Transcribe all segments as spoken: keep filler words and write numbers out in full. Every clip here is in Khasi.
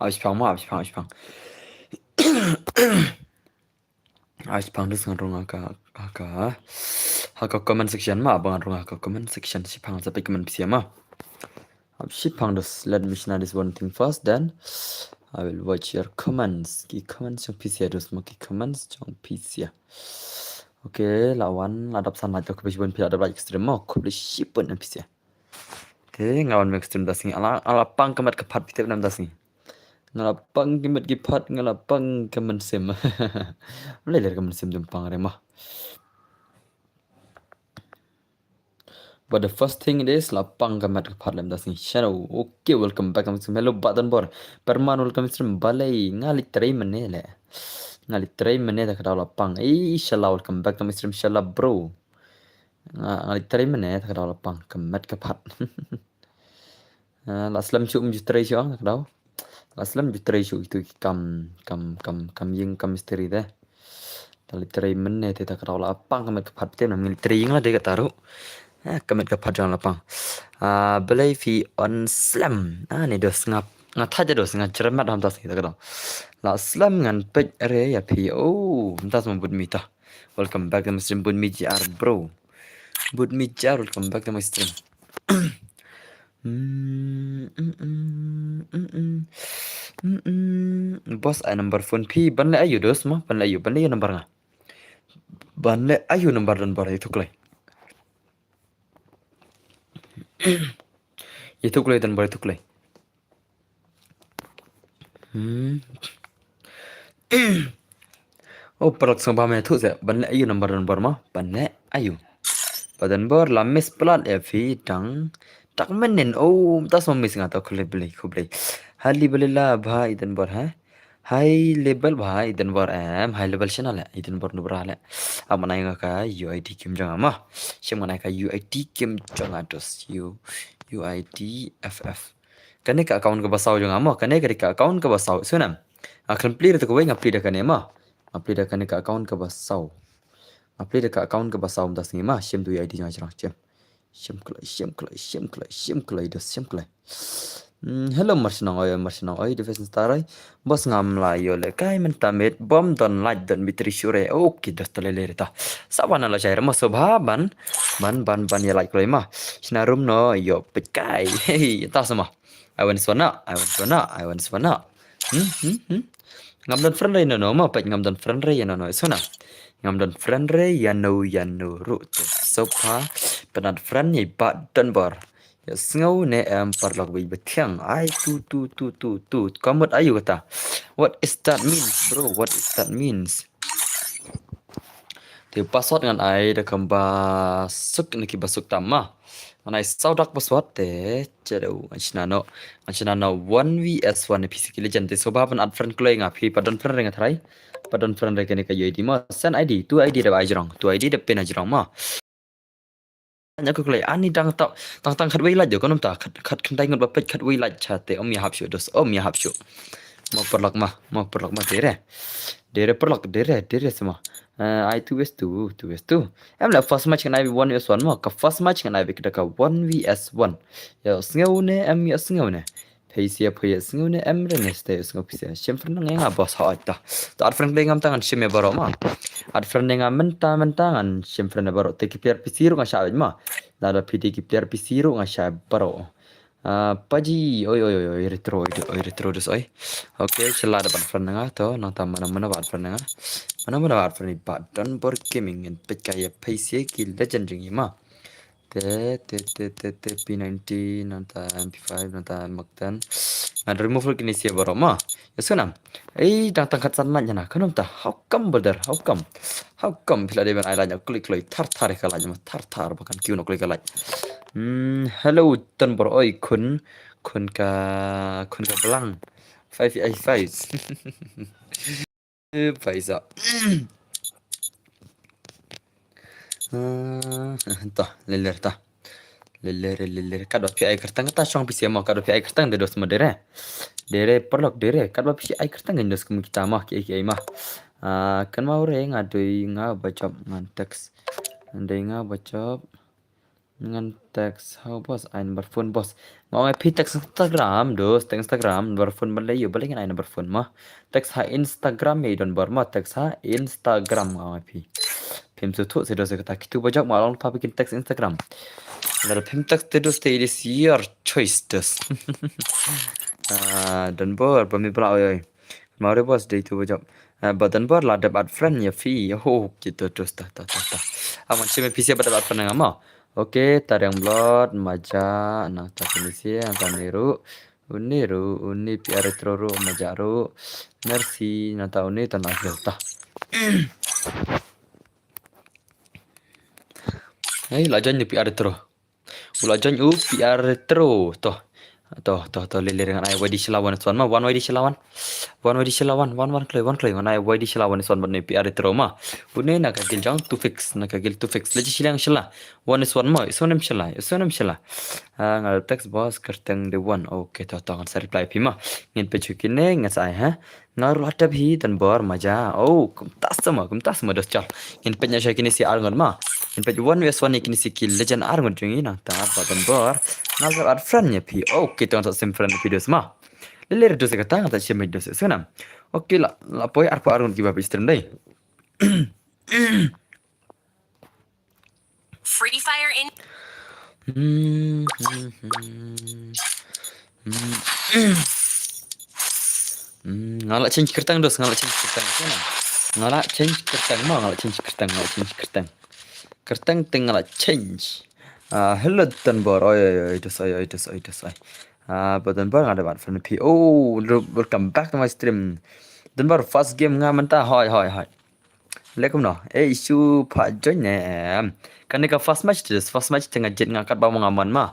Ai shipang ma, ai shipang, ai shipang. Ai shipang dus ngan rung ha ka, ha ka, ha ka comment section ma, ba ngan rung ha ka comment section shipang sa peit comment phi sa ma. Ai shipang dus, let me shna this one thing first, then I will watch your comments. Ki comments jong phi sa dus ma, ki comments jong phi sa. Okay, la wan, la dap san like, khublei shibun phi la dap like stream ma, khublei shibun phi sa. Okay, nga wan mih stream da sngi. Ala, ala pang ka met ka phad phi tip nam da sngi. Nga la pang ki met ki phad, nga la pang ka mynsiem. Mlei ler ka mynsiem jong pang re ma. But the first thing it is la pang ka met ka phad lem da sngi. Shadow. Okay, welcome back. Hello, Baton Bor. Perman, welcome stream. Balei nga leit trei mynne le. Nga leit trei mynne da ka daw la pang. Ei, shala, welcome back to my stream. Shala, bro. Nga, nga leit trei mynne, ta ka daw la pang ka met ka phad. Ah, la slem shuh, ym ju trei shuh, ta ka daw. La slem ju trei shuh itu ki kam, kam, kam, kam ïing, kam mistri te. Ta leit trei mynne te, ta ka daw la pang ka met ka phad te, nam ngi leit trei ïing la dei kata ruh. Ah, ka met ka phad jong la pang. Ah, balei phi on slem. Ah, ni dos nga, nga thait dos nga jremat ham ta sngi ta ka daw. La slem ngan peit re ïa phi. Oh, mynta sa ma bud mi ta. Welcome back to my stream, bud mi J R, bro. Bud mi J R, welcome back to my stream. Mm, mm, mm, mm, mm. Mm, mm. Boss, ai number phone phi, ban leh aïu dos ma, ban leh aïu, ban leh aïu number nga. Ban leh aïu number Don Bor, ïathuh kloi. Ïathuh kloi Don Bor, ïathuh kloi. Hmm. Oh, paralok sngewbha me thuh se, ban leh aïu number Don Bor ma, ban leh aïu. Ba Don Bor la miss palat ïa phi tang tak mynnin. Oh, mynta sa ma miss nga ta, khublei, khublei. High level la bha i Don Bor, ha? High level bha i Don Bor em, high level shano le, i Don Bor Nubra le. Am nai nga ka U I D kim jong nga ma. Shim ngan ai ka U I D kim jong nga dos. U, U I D F F. Kane ka account kaba saw jong nga mo, kane ka dei ka account kaba saw. Sngewbha. Nga khlem plie da kawei, nga plie da kane mo. Nga plie da kane ka account kaba saw. Nga plie da ka account kaba saw mynta sngi mo, shim tu U I D jong nga shrang shim. Shim kloi, shim kloi, shim kloi, shim kloi, dos shim kloi. Hmm, hello, Marshnong oi, Marshnong oi, Defense Star oi. Boss ngam la ïoh lehkai mynta met, bym don light don battery shuh re. Okay, dos ta lei lei re ta. Sa wan la shai re mo, sngewbha ban, ban, ban, ban ïa light kloi mo. Shna room no ïoh peit kai. Hey, ta sa mo. I want swana, I want swana, I want swana. Hmm, hmm, hmm. Ngam don friend re ïano no mo, peit ngam don friend re ïano no. Swana. Ngam don friend re ïano ïano ruh te. Sngewbha ban add friend ïa i Bah Don Bor. Ïohsngew ne em paralok bad i Bah Thiang. Ai tu, tu, tu, tu, tu. Ka mut aïu kata. What is that means, bro? What is that means? Te password ngan ai da kaba suk ne kiba suk tam mo. Ngan ai saw dak password te. Shadow, ngan shna noh. Ngan shna noh one V S one P C K Legend. Te sngewbha ban add friend kloi nga phi, pat don friend re nga tharai. Pat don friend re kane ka U I D mo. Send I D, tu I D da ai jrong. Tu I D da pin ai jrong mo. Nya ko kloi ani dang tau, tang tang khatwei lait do, ko nym ta, khat, khat khyndai ngut ba peit khatwei lait cha te, ym ïahap shuh dos, ym ïahap shuh. Mo paralok mo, mo paralok mo, dei re. Dei re paralok, dei re, dei re sa mo. Eh, ai two versus two, two versus two. Em la first match ngan ai one versus one mo, ka first match ngan ai beit da ka one versus one. Ïohsngew ne em ïohsngew ne. Phi sa phi ïohsngew ne em re ne, sa ïohsngew phi sa. Shim friend nga, nga boss hooid ta. To add friend kloi ngam ta, ngan shim ïa baroh mo. Add friend nga mynta mynta, ngan shim friend ïa baroh. Te ki player P C ruh nga shah beit mo. Lada phi dei ki player P C ruh nga shah baroh. Ah, Paji, oi, oi, oi, oi, retro, oi, oi, retro dus, oi. Okay, shala da ban friend nga to, nangta mano mano ba add friend nga. Mano mano ba add friend i Bah Don Bor Gaming, ngan peit ka ïa phi sa ki legend jong ngi mo. Te, te, te, te, te, P ninety, nangta M P five, nangta Mac ten. Ngan remove ruh kine sa baroh mo. Ïohsngew ne em. Ei, dang tang khatsan lait na. Ko nym ta. How come, brother? How come? How come? Phi la dei ban ai lait, klik kloi. Thar thar ka lait mo. Thar thar ba kan kiew noh kloi ka lait. Hmm, hello, Don Bor oi khun. Khun ka, khun ka blang. Five ai five. Eh, paisa. Ah, ta, leler ta. Leler, leler. Katba phi ai kyrteng ta shong phi sha mo, katba phi ai kyrteng de dos mo dere. Dere, paralok dere. Katba phi ai kyrteng de dos kum kita mo, ki ai ki ai mo. Ah, kan mo re nga dei nga ba jop ngan text. Dei nga ba jop. Ngan text ha u boss, ai number phone boss. Nga ong ïa phi text Instagram, dos, text Instagram, number phone balei ïa, balei ngan ai number phone mo. Text ha Instagram ïa i donbor mo, text ha Instagram nga ong ïa phi. Phim sngewthuh seh dos ïa kata, kitu ba jop nga ong pha phi kin text Instagram. Lada phim text te dos te it is your choice dos. Ah, donbor, ba mi bla oi oi. Mari boss dei tu ba jop. Ah, ba donbor la dep add friend ïa phi. Ho, kitu dos ta ta ta ta. Aman sime phi sia ba dep add friend nga mo. Okay, Tariang Blood, Maja, nangta kine sia, nangta Neru, Uni Ru, Uni P R Retro Ru, Maja Ru, Mercy, nangta Uni, ta nang ta. Hei, la join ni P R Retro. U la join u P R Retro. To. To, to, to, le, le, ngan ai Y D Shila wan, wan, ma, wan Y D Shila wan. Wan Y D Shila wan, wan, wan, kloi, wan, kloi, ngan ai Y D Shila wan, wan, ni P R Retro ma. Une na ka gil jong two fix, na ka gil two fix. Le ji Shila, Shila. Wan is wan ma, is wan em Shila, is wan em Shila. Ah, ngal text boss kyrteng de wan. Okay, to, to, ngan sa reply phi ma. Ngin peit shu kine, ngan sa ai, ha. Nga ruh la tep hi donbor Maja. Oh, kumta sa ma, kumta sa ma dos chal. Ngin peit na sha kine si ar ngut ma. Ngin peit one versus one kine si ki legend ar ngut jong ngi nangta ba donbor. Nga ruh add friend ïa phi. Okay, to ngan sa sim friend phi dos ma. Lele re dos kata ngan sa sim dos sa nam. Okay, la, la poi arphew ar ngut kiba phi stream dei. Free Fire in. Hmm, hmm, hmm. Hmm, hmm. Hmm, nga la change kyrteng dos, nga la change kyrteng. Nga la change kyrteng ma, nga la change kyrteng, nga la change kyrteng. Kyrteng te nga la change. Ah, hello donbor, oi oi oi dos, oi oi dos, oi dos, oi. Ah, ba donbor nga da bat fan phi. Oh, welcome back to my stream. Donbor first game nga mynta, hoi hoi hoi. Lekum no. Eh, issue pha join ne. Em. Kane ka first match te, first match te nga jied nga katba ma nga mon ma.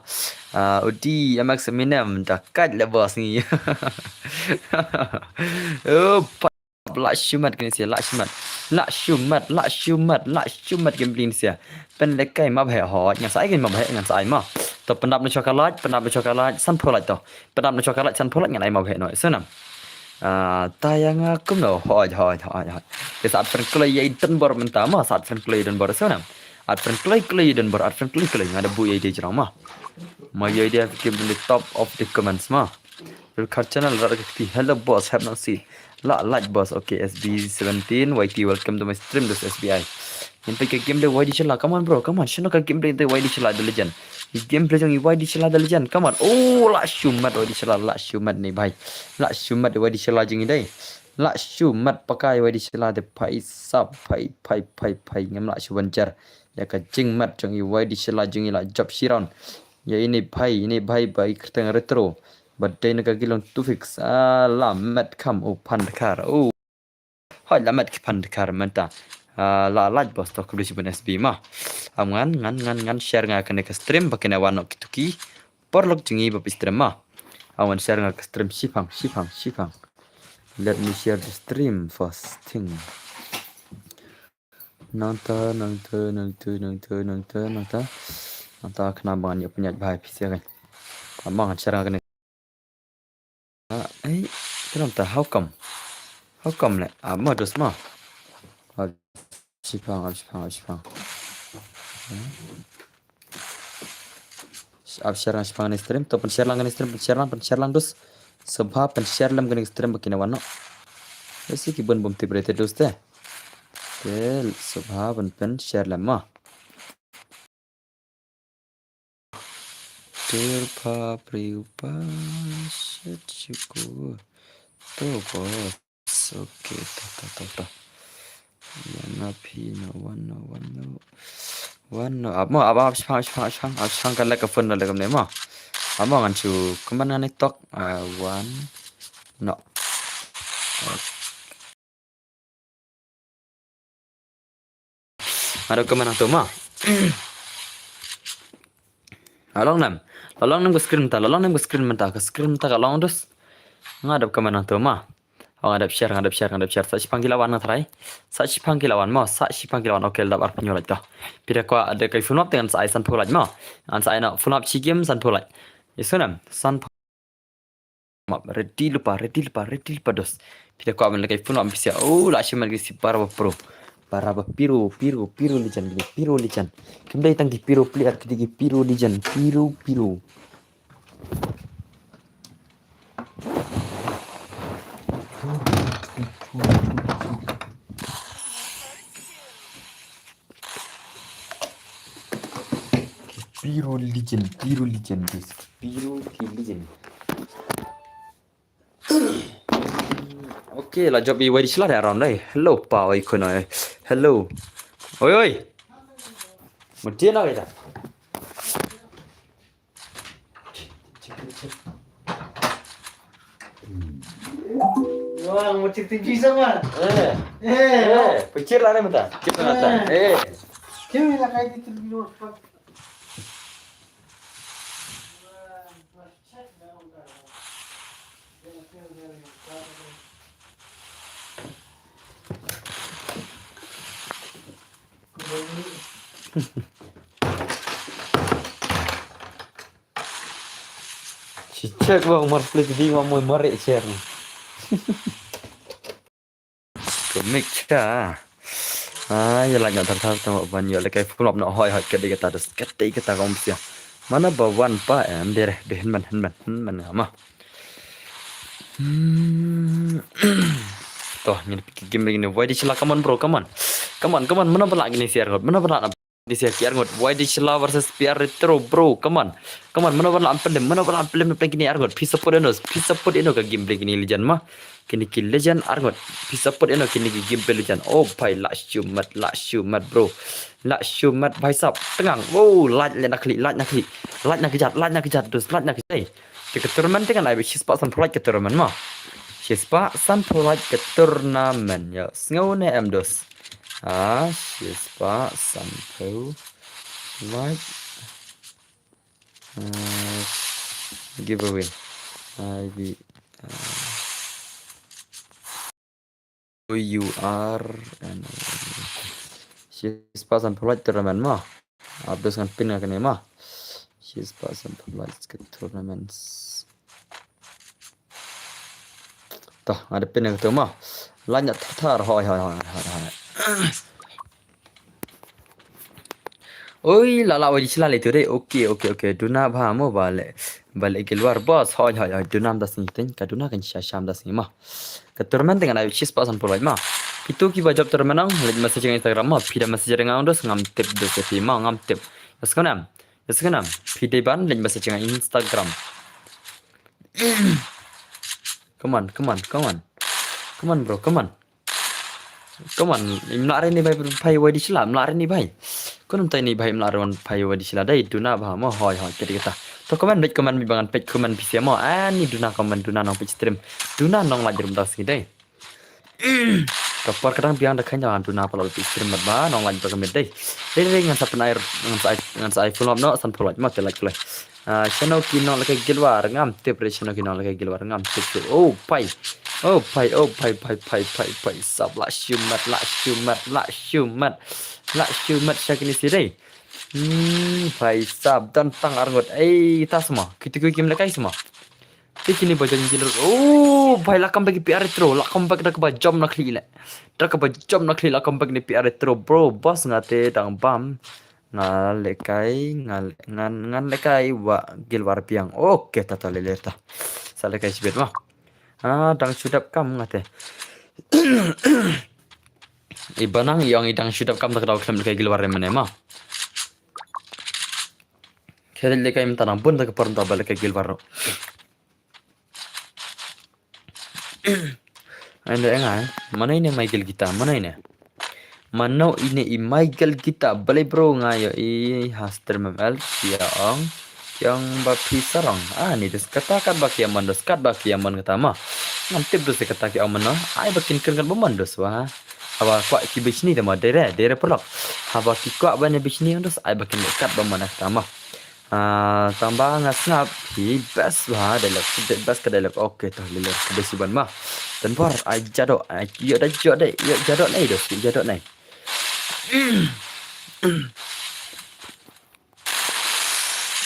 Ah, udi M X Eminem da kat le boss ngi. Oh, pa, la shimat kine sia, la shimat. La shimat, la shimat, la shimat gameplay ne sia. Pynlehkai map he hot, ngan sa ai map he, ngan sa ai ma. To pyndap na chocolate, pyndap na chocolate, san pholat to. Pyndap na chocolate, san pholat ngan ai map he no. Sa nam. Ah, ta ïa nga kumno, hoi, hoi, hoi, hoi. Te sa add friend kloi ïa i donbor mynta ma, sa add friend kloi ïa i donbor sa nam. Add friend kloi kloi ïa i donbor, add friend kloi kloi, nga da buh ïa i de jrong ma. Ma ïa i de ha ki game in the top of the comments ma. Rikar channel, rat ka kti, hello boss, have not seen. La, like boss, okay, S B seventeen, Y T, welcome to my stream, this S B I. Ngin peit ka game de Y D Shila. Come on, bro. Come on. Shano ka game de Y D Shila the legend. Game play jong Y D Shila the legend. Come on. Oh, la shumat Y D Shila. La shumat ni bhai. La shumat Y D Shila jong i dei. La shumat pakai Y D Shila de bhai sab. Bhai, bhai, bhai, bhai. Ngam la shu ban jar. Ïa ka jingmat jong i Y D Shila jong i la jop shiron. Ïa ini bhai, ini bhai ba i kyrteng Retro. Ba dei na ka gilong two fix. Ah, la met kham. Oh, phan dkhar. Oh. Hoi la met ki phan dkhar mynta. Ah, la lait boss to khublei shibun S B ma. Am ngan, ngan, ngan, ngan share nga kane ka stream ba kane wan nok kituki. Por lok jingi ba pi stream ma. Am ngan share nga ka stream shipang, shipang, shipang. Let me share the stream first thing. Nangta, nangta, nangta, nangta, nangta, nangta. Nangta kena ba ngan ïa pynïaid bha pi sia kan. Am ngan share nga kane. Ah, eh, kenapa? How come? How come le? Ah, modus ma. Ah, shipang, ah, shipang, ah, shipang. Ap share lang shipang ni stream, to pynshare lang ni stream, pynshare lang, pynshare lang dus. Sngewbha pynshare lem ni stream ba kine wan noh. Isi ki bun bum tip rete dus te. Te sngewbha pyn pynshare lem ma. Tur pa priu pa shet shuku. To boss. Okay, to, to, to, to. Mana phi no, one no, one no. One no. Ap mo, ap, ap, shang, shang, shang, ap, shang, kan lek ka phone da lek ne mo. Ap mo ngan chu, kuman ngan tok. Ah, one. No. Okay. Ado ka manang tu ma. Along nam. La long ne em ka screen mynta, la long ne em ka screen mynta, ka screen mynta ka long dos. Nga dep ka mynta to ma. Oh, nga dep share, nga dep share, nga dep share. Sa shipang ki la wan nga tharai. Sa shipang ki la wan mo, sa shipang ki la wan. Okay, la dep arphew hynñiew like to. Phi da kwah da kai full map te ngan sa ai sanphew like mo. Ngan sa ai na full map shi game sanphew like. Yes, ngan sanphew map. Ready lypa, ready lypa, ready lypa dos. Phi da kwah ban da kai full map phi sa. Oh, la shi man ki si para ba pro. Para ba piro, piro, piro legend, piro legend. Kim dei tang ki piro player, ki dei ki piro legend, piro, piro. Piro legend, piro legend, guys. Piro ki legend. Okay, la jop i wai di sila da around dai. Hello pa, oi kono. Hello. Oi, oi. Mutian na kita. Wah, mau cek T V sama? Eh. Eh. Eh, pecir lah ni mata. Cek mata. Eh. Cek ni lah kai di T V. Shi check bang mar play di ma mo mar check. Kumik cha. Ah, ya la ngat thar thar tang ban yo le kai full map no hoi hoi ka dei kata dos ka dei kata ka um sia. Mana ba wan pa em dere de hin man hin man hin man ma. Hmm. Toh, ngin piki game lagi ni. Wai di sila, come on bro, come on. Come on, come on, mana ba la gini si arngot, mana ba la gini si arngot. Wai di sila versus P R Retro, bro, come on. Come on, mana ba la am pelem, mana ba la am pelem na gini arngot. Phi support eno, phi support eno ka game lagi ni legend ma. Kini ki legend arngot. Phi support eno kini ki game legend. Oh bhai, la shumat, la shumat bro. La shumat bhai sap. Tengang. Oh, light le na klik, light na klik. Light na kejat, light na kejat, dos, light na kejat. Te ka tournament te ngan ai beit shispah sanphew like ka tournament ma. Shispah sanphew like ka tournament. Ya, sngew ne em dos. Ah, shispah sanphew like. Ah, giveaway. I B. Ah. Who you are and shispah sanphew like tournament ma. Abdus ngan pin nga kane ma. Shispah sanphew like tournaments. Toh, nga da pin nga tu ma. Lanya thar thar hoi hoi hoi hoi hoi. Oi, la la wai di sila le tu dei. Okay, okay, okay. Duna bha mo bale. Bale gilwar boss. Hoi hoi hoi. Duna am das ni ten. Ka duna kan sha sham das ni ma. Ka tournament dengan ai shispah sanphew like ma. Kitu ki ba jop tournament ang, leit message nga Instagram ma. Phi da message nga dos ngam tip dos phi ma ngam tip. Dos kanam. Dos kanam. Phi dei ban leit message nga Instagram. Come on, come on, come on. Come on bro, come on. Come on, im la re ni bhai, bhai wai di sila, im la re ni bhai. Kunum tai ni bhai, im la re wan bhai wai di sila dai, duna bha ma hoi hoi kete kata. To comment beit, comment beit ba ngan peit comment phi sia ma. Ani duna comment, duna nong peit stream. Duna nong like drum das ni dai. Ka por ka dang biang da khan jang duna pa la peit stream mat ba nong like ba ka met dai. Dai dai ngan sa pynai ngan sa ai ngan sa ai full up no sanphew like ma te like pule. Ah, shano ki nong lehkai gilwar ngam tip re, shano ki nong lehkai gilwar ngam tip re. Oh pai. Oh pai, oh pai pai pai pai pai sap la shumat la shumat la shumat. La shumat sha kini si dai. Hmm, pai sap dan tang arngut. Ei, ta sma. Kitu ki kim lehkai sma. Te kini ba jom jilur. Oh, bhai la comeback P R Retro. La comeback da kaba jom na khli le. Da kaba jom na khli la comeback ni P R Retro bro. Boss nga te dang bam. Nga lehkai, nga le- ngan ngan lehkai wa gilwar biang. Okay, ta ta le le ta. Sa lehkai shibit ma. Ah, dang shu dap kam nga te. I banang i ong i dang shu dap kam da ka daw khlem lehkai gilwar re mane ma. Khe lehkai mynta nang bun da ka por mynta ba lehkai gilwar ro. Ai nda engai, mano ine Michael kita, mano ine. Mano ine i Michael kita, balei bro nga ïohi ha stream M L, ki ong, ki ong ba phi sarong. Ah, ni dus kata kat ba ki ïa mon, dus kat ba ki ïa mon kata ma. Ngam tip dus kata ki ong mano, ai ba kin kren kat ba mon dus wa. Haba kwah ki bishni da ma dere, dere paralok. Haba ki kwah ban ïa bishni ong dus, ai ba kin kat ba mon kata ma. Ah, tang ba nga sngap hi best ba dialog, best ka dialog. Okay, to lele ka best ban ma. Don bor, ai jado, ai yo da jado, yo jado nai dos, yo jado nai.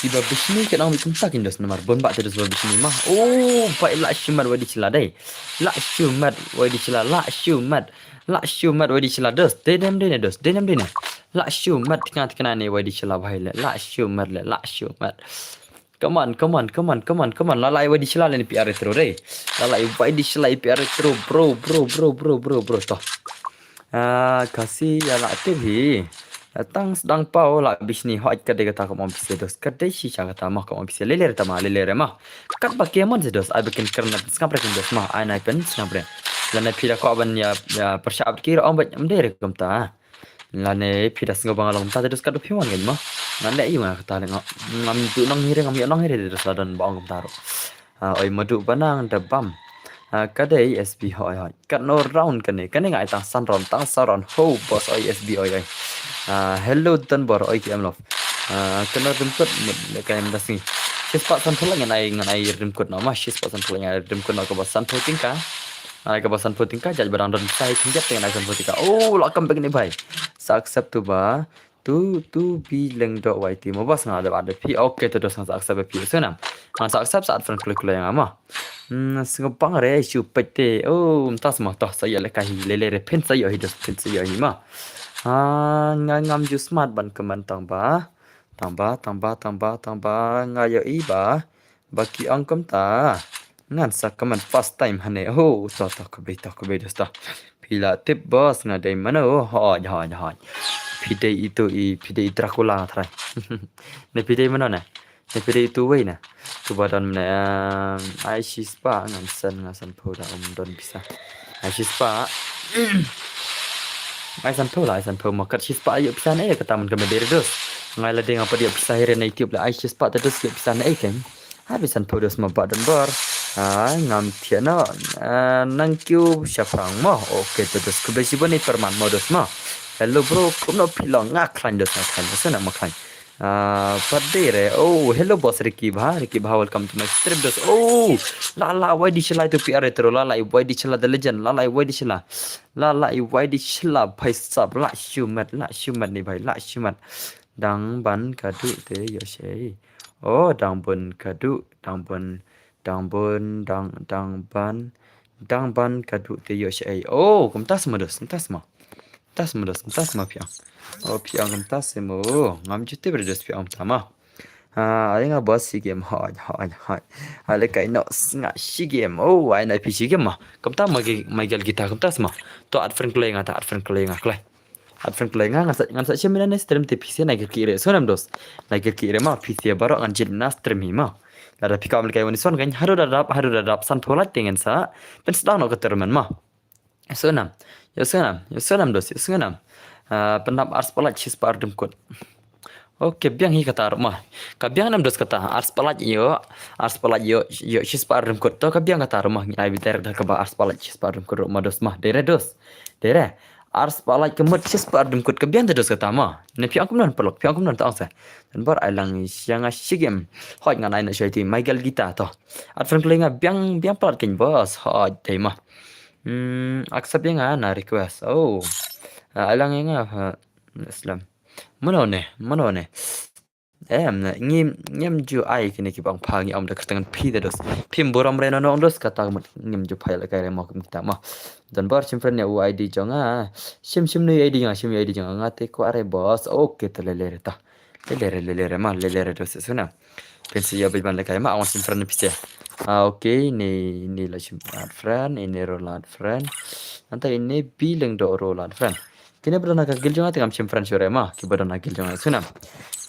Iba bishni ka nang bikum takin dos namar bon ba te dos ba bishni ma. Oh, ba ila shimat wadi chila dai. La shimat wadi chila, la shimat. La shimat wadi chila dos. Denem dene dos, denem dene. La shimat tika tika ne wadi chila bahai le. La shimat le, la shimat. Come on, come on, come on, come on, come on. Lalai wadi chila le ni P R retro dai. Lalai wadi chila P R retro, bro, bro, bro, bro, bro, bro, to. Ah, kasi ya la tip hi. Tang sdang pau la bishni hoi ka dei kata ka mom pise dos. Ka dei shi cha kata ma ka mom pise. Lele re tama, lele re ma. Kat ba ke mon se dos. Ai bekin kerna sngap re kin dos ma. Ai nai pen sngap re. Lane phi da ko ban ya, ya persha abki ra om ba mde re kumta. Lane phi da sngo bang along ta dos kat ba phi mon gen ma. Ngan le i ma kata le nga. Ngam tu nang hire, ngam yo nang hire dos la don ba ong kumta ro. Ah, oi madu banang da bam. Ah, ka dei S B hoi hoi. Kat no round kane. Kane nga ai tang san round, tang san round. Ho, boss oi S B oi oi. Ah, hello Don bor oi ki em love. Ah, kano rimkut mut le ka em da sngi. Shispah san pulak ngan ai, ngan ai rimkut no ma. Shispah san pulak ngan ai rimkut no ka ba san pulak tingka. Ai ka ba san pulak tingka, jaj badang don sai kinjat ngan ai san pulak tingka. Oh, la kam bek ni bai. Sa accept tu ba. Tu, tu bi leng dok Y T mo bas nga ada, ada pi. Okay, tu dos nga sa accept pi. Senam. Nga sa accept saat friend kule kule nga ma. Hmm, sngewbang re shu pete. Oh, mynta sma toh sa ya le ka hi lele re pin sa yo hi dos pin sa yo hi ma. Ah, nga ngam ju smart ban keman tang ba. Tang ba, tang ba, tang ba, tang ba. Nga yo i ba. Ba ki ong kumta. Ngan sa keman first time hane. Oh, toh, toh, kebei, toh, kebei dos toh. Phi la tip boss nga dei mano. Hoj, hoj, hoj. Phi dei itu i, phi dei i Dracula nga trai. Ne phi dei mano ne? Ne phi dei itu wei ne? Tu ba don mane, em, ai shispah ngan sen, ngan sen pho da um don pisa. Ai shispah. Ai san pho la, ai san pho ma kat shispah yo pisa ne kata man ka me dei dos. Ngai la dei nga pa yo pisa hire na YouTube la ai shispah ta dos yo pisa ne ken. Ai pisa pho dos ma ba don bor. Ai ngam thia no. Ah, nang kiu shapang mo. Okay, ta dos kebesi bani perman mo dos ma. Hello bro, kumno phi long nga klan dos nga klan. Senam ma klan. Ah, padere. Oh, hello boss Ricky Bha. Ricky Bha, welcome to my stream dos. Oh, la la Y D Chila itu P R retro. La la Y D Chila the legend. La la Y D Chila. La la Y D Chila bhai sab la shumat, la shumat ni bhai, la shumat. Dang ban kadu te yo shei. Oh, dang bun kadu, dang bun, dang bun, dang, dang ban, dang ban kadu te yo shei. Oh, kumta sma dos, kumta sma. Kumta sma dos, kumta sma phi ong. Oh, phi ong kumta sma. Ngam ju tip re dos phi ong kumta ma. Ah, ai nga boss shi game hoj, hoj, hoj. Ale kai no snga shi game. Oh, ai na phi shi game ma. Kumta ma gi, Michael Gita kumta sma. To at friend kule nga ta, at friend kule nga kule. At friend kule nga ngan sa, ngan sa shim na ne stream te phi se na gir ki re. Senam dos. Na gir ki re ma phi se baro ngan jil na stream hi ma. Lada phi kam le kai wani son kan hadu da dap, hadu da dap san pho lait te ngan sa. Pen sdang no ka termen ma. Senam. Yo senam. Yo senam dos. Yo senam. Ah, penap ars palat shispah ardem kut. Okay, biang hi kata ruh ma. Ka biang nam dos kata. Ars palat yo. Ars palat yo. Yo shispah ardem kut. To ka biang kata ruh ma. Ngi ai biter da ka ba ars palat shispah ardem kut ruh ma dos ma. Dere dos. Dere. Ars palat kemut shispah ardem kut ka biang te dos kata ma. Ne phi ong kumnon pelok. Phi ong kumnon ta ong sa. Dan bor ai lang siang a shigim. Hoj ngan ai na shai ti. Michael Gita to. At friend kule nga biang, biang palat ken boss. Hoj te ma. Hmm, accept ya nga na request. Oh. Ah, alang ya nga, ha, Islam. Mano ne, mano ne. Em, ne, ngim, ngim ju ai kine ki bang pha ngi om da kyrteng phi da dos. Phim burom re no nong dos kata mut ngim ju phai la kai re mo kum kita ma. Dan bar shim friend ya u I D jong nga. Shim, shim nu I D jong nga, shim I D jong nga te ko are boss. Okay, te lele re ta. Lele re, lele re ma, lele re dos suna. Pensi ya bai ban le kai ma, awan shim friend phi se. Ah, okay, ni, ni la shim add friend, ini ro la add friend. Anta ini bileng do ro la add friend. Kine ba don ha ka guild jong nga te ngam shim friend shuh re ma. Ki ba don ha guild jong nga suna.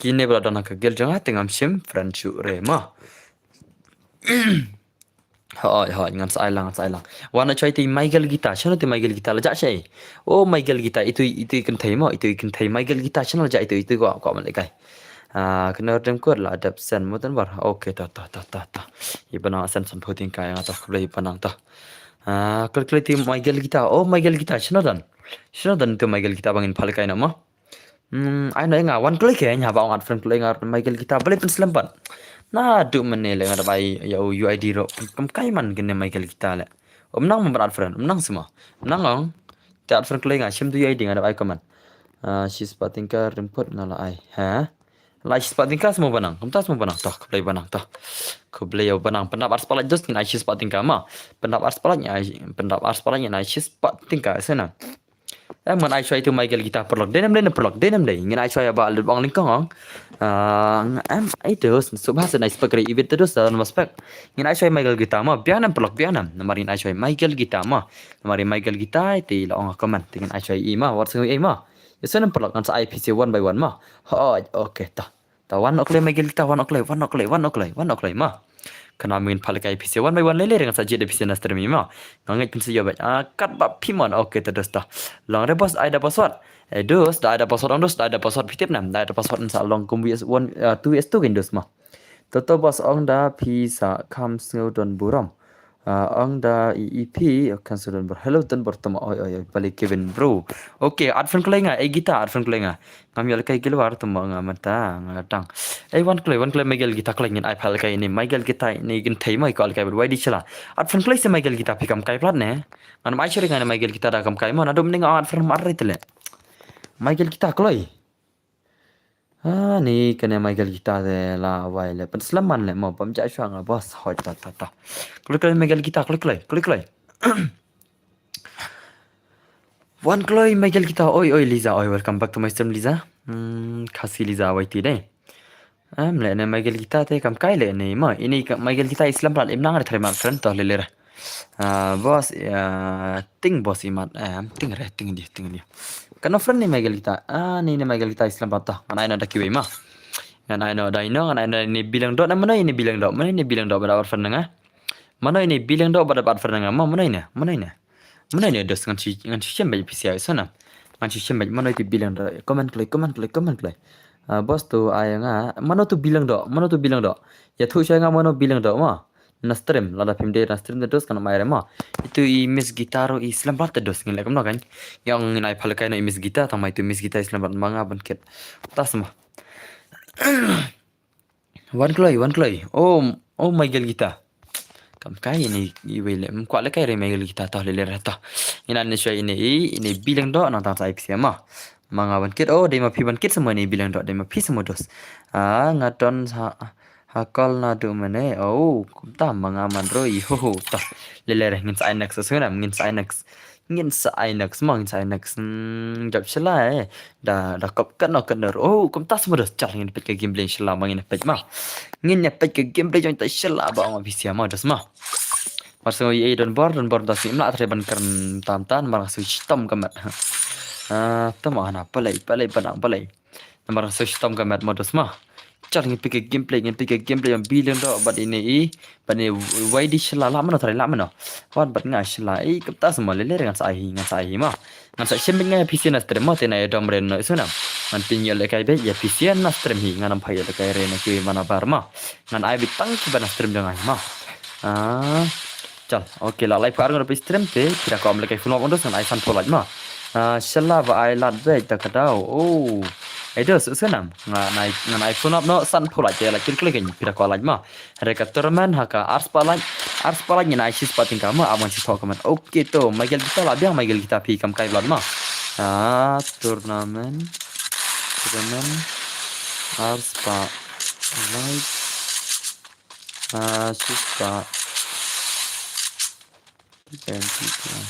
Kine ba don ha ka guild jong nga te ngam shim friend shuh re ma. Hoi, hoi, ngan sa ai lang, ngan sa ai lang. Wan na choi te Michael Gita, shano te Michael Gita la ja shai. Oh, Michael Gita, itu, itu i kynthei mo, itu i kynthei Michael Gita, shano la ja itu, itu ko, ko man le kai. Ah, kena dem kur la dep sen mo tan bar. Okay, ta, ta, ta, ta, ta. I banang sen san phuting kai nga ta kble i banang ta. Ah, kle kle te Michael Gita. Oh, Michael Gita, shano dan. Shano dan tu Michael Gita bangin phal kai na mo. Hmm, ai no nga wan kloi ke nya ba ong at friend kloi nga Michael Guitar balei pynslem pat. Naduh mynne le nga da bai ïa u U I D ruh kam kai man kine Michael Guitar le. Um nang ban at friend, um nang sima. Um nang ong. Te at friend kloi nga shim tu U I D nga da bai comment. Ah, shi spot tingka rimput nga la ai. Ha? La shi spot tingka semua banang. Kumta semua banang. Toh, khublei banang toh. Khublei ïa u banang. Pyndap ar spot like just ngin ai shi spot tingka ma. Pyndap ar spot like ngin ai, pyndap ar spot like ngin ai shi spot tingka sena. Em ngan ai shuwa ïa tu Michael Guitar paralok. Dei ne em dei ne paralok. Dei ne em dei. Ngin ai shuwa ïa ba lut bang lyngkong ong. Ah, em ai dus. Subha sa nai spek re ibit dus dalam aspek. Ngin ai shuwa ïa Michael Guitar ma. Biang ne em paralok biang ne em. Namar ngin ai shuwa ïa Michael Guitar ma. Namar ïa Michael Guitar te la ong ha comment. Te ngin ai shuwa ïa i ma. Wat sngew ïa i ma. Ïa shuwa ne em paralok ngan sa ai P C one by one ma. Hooid, okay ta. Ta wan ok lei Michael Guitar, wan ok lei, wan ok lei, wan ok lei, wan ok lei ma. Kane mynta phah lehkai phi sa one by one lei lei, ngan sa jied da phi sa na stream ma. Nga ngeit phin sa ïoh beit. Ah, katba phi mon. Okay, ta dos ta. Long re boss, ai da password. Eh dos, da ai da password, ong dos, da ai da password phi tip ne em. Da ai da password sa long kum V S one, ah, two V S two kein dos ma. Toto boss ong da phi sa kham sngew don burom. Ah, ong da i, i phi, oh, kham sngew don bur-, hello don bur tama, oi, oi, oi, balik Kevin bro. Okay, at friend kloi nga, eh guitar, at friend kloi nga. Ngam ïoh lehkai ki luar tama nga mynta, nga dang. Eh, wan kloi, wan kloi Michael Guitar kloi ngin ai phah lehkai ine, Michael Guitar ine kynthei mo i kwah lehkai bad Y D Shylla. At friend kloi sa Michael Guitar phi kam kai palat ne. Ngan ym ai shuh re nga ine Michael Guitar da kam kai mo, naduh mynne nga at friend mar re te leh. Michael Guitar kloi. Ah, ni kane Michael Guitar te la wai leh. Pynslem man leh mo, bam ja shuwa nga boss, hoi ta ta ta. Kloi kloi Michael Guitar, kloi kloi, kloi kloi. Wan kloi Michael Guitar, oi, oi, Liza, oi, welcome back to my stream, Liza. Hmm, Khasi Liza, wai ti dei. Em, leh ne Michael Guitar te kam kai leh ne, ma, ine ka, Michael Guitar i slem palat, im nang re three mark friend, to leh leh re. Ah, boss, ah, ting boss i mat, em, ting re, ting di, ting di. Kano friend ne Michael Guitar, ah, ne, ne Michael Guitar i slem palat to, ngan ai no da kiwei ma. Ngan ai no da ino, ngan ai no ne Bilang Dok, na mano ine Bilang Dok, mano ine Bilang Dok, ba da friend nga. Mano ine Bilang Dok, ba da friend nga, ma, mano ine, mano ine. Mano ine dos ngan shu, ngan shu shem bad P C I sana. Ngan shu shem bad mano ine Bilang Dok. Comment kloi, comment kloi, comment kloi. Ah, boss tu ai nga. Mano tu Bilang Dok, mano tu Bilang Dok. Ïathuh shuwa nga mano Bilang Dok ma. Na stream, lada phim dei na stream te dos kan mai re ma. Itu i Miss Guitar i slem palat te dos ngin leh kumno kan. Ïa ngin ai phah lehkai no i Miss Guitar, tang ma itu Miss Guitar i slem palat ma nga ban kit. Tas ma. Wan kloi, wan kloi. Oh, oh Michael Guitar. Kam kai ine iwei leh, ym kwah lehkai re Michael Guitar, to leh leh re to. Ina ne shuwa ine i, ine Bilang Dok nang tang sa ai phi sa ma. Ma nga ban kit, oh, dei ma phi ban kit sa mo ine Bilang Dok, dei ma phi sa mo dos. Ah, nga don ha, ha call naduh mynne, oh, kumta ma nga man ruh i, ho ho, to. Leh leh re, ngin sa ai next, sngewbha, ngin sa ai next. Ngin sa ai next mo, ngin sa ai next. Hmm, jop Shylla eh. Da, da kop katno katno. Oh, kumta sa mo dos, chal ngin peit ka gameplay Shylla ma ngin peit ma. Ngin peit ka gameplay jong ta Shylla ba ong phi sa ma dos ma. Mar sngew ïa i don bor, don bor da sngewbha tre ban kren tam tan, mar sngew shitom ka met. Ah, tama hana, palei, palei, padang, palei. Namar sngew shitom ka met mo dos ma. Chal ngin peit ka gameplay, ngin peit ka gameplay jong Bilang Dok bad ine i, bad ine Y D Shylla, lah mano trai, lah mano. Wan bad nga Shylla, i kumta sa mo leh leh re ngan sa ai hi, ngan sa ai hi ma. Ngan sa shem bad nga ïa phi sa na stream mo te na ïa dom re no i suna. Ngan pynïoh lehkai bad ïa phi sa na stream hi, ngan ym phah ïoh lehkai re na kiwei mana bar ma. Ngan ai bad tang kiba na stream jong nga hi ma. Ah. Chal, okay, la lai pha ar ngan phi stream te, phi da kwah lehkai full map ong dos ngan ai san phew like ma. Ah, Shylla ba ai lad bad ta ka daw. Oh. Ai dos, u snam. Nga nai, ngan ai full map no san phew like te la kil klik phi da kwah like ma. Re ka tournament ha ka ar spot like, ar spot like ngin ai shi spot tyngka ma, aban shi thoh ka man. Okay to, Michael Guitar la biang, Michael Guitar phi kam kai palat ma. Ah, tournament. Tournament. Ar spot like. Ah, shi spot. Ten people.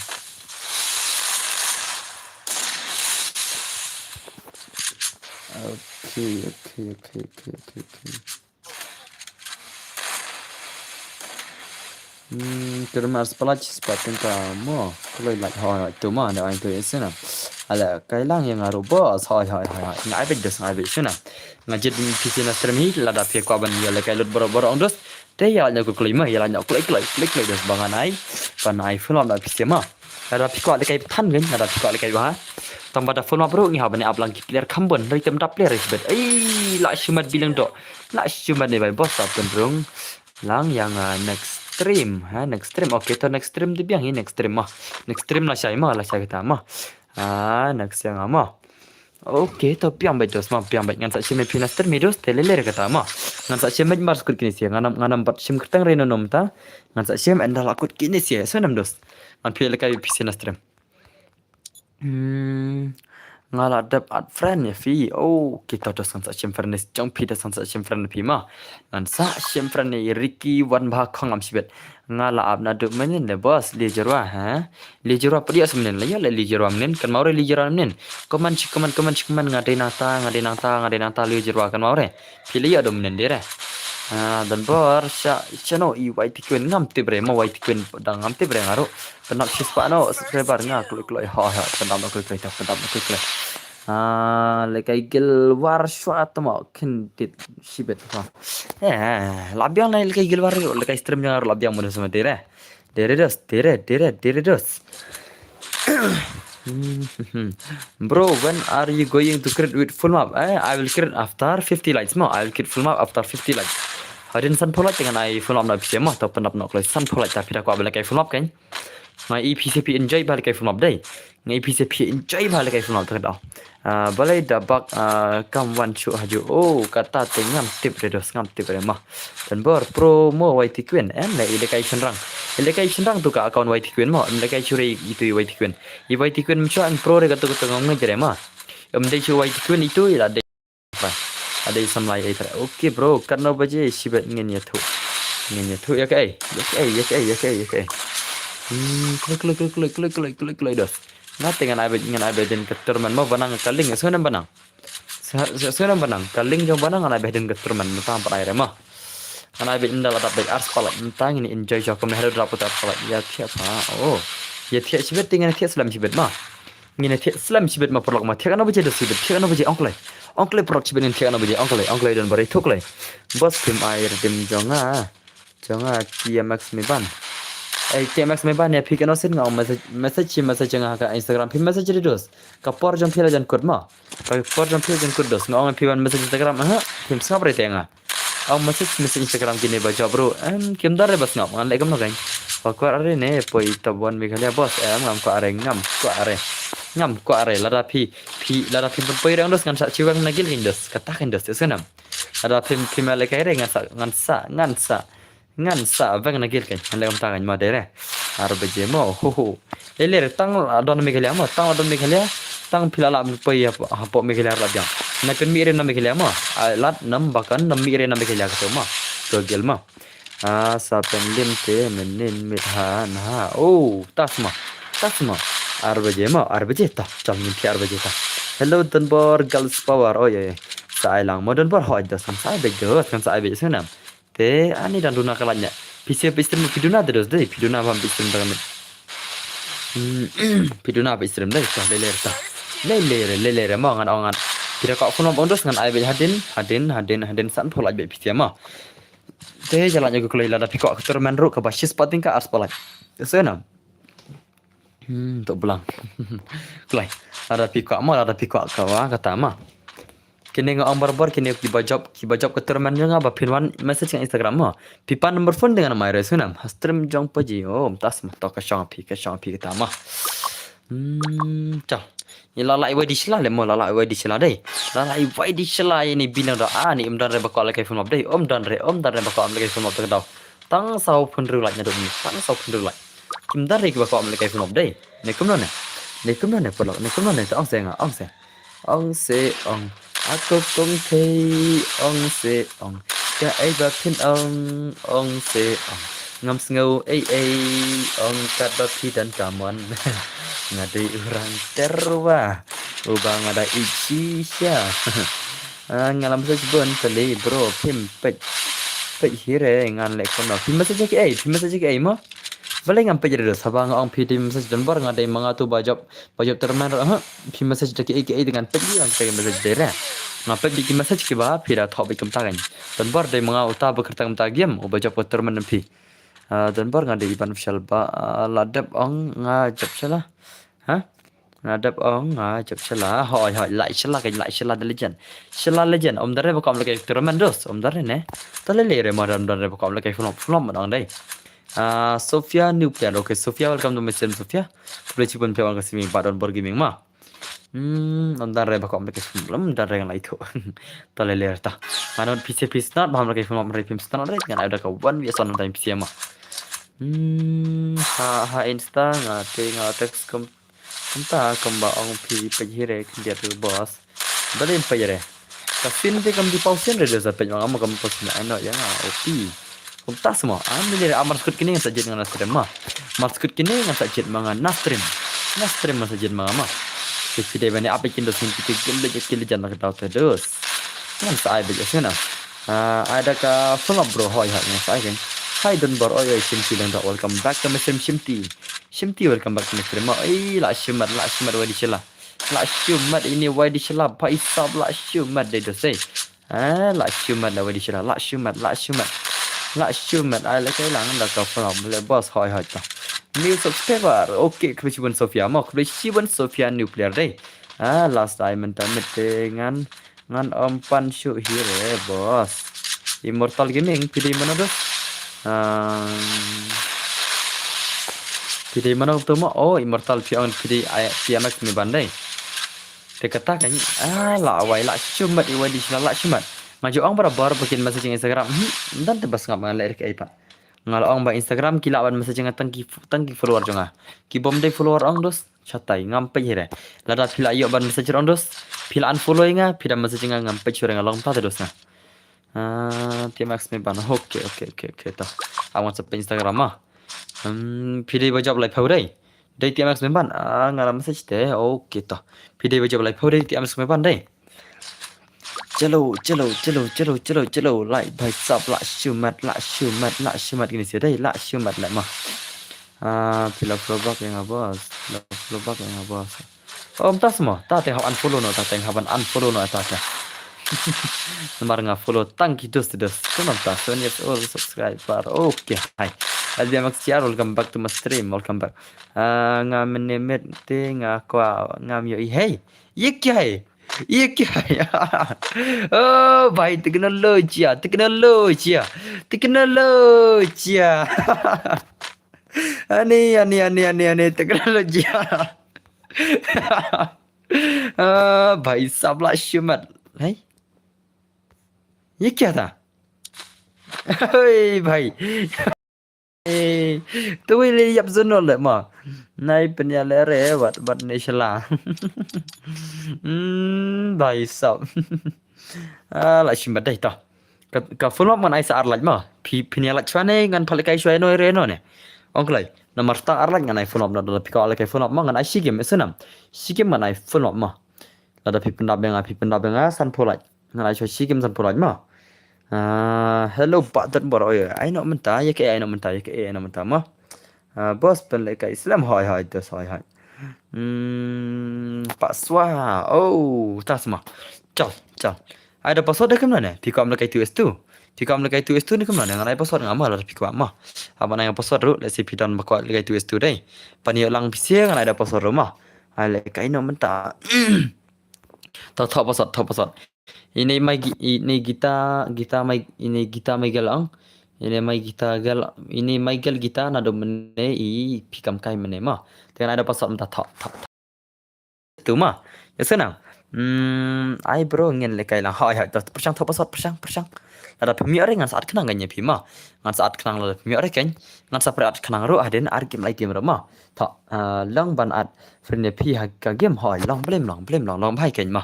Okay, okay, okay, okay, okay, okay. Hmm, terima spalach spot tyngka mo. Kloi like hoi hoi tu ma, da ai tu isna. Ala kai lang ïa nga ruh boss, hoi hoi hoi hoi. Nga ai bad dos, nga ai bad sna. Nga jied phi sa na stream hi, lada phi kwah ban ïa lehkai lut baroh baroh ong dos. Te ïa la ñiah kloi ma, ïa la ñiah kloi, kloi, kloi, kloi dos ba ngan ai. Ban ai full map da phi sa ma. Lada phi kwah lehkai than kein, lada phi kwah lehkai ba ha. Tang ba da full map ruh ngi hap ban ap lang ki player kham bun, ri tem da player ri bad. Ei, la shimet Bilang Dok. La shimet ne bai boss ap tun rung. Lang ïa nga next stream, ha, next stream. Okay, to next stream te biang hi next stream ma. Next stream la shai ma, la shai kita ma. Ah, next ïa nga ma. Okay, to piang bad dos ma, piang bad ngan sa shim ïa phi na stream hi dos, te lele re kata ma. Ngan sa shim bad mar skut kine sia, ngan nam, ngan nam bad shim kyrteng re no nom ta. Ngan sa shim enda la kut kine sia, so nam dos. Ngan phi leka ïa phi sia na stream. Hmm, nga la dep add friend ïa phi. Oh, kita dos ngan sa shim friend jong phi dos ngan sa shim friend phi ma. Ngan sa shim friend ïa Ricky wan ba khong am shibet. Nga la ap na duk mynnin de boss, li jerwa ha. Li jerwa pdi as mynnin la ya le li jerwa mynnin kan mau re li jerwa mynnin. Comment shi comment comment shi comment nga dei nang ta nga dei nang ta nga dei nang ta li jerwa kan mau re. Phi li ya dum mynnin de re. Ah, dan bor sha chano i Y T Queen ngam tip re ma Y T Queen dang ngam tip re nga ru. Penap shi spah no subscriber nga kloi kloi ha ha penap no kloi kloi ta penap no kloi kloi. Ah, lekai gil war shwa tama kin dit shibet ha. Eh, labiang na lekai gil war lekai stream jang labiang mo sama dere. Dere dos, dere, dere, dere dos. Bro, when are you going to create with full map? Eh, I will create after fifty likes mo. I will create full map after fifty likes. Hadin san pholat dengan ai full map na pise mo. Tau penap nok lai san pholat tapi dah ku abel kai full map kan. Ngai i pise pi enjoy bal kai full map dai. Ngai pise pi enjoy bal kai full map tak dah. Ah, balai da bak, ah, kam wan shu haju. Oh, kata te ngam tip re dos, ngam tip re ma. Dan bor pro mo Y T Queen, em le ile kai shenrang. Ile kai shenrang tu ka account Y T Queen mo, em le kai shure itu Y T Queen. I Y T Queen msho an pro re katu katu ngam ngai jere ma. Em dei shu Y T Queen itu ila dei. Ada samlai ai tra. Okay bro, katno baje shibet ngin ya thu. Ngin ya thu ya kai. Ya kai, ya kai, ya kai, ya kai. Hmm, klik klik klik klik klik klik klik klik dos. Ngate ngan ai bet ngan ai bet den ketur man ma banang kaling. Sona banang. Sona banang kaling jong banang ngan ai bet den ketur man mutang pat ai re ma. Ngan ai bet inda la dap bet ars palak mutang ini enjoy jo kom hero dap putar palak ya thiap ha. Oh. Ya thiap shibet tingan thiap selam shibet ma. Ngin thiap selam shibet ma porlok ma thiap ano baje dos shibet thiap ano baje ongklai. Ongklai porlok shibet ngin thiap ano baje ongklai ongklai don bare thuklai. Bos tim ai redim jonga. Jonga T M X me ban. Ai T M X me ban ya phi kano sin nga ong message message shi message nga ka Instagram phi message re dos. Ka por jong phi la jan kut ma. Ka por jong phi la jan kut dos nga ong phi ban message Instagram ha. Phi sngap re te nga. Ong message message Instagram kine ba jop bro. Em kim dar re ba sngap ngan le kam no gain. Ba kwar are ne poi top one Meghalaya boss em ngam kwar are ngam kwar are. Ngam kwar are lada phi phi lada phi poi rang dos ngan sa chiwang nagil gain dos. Kata gain dos te senam. Ada phim phim ale kai re ngan sa ngan sa ngan sa ngan sa veng na gil kai ale um ta ngan ma dere. Ar baje mo ho ho. Ele re tang adon Meghalaya mo tang adon Meghalaya. Tang phila la poi hapo Meghalaya la biang. Na kan mi re na Meghalaya mo. Lat nam bakan nam mi re na Meghalaya ka mo. To gil mo. Ah, sa pen lim te menin mit ha na ha. Oh, tas ma. Tas ma. Ar baje ma, ar baje ta. Chal min ti ar baje ta. Hello Donbor Girls Power. Oh, yeah, yeah. Sa ai lang mo Donbor hoi das kan sa ai bej dos kan sa ai bej senam. Te ani dan duna kalanya. Pise pistem piduna de dos de piduna bam pistem da kan. Hmm, piduna pistem de ta lele ta. Lele re lele re ma ngan ngan. Pida ka phone bam dos ngan ai bej hadin hadin hadin hadin san phola bej pistem ma. Te jalan jago kulai lada phi kwah ketur man ruh kaba shis pating ka ars palai. Senam. Hmm, tok belang. Kulai. Lada phi kwah mo lada phi kwah ka wa kata ma. Kine nga ong barbar kine kiba jop kiba jop ketur man jong nga ba phin wan message nga Instagram ma. Phi pan number phone dengan mai re senam. Stream jong paji. Oh, tas ma tok ka shong phi ka shong phi kata ma. Hmm, chal. Ni lala iwai di shila le mo lala iwai di shila dei. Lala iwai di shila ini bilang da ani um dan re bakwa le kai phone map dei. Um dan re um dan re bakwa le kai phone map dei. Tang sau pun ru lai na dum tang sau pun ru lai. Kim dan re bakwa le kai phone map dei. Ne kum ne. Ne kum ne polok ne kum ne ta ong se nga ong se. Ong se ong. Aku kong thei ong se ong. Ka ai ba phin ong ong se ong. Ngam sngew ei ei ong kat ba phi dan kamon. Nga dei urang terwa. Uba nga da ichi sha. Ah, nga lam sa jibon pele bro phim pet. Pet hire ngan le kono. Phim message ki ei, phim message ki ei mo. Bale ngam pet jere dos haba nga ong phi phim message dan bar nga dei manga tu ba jop ba jop terman ha. Phim message da ki ei ki ei dengan pet li ang pet message dere. Nga pet ki message ki ba phi da thok bi kum tangan. Dan bar dei manga uta ba kertang ta game uba jop terman phi. Ah, dan bar nga dei iban official ba, ah, la dep ong nga jop shala. Ha? Nga dep ong nga jop shala. Hoi hoi lai shala kan lai shala de legend. Shala legend. Om dare ba kom lagi tournament dos. Om dare ne. Ta lele re ma dan dare ba kom lagi flop flop ma dang dei. Ah, Sophia new player. Okay, Sophia welcome to my stream Sophia. Boleh cipun pia wan ka simi ba don bor gaming ma. Hmm, ym don re ba ka ym leh ka phone, ym don re ngan ai thuh. Ta lei lei ta. Nga don phi shisha phi sngewtynnat ba ym leh ka phone, ym re phim sngewtynnat re, ngan ai da ka wan wi son ym don phi shisha ma. Hmm, ha, ha Insta nga te nga text kum, kumta kumba ong phi peit hi re khyndiat re boss. Balei ym peit re? Ka sien te kam di paw sien re de sa peit ma nga ma kam paw sien ai no ïa nga O P. Kumta sa mo, ah, mini re, ah, mar skud kine ngan sa jied ma nga na stream ma. Mar skud kine ngan sa jied ma nga na stream. Na stream ngan sa jied ma nga ma. Te phi dei ban ïa ap ïa ki dos ngan phi te gem beit ïa ki legend na ka daw te dos. Ngan sa ai beit ïa sngewna. Ah, ai da ka phone up bro, hoi hoi ngan sa ai kan. Hi Don Bor, oi oi Shim Ki Leng Dok, welcome back to my stream Shim T. Shim T, welcome back to my stream ma. Oi, la shimet, la shimet wai di shila. La shimet ine wai di shila, pha isap la shimet dei dos ei. Ah, la shimet la wai di shila, la shimet, la shimet. La shimet, ai la kai lang la ka phone up le boss hoi hoi ta. New subscriber, okay, khublei shibun Sophia mo, khublei shibun Sophia new player dei. Ah, last time mynta mit te ngan, ngan ym pan shuh hi re boss. Immortal Gaming, phi dei mano dos? Ah, phi dei mano tu mo? Oh, Immortal phi ong phi dei ai, T M X Meban dei. Te kata kan, ah, la wai la shimet i wai di shila la shimet. Nga ju ong barabar ba kin messaging Instagram. Hmm, ym don te ba sngap nga leh re kaei pat. Nga la ong ba Instagram ki lah ban messaging nga tang ki, tang ki follower jong nga. Ki bym dei follower ong dos, shatai ngam peit hi re. Lada phi la ïoh ban message ong dos, phi la unfollow nga, phi da messaging nga ngam peit shuh re nga long ta te dos nga. Ah, T M X Meban. Okay, okay, okay, okay, to. Awan sa peit Instagram ma. Hmm, phi dei ba jop lai phew dei. Dei T M X Meban. Ah, nga la message te. Okay to. Phi dei ba jop lai phew dei T M X Meban dei. Chalo, chalo, chalo, chalo, chalo, chalo. Lai bhai sab la shimet, la shimet, la shimet kine sha dei, la shimet la ma. Ah, phi la follow back ïa nga boss. Phi la follow back ïa nga boss. Oh, ym ta sa mo, ta te hap unfollow noh, ta te hap unfollow noh, ta te. Namar nga follow tang ki dos dos. Kumno ta, seven years old subscriber. Okay, hi. L B M X T R, welcome back to my stream, welcome back. Ah, nga mynne met te nga kwah ngam ïohi. Hey, ye kya hai? Ye kya hai? Oh, bhai, technology, technology, technology. Ani, ani, ani, ani, ani, technology. Ah, bhai sab la shimet. Hey? Ye kya tha? Oi, bhai. Eh, tu wi le yap zon le ma. Nai pynïa le re wat, wat ne shala. Hmm, bhai sab. Ah, la shimet dei to. Ka, ka full map ngan ai sa ar lait ma. Phi, phi nia lait shwa ne, ngan phah lehkai shwa ino re ino ne. Ong kloi. Namar tang ar lait ngan ai full map na, da phi kwah lehkai full map ma, ngan ai shi game, ïa sngewna. Shi game ngan ai full map ma. Lada phi pyndap ïa nga, phi pyndap ïa nga, sanphew lait. Ngan ai shwa shi game sanphew lait ma. Ah, hello, Bah Don Bor, oi, ai noh mynta, ïa kaei ai noh mynta, ïa kaei ai noh mynta ma. Ah, boss pynlehkai slem, hoi, hoi, dos, hoi, hoi. Hmm, Pak Swa. Oh, tas ma. Chal, chal. Ai da password da kumno ne? Phi kwah lehkai two S two. Phi kwah lehkai two S two ne kumno ne? Ngan ai password nga ma, lada phi kwah ma. Haba nai nga password ruh, let's say phi don ba kwah lehkai two S two dei. Pan ïoh lang phi sha ngan ai da password ruh ma. Ai lehkai noh mynta. Tho, tho password, tho password. Ine mai gi-, ine gita, gita mai, ine gita mai gel ang. Ine mai gita gel, ine mai gel gita naduh mynne i phi kam kai mynne ma. Te ngan ai da password mynta, tho, tho, tho. Tu ma. Ïa sngewna. Hmm, ai bro ngin lehkai lang. Hoi, hoi, to, pyrshang, tho password, pyrshang, pyrshang. Lada phim ïoh re ngan sa add khnang kan ïa phi ma. Ngan sa add khnang lada phim ïoh re kan. Ngan sa pyrshang add khnang ruh hadien ar game lai game ruh ma. Tho, ah, long ban add friend ïa phi ha ka game, hoi, long, blem long, blem long, long bhai kan ma.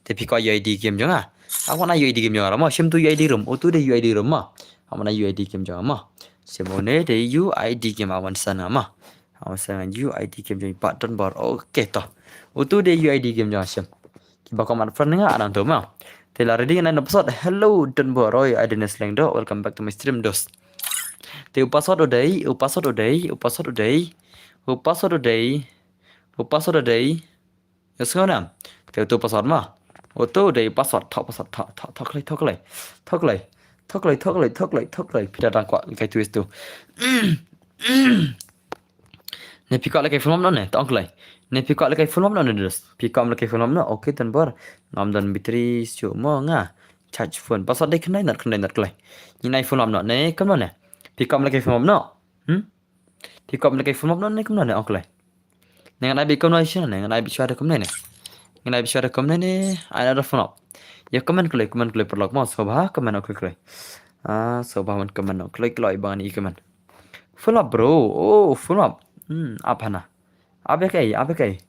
Te phi kwah U I D game jong nga. Awan ai U I D game jong nga ruh ma. Shim tu U I D room, utu dei U I D room ma. Awan ai U I D game jong nga ma. Shim une dei U I D game, awan san nga ma. Awan san nga U I D game jong i Bah Don Bor. Okay to. Utu dei U I D game jong nga, shim. Kiba kwah add friend nga add nangtu ma. Te la ready ngan ai password. Hello Don Bor, oi, ai Dennis Lengdo. Welcome back to my stream, dos. Te u password u dei, u password u dei, u password u dei. U password u dei. U password u dei. Ïa sngewna. Te utu password ma. Utu dei password, tho password, tho, tho, tho kloi, tho kloi. Tho kloi. Tho kloi, tho kloi, tho kloi, tho kloi. Phi da dang kwah lehkai two S two. Ne phi kwah lehkai full map noh ne, to ong kloi. Ne phi kwah lehkai full map noh ne, dos. Phi kwah lehkai full map noh, okay, Don Bor. Ngam don battery shuh mo nga. Charge phone. Password dei khyndai minit, khyndai minit kloi. Ngin ai full map noh ne, kumno ne? Phi kwah lehkai full map noh. Hmm? Phi kwah lehkai full map noh ne kumno ne, ong kloi. Ne ngan ai beit kumno shisha ne, ngan ai beit shuwa da kumne ne. Ngan ai bishar da comment ne, ai na da full up. Ïa comment kloi, comment kloi paralok mo, sngewbha comment kloi kloi. Ah, sngewbha comment kloi kloi ba ngan ïa comment. Full up bro, oh full up. Hmm, ap hana. Ap ïa kaei, ap ïa kaei.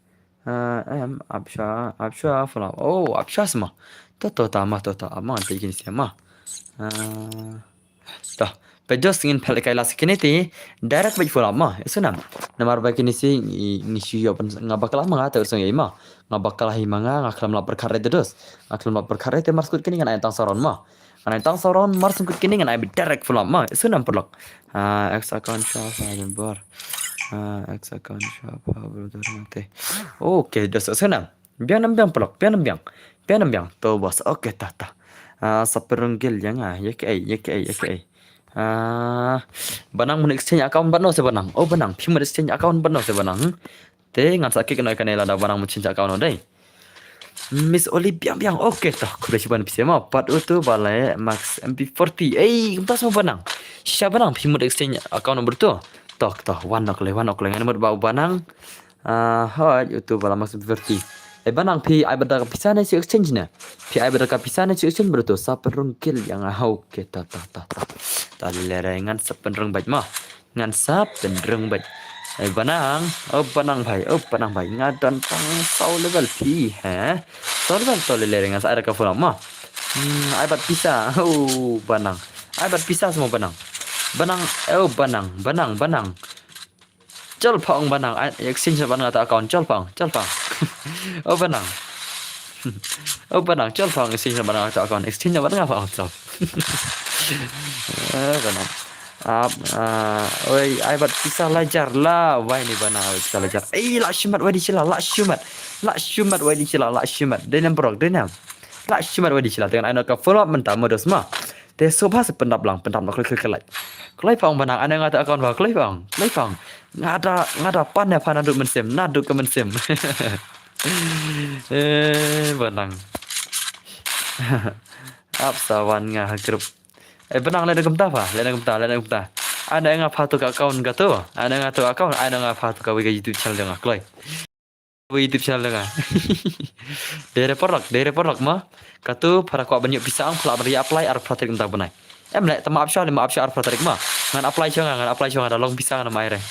Ah, em, ap sha, ap sha full up. Oh, ap sha sma. To to ta ma, to to, ap ma ngan peit kine sma. Ah. Toh, peit dos ngin peit kai la sa kine te, direct beit full up ma, ïa sngewbha. Namar ba kine si ngi, ngi shu ïoh pyn, nga bakla ma nga te u song ïa ma. Nga bakla hi ma nga, nga khlem lap pyrkhat re te dos. Nga khlem lap pyrkhat re te mar sngkut kine ngan ai tang saron ma. Ngan ai tang saron mar sngkut kine ngan ai beit direct full up ma, ïa sngewbha paralok. Ah, X account sha sa bor. Ah, X account sha pa bro te. Okay, dos ïa sngewbha. Biang nam biang paralok, biang nam biang. Biang nam biang. To bos. Okay, ta ta. Ah, sa pynrung gel ïa nga, ïa kaei, ïa kaei, ïa kaei. Ah, Banang mut exchange account bad no se Banang. Oh Banang, phi mut exchange account bad no se Banang. Hmm? Te ngan sa kik noi kane lada Banang mut change account no dei. Miss Oli biang biang. Okay, to. Khublei shibun phi sma. Pat utu ba la Max M P forty. Ei, kumta sma Banang. Shisha Banang, phi mut exchange account no bad utu. To, to. Wan nok le, wan nok le. Ngan mut ba Banang. Ah, hooid, utu ba la Max M P forty. Eh, Banang phi ai bad da ka pisa ne shu exchange ne? Phi ai bad da ka pisa ne shu exchange bad utu? Sa pynrung gel ïa nga. Okay, ta ta ta ta. Ta le re ngan sa pynrung bad ma. Ngan sa pynrung bad. Eh, Banang, oh Banang bhai, oh Banang bhai. Nga don tang saw level phi, ha? Saw level to le le ngan sa ai da ka full up ma. Hmm, ai bad pisa. Oh, Banang. Ai bad pisa sma Banang. Banang, oh Banang, Banang, Banang. Chol pha ong Banang, ai, exchange bad nga ta account, chol pha ong, chol pha ong. Oh Banang. Oh Banang, chol pha ong, exchange bad nga ta account, exchange bad nga pha ong, chol. Eh, Banang. Ap, ah, oi, ai bad pisa lajar la, wai ni Banang, ai bad pisa lajar. Ei, la shimet wai di chila, la shimet. La shimet wai di chila, la shimet. Dei nam paralok, dei nam. La shimet wai di chila, te ngan ai noh ka full up mynta mo dos ma. Te sngewbha sa pyndap lang, pyndap noh kloi kloi kloi. Kloi pha ong Banang, ai noh nga ta account ba, kloi pha ong, kloi pha ong. Nga da, nga da pan ïa pha naduh mynsiem, naduh ka mynsiem. Eh, Banang. Ap sa wan nga ha group. Eh, Banang leh na kumta pha, leh na kumta, leh na kumta. Ai noh nga pha tu ka account katu, ai noh nga tu account, ai noh nga pha tu kawei ka YouTube channel jong nga kloi. Kawei YouTube channel jong nga. Dei re paralok, dei re paralok ma. Katu para kwah ban ïoh pisa ang pha lah ban ïa apply arphew tarik mynta bnai. Em leh tang ma ap sha leh ma ap sha arphew tarik ma. Ngan apply sha nga, ngan apply sha nga da long pisa ngan mai re.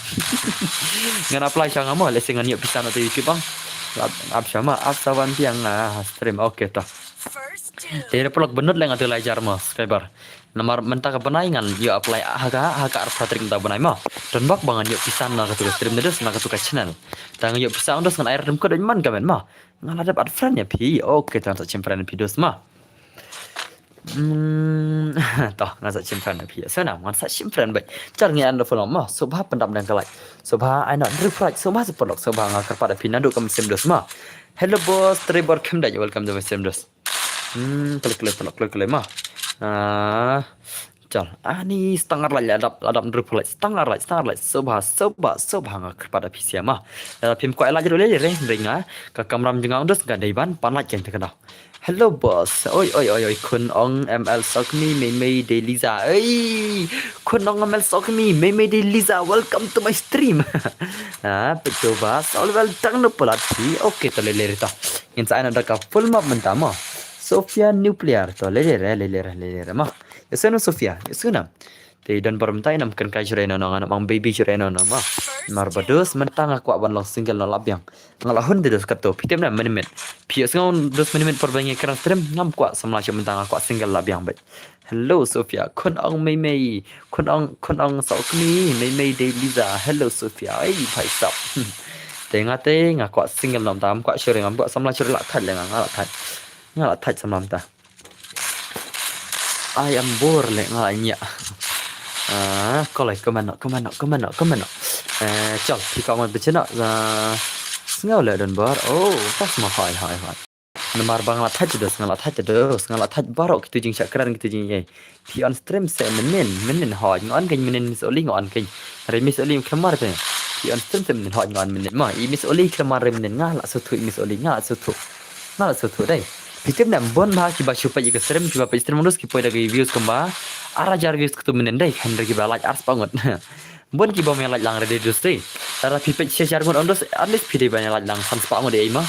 Ngan apply sha nga mo leh se ngan ïoh pisa na tu YouTube ang. Ap, ap sha ma, ap sa wan biang nga stream. Okay to. Te re paralok bynnud leh nga tu lai hajar mo subscriber. Namar mynta ka bnai ngan ïoh apply ha ka, ha ka arphew tarik mynta bnai mo. Don bok ba ngan ïoh pisa na katu ka stream ne dos na katu ka channel. Tang ïoh pisa ang dos ngan ai rim ka dei man ka men mo. Nga la dep add friend ïa phi. Okay, tang sa chim friend phi dos ma. Hmm, to, ngan sa chim friend phi. Sa nam, ngan sa chim friend bad. Char ngi an da follow ma. Sngewbha pyndap dang ka like. Sngewbha ai noh refresh. Sngewbha sa paralok. Sngewbha nga kyrpad ïa phi naduh ka mynsiem dos ma. Hello boss, Trevor Khymdait. Welcome to my stream dos. Hmm, klik klik paralok, klik klik ma. Ah, chal. Ani stang ar like, la dap, la dap refresh. Stang ar like, stang ar like. Sngewbha, sngewbha, sngewbha nga kyrpad ïa phi sha ma. Lada phim kwah like ruh leh leh re, hynrei nga ka kamram jong nga dos ka dei ban pan like ïa ka dau. Hello boss. Oi oi oi oi, Khun Ong M L Sokmi, Mei Mei de Liza. Oi. Khun Ong M L Sokmi, Mei Mei de Liza. Welcome to my stream. Ah, peit to ba. Sa ol wel tang no palat phi. Okay, to leh leh re to. Ngin sa ai noh da ka full map mynta mo. Sophia Nuclear. To leh leh re, leh leh re, leh leh re mo. Ïa sngewbha Sophia, ïa sngewbha. Te don bor mynta ïa nam kren kai shuh re no no, ngan ong baby shuh re no no mo. Mar ba dos mynta nga kwah ban long single noh la biang. Nga la hun te dos kato, phi tip ne mynmiet. Phi ïohsngew dos mynmiet por ba ngi kren stream, ngam kwah samla shuh mynta nga kwah single la biang beit. Hello Sophia, Khun Ong Mei Mei, Khun Ong, Khun Ong Sokmi, Mei Mei de Liza. Hello Sophia, ai bhai sab. Te nga te nga kwah single noh mynta, ngam kwah shuh re, ngam kwah samla shuh re, la thait leh nga, nga la thait. Nga la thait samla mynta. Ai am bor leh nga la ñiah. Ah, ko leh comment noh, comment noh, comment noh, comment noh. Eh, chal, phi comment beit noh. Ah, sngew leh don bor. Oh, pas ma hoi, hoi, hoi. Namar ba nga la thait te dos, nga la thait te dos, nga la thait baroh kitu jingshah kren kitu jingïai. Phi on stream se mynnin, mynnin hoi. Nga on kein mynnin Miss Oli nga on kein. Re Miss Oli khlem mar te. Phi on stream se mynnin hoi nga on mynnin ma. I Miss Oli khlem mar re mynnin nga la sngewthuh i Miss Oli nga la sngewthuh. Nga la sngewthuh dei. Phi tip ne bun bha kiba shu peit ïa ka stream, kiba peit stream dos ki poi da ki views kumba ar hajar views katu mynnin dei, hynrei kiba like ar spah ngut. Bun kiba ym ïa like lang re dei dos dei. Lada phi peit shi hajar ngut ong dos, at least phi dei ban ïa like lang san spah ngut dei ma.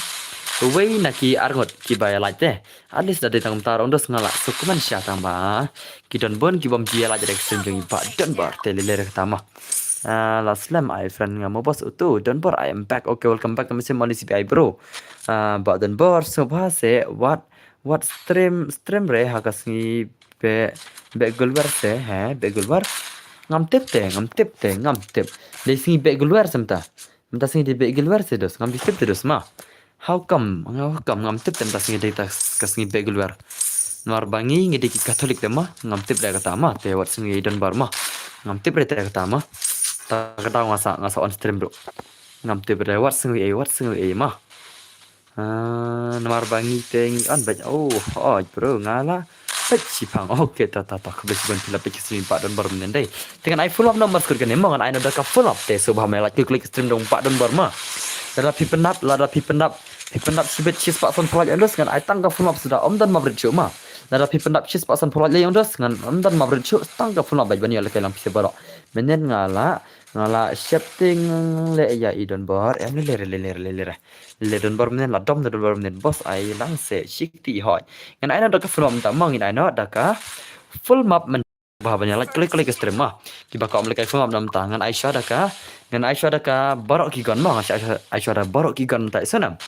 Uwei na ki arngut kiba ïa like te. At least da dei tang kumta ruh dos nga lah suk kmen sha tang ba ki don bun ki bym ju ïa like da ka stream jong i Bah Donbor te lei lei re kata ma. Ah, la slem ai friend nga mo boss utu Donbor, I am back. Okay, welcome back to my stream, only C P I bro. Ah, Bah Donbor, sngewbha se wat wat stream stream re ha ka sngi beh beh gulwer se, he beh gulwer. Ngam tip te, ngam tip te, ngam tip. Dei sngi beh gulwer se mynta. Mynta sngi dei beh gulwer se dos, ngam tip te dos ma. How come? How come ngam tip te mynta sngi dei ta ka sngi beh gulwer? Namar ba ngi ngi dei ki Katholik te ma, ngam tip re kata ma, te wat sngi Donbor ma. Ngam tip re te kata ma. Ta ka daw nga sa nga sa on stream bro. Ngam tip re wat sngi ei, wat sngi ei ma. Ah, namar ba ngi te ngi on bad, oh, oh bro, nga la bad shipang. Okay, ta ta ta, khublei shibun phi la peit ka stream Bah Donbor mynnin dei. Te ngan ai full up number skur kane mo, ngan ai noh da ka full up te, sngewbha me like klik stream jong Bah Donbor ma. Lada phi pyndap, lada phi pyndap, phi pyndap shibit shispah san phew like ïong dos, ngan ai tang ka full up suda, ym don map rit shuh ma. Lada phi pyndap shispah san phew like ïong dos, ngan ym don map rit shuh, tang ka full up bad ban ïoh lehkai lang pisa baroh. Mynnin nga la nga la shepting leh ïa i Donbor, em leh leh leh leh leh leh. Leh Donbor mynnin, la dom Donbor mynnin, boss ai lang se shikti hoi. Ngan ai noh da ka full up mynta mo, ngan ai noh da ka full map mynta. Ba ban ïa like klik klik stream ma. Kiba kwah ym lehkai full map mynta, ngan ai shuwa da ka, ngan ai shuwa da ka baroh ki gun mo, ngan ai shuwa da baroh ki gun mynta i snam.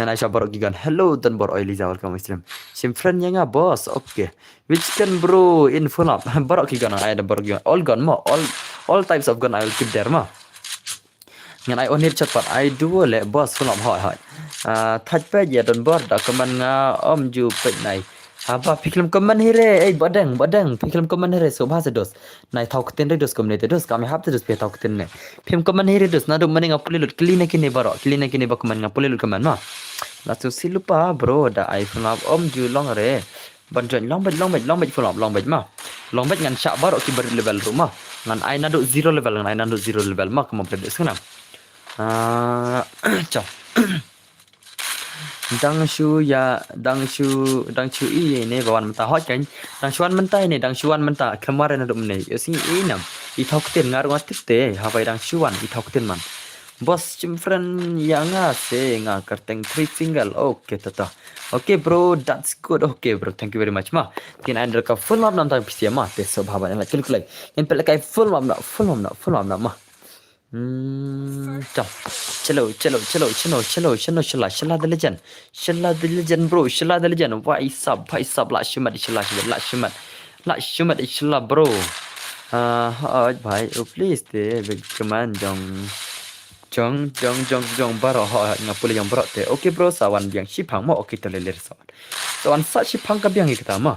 Ngan ai shuwa baroh ki gun. Hello Donbor, oi Liza, welcome to stream. Shim friend ïa nga boss, okay. Which gun bro in full map? Baroh ki gun, ai da baroh ki gun. All gun mo, all all types of gun I will keep there ma. Ngan ai onir chatpat ai duo leh boss full map hoi hoi. Ah, thait peit ïa Donbor da comment nga ym ju peit nai. Haba phi khlem comment hi re, ei Bah Deng, Bah Deng, phi khlem comment hi re, sngewbha se dos. Nai thaw ktien re dos, comment te dos, kam hap te dos phi thaw ktien ne. Phim comment hi re dos, naduh mynne nga pule lut, kylli na kine baroh, kylli na kine ba comment nga pule lut comment ma. La sngewsih lypa bro, da ai full map ym ju long re. Ban join long bad, long bad, long bad full map, long bad ma. Long bad ngan shah baroh ki barit level ruh ma. Ngan ai naduh zero level, ngan ai naduh zero level ma, kumba phi la dei sngewbha. Ah, cha. Dang shu ïa, dang shu, dang shu i ne ba wan mynta hoi kan. Dang shu wan mynta ne, dang shu wan mynta. Khlem wan re naduh mynne. Ïoh sngi i nam. I thaw ktien nga ruh nga tip te. Haba i dang shu wan i thaw ktien man. Boss shim friend ïa nga se nga kyrteng three finger. Okay tata. Okay bro, that's good. Okay bro, thank you very much ma. Te ngan ai noh da ka full map namar tang pisa ma. Te sngewbha ban ïa like klik klik. Ngan peit lehkai full map noh, full map noh, full map noh ma. Hmm, chalo, chalo, chalo, chalo, chalo, chalo, Shala, Shala the legend. Shala the legend, bro, Shala the legend. Wai sap, wai sap, la shimet, Shala, shimet, la shimet. La shimet, Shala, bro. Ah, hoi, bhai, oh, please, te, big command, jong, jong, jong, jong, jong, baroh, hoi, hoi, nga pule jong baroh, te. Okay, bro, sa wan biang shipang mo, okay, to lei lei sa wan. Sa wan sa shipang ka biang ïa kata mo.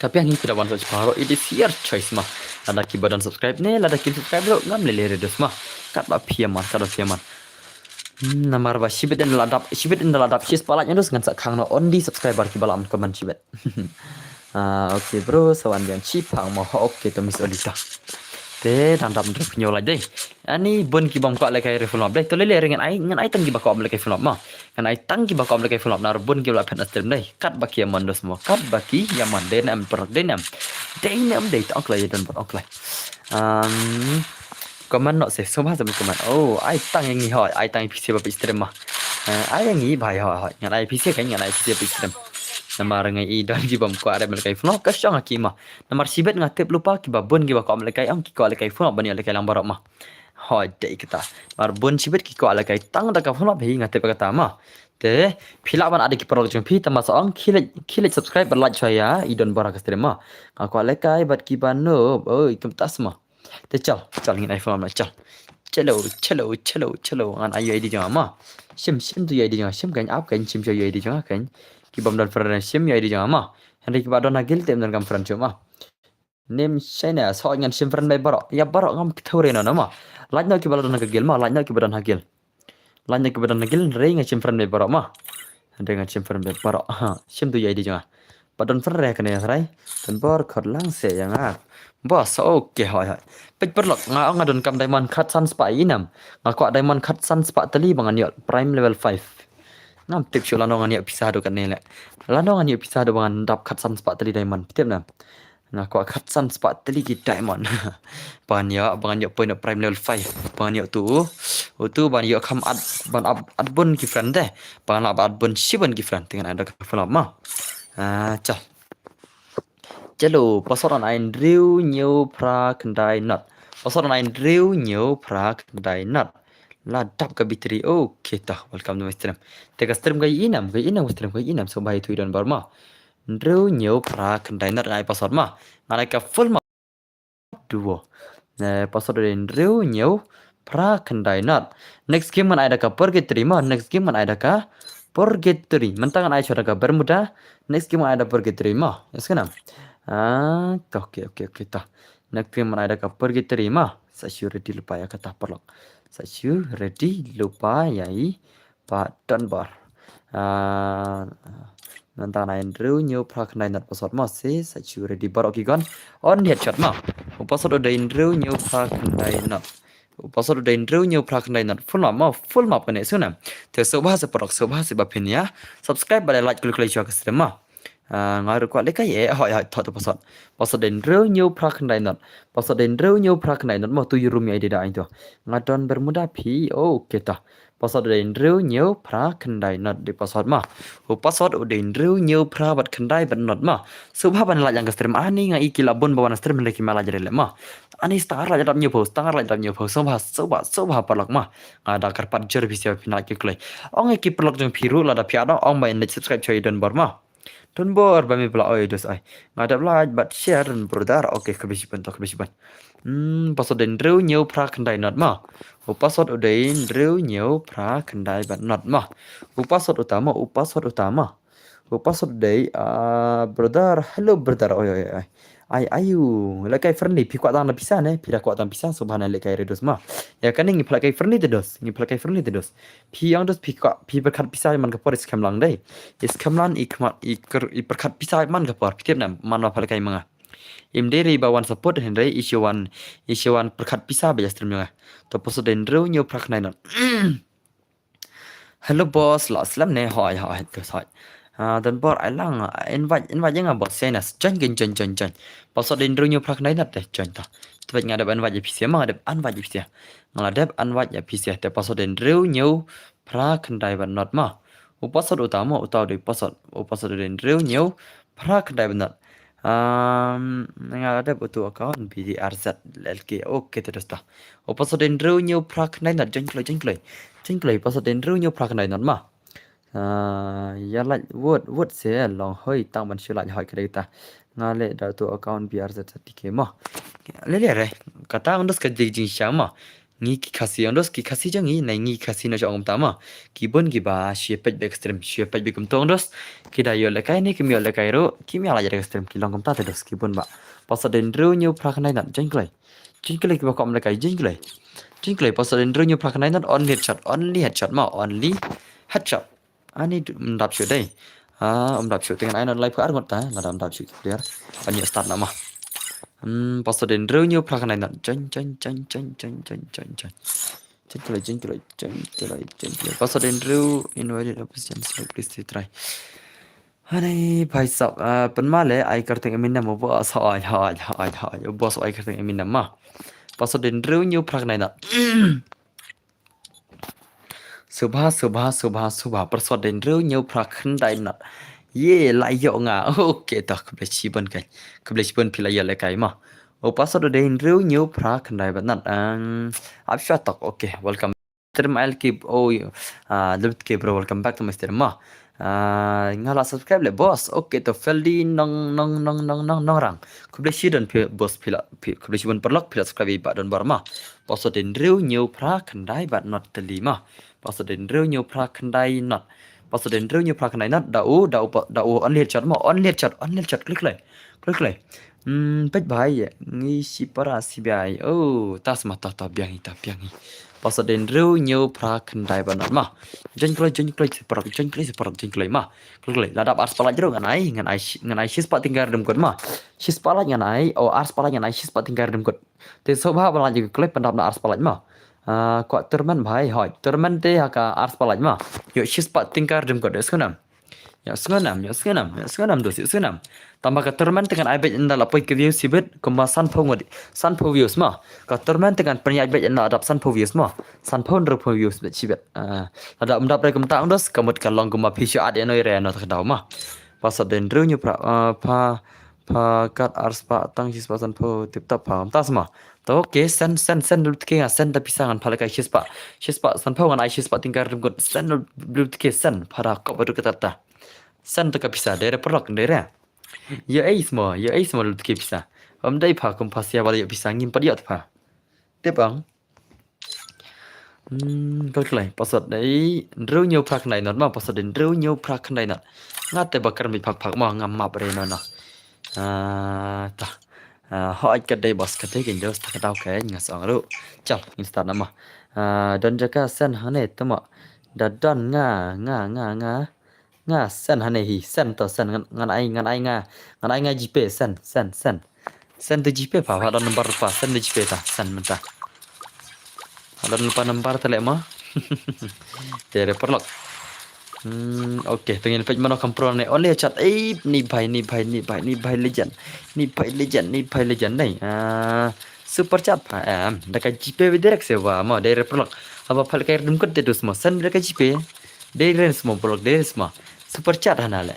Ka biang hi ki da wan sa shipang ruh, it is your choice ma. Lada ki ba don subscribe ne, lada kim subscribe ruh, ngam lei lei re dos ma. Katba phi ïa man, katba phi ïa man. Hmm, namar ba shibit dang la dap, shibit dang la dap, shispah like ïong dos ngan sa khang noh only subscriber kiba lah ban comment shibit. Ah, okay bro, sa wan biang shipang mo, okay to Miss Odita. Te dang dap ndrop hynñiew like dei. Ani bun ki bym kwah lehkai re full map dei. To lei lei re ngan ai, ngan ai tang kiba kwah lehkai full map ma. Ngan ai tang kiba kwah lehkai full map namar bun ki la phet na stream dei. Katba ki ïa man dos mo. Katba ki ïa man dei nam pyrkhat dei nam. Dei nam dei tang kloi don bot kloi. Um, comment noh se sngewbha sa comment. Oh, ai tang ïa ngi hoi, ai tang ïa phi se ba phi stream ma. Eh, ai ïa ngi bhai hoi hoi. Ngan ai phi se kan, ngan ai phi se ba phi stream. Namar nga i don ki bym kwah re lehkai full map ka shong ha ki ma. Namar shibit nga tip lypa kiba bun kiba kwah lehkai ong ki kwah lehkai full map ban ïa lehkai lang baroh ma. Hoi dei kata. Namar bun shibit ki kwah lehkai tang da ka full map hi nga tip kata ma. Te phi lah ban add ïa ki paralok jong phi tang ba sa ong khie leit, khie leit subscribe bad like shuwa ïa i don bor ha ka stream ma. Nga kwah lehkai bad kiba noob. Oi kumta ma. Te chal, chal ngin ai full map na chal. Chalo, chalo, chalo, chalo ngan ai ïa u I D jong nga ma. Shim, shim tu ïa u I D jong nga, shim kan ap kan shim shuwa ïa u I D jong nga kan. Ki bym don friend shim ïa u I D jong nga ma. Hynrei kiba don ha guild te ym don kam friend shuh ma. Nym shai ne, sa ngan shim friend bad baroh. Ïa baroh ngam kyntu re noh ma. Like noh kiba la don ha ka guild ma, like noh kiba don ha guild. Like noh kiba don ha guild, hynrei ngan shim friend bad baroh ma. Hynrei ngan shim friend bad baroh. Ha, shim tu ïa u I D jong nga. Ba don friend re kane hynrei. Don bor khot lang se ïa nga. Bas, okay hoi hoi. Peit paralok, nga ong nga donkam diamond khatsan spah ïa i nam. Nga kwah diamond khatsan spah tylli ba ngan ïoh prime level five. Ngam tip shuh lano ngan ïoh pisa haduh katne leh. Lano ngan ïoh pisa haduh ba ngan dap khatsan spah tylli diamond. Phi tip ne? Nga kwah khatsan spah tylli ki diamond. Ba ngan ïoh, ba ngan ïoh poi na prime level five. Ba ngan ïoh tu. Utu ban ïoh kham add, ban add, add bun ki friend te. Ban lah ban add bun shibun ki friend. Te ngan ai da ka full up ma. Ah, chal. Chalo, password ngan ai hynriew hynñiew phra khyndai not. Password ngan ai hynriew hynñiew phra khyndai not. La dap ka battery. Okay, ta, welcome to my stream. Te ka stream ka ïa i nam, ka ïa i nam, ka stream ka ïa i nam. So ba ïa tu i don bar ma. Hynriew hynñiew phra khyndai not ngan ai password ma. Ngan ai ka full ma. Duo. Eh, password u dei hynriew hynñiew phra khyndai not. Next game ngan ai da ka Purgatory ma. Next game ngan ai da ka Purgatory. Mynta ngan ai shuwa da ka Bermuda. Next game ngan ai da Purgatory ma. Ïa sngewbha. Ah, okay, okay, okay, ta. Next game ngan ai da ka Purgatory ma. Sa shu ready lypa ïa kata paralok. Sa shu ready lypa ïa i Bah Donbor. Ah, mynta ngan ai hynriew hynñiew phra khyndai not password ma, sa shu ready baroh ki gon. Only headshot ma. U password u dei hynriew hynñiew phra khyndai not. U password u dei hynriew hynñiew phra khyndai not. Full map ma, full map kane sngewbha. Te sngewbha sa paralok, sngewbha sa ba phin ïa subscribe bad like klik klik shuwa ka stream ma. Ah, nga ruh kwah lehkai eh, hoi hoi, thot u password. Password u dei hynriew hynñiew phra khyndai not. Password u dei hynriew hynñiew phra khyndai not ma, tu ïa room ïa i dei da ai tu. Nga don Bermuda phi, okay ta. Password u dei hynriew hynñiew phra khyndai not dei password ma. U password u dei hynriew hynñiew phra bad khyndai bad not ma. Sngewbha ban like ïa ka stream, ani nga i ki la bun ba wan stream hynrei kim like re leh ma. Ani star like dap hynñiew phew, star like dap hynñiew phew, sngewbha, sngewbha, sngewbha paralok ma. Nga da kyrpad jur phi sha phi like klik. Ong ïa ki paralok jong phi ruh lada phi ïa dang ong ba ïa subscribe shuwa ïa i Donbor ma. Donbor ba me phi la oi dos ai. Nga dep like bad share brother. Okay, khublei shibun to, khublei shibun. Hmm, password u dei hynriew hynñiew phra khyndai not ma. U password u dei hynriew hynñiew phra khyndai bad not ma. U password uta ma, u password uta ma. U password u dei, ah, brother, hello brother. Oi oi oi. Ai ayu, lehkai friendly, phi kwah tang da pisa ne, phi da kwah tang pisa, sngewbha ne lehkai re dos ma. Ïa kane ngi phi lehkai friendly te dos, ngi phi lehkai friendly te dos. Phi ong dos phi kwah, phi pyrkhat pisa man ka por i skhem lang dei. I skhem lang i khmat, i ker, i pyrkhat pisa man ka por, phi tip ne, man ma phi lehkai ma nga. Im dei re ba wan support hynrei i shu wan, i shu wan pyrkhat pisa ba ïa stream ïa nga. To password u dei hynriew hynñiew phra khyndai not. Hello boss, la slem ne, hoi hoi, to hoi. Ah, Donbor ai lang, ah, invite, invite ïa nga boss, send us. Join kin, join, join, join. Password u dei hynriew hynñiew phra khyndai not te, join ta. Te nga dep invite ïa phi sha ma, nga dep invite ïa phi sha. Nga la dep invite ïa phi sha, te password u dei hynriew hynñiew phra khyndai bad not ma. U password uta ma, uta u dei password. U password u dei hynriew hynñiew phra khyndai bad not. Um, nga la dep utu account B D R Z L K. Okay, te dos ta. U password u dei hynriew hynñiew phra khyndai not, join kloi, join kloi. Join kloi, password u dei hynriew hynñiew phra khyndai not ma. Ah, ïa like word, word se long hoi tang ban shu like hoi kdei ta. Nga leh da utu account B R Z T K ma. Leh leh re, kata ong dos ka jing jing sha ma. Ngi ki Khasi ong dos, ki Khasi jong ngi, nai ngi Khasi na jong kumta ma. Ki bun ki ba shu peit beit ka stream, shu peit beit kumta ong dos. Ki da ïoh lehkai ne kim ïoh lehkai ruh, kim ïa la ïa ka stream, ki long kumta te dos, ki bun ba. Password u dei hynriew hynñiew phra khyndai not, join kloi. Join kloi ki ba kwah lehkai, join kloi. Join kloi, password u dei hynriew hynñiew phra khyndai not, only headshot, only headshot ma, only headshot. Ani du-, ym dap shuh dei. Ah, ym dap shuh, te ngan ai not live ka ar ngut ta, lada ym dap shuh ki player. Ban ïa start na ma. Hmm, password u dei hynriew hynñiew phra khyndai not. Join, join, join. Join kloi, join kloi, join kloi, join kloi. Password u dei hynriew, invalid option, so please retry. Hanai, bhai sab, ah, pynma le, ai kyrteng Eminem mo, bo, sa, ai, ai, ai, ai, boss, ai kyrteng Eminem ma. Password u dei hynriew hynñiew phra khyndai not. Sngewbha, sngewbha, sngewbha, sngewbha. Password u dei hynriew hynñiew phra khyndai not. Ye, la ïoh nga. Okay, to, khublei shibun kan. Khublei shibun phi la ïoh lehkai ma. U password u dei hynriew hynñiew phra khyndai bad not. Ang, ap shuwa tok. Okay, welcome. Stream I'll keep. Oh, ah, love it, bro. Welcome back to my stream ma. Ah, nga la subscribe le, boss. Okay, to Feldi Nong, Nong, Nong, Nong, Nong, Nongrang. Khublei shibun phi, boss phi la, phi, khublei shibun paralok phi la subscribe ïa i Bah Donbor ma. Password u dei hynriew hynñiew phra khyndai bad not tylli ma. Password u dei hynriew hynñiew phra khyndai not. Password u dei hynriew hynñiew phra khyndai not. Da u, da u, pa-, da u only headshot ma, only headshot, only headshot. Klik kloi. Klik kloi. Hmm, peit bhai, ngi shipara C B I. Oh, tas ma, ta, ta, biang i, ta, biang i. Password u dei hynriew hynñiew phra khyndai bad not ma. Join kloi, join kloi, sa paralok, join kloi, sa paralok, join kloi ma. Klik kloi. La dap ar spah like ruh ngan ai, ngan ai shi-, ngan ai shispah tyngka rdem kot ma. Shispah like ngan ai, oh, ar spah like ngan ai, shispah tyngka rdem kot. Te sngewbha ba la ïa klik pyndap na ar spah like ma. Ah, kwah tournament bhai, hoi. Tournament te ha ka ar spah like ma. Ïoh shispah tyngka rdem kot, ïoh sngewbha. Ïoh sngewbha, ïoh sngewbha, ïoh sngewbha dos, ïoh sngewbha. Tangba ka tournament te ngan ai beit ynda la poi ka views shibit kumba sanphew ngut, sanphew views mo. Ka tournament te ngan pynïaid beit ynda la dap sanphew views mo. Sanphew hynriewphew views beit shibit. Ah, lada ym dap re kumta ong dos, ka mut ka long kumba phi shu ad ïano ïa re ïano ta ka daw mo. Password dei hynriew hynñiew phra, ah, pha, pha kat ar spah tang shi spah sanphew, tip top pha, kumta sma. To okay, send, send, send lut ke nga, send da pisa ngan pha lehkai shi spah. Shi spah sanphew ngan ai shi spah tyngka ryngkut, send lut ke, send, pha da kop badu kata ta. Send ta ka pisa, dei re paralok, dei re. Ïa ei sma, ïa ei sma lut ke pisa. Ym dei pha kum pha sia ba la ïoh pisa, ngim pat ïoh pha. Tip ong. Hmm, kal klai, password dei hynriew hynñiew phra khyndai not mo, password dei hynriew hynñiew phra khyndai not. Nga te ba kren beit phak phak mo, ngam map re no no. Ah, ta. Ah, hooid ka dei boss, ka dei kein dos, ta ka daw kein nga sa ong ruh. Chal, ngin start na mo. Ah, don jaka send hangne te mo. Da don nga, nga, nga, nga. Nga send hangne hi, send to, send ngan, ngan ai, ngan ai nga, ngan ai nga GPay, send, send, send. Send to GPay pha, pha don number pha, send to GPay ta, send mynta. Pha don lypa number te leh mo. Te re paralok. Hmm, okay, to ngin peit mano kam pro ne. Only chat, ei, ni bhai, ni bhai, ni bhai, ni bhai legend. Ni bhai legend, ni bhai legend nei. Ah, super chat pha, em, da ka GPay beit direct se wa mo, dei re paralok. Haba pha lehkai ryngkut te dus mo, send da ka GPay. Dei re sma paralok, dei re sma. Super chat hana leh.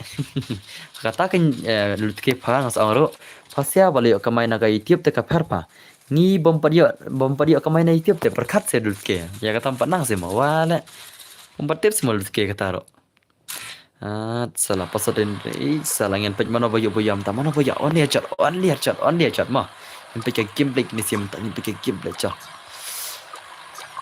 Kata kan, eh, lut ke pha nga sa ong ruh. Pha sia ba la ïoh kamai na ka YouTube te ka pher pha. Ngi bym pat ïoh, bym pat ïoh kamai na YouTube te pyrkhat se lut ke. Ïa kata ym pat nang se mo wa leh. Bym pat tip se mo lut ke kata ruh. Ah, sala password dei hynriew, sala ngin peit mano ba ïoh ba ïam ta, mano ba ïoh, only a chat, only a chat, only a chat mo. Ngin peit ka gameplay kine sim ta, ngin peit ka gameplay chat.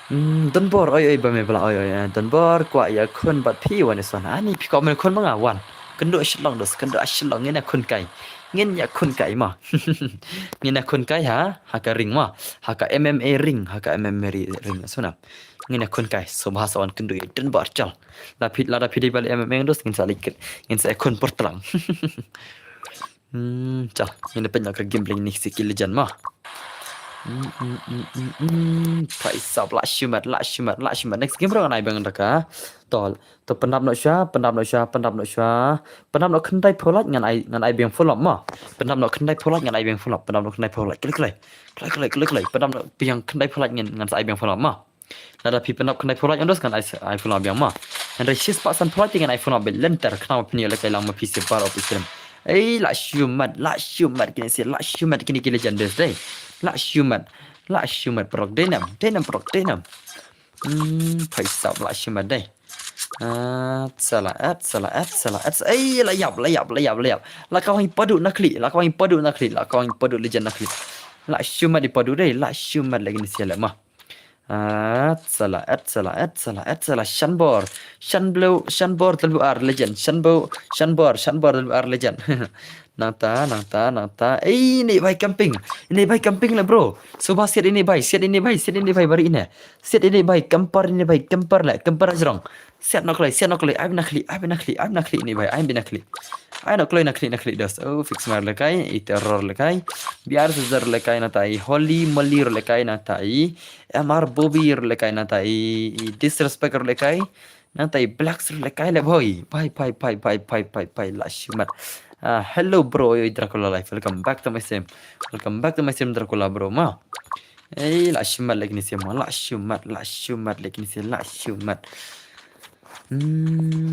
Hmm, Donbor, oi, oi, ba me bla, oi, oi, eh, Donbor, kwah ïakhun bad phi wan ïason. Ani phi kwah ïakhun ma nga wan. Kynduh Shillong dos, kynduh Shillong, ngin ïakhun kai. Ngin ïakhun kai mo. Ngin ïakhun kai ha, ha ka ring mo. Ha ka MMA ring, ha ka MMA ri-, ring, suna. Ngin ïakhun kai, so ba sa wan kynduh ïa Donbor chal. La phi, lada phi dei ba leh MMA dos, ngin sa leit kit, ngin sa ïakhun por tlang. Hmm, chal, ngin peit noh ka gameplay ni si ki legend mo. Hmm, hmm, hmm, hmm, hmm. Pha i sap, la shimet, la shimet, la shimet. Next game ruh ngan ai biang da ka. To, to pyndap noh shuwa, pyndap noh shuwa, pyndap noh shuwa. Pyndap noh khyndai phew like ngan ai, ngan ai biang full up mo. Pyndap noh khyndai phew like ngan ai biang full up. Pyndap noh khyndai phew like. Klik, klik. Klik, klik, klik, klik. Pyndap noh biang khyndai phew like ngan, ngan sa ai biang full up mo. Lada phi pyndap khyndai phew like ong dos ngan ai, ai full up biang mo. Hynrei shispah san phew like te ngan ai full up beit lynter khnang ba phin ïoh lehkai lang ma phi sa baroh phi stream. Ei, la shimet, la shimet kine se, la shimet kine ki legend dei. La shimet, la shimet paralok, dei nam, dei nam paralok, dei nam. Hmm, pha i sap, la shimet dei. Ah, sala, at, sala, at, sala, at. Ei, la ïap, la ïap, la ïap, la ïap. La kawang i Padu na khlieh, la kawang i Padu na khlieh, la kawang i Padu legend na khlieh. La shimet i Padu dei, la shimet leh kine se leh mo. Ah, sala, at, sala, at, sala, at, sala, Shanbor. Shanblo, Shanbor W R legend. Shanbo, Shanbor, Shanbor W R legend. Nangta, nangta, nangta. Ei, ini bai camping. Ini bai camping leh, bro. Suba siat ini bai, siat ini bai, siat ini bai bari ine. Siat ini bai, camper ini bai, camper leh, camper jrong. Siat na kloi, siat na kloi, ai na khlieh, ai na khlieh, ai na khlieh ini bai, ai na khlieh. Ai na kloi, na khlieh, na khlieh dos. Oh, fix mar lehkai, i terror lehkai. B R Cesar lehkai nangta i, Holy Moly lehkai nangta i. M R Bobby lehkai nangta i, i disrespect lehkai. Nangta i Black Star lehkai leh boy. Bye, bye, bye, la shimet. Ah, hello bro, yo Dracula life. Welcome back to my stream. Welcome back to my stream Dracula bro mo. Ei, la shimet leh kine se mo, la shimet, la shimet leh kine se, la shimet. Hmm.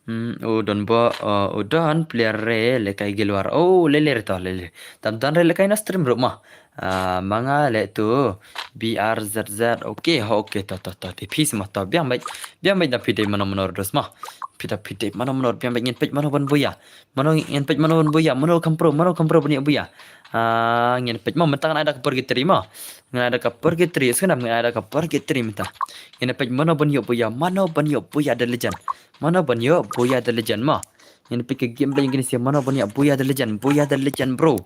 Hmm, u don bo, uh, u don player re lehkai gilwar. Oh, lele re to, lele. Tam don re lehkai na stream ruh mo. Ah, ma nga leh tu. B R Z Z. Okay, ho, okay, to, to, to. Te phi sma to. Biang beit, biang beit da phi dei mano mano dos mo. Phi da phi dei mano mano, biang beit ngin peit mano ban buya. Mano ngin peit mano ban buya. Mano kam pro, mano kam pro ban ïa buya. Ah, ngin peit mo, mynta ngan ai da ka purgatory mo. Ngan ai da ka purgatory, sngewbha ngan ai da ka purgatory mynta. Ngin peit mano ban ïoh buya, mano ban ïoh buya the legend. Mano ban ïoh buya the legend mo. Ngin peit ka gameplay ngin ïa mano ban ïoh buya the legend, buya the legend bro.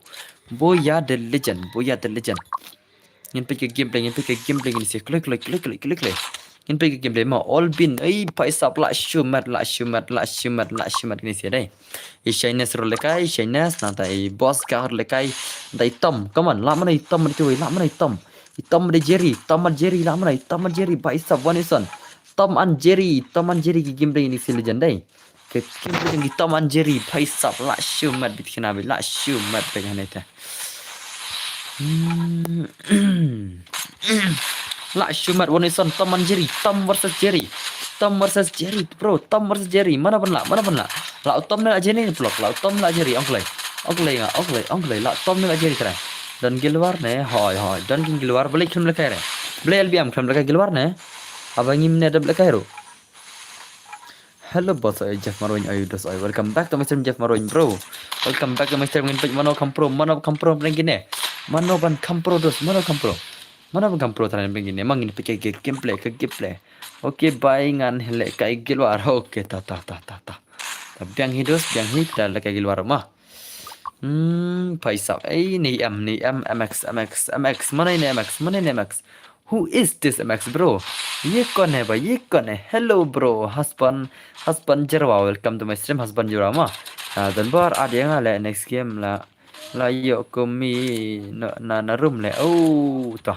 Buya the legend, buya the legend. Ngin peit ka gameplay, ngin peit ka gameplay ngin ïa kloi kloi kloi kloi kloi kloi. Ngin peit ka gameplay mo, Olbin, ei pha i sap, la shimet, la shimet, la shimet, la shimet ngin ïa dei. I Shyness ruh lehkai, i Shyness, nangta i Boss Gah ruh lehkai, nangta i Tom, come on, lah mano i Tom, mano i Tom. I Tom de Jerry, Tom and Jerry la mana, i Tom and Jerry, bhai sab wan ison. Tom and Jerry, Tom and Jerry ki game de ini si legend dei. Ki game de ki Tom and Jerry, bhai sab la shumat bit kina bi, la shumat bit hane te. Hmm. La shumat wan ison Tom and Jerry, Tom versus Jerry. Tom versus Jerry, bro, Tom versus Jerry. Mana ban la, mana ban la. La Tom ne la Jerry ne plok, la Tom la Jerry, ong klei. Ong klei nga, ong klei, ong klei, la Tom ne la Jerry kra. Don Gilwar ne, hoi, hoi. Don King Gilwar, balei khlem lehkai re. Balei L B M khlem lehkai Gilwar ne. Aba ngim ne dep lehkai ru. Hello boss, oi Jeff Marwin, oi dos, oi. Welcome back to my stream, Jeff Marwin, bro. Welcome back to my stream, ngin peit mano kham pro, mano kham pro, bring gine. Mano ban kham pro dos, mano kham pro. Mano ban kham pro tran bring gine, mang ngin peit ke gameplay, ke gameplay. Okay, bye, ngan lehkai Gilwar. Okay, ta, ta, ta, ta, ta. Ta biang hi dos, biang hi, ta lehkai Gilwar ma. Hmm, bhai sab. Ei, ni M, ni M, M X, M X, M X. Mana ini M X, mana ini M X. Who is this M X, bro? Ye kaun hai bhai, ye kaun hai? Hello bro, Husband, Husband Jarwa, welcome to my stream, Husband Jarwa ma. Ah, don bar ad yang le next game la. La yo kumi na, na, na room le. Oh, to.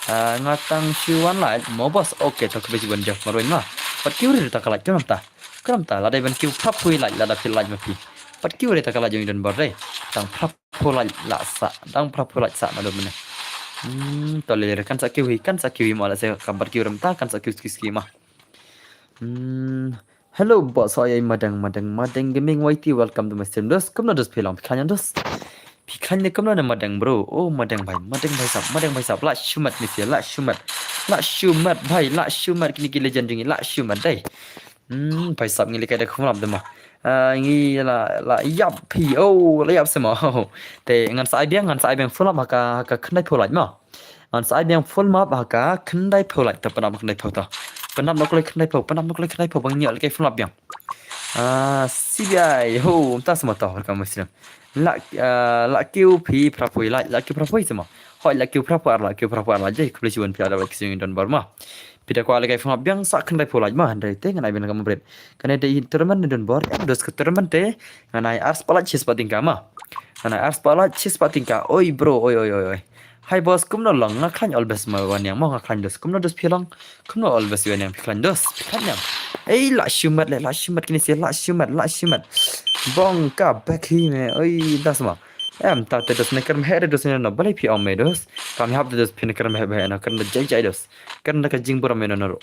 Ah, nga tang shu wan lai mo boss. Okay, to kbe jiban Jeff Marwin ma. Pat kiu ri ta ka lai, kiu nam ta. Kiu nam ta, la dei ban kiu prap pui lai, la da phi lai ma phi. Pat kiu ri ta ka lai jong i don bar dei. Tang prap phu lai la sa, dang prap phu lai sa ma dum ne. Hmm, to le kan sa kiu hi, kan sa kiu hi ma la se ka bat kiu rem ta, kan sa kiu ski ski ma. Hmm, hello boss, oi Madang, Madang, Madang Gaming Y T, welcome to my stream. Dos, kumno dos phi long, phi khlaiñ dos. Phi khlaiñ ne kumno ne Madang bro. Oh, Madang bhai, Madang bhai sab, Madang bhai sab, la shumat ni sia, la shumat. La shumat bhai, la shumat kini ki legend jong ngi, la shumat dei. Hmm, bhai sab ngi lehkai da ka phone lap de ma. Ah, ngi la, la ïap phi, oh, la ïap se ma. Te ngan sa ai biang, ngan sa ai biang phone lap ha ka, ha ka khyndai phew like ma. Ngan sa ai biang phone lap ha ka khyndai phew like, ta pynap khyndai phew ta. Pynap na kloi khyndai phew, pynap na kloi khyndai phew, ba ngin ïoh lehkai phone lap biang. Ah, C B I, ho, mynta se ma ta, welcome stream. La, ah, la kiu phi phra phew like, la kiu phra phew se ma. Hoi la kiu phra phew ar, la kiu phra phew ar, la jai, khublei shibun phi la da like sing don bar ma. Phi da kwah lehkai phone lap biang sa khyndai phew like ma, hynrei te ngan ai biang ka ma bret. Kane dei tournament ne don bor, em dos ka tournament te, ngan ai ar spah like shi spah tyngka ma. Ngan ai ar spah like shi spah tyngka, oi bro, oi, oi, oi, oi. Hi boss, kumno long, nga khlaiñ all best ma wan yang mo, nga khlaiñ dos, kumno dos phi long, kumno all best wan yang, phi khlaiñ dos, phi khlaiñ yang. Ei, la shumat le, la shumat kini sia, la shumat, la shumat. Bong ka back hi me, oi, das ma. Em, ta te dos ne kyrmen he dos ne no, balei phi ong me dos. Kam hap te dos phi ne kyrmen he no, kyrmen jai jai dos. Kyrmen ka jingburom me no no.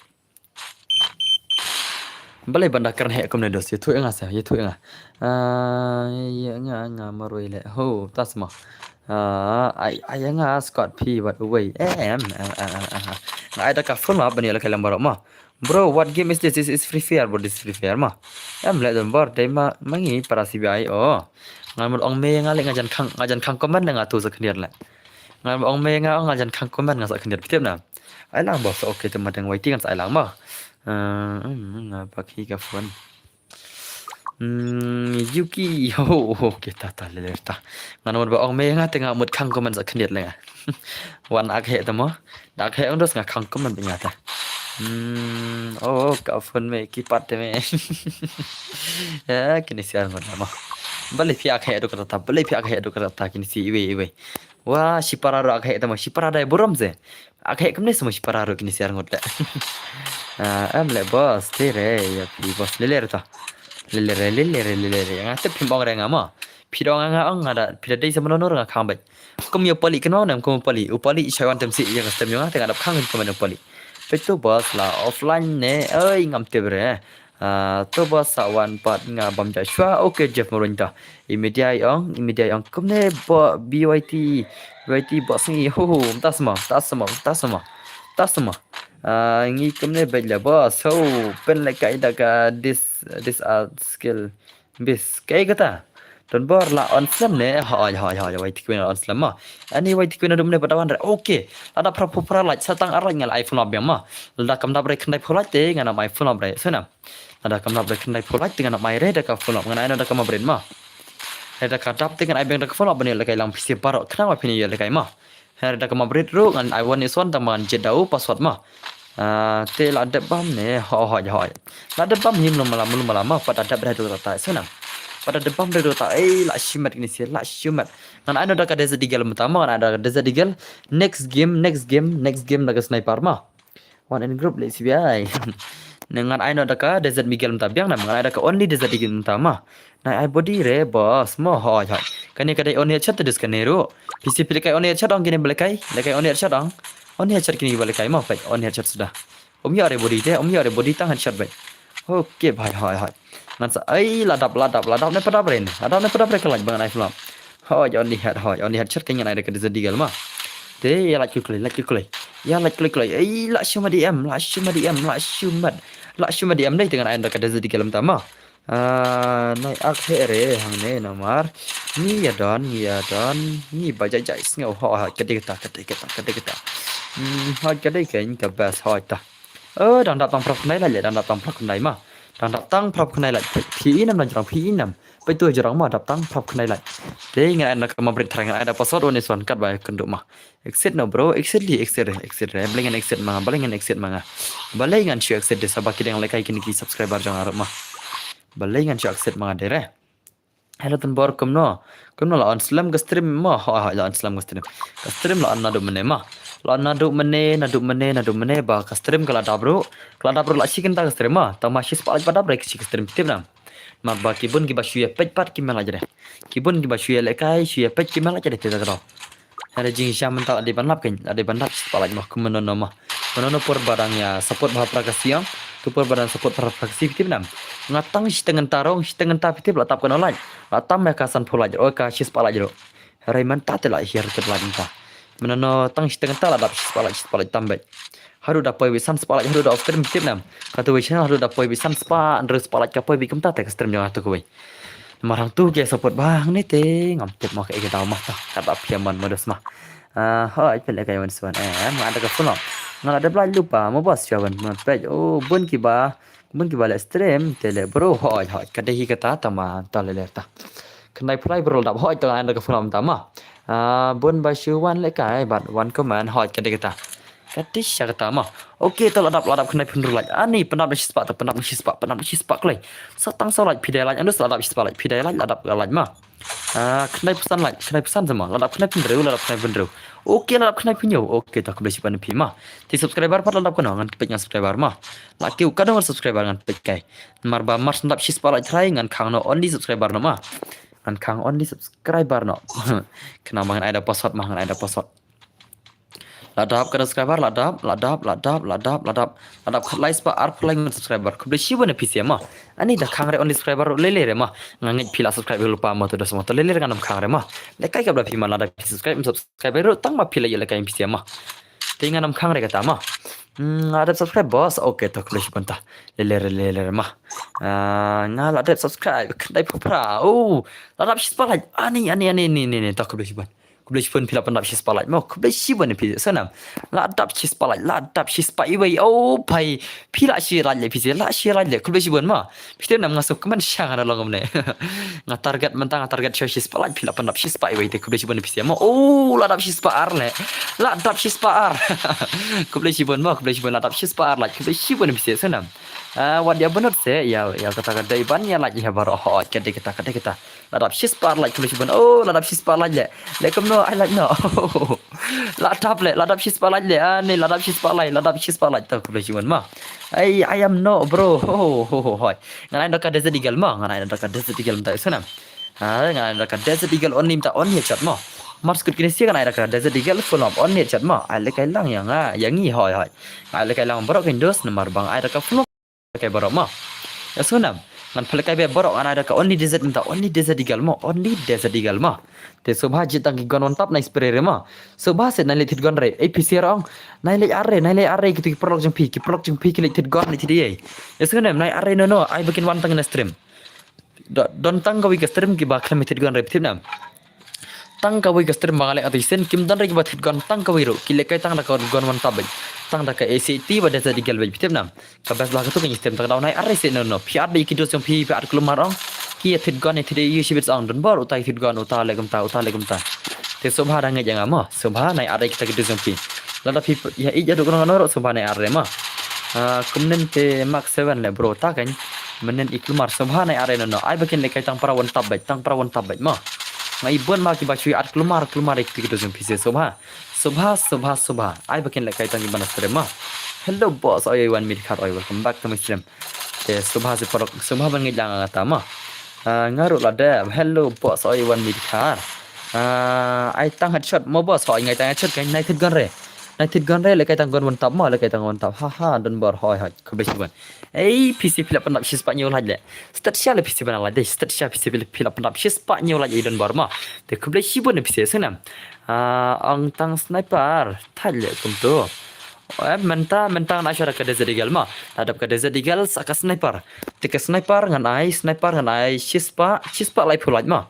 Balei ban da kyrmen he kumne dos, ïathuh ïa nga sa, ïathuh ïa nga. Ah, ïa nga, nga marwei le. Ho, tas ma. Ah, ai, ai ïa nga squad phi wat uwei. Em, em, em, em, em. Nga ai da ka phone ma ban ïa lehkai lang baroh ma. Bro, what game is this? This is Free Fire, bro, this is Free Fire ma. Em leh don bor dei ma, ma ngi para C B I o. Ngan mut ong me nga leh nga jan khang, nga jan khang comment nga tu sa khyndiat leh. Ngan mut ong me nga ong nga jan khang comment nga sa khyndiat, phi tip na. Ai lang bor sa, okay te Madang Y T ngan sa ai lang ma. Eh, hmm, nga bak hi ka phone. Hmm, Yuki, ho, okay, ta, ta, le, le, ta. Ngan mut ba ong me nga te nga mut khang comment sa khyndiat leh nga. Wan ak he te mo. Dak he ong dos nga khang comment nga ta. Hmm, oh, ka phone me ki pat te me. Ya, kini siar ngot la mo. Balei phi ak he do kata ta, balei phi ak he do kata ta kini si iwei, iwei. Wa, shi para ro ak he te mo, shi para dei burom se. Ak he kumne se mo shi para ro kini siar ngot le. Ah, em le boss, te re, ya phi boss, le le re ta. Le le re, le le re, le le re. Nga tip phim ong re nga mo. Phi dong nga ong nga da, phi da dei se mo no nga khang bait. Kum ïa u Pali kynmaw ne em kum u Pali. U Pali i shoi wan tem sih ïa ka stem ïa nga te nga dap khang kum u Pali. Peit to boss la offline ne. Oi ngam tip re. Ah, to boss sa wan pat nga bam ja shwa. Okay Jeff Marwin ta. I media i ong, i media i ong kumne bo B Y T. B Y T boss ngi ho ho. Mynta sma, mynta sma, mynta sma. Mynta sma. Ah, ngi kumne beit le boss. Ho, pynlehkai da ka dis, dis art skill. Bis, kaei kata? Don bor la on slem ne? Hoi, hoi, hoi, Y T Queen on slem ma. Ani Y T Queen dum ne bad wan re. Okay. Lada phra phew phra like, sa tang ar like nga la ai phone lap biang ma. Lada kam dap re khyndai phew like te nga nang ai phone lap re. Sngewna. Lada kam dap re khyndai phew like te nga nang ai re da ka phone lap, nga nang ai da ka ma bret ma. Re da ka dap te nga nang ai biang da ka phone lap ban ïalehkai lang phi sha baroh khnang ba phin ïalehkai ma. Hynrei da ka ma bret ruh ngan ai wan ïa son tang ba ngan jied da u password ma. Ah, te la dep bam ne, hoi, hoi, hoi. La dep bam hi mlum malam, mlum malam ma, pat da dep bret ruh ta, sngewna. Pada debam dei dota. Ei, la shimet kini sia, la shimet. Ngan ai noh da ka Desert Eagle mynta ma, ngan ai da ka Desert Eagle. Next game, next game, next game da ka sniper ma. One in group le C B I. Ne ngan ai noh da ka Desert Eagle mynta biang na, ngan ai da ka only Desert Eagle mynta ma. Nai ai body re boss mo, hoi hoi. Kane ka dei only headshot te dus kane ruh. P C phi lehkai only headshot ong kine ba lehkai. Lehkai only headshot ong. Only headshot kine ba lehkai mo, peit only headshot suda. Um ïoh re body te, um ïoh re body, tang headshot beit. Okay bhai, hoi hoi. Ngan sa, ai, la dap, la dap, la dap ne pa dap re ne. La dap ne pa dap re ka light ba ngan ai flop. Hoi, only head, hoi, only headshot ka ngan ai da ka Desert Eagle ma. Te ïa light kloi kloi, light kloi kloi. Ïa light kloi kloi. Ai, la shu ma D M, la shu ma D M, la shu ma. La shu ma D M dei te ngan ai da ka Desert Eagle mynta ma. Ah, nai ak he re hangne namar. Ngi ïa don, ngi ïa don, ngi ba jai jai sngew, hoi hoi, ka dei kata, ka dei kata, ka dei kata. Hmm, hoi, ka dei ka best, hoi ta. Oh, dang dap tang prap khnai light le, dang dap tang prap khnai ma. Dang dap tang prap khnai light. Phi, phi i nam dang jrong, phi i nam. Peit tu jrong ma, dap tang prap khnai light. Te ngan ai na ka ma brit thrang, ngan ai da password one is one kat ba kynduh ma. Exit no bro, exit li, exit re, exit re. Balei ngan exit ma nga, balei ngan exit ma nga. Balei ngan shu exit de, sa ba ki dang lehkai kine ki subscriber jong nga ruh ma. Balei ngan shu exit ma nga de re. Hello Tun Bor, kumno? Kumno, la on slem ka stream mo? Hoi hoi, la on slem ka stream. Ka stream la on naduh mynne ma. La on naduh mynne, naduh mynne, naduh mynne ba ka stream ka la dap ruh. Ka la dap ruh, la shi kynta ka stream ma. Tang ma shi spah light ba dap re ka shi ka stream, tip nam. Namar ba ki bun kiba shu ïa peit pat ki me light re. Ki bun kiba shu ïa lehkai, shu ïa peit ki me light re, te ta ka dei. Hynrei jingshisha mynta la dei ban lap kein, la dei ban lap shi spah light ma, kumno no ma. Mano no por ba dang ïa support bha pra ka siang. Tu por ba dang support bha pra ka si, phi tip nam. Nga tang shiteng kynta rong, shiteng kynta phi tip la tap kano light. La tam ïa ka sanphew light, oh ka shi spah light ruh. Hynrei mynta te la hiar ka light mynta. Mano no tang shiteng kynta la dap shi spah light, shi spah light tam beit. Haduh da poi beit san spah light, haduh da off stream phi tip nam. Katu wei channel haduh da poi beit san spah, hynriew spah light ka poi beit kumta te ka stream jong nga tu kawei. Namar hangtu ki support bha hangne te ngam tip mo kaei ka daw ma ta. Kat ba phi ïa mon mo dos ma. Ah, hoi, phi lehkai wan swan. Eh, ma da ka follow. Nga la dep light lypa mo boss, shu wan ma peit. Oh, bun kiba, bun kiba leh stream te leh bro. Hoi hoi, ka dei hi kata ta ma, ta leh leh ta. Khyndai phlai bro la dap, hoi, ta nga da ka follow ta ma. Ah, bun ba shu wan lehkai bad wan comment, hoi, ka dei kata. Ka dei sha kata ma. Okay, to la dap, la dap khyndai phew hynriew light. Ani, pyndap na shi spah, to pyndap na shi spah, pyndap na shi spah kloi. Sa tang saw light phi dei light, anus la dap shi spah light phi dei light, la dap ka light ma. Ah, khyndai phew san light, khyndai phew san sa ma. La dap khyndai phew hynriew, la dap khyndai phew hynriew. Okay, la dap khyndai phew hynñiew. Okay, to khublei shibun phi ma. Te subscriber pat la dap kano, ngan peit ngan subscriber ma. La kiew kano ngan subscriber ngan peit kai. Namar ba mar syn dap shi spah light trai ngan khang no only subscriber no ma. Ngan khang only subscriber no. Khnang ba ngan ai da password ma, ngan ai da password. La dap ka subscriber, la dap, la dap, la dap, la dap, la dap. La dap khatlai spah arphew lai ngut subscriber. Khublei shibun ïa phi sha ma. Ani da khang re only subscriber lei lei re ma. Nga ngeit phi la subscribe lypa ma, to da sma to lei lei re ngan ym khang re ma. Lehkai kaba phi ma, la dap phi subscribe, subscribe ruh tang ma phi la ïa lehkai phi sha ma. Te ngan ym khang re kata ma. Hmm, la dap subscribe boss. Okay, to khublei shibun ta. Lei lei re, lei lei re ma. Ah, nga la dap subscribe. Khyndai phew phra. Oh, la dap shi spah light. Ani, ani, ani, ni, ni, ni. To khublei shibun. Khublei shibun phi la pyndap shi spah light mo. Khublei shibun phi sha nam. La dap shi spah light, la dap shi spah iwei. Oh, phai. Phi la shi light le phi sha, la shi light le. Khublei shibun mo. Phi te nam nga suk kmen sha nga long kumne. Nga target mynta, nga target sha shi spah light, phi la pyndap shi spah iwei te khublei shibun phi sha mo. Oh, la dap shi spah ar le. La dap shi spah ar. Khublei shibun mo, khublei shibun la dap shi spah ar light. Khublei shibun phi sha nam. Ah, wat ïa bynta se, ïa, ïa kata ka dei ban ïa light ïa baroh hoi, ka dei kata, ka dei kata. La dap shi spah light khublei shibun. Oh, la dap shi spah light le. Le kumno ai light no. La dap le, la dap shi spah light le. Ah, ni la dap shi spah light, la dap shi spah light to khublei shibun ma. Ai, I am no bro. Ho ho ho hoi. Ngan ai da ka Desert Eagle ma, ngan ai da ka Desert Eagle mynta sha nam. Ah, ngan ai da ka Desert Eagle only mynta only headshot ma. Mar skut kine sia ngan ai da ka Desert Eagle full up only headshot ma. Ai lehkai lang ïa nga, ïa ngi hoi hoi. Ai lehkai lang baroh kein dos namar ba nga ai da ka full up. Lehkai baroh ma. Ïa sngewbha nam. Ngan pynlehkai beit baroh, ngan ai da ka only Desert mynta, only Desert Eagle ma, only Desert Eagle ma. Te sngewbha jied tang ki gun one tap nai spray re ma. Sngewbha set nai leit thied gun re. Ei phi sha ong. Nai leit ar re, nai leit ar re, kito ki paralok jong phi, ki paralok jong phi ki leit thied gun, leit thied ei. Ïa sngewbha nam, nai ar re no no, ai ba kin wan tang na stream. Don, don tang kawei ka stream kiba khlem thied gun re, phi tip nam. Tang kawei ka stream ba nga leh nga tu sien, kim don re kiba thied gun tang kawei ruh, ki lehkai tang da ka gun one tap beit. Tang da ka A C eighty bad Desert Eagle beit, phi tip nam. Ka best ba katu ka ngi stem ta ka daw nai ar re se no no. Phi at beit ki dos jong phi, phi at kulmar ong. Ki ïa thied gun, ïa thied ei ïa shibit ong, don bor utai thied gun, uta leh kumta, uta leh kumta. Te sngewbha da ngeit ïa nga mo, sngewbha nai ar re kita ki dos jong phi. Lada phi ïa ïeit ïa duk rong ano ruh sngewbha nai ar re mo. Ah, kumne te Mark seven le bro ta kan. Mynnin i kulmar, sngewbha nai ar ïa no no. Ai ba kin lehkai tang para wan tap beit, tang para wan tap beit mo. Nga i bun ma kiba shu ïa ar kulmar, kulmar ïa kito kito jong phi sngewbha. Sngewbha, sngewbha, sngewbha. Ai ba kin lehkai tang kiba na stream mo. Hello boss, oi wan mit khat, oi welcome back to my stream. Te sngewbha sngewbha ban ngeit lang nga ta mo. Ah, nga ruh la dep. Hello boss, oi wan mit khat. Ah, ai tang headshot mo boss, hoi ngai tang headshot kan nai thit gon re. Nai thit gon re lehkai tang gon wan tap mo, lehkai tang wan tap. Ha ha, don bor hoi hoi. Khublei shibun. Ei, phi sngewbha phi la pyndap shispah hynñiew like leh. Stet sha leh phi sngewbha na like dei. Stet sha phi sngewbha phi la pyndap shispah hynñiew like i don bor mo. Te khublei shibun phi sngewbha. Ah, ong tang sniper. Thait leh kumto. Eh, mynta, mynta ngan ai shuwa da ka Desert Eagle mo. La dep ka Desert Eagle sa ka sniper. Te ka sniper ngan ai, sniper ngan ai shispah, shispah laiphew like mo.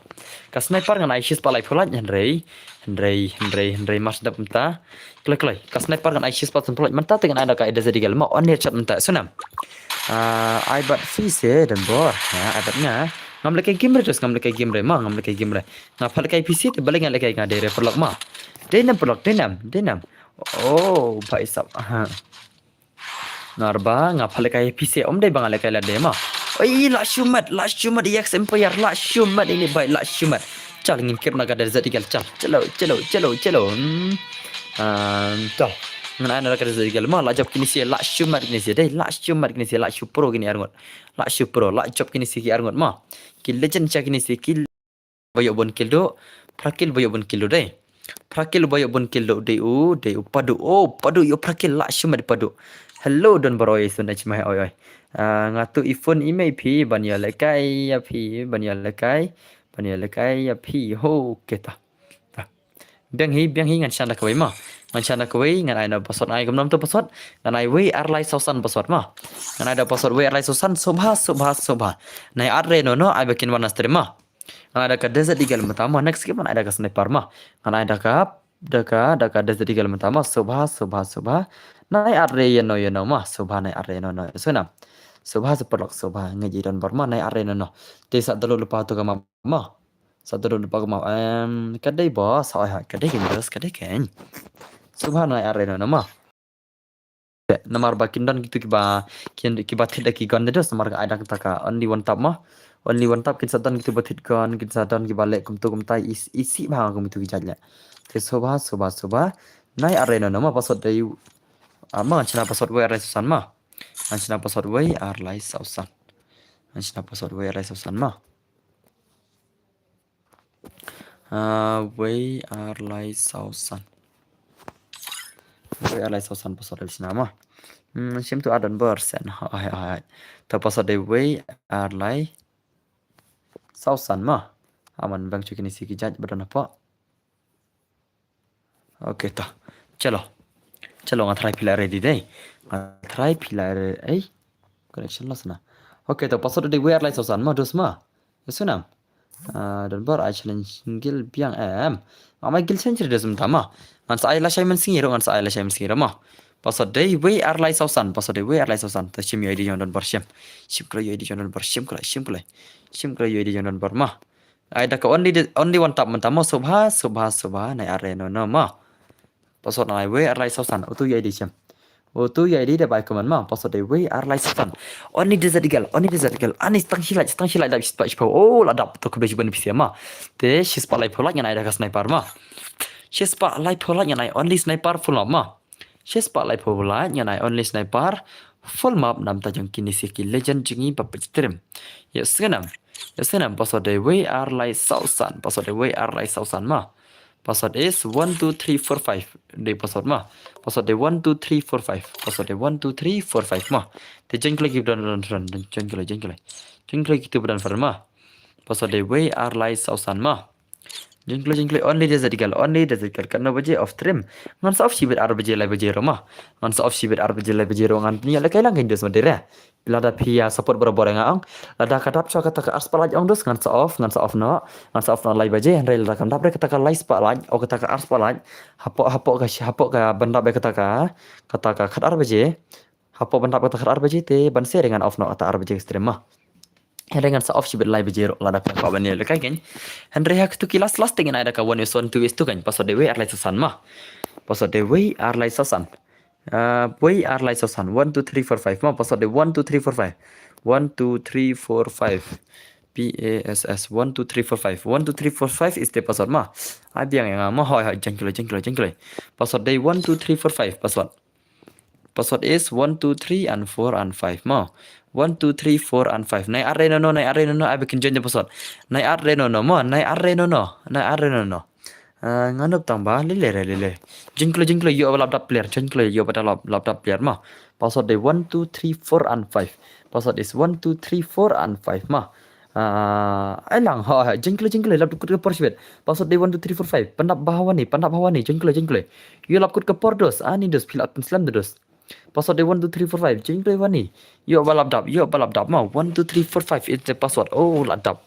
Ka sniper ngan ai shispah laiphew like hynrei, hynrei, hynrei, hynrei mas dep mynta. Kloi, kloi. Ka sniper ngan ai shispah sanphew like mynta te ngan ai da ka Desert Eagle mo. Only headshot mynta sngewbha. Ah, ai bat phi se don bor. Ha, ai bat nga. Ngam lehkai game re, terus ngam lehkai game re mo, ngam lehkai game re. Nga pha lehkai phi se te balei nga lehkai nga dei re paralok mo. Dei nam paralok, dei nam, dei nam. Oh, bhai sahab. Aha. Narba nga pha lehkai phi se, ym dei ba nga lehkai lade mo. Oi, la shu mat, la shu mat, X Empire, la shu mat ini bhai, la shu mat. Chal ngin kep na ka Desert Eagle, chal. Chalo, chalo, chalo, chalo. Hmm. Ah, chal. Ngan ai na ka Desert Eagle mo, la jop kine se, la shu mat kine se dei, la shu mat kine se, la shu pro kine arngut. La shu pro, la jop kine se ki arngut mo. Ki legend sha kine se, ki ba ïoh bun kill duh. Phra kill ba ïoh bun kill duh dei. Phra kill ba ïoh bun kill duh dei u, dei u Padu. Oh, Padu ïoh phra kill, la shu mat Padu. Hello don bor, oi sun ach mai, oi oi. Ah, nga tu i phone i mei phi ban ïa lehkai ïa phi, ban ïa lehkai, ban ïa lehkai ïa phi. Ho, okay ta. Ta. Biang hi, biang hi, ngan shna da kawei mo. Ngan shna da kawei, ngan ai na password, ai kumno to password. Ngan ai wei ar lai saw san password mo. Ngan ai da password wei ar lai saw san, sngewbha, sngewbha, sngewbha. Nai ar re no no, ai ba kin wan na stream mo. Ngan ai da ka Desert Eagle mynta mo, next game ngan ai da ka sniper mo. Ngan ai da ka, da ka, da ka Desert Eagle mynta mo, sngewbha, sngewbha, sngewbha. Nai ar re ïa no ïa no mo, sngewbha nai ar re no no. Sngewbha. Sngewbha sa paralok, sngewbha, nga ji don bor mo, nai ar re no no. Te sa download lypa to ka map mo. Sa download lypa ka map. Em, ka dei boss, oi ha, ka dei kin boss, ka dei kin. Sngewbha nai ar re no no mo. Namar ba kin don kito kiba, kin, kiba thied da ki gun de dos, namar ka ai da kata ka only one tap mo. Only one tap kin sa don kito ba thied gun, kin sa don kiba leh kumto kumta, i, i sih bha kum kito ki jait leh. Te sngewbha, sngewbha, sngewbha. Nai ar re no no mo, password dei, ah, mo, ngan shna password wei ar lai saw san mo. Ngan shna password wei ar lai saw san. Ngan shna password wei ar lai saw san mo. Ah, wei ar lai saw san. Wei ar lai saw san password dei shna mo. Hmm, shim tu adon ber sen. Hai, hai. Ta password dei wei ar lai saw san mo. Aman bang chu kine si ki jait ba don hapoh. Okay, ta. Chalo. Chalo, nga try phi la ready dei. Nga try phi la re-, ei. Connection loss na. Okay, ta password dei wei ar lai saw san mo, dos mo. Ïa sngewbha. Ah, don bor ai challenge gil biang em. Nga mai gil challenge dos mynta mo. Ngan sa ai lashai mynsngi ruh, ngan sa ai lashai mynsngi ruh mo. Password dei wei ar lai saw san, password dei wei ar lai saw san. Ta shim ïa I D jong don bor shim. Shim khlaiñ ïa I D jong don bor, shim khlaiñ, shim khlaiñ. Shim khlaiñ ïa I D jong don bor mo. Ai da ka only de-, only one tap mynta mo, sngewbha, sngewbha, sngewbha, nai ar re no no mo. Password nai wei ar lai saw san, utu ïa I D shim. Utu ïa I D da bai comment mo, password dei wei ar lai saw san. Only Desert Eagle, only Desert Eagle, ani tang shi like, tang shi like dap shispah shiphew. Oh, la dap to khublei shibun phi sngewbha mo. Te shispah laiphew like ngan ai da ka sniper mo. Shispah laiphew like ngan ai only sniper full map mo. Shispah laiphew like ngan ai only sniper full map namar ta jong kine si ki legend jong ngi ba pynstream. Ïa sngewbha. Ïa sngewbha password dei wei ar lai saw san. Password dei wei ar lai saw san mo. Password is one two three four five. Dei password mo. Password dei one two three four five. Password dei one two three four five mo. Te join khlaiñ ki ba don don don. Join khlaiñ, join khlaiñ. Join khlaiñ kito ba don friend mo. Password dei wei ar lai saw san mo. Join khlaiñ, join khlaiñ, only Desert Eagle, only Desert Eagle. Katno baje off stream? Ngan sa off shibit ar baje lai baje ruh mo. Ngan sa off shibit ar baje lai baje ruh ngan ïa lehkai lang kein dos mo dei re. Lada phi ïa support barabor nga ong. Lada ka dap shuwa kata ka arspah like ong dos ngan sa off, ngan sa off noh. Ngan sa off noh lai baje, hynrei lada kam dap re kata ka lai spah like, o kata ka arspah like. Hapoh, hapoh ka, hapoh ka ban dap re kata ka, kata ka khat ar baje. Hapoh ban dap kata khat ar baje te ban seh re ngan off noh kata ar baje ka stream mo. Hynrei ngan sa off shibit lai baje ruh lada phi kwah ban ïa lehkai kein. Hynrei ha kito ki last last te ngan ai da ka one is one, two is two kein. Password dei wei ar lai saw san mo. Password dei wei ar lai saw san. Ah, wei ar lai saw san. One two three four five mo. Password dei one two three four five. One two three four five. P A S S one two three four five. One two three four five is the password ma. Ai biang ïa nga ma, hoi hoi, jingkylli jingkylli jingkylli. Password dei one two three four five password. Password is one two three and four and five ma. One two three four and five. Nai ar re no no, nai ar re no no, ai ba kin join the password. Nai ar re no no ma, nai ar re no no, nai ar re no no. Ah, nga nup tang ba lele re lele. Jingkylli jingkylli, ïoh ba lap dap player, jingkylli ïoh ba lap lap dap player ma. Password dei one two three four and five. Password is one two three four and five ma. Ah, ai lang ha ha, jingkylli jingkylli, lap kut ka por shibit. Password dei one two three four five. Pyndap ba ha wan ni, pyndap ha wan ni, jingkylli jingkylli. Ïoh lap kut ka por dos, ani dos, phi lah pynslem dos. Password dei one two three four five, jingkylli wan ni. Ïoh ba lap dap, ïoh ba lap dap ma. One two three four five is the password. Oh, la dap.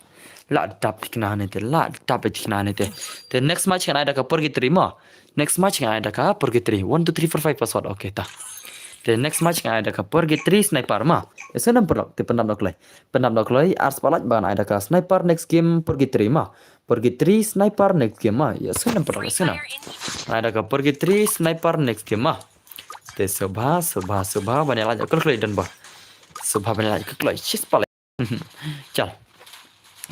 La dap thikna ne te, la dap thikna ne te. Te next match ngan ai da ka purgatory ma. Next match ngan ai da ka purgatory. One two three four five password. Okay ta. Te next match ngan ai da ka purgatory sniper ma. Ïa sngewnem paralok, te pyndap noh kloi. Pyndap noh kloi, ar spah like ba ngan ai da ka sniper next game purgatory ma. Purgatory sniper next game ma. Ïa sngewnem paralok, ïa sngewnem. Ai da ka purgatory sniper next game ma. Te sngewbha sngewbha sngewbha ban ïa like kloi kloi don ba. Sngewbha ban ïa like kloi kloi. Shispah like. Chal.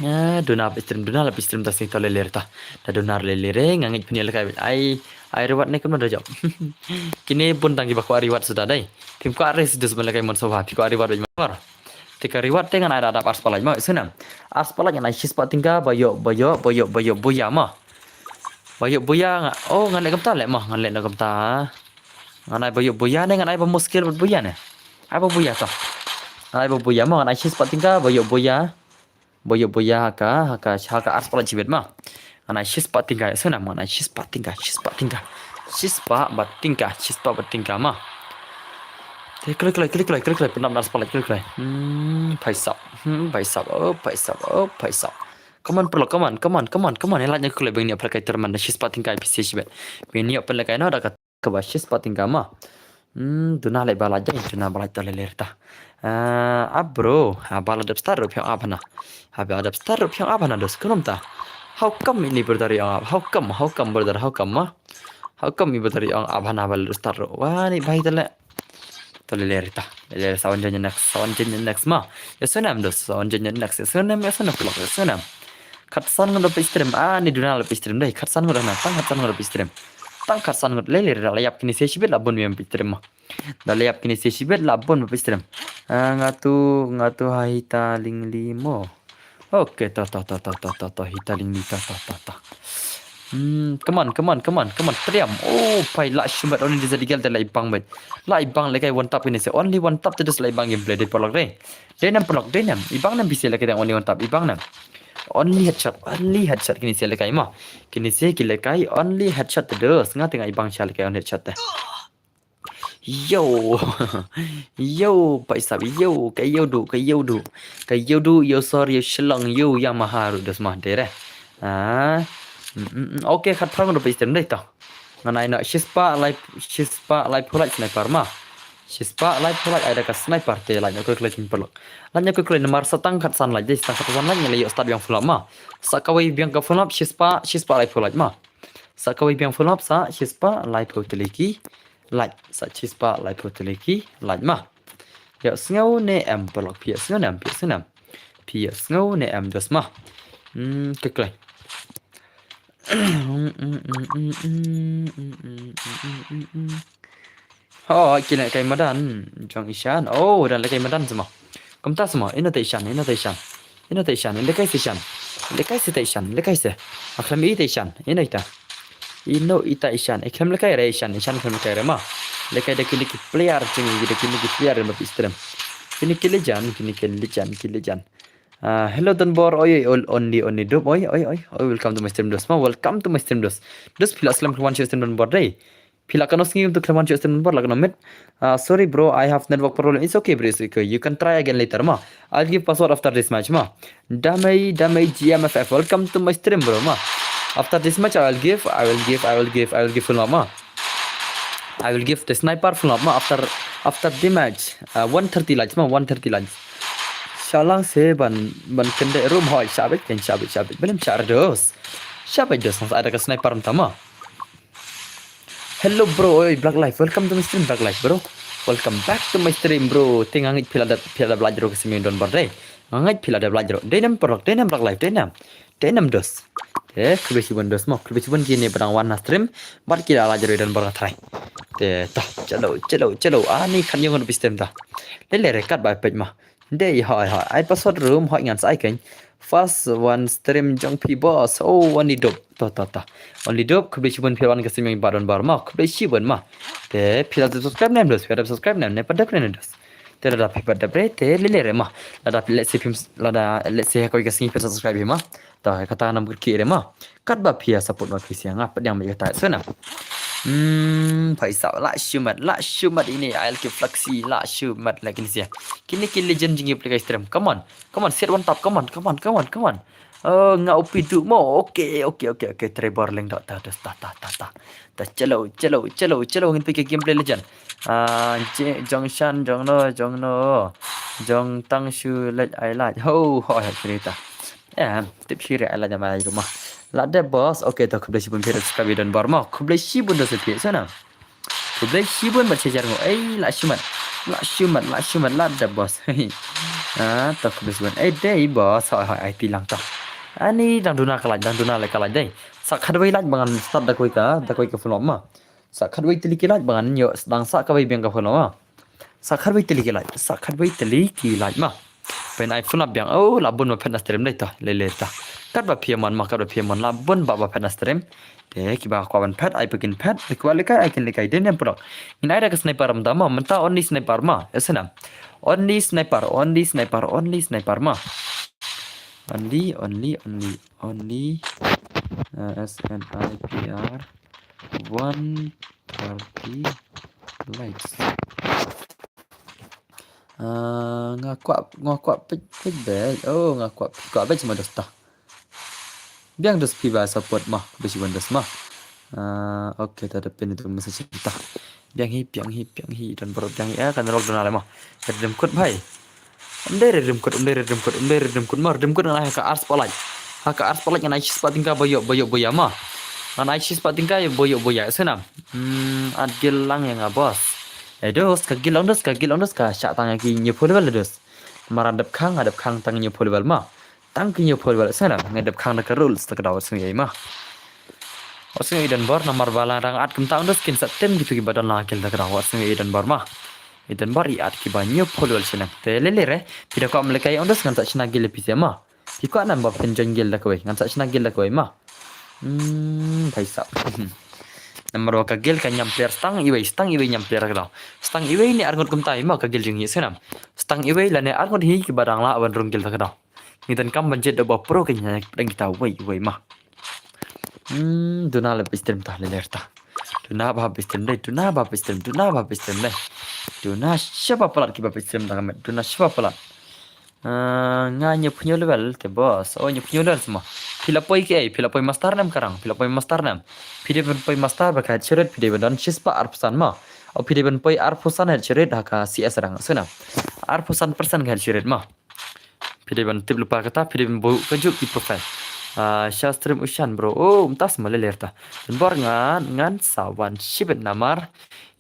Ah, duna phi stream, duna la phi stream, ta sngewthuh lele re ta. Da duna lele re, nga ngeit phin ïa lehkai beit. Ai, ai reward ne kumno da jop. Kine bun tang kiba kwah reward suda dei. Phim kwah re sdus ban lehkai mon sngewbha, phi kwah reward beit mar. Te ka reward te ngan ai da dap ar spah like ma, sngewnem. Ar spah like ngan ai shispah tyngka, ba ïoh, ba ïoh, ba ïoh, ba ïoh buya ma. Ba ïoh buya nga. Oh, ngan leh kumta leh ma, ngan leh na kumta. Ngan ai ba ïoh buya ne, ngan ai ba muskil bad buya ne. Ai ba buya to. Ngan ai ba buya ma, ngan ai shispah tyngka, ba ïoh buya. Ba ïoh buya ha ka, ha ka, ha ka ar spah like shibit ma. Ngan ai shispah tyngka, sngewnem, ngan ai shispah tyngka, shispah tyngka. Shispah bad tyngka, shispah bad tyngka ma. Te kloi kloi, kloi kloi, kloi kloi, pyndap ar spah like, kloi kloi. Hmm, paisap. Hmm, paisap, oh, paisap, oh, paisap. Come on, paralok, come on, come on, come on, come on. Ïa like noh kloi, ba ngin ïoh pynlehkai tournament da shispah tyngka pisa shibit. Ba ngin ïoh pynlehkai noh da ka kaba shispah tyngka ma. Hmm, duna leh ba la jai, duna ba la to lele re ta. Ah, ah, bro, ha ba la dep start ruh phi ong ap hana. Ha ba la dep start ruh phi ong ap hana dos, kumno ta. How come ini brother ong ap? How come? How come brother? How come ma? How come ini brother ong ap hana ba la dep start ruh? Wah, ni bai ta leh. To lele re ta. Lele re, sa wan join next, sa wan join next ma. Ïa sngewnem dos, sa wan join next. Ïa sngewnem, ïa sngewnem paralok, ïa sngewnem. Khatsan ngut da phi stream. Ah, ni duna la phi stream dei. Khatsan ngut hana, tang khatsan ngut da phi stream. Tang khatsan ngut, lele re, da la ïap kine se shibit la bun bym phi stream ma. Da la ïap kine se shibit la bun bym phi stream. Ah, nga tu, nga tu ha Hita Lingli mo. Okay, to, to, to, Hita Lingli, to, to, to, to. Hmm, come on, come on, come on, come on, triam. Oh, pai la shumbet, only disa digel te la ibang bet. La ibang lehkai one tap kine se, only one tap te dus la ibang gameplay dei paralok dei. Dei nem paralok, dei nem. Ibang nem pisa lehkai dang only one tap, ibang nem. Only headshot, only headshot kine se lehkai ma. Kine se ki lehkai, only headshot te dus. Nga te nga ibang sha lehkai only headshot te. Yo. Yo, paisap, yo, ka yo du, ka yo du. Ka yo du, yo sor, yo Shillong, yo Yamaha ruh da sma dere. Ah. Mm, mm, mm. Okay, khatphra ngut da phi stream dei to. Ngan ai noh shispah lai, shispah laiphew like sniper ma. Shispah laiphew like ai da ka sniper te like noh kloi kloi paralok. Like noh kloi kloi namar sa tang khatsan like dei, sa tang khatsan like ngi la ïoh start biang full up ma. Sa kawei biang ka full up shispah, shispah laiphew like ma. Sa kawei biang full up sa shispah laiphew tylli ki like, sa shispah laiphew tylli ki like ma. Ïa sngew ne em paralok, phi ïa sngew ne em, phi ïa sngew ne em. Phi ïa sngew ne em dos ma. Hmm, kloi kloi. Ho, ki lehkai madan jong i Shan. Oh, dang lehkai madan sma. Kumta sma, ino te i Shan, ino te i Shan. Ino te i Shan, lehkai se i Shan. Lehkai se te i Shan, lehkai se. A khlem i te i Shan, ino ita. Ino ita i Shan, i khlem lehkai re i Shan, i Shan khlem lehkai re ma. Lehkai da kine ki player jong ngi, da kine ki player ba phi stream. Kine ki legend, kine ki legend, ki legend. Ah, hello Donbor, oi, oi, oi, only, only Dup, oi, oi, oi, oi, welcome to my stream dos ma, welcome to my stream dos. Dos phi la slem khlem wan sha stream Donbor dei. Phi la kano sngi to khlem wan sha stream Donbor, la kano met. Ah, sorry bro, I have network problem. It's okay bro, it's okay. You can try again later ma. I'll give password after this match ma. Damei, Damei G M F F, welcome to my stream bro ma. After this match I will give, I will give, I will give, I will give full ma. I will give the sniper full ma after, after the match. Uh, one thirty likes ma, one thirty likes. Shalang se ban, ban kynde room hoi, shabit ken shabit shabit. Belum sha dos. Shabit dos, mas ada ka sniper ma. Hello bro, oi Black Life, welcome to my stream Black Life bro. Welcome back to my stream, bro. Te nga ngeit phi la dep, phi la dep like ruh ka sien don bor dei. Nga ngeit phi la dep like ruh. Dei nam paralok, dei nam paralok live, dei nam. Dei nam dos. Te khublei shibun dos mo, khublei shibun kine ba dang wan na stream. Bad ki la like ruh don bor nga tharai. Te ta, chalo, chalo, chalo. Ani khan ïong na stream ta. Lele re kat ba peit ma. Dei hoi hoi. Ai password room hoi ngan sa ai kein. First one stream jong phi boss. Oh, only dop. Ta ta ta. Only dop, khublei shibun phi wan ka stream ïong ba don bor ma. Khublei shibun ma. Te phi la dep subscribe nem dos, phi la dep subscribe nem, ne pat dep ne dos. Te lada phi pat dep re, te lele re ma. Lada let's say phim, lada let's say ha kawei ka sngi phi subscribe hi ma. Ta kata nam kit re ma. Kat ba phi ïa support ma phi sia nga pat ïa ma ïa ta sona. Hmm, phi sa la shumat, la shumat ine ai ki flexi, la shumat la kine sia. Kine ki legend jingïap lehkai stream. Come on. Come on, set one tap. Come on, come on, come on, come on. Oh, nga upi du mo. Okay, okay, okay, okay. Trevor leng da ta ta ta ta ta. Ta chalo, chalo, chalo, chalo ngin phi ka gameplay legend. Ah, je, jong shan, jong no, jong no. Jong tang shu lej ai laj. Ho, ho, ho, cerita. Em, tip shiri ai laj ma ai rumah. La dep boss. Okay, to khublei shibun phi subscribe don bor mo. Khublei shibun da sepi sana. Khublei shibun bad shajar ngo. Ei, la shimat. La shimat, la shimat, la dep boss. Ah, to khublei shibun. Ei, dei boss. Hoi, hoi, ai pi lang to. Ani dang duna ka laj, dang duna le ka laj dei. Sa khatwei laj ba ngan start da kawei ka, da kawei ka film ma. Sa khatwei tylli ki laj ba ngan ïoh, dang sa kawei biang ka film ma. Sa khatwei tylli ki laj, sa khatwei tylli ki laj ma. Pyn ai phone biang, oh, la bun ba phet na stream dei ta, lele ta. Kat ba phi ïa mon ma, kat ba phi ïa mon, la bun ba ba phet na stream. Te kiba kwah ban phet, ai phi kin phet, te kiba lehkai, ai kin lehkai, dei nem paralok. Ngin ai da ka sniper mynta ma, mynta only sniper ma, ïa sna. Only sniper, only sniper, only sniper ma. Only, only, only, only, uh, S N I P R, one thirty likes. Ah, nga kwah, nga kwah peit, peit beit. Oh, nga kwah, kwah beit sama dos ta. Biang dos phi ba support ma, bisi wan dos ma. Ah, okay, ta da pin itu message ta. Biang hi, biang hi, biang hi, don bor biang hi. Ah, kan lok don ale ma. Ka dem kut bhai. Em dei re dem kut, em dei re dem kut, em dei re dem kut ma, dem kut ngan ai ha ka ar spah laj. Ha ka ar spah laj ngan ai shi spah tyngka ba ïoh, ba ïoh ba ïa ma. Ngan ai shi spah tyngka ba ïoh ba ïa sna. Hmm, at gil lang ïa nga boss. Eh dos, ka gil ong dos, ka gil ong dos, ka shah tang ki hynñiew phew level dos. Mar nga dep khang, nga dep khang tang hynñiew phew level ma. Tang ki hynñiew phew level sna, nga dep khang da ka rules ta ka daw sna ïa ma. Wat sna ïa don bor namar ba la rang at kumta ong dos kin sa tem kitu kiba don la gil ta ka daw wat sna ïa don bor ma. Ïa don bor i at kiba hynñiew phew level sna. Te lele re, phi da kwah ym lehkai ong dos ngan sa shna gil ïa phi sia ma. Phi kwah nam ba phin join gil da kawei, ngan sa shna gil da kawei ma. Hmm, bhai sab. Namar ba ka gil ka ñiam player stang iwei, stang iwei ñiam player ka daw. Stang iwei ne arngut kumta i ma ka gil jong i sna. Stang iwei lane arngut hi kiba dang lah ban rung gil da ka daw. Ngi donkam ban jied da ba pro ka ñiam dang kita wei, wei ma. Hmm, duna le pistrim ta le ler ta. Duna ba pistrim dei, duna ba pistrim, duna ba pistrim dei. Duna shaba palat kiba pistrim ta kamet, duna shaba palat. Ah, nga hynñiew phew hynñiew level te boss. Oh, hynñiew phew hynñiew level sma. Phi la poi ki ei, phi la poi master nem karang, phi la poi master nem. Phi dei ban poi master ba ka head shot rate, phi dei ban don shi spah arphew san ma. Oh, phi dei ban poi arphew san head shot rate ha ka C S rang sna. Arphew san percent ka head shot rate ma. Phi dei ban tip lypa kata, phi dei ban buh ka juk ki profile. Ah, sha stream u shan bro. Oh, mynta sma le ler ta. Don bor ngan, ngan sa wan shibit namar.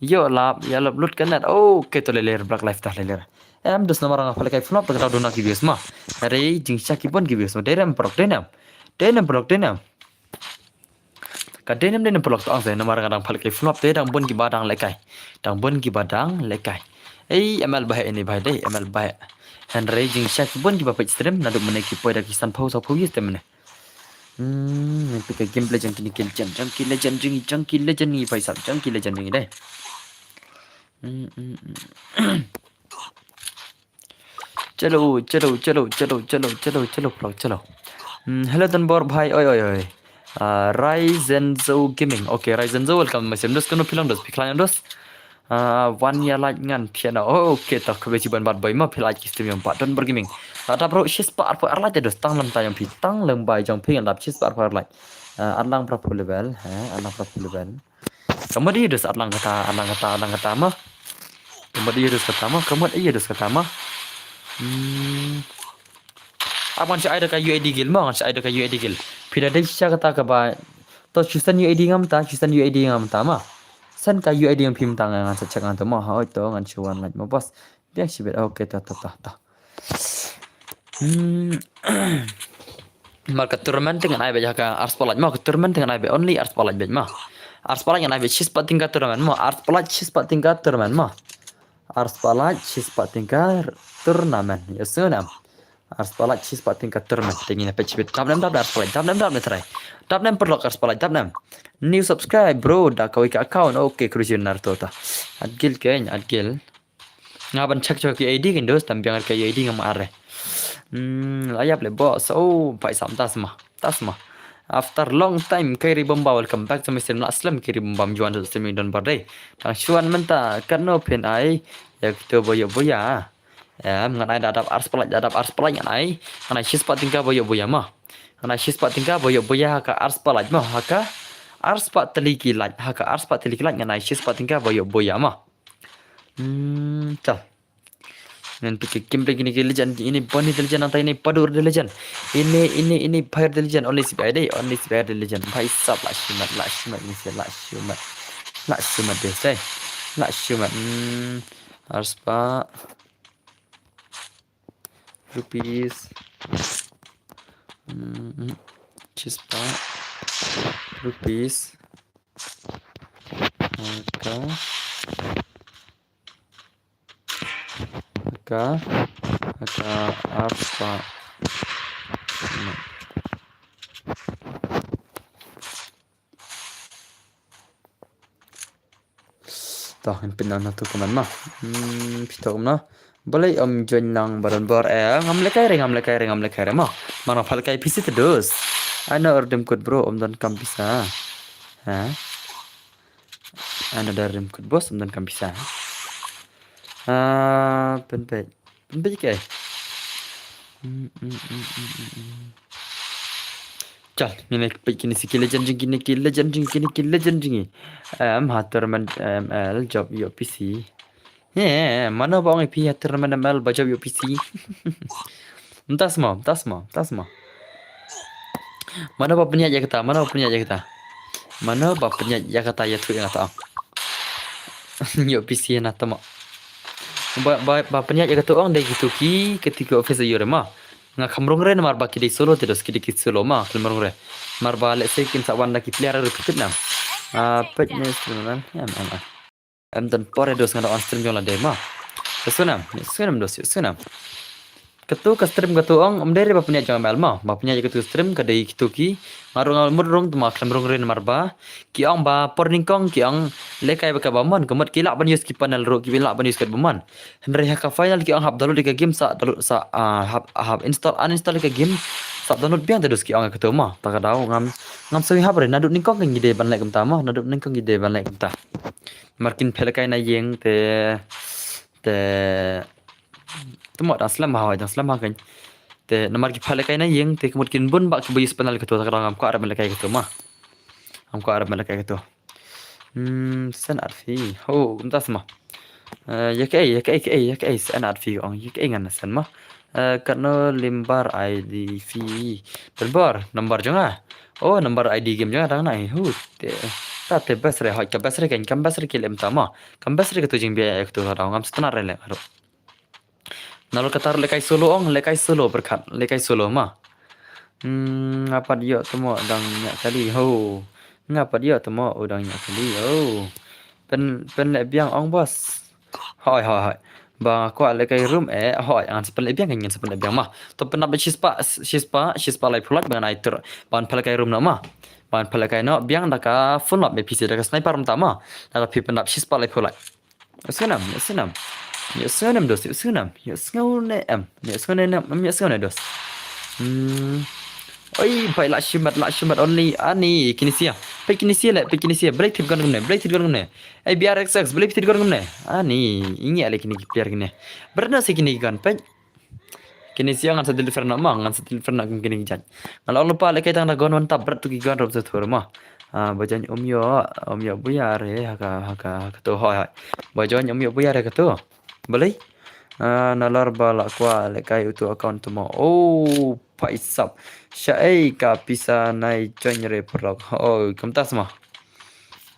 Ïoh lap, ïa lap lut ka net. Oh, okay to le ler black life ta le ler. Em, dos namar nga pha lehkai flop, ta ka duna ki views ma. Hare, jingshah ki bun ki views ma. Dei rem paralok, dei nem. Dei nem paralok, dei nem. Ka dei nem, dei nem paralok to ang se, namar nga dang pha lehkai flop, te dang bun kiba dang lehkai. Dang bun kiba dang lehkai. Ei, M L bhai ini bhai dei, M L bhai. Hynrei jingshah ki bun kiba peit stream, naduh mynne ki poi da ki san phew, saw phew ïa te mynne. Hmm, phi ka gameplay jong kine ki legend, jong ki legend, jong ki, jong ki legend ni, bhai sab, jong ki legend ni dei. Hmm, hmm, hmm. Chalo, chalo, chalo, chalo, chalo, chalo, chalo, paralok, chalo. Hmm, hello, Don Bor bhai, oi, oi, oi. Ah, Ryzenzo Gaming. Okay, Ryzenzo, welcome, my sim. Dos, kano phi long dos, phi khlaiñ dos. Ah, wan ïa like ngan phi na. Oh, okay, ta khublei shibun bad boi ma phi like ki stream ïong pa Don Bor Gaming. Ta ta bro, shi spah arphew ar like dos, tang lem ta ïong phi, tang lem bai jong phi ngan dap shi spah arphew ar like. Ah, ar lang phra phew level, ha, ar lang phra phew level. Ka mut ïa dos, ar lang kata, ar lang kata, ar lang kata ma. Ka mut ïa dos kata ma, ka mut ïa dos kata ma. Hmm. Ap ngan shu ai da ka U I D guild ma, ngan shu ai da ka U I D guild. Phi da dei shisha kata kaba. To shu send U I D ngam ta, shu send U I D ngam ta ma. Send ka U I D jong phi mynta, ngan sa check ngan to mo. Hooid to, ngan shu wan lait mo boss. Biang shibit. Okay, to to to to. Hmm. Mar ka tournament te ngan ai beit ha ka arspah lait mo, ka tournament te ngan ai beit only arspah lait beit mo. Arspah lait ngan ai beit shispah tyngka tournament mo, arspah lait shispah tyngka tournament mo. Arspah lait shispah tyngka tournament. Ïohsngew ne em? Arspah lait shispah tyngka tournament. Te ngin ïa peit shibit. Dap ne em, dap ne em arspah lait, dap ne em, dap ne em trai. Dap ne em paralok arspah lait, dap ne em. New subscribe bro, da kawei ka account. Okay, Crusader Naruto ta. Adgil kein, adgil. Nga ban check check ka U I D kein dos, tam biang ka U I D ngam ar re. Hmm, la ïap le boss. Oh, phaisam, tasma. Tasma. After long time, Kairi Bomba, welcome back to my stream. La slem Kairi Bomba, ym ju wan stream don bar dei. Tang shu wan mynta, katno phin ai ïa kito ba ïoh buya. Em, ngan ai da dap arspah lait, da dap arspah lait ngan ai. Ngan ai shispah tyngka ba ïoh buya mo. Ngan ai shispah tyngka ba ïoh buya ha ka arspah lait mo, ha ka arspah tylli ki lait, ha ka arspah tylli ki lait ngan ai shispah tyngka ba ïoh buya mo. Hmm, chal. Ngan peit ki kim peit kine ki legend, ine Bonnie the legend, nangta ine Padur the legend. Ine, ine, ine Fire the legend, only C P I dei, only C P I the legend. Bhai sab, la shimet, la shimet, ni se la shimet. La shimet dei, sei. La shimet. Hmm, arspah rupees. Hmm, shispah rupees. Okay. Ka, ka arspah. To, ngin peit na, na tu comment ma. Hmm, phi to kumno. Balei ym join lang ba don bor eh. Ngam lehkai re, ngam lehkai re, ngam lehkai re ma. Mano pha lehkai pisa te dos. Ano ur dim kut bro, ym don kam pisa. Ha? Ano da rim kut bos, ym don kam pisa. Ah, pynpeit. Pynpeit ke? Hmm, hmm, hmm, hmm, hmm, hmm. Chal, ngin peit kine si ki legend jong kine, ki legend jong kine, ki legend jong ngi. Em, ha tournament M L, job ïoh P C. He, mano ba ong ïa phi ha tournament M L ba job ïoh P C. Mynta sma, mynta sma, mynta sma. Mano ba pynïaid ïa kata, mano ba pynïaid ïa kata. Mano ba pynïaid ïa kata ïathuh ïa nga to ong. Ïoh P C na to ma. Ba, ba, ba pynïaid ïa kato ong dei kito ki, kito ki office ïoh re ma. Nga kham rung re namar ba ki dei solo te dos, ki dei ki solo ma, kham rung re. Namar ba let's say kin sa wan da ki player re phi tip nam. Ah, peit ne stream man. Em, em, em. Em, don por e dos, nga da on stream jong lade ma. Ïohsngew nam, ïohsngew nam dos, ïohsngew nam. Kato ka stream kato ong, ym dei re ba pynïaid jong M L ma. Ba pynïaid kato stream ka dei kito ki. Nga ruh nga mut rung te ma khlem rung re namar ba ki ong ba por nyngkong ki ong lehkai ba ka ba mon, ka mut ki lah ban use ki panel ruh, ki lah ban use ka ba mon. Hynrei ha ka final ki ong hap download ïa ka game sa, download sa, ah, hap, hap install, uninstall ïa ka game. Sa download biang te dos ki ong kato ma. Ta ka daw ngam, ngam sngewthuh hap re, naduh nyngkong ngi dei ban leh kumta ma, naduh nyngkong ngi dei ban leh kumta. Namar kin pha lehkai na ïing te, te, te mo dang slem ha, dang slem ha kan. Te namar ki pha lehkai na ïing te ka mut kin bun ba ki ba use panel kato, ta ka daw ngam kwah re ban lehkai kato ma. Ngam kwah re ban lehkai kato. Hmm, send ad phi. Ho, kumta sma. Eh, ïa kaei, ïa kaei, kaei, ïa kaei, send ad phi ong, ïa kaei ngan send ma. Eh, katno limbar I D phi. Don bor, number jong nga. Oh, number I D game jong nga dang nai. Hu, te, ta te best re, hoi, ka best re kan, kam best re ki lem ta ma. Kam best re kato jingbiang ïa kato ta daw, ngam sngewtynnat re leh, aduh. Nalor kata ruh lehkai solo ong, lehkai solo pyrkhat, lehkai solo ma. Hmm, nga pat ïoh te mo dang ñiah kali, ho. Nga pat ïoh te mo u dang ñiah kali, ho. Pyn, pynleh biang ong boss. Hoi, hoi, hoi. Ba nga kwah lehkai room eh, hoi, ngan sa pynleh biang, ngan sa pynleh biang ma. To pynap shispah, shispah, shispah laiphew lait ba ngan ai tur. Ban pha lehkai room noh ma. Ban pha lehkai noh biang da ka full map A P C da ka sniper mynta ma. Lada phi pynap shispah laiphew lait. Ïohsngew nam, ïohsngew nam. Ïohsngew nam dos, ïohsngew nam. Ïohsngew ne em. Ïohsngew ne em, ïohsngew ne dos. Hmm. Oi, bai lah shimet, lah shimet only. Ani, Kinesia. Bai Kinesia leh, bai Kinesia. Balei thied gun kumne, balei thied gun kumne. Ei, B R X X, balei thied gun kumne. Ani, ïngi leh kine ki player kine. Bret na se kine ki gun, bai. Kine sha ngan sa deliver na ma, ngan sa deliver na kum kine ki jait. Nga la ong lypa lehkai tang da gun wan tap bret tu ki gun ruh sa thur ma. Ah, ba jan um ïoh, um ïoh buya re ha ka, ha ka, ha ka to hoi hoi. Ba jan um ïoh buya re ha ka to. Balei? Ah, nalor ba la kwah lehkai utu account tu ma. Oh, paisap. Shaei ka pisa nai join re paralok. Oh, kumta sma.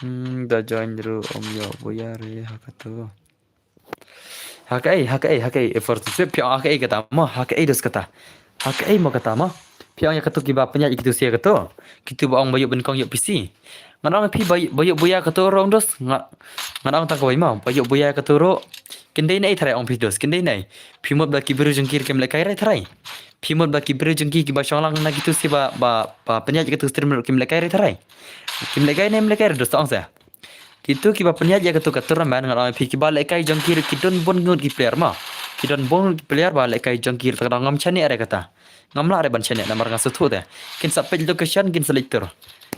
Hmm, da join ruh ym ïoh buya re ha katu. Ha kaei, ha kaei, ha kaei, e for sip phi ong ha kaei kata mo, ha kaei dos kata. Ha kaei mo kata mo. Phi ong ïa katu kiba pynïaid ïa kitu sha katu. Kitu ba ong ba ïoh nyngkong ïoh P C. Ngan ong phi ba ïoh, ba ïoh buya katu ruh ong dos. Nga, ngan ong tang kawei mo, ba ïoh buya katu ruh. Kin dei ne ei tharai ong phi dos, kin dei ne ei. Phi mut ba ki briew jong ki ruh kim lehkai re tharai. Phi mut ba ki briew jong ki kiba shong lang na kitu sha ba, ba, ba pynïaid ïa katu stream ruh kim lehkai re tharai. Kim lehkai ne ym lehkai re dos, to ong se. Kitu kiba pynïaid ïa katu ka tournament ngan ong ïa phi kiba lehkai jong ki ruh ki don bun ngut ki player mo. Ki don bun ngut ki player ba lehkai jong ki ruh, te ka dang ngam shaniah re kata. Ngam lah re ban shaniah namar nga sngewthuh te. Kin sa peit location, kin sa leit tur.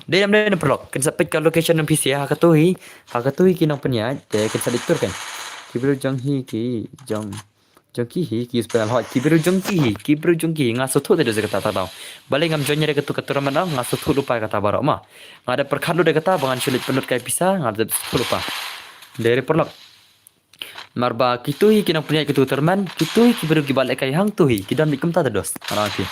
Dei nam dei na paralok, kin sa peit ka location jong P C ha katu hi, ha katu hi ki nongpynïaid te kin sa leit tur kan. Ki briew jong hi ki jong Jong ki hi, ki use panel hot, ki briew jong ki hi, ki briew jong ki hi, nga sngewthuh te da kata ta daw. Balei ngam join re katu ka tournament, nga sngewthuh lypa kata baroh ma. Nga da pyrkhat lut da kata ba ngan shu leit pynlut kai pisa, nga da sngewthuh lypa. Dei re paralok. Namar ba kitu hi ki nongpynïaid katu ka tournament, kitu hi ki briew kiba lehkai hangtu hi, ki don beit kumta te dos. Nga ong ïa phi.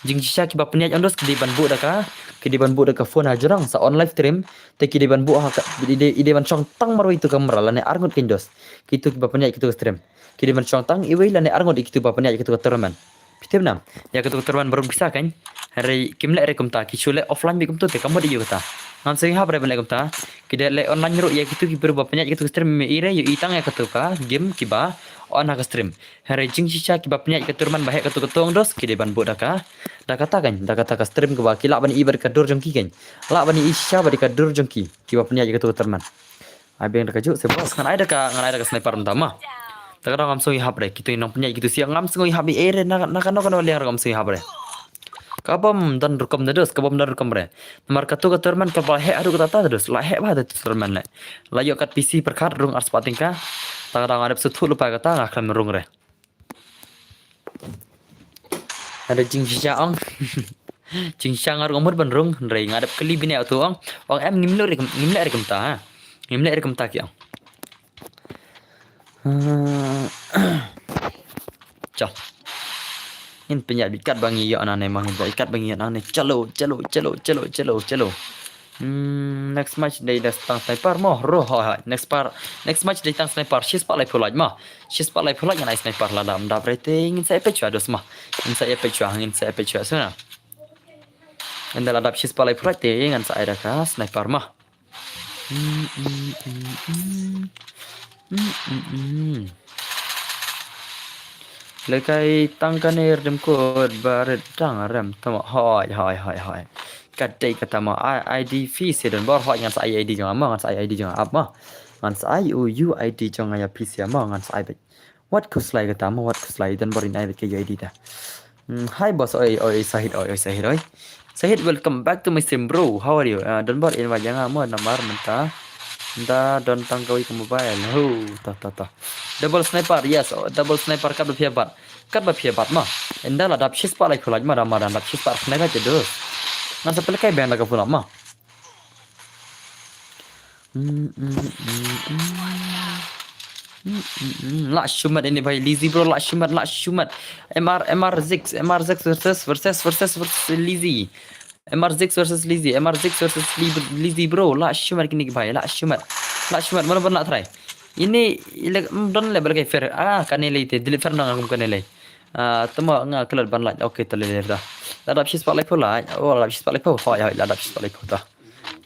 Jingshisha kiba pynïaid ong dos ki dei ban buh da ka, ki dei ban buh da ka phone ha jrong sa on live stream, te ki dei ban buh ha ka, i dei, i dei ban shong tang marwei tu ka kamra lane arngut kein dos. Kitu kiba pynïaid kitu ka stream. Ki dei ban shong tang iwei lane arngut ïa kitu ba pynïaid ïa kitu ka tournament. Phi tip nam, ïa kitu ka tournament baroh pisa kein. Hynrei kim leh re kumta, ki shu leh offline beit kumtu te ka mut ïa u kata. Ngam sngew ïahap re ban leh kumta. Ki dei leh online ruh ïa kitu ki briew ba pynïaid ïa kitu ka stream, i re ïohi tang ïa katu ka game kiba on ha ka stream. Hynrei jingshisha kiba pynïaid ïa ka tournament ba heh katu katu ong dos ki dei ban buh da ka, da kata kein, da kata ka stream kaba ki lah ban i bad ka dur jong ki kein. Lah ban i shisha bad ka dur jong ki kiba pynïaid ïa katu ka tournament. Ai beng da kajuh se boss, ngan ai da ka, ngan ai da ka sniper mynta ma. Da ka dang ngam sngew ïahap re, kitu nongpynïaid kitu sha ngam sngew ïahap ei re, na, na kano kano liang re ngam sngew ïahap re. Ka bym don rukom da dos, ka bym don rukom re. Namar katu ka tournament kaba heh haduh kata ta dos, la heh bha da tournament le. La ïoh kat P C pyrkhat rung arspah tyngka. Ta ka dang nga dep sngewthuh lypa kata nga khlem rung re. Hynrei jingshisha ong. Jingshisha nga ruh nga mut ban rung, hynrei nga dep kylli bniah utu ong. Ong em ngim leh re, ngim leh re kumta ha. Ngim leh re kumta ki ong. Chal. Ngin pynïaid beit katba ngi ïoh nangne ma, ngin pynïaid katba ngi ïoh nangne. Chalo, chalo, chalo, chalo, chalo, chalo. Hmm, next match dei da tang sniper mo, ro, hoi, hoi. Next par, next match dei tang sniper, shispah laiphew lait ma. Shispah laiphew lait ngan ai sniper lada ym dap re te ngin sa ïa peit shuwa dos ma. Ngin sa ïa peit shuwa, ngin sa ïa peit shuwa sngewna. Ynda la dap shispah laiphew lait te ngan sa ai da ka sniper ma. Hmm, hmm, hmm, hmm. Hmm, hmm, hmm. Lehkai tang kane rdem kut ba rit dang rem tama hoi, hoi, hoi, hoi. Ka dei kata ma I, ID phi se Donbor, hoi ngan sa ai ID jong nga ma, ngan sa ai ID jong nga ap ma. Ngan sa ai u UID jong nga ïa phi se ma, ngan sa ai beit. Wat khuslai kata ma, wat khuslai Donbor, in ai beit ka UID ta. Hmm, hi boss, oi, oi, Sahid, oi, oi, Sahid, oi. Sahid, welcome back to my stream, bro. How are you? Ah, Donbor, invite ïa nga mo namar mynta. Nda don tang kawei ka mobile. Ho, ta, ta, ta. Double sniper, yes, oh, double sniper katba phi ïa bat. Katba phi ïa bat ma. Ynda la dap shispah laiphew lait ma, da ma da dap shispah sniper te dos. Ngan sa pynlehkai beng da ka phone ma. Mm, mm, mm, mm. Mm, mm, mm. Lah shumat ini bhai, Lazy bro, lah shumat, lah shumat. MR, MR six, MR six versus, versus, versus, versus Lazy. MR six versus Lazy, MR six versus Li-, Lazy bro, lah shumat kine ki bhai, lah shumat. Lah shumat, mano ban lah try. Ini, ile, mm, don le bal kai fair. Ah, kane lei te, delete fair nang aku kane lei. Ah, tama nga klet ban lait. Okay, te lei da. La dap shispah laiphew lait. Oh, la dap shispah laiphew. Hoi, hoi, la dap shispah laiphew ta.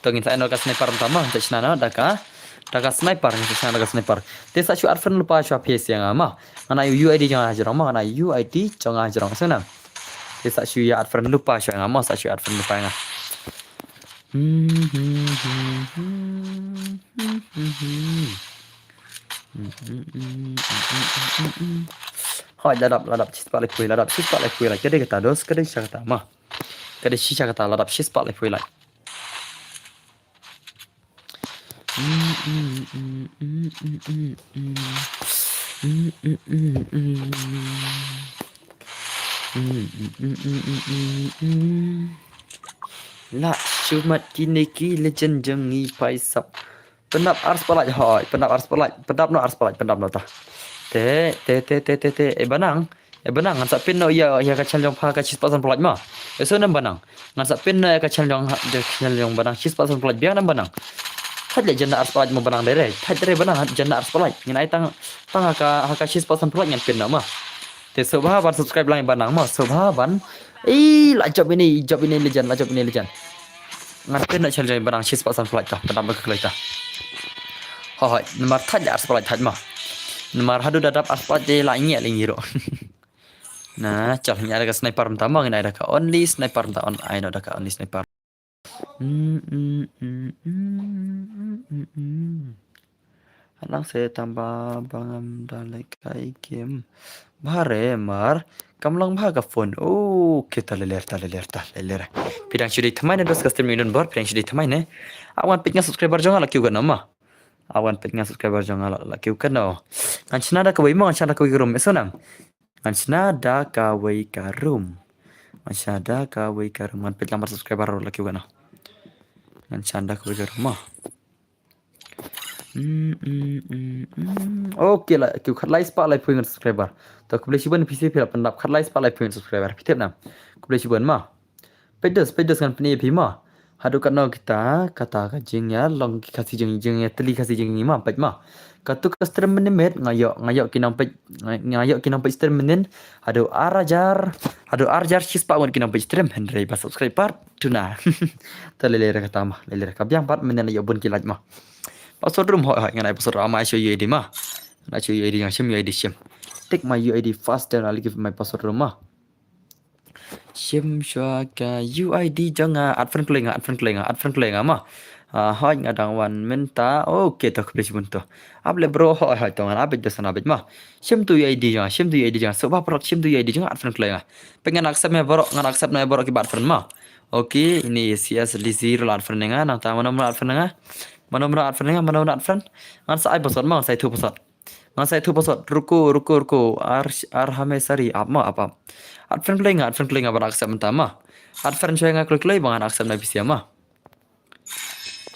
To ngin sa ai noh ka sniper mynta ma, ngin sa shna noh da ka, da ka sniper, ngin sa shna da ka sniper. Te sa shu add friend lypa shuwa phi ïa nga ma. Ngan ai UID jong nga ha jrong ma, ngan ai UID jong nga ha jrong sngewna. Te sa shu ïa add friend lypa shuwa nga ma, sa shu add friend lypa nga. Hoi, la dap, la dap shispah laiphew, la dap shispah laiphew, la ka dei kata dos, ka dei shisha kata ma. Ka dei shisha kata, la dap shispah laiphew lait. Lah shumat kine ki legend jong ngi phi sap. Pyndap arspah lait hoi, pyndap arspah lait, pyndap noh arspah lait, pyndap noh ta. Te, te, te, te, te, te, eh, ba nang. Eh, Banang, ngan sa pin noh ïa, ïa ka channel jong pha ka shispah san phew like ma. Eh, so nam Banang. Ngan sa pin noh ïa ka channel jong, ïa ka channel jong Banang shispah san phew like biang nam Banang. Thait leh jan da arspah like mo Banang dei re. Thait re Banang jan da arspah like. Ngin ai tang, tang ha ka, ha ka shispah san phew like ngan pin noh ma. Te sngewbha ban subscribe lang ïa Banang ma. Sngewbha ban. Ih, la jop ine, jop ine le jan, la jop ine le jan. Ngan pin noh channel jong Banang shispah san phew like ta. Pyndap ba ka kloi ta. Hooid, namar thait da arspah like thait ma. Namar haduh da dap arspah like te la ngi le ngi ruh. Na, chal ngi ai da ka sniper mynta ma, ngi ai da ka only sniper mynta, on ai noh da ka only sniper. Mm, mm, mm, mm, mm, mm, mm. Hanang se tang ba bangam da leh kai game. Bha re mar. Kam long bha ka phone. Okay, ta leler, ta leler, ta leler. Phi dang shu dei thymmai ne dos ka stream ïa u don bor, phi dang shu dei thymmai ne. Awan peit nga subscriber jong nga la kiew katno ma. Awan peit nga subscriber jong nga la, la kiew katno. Ngan shna da kawei mo, ngan shna da kawei ka room. Eso nam. Ngan shna da kawei ka room. Ngan shna da kawei ka room. Ngan peit lambar subscriber la kiew katno. Ngan shna da kawei ka room mo. Mm, mm, mm, mm. Okay, la kiew khatlai spah laiphew ngut subscriber. To khublei shibun phi sha phi la pyndap khatlai spah laiphew ngut subscriber. Phi tip nam. Khublei shibun ma. Peit dos, peit dos ngan pyni ïa phi ma. Haduh katno kita, kata ka jingïalong ki Khasi jong, jingïatylli Khasi jong ngi ma, peit ma. Katto ka stream mynnin miet nga ïoh, nga ïoh ki nongpeit, nga, nga ïoh ki nongpeit stream mynnin. Haduh ar hajar, haduh ar hajar shispah ngut ki nongpeit stream, hynrei ba subscribe pat tuna. Ta leler kata ma, leler ka biang pat mynnin la ïoh bun ki like ma. Password room hooid hooid, ngan ai password room, ai shu U I D ma. Ngan ai shu U I D, ngan shim U I D shim. Take my U I D first, then I'll give my password room ma. Shim shuwa ka U I D jong nga, add friend kloi nga, add friend kloi nga, add friend kloi nga ma. Ah, hooid nga dang wan mynta. Okay, to khublei shibun to. Ap leh bro, hooid hooid to ngan ap beit, dos ngan ap beit ma. Shim tu U I D jong nga, shim tu U I D jong nga. Sngewbha paralok shim tu U I D jong nga, add friend kloi nga. Peit ngan accept ïa baroh, ngan accept ïa baroh kiba add friend ma. Okay, ine C S D C ruh la add friend ïa nga, nangta mano mano add friend ïa nga. Mano mano add friend ïa nga, mano mano add friend. Ngan sa ai password ma, ngan sa ïathuh password. Ngan sa ïathuh password. Ruko, ruko, ruko. Ar, ar hame sari. Ap ma, ap, ap. Add friend kloi nga, add friend kloi nga ban accept mynta ma. Add friend shuwa nga kloi kloi ba ngan accept na phi sha ma.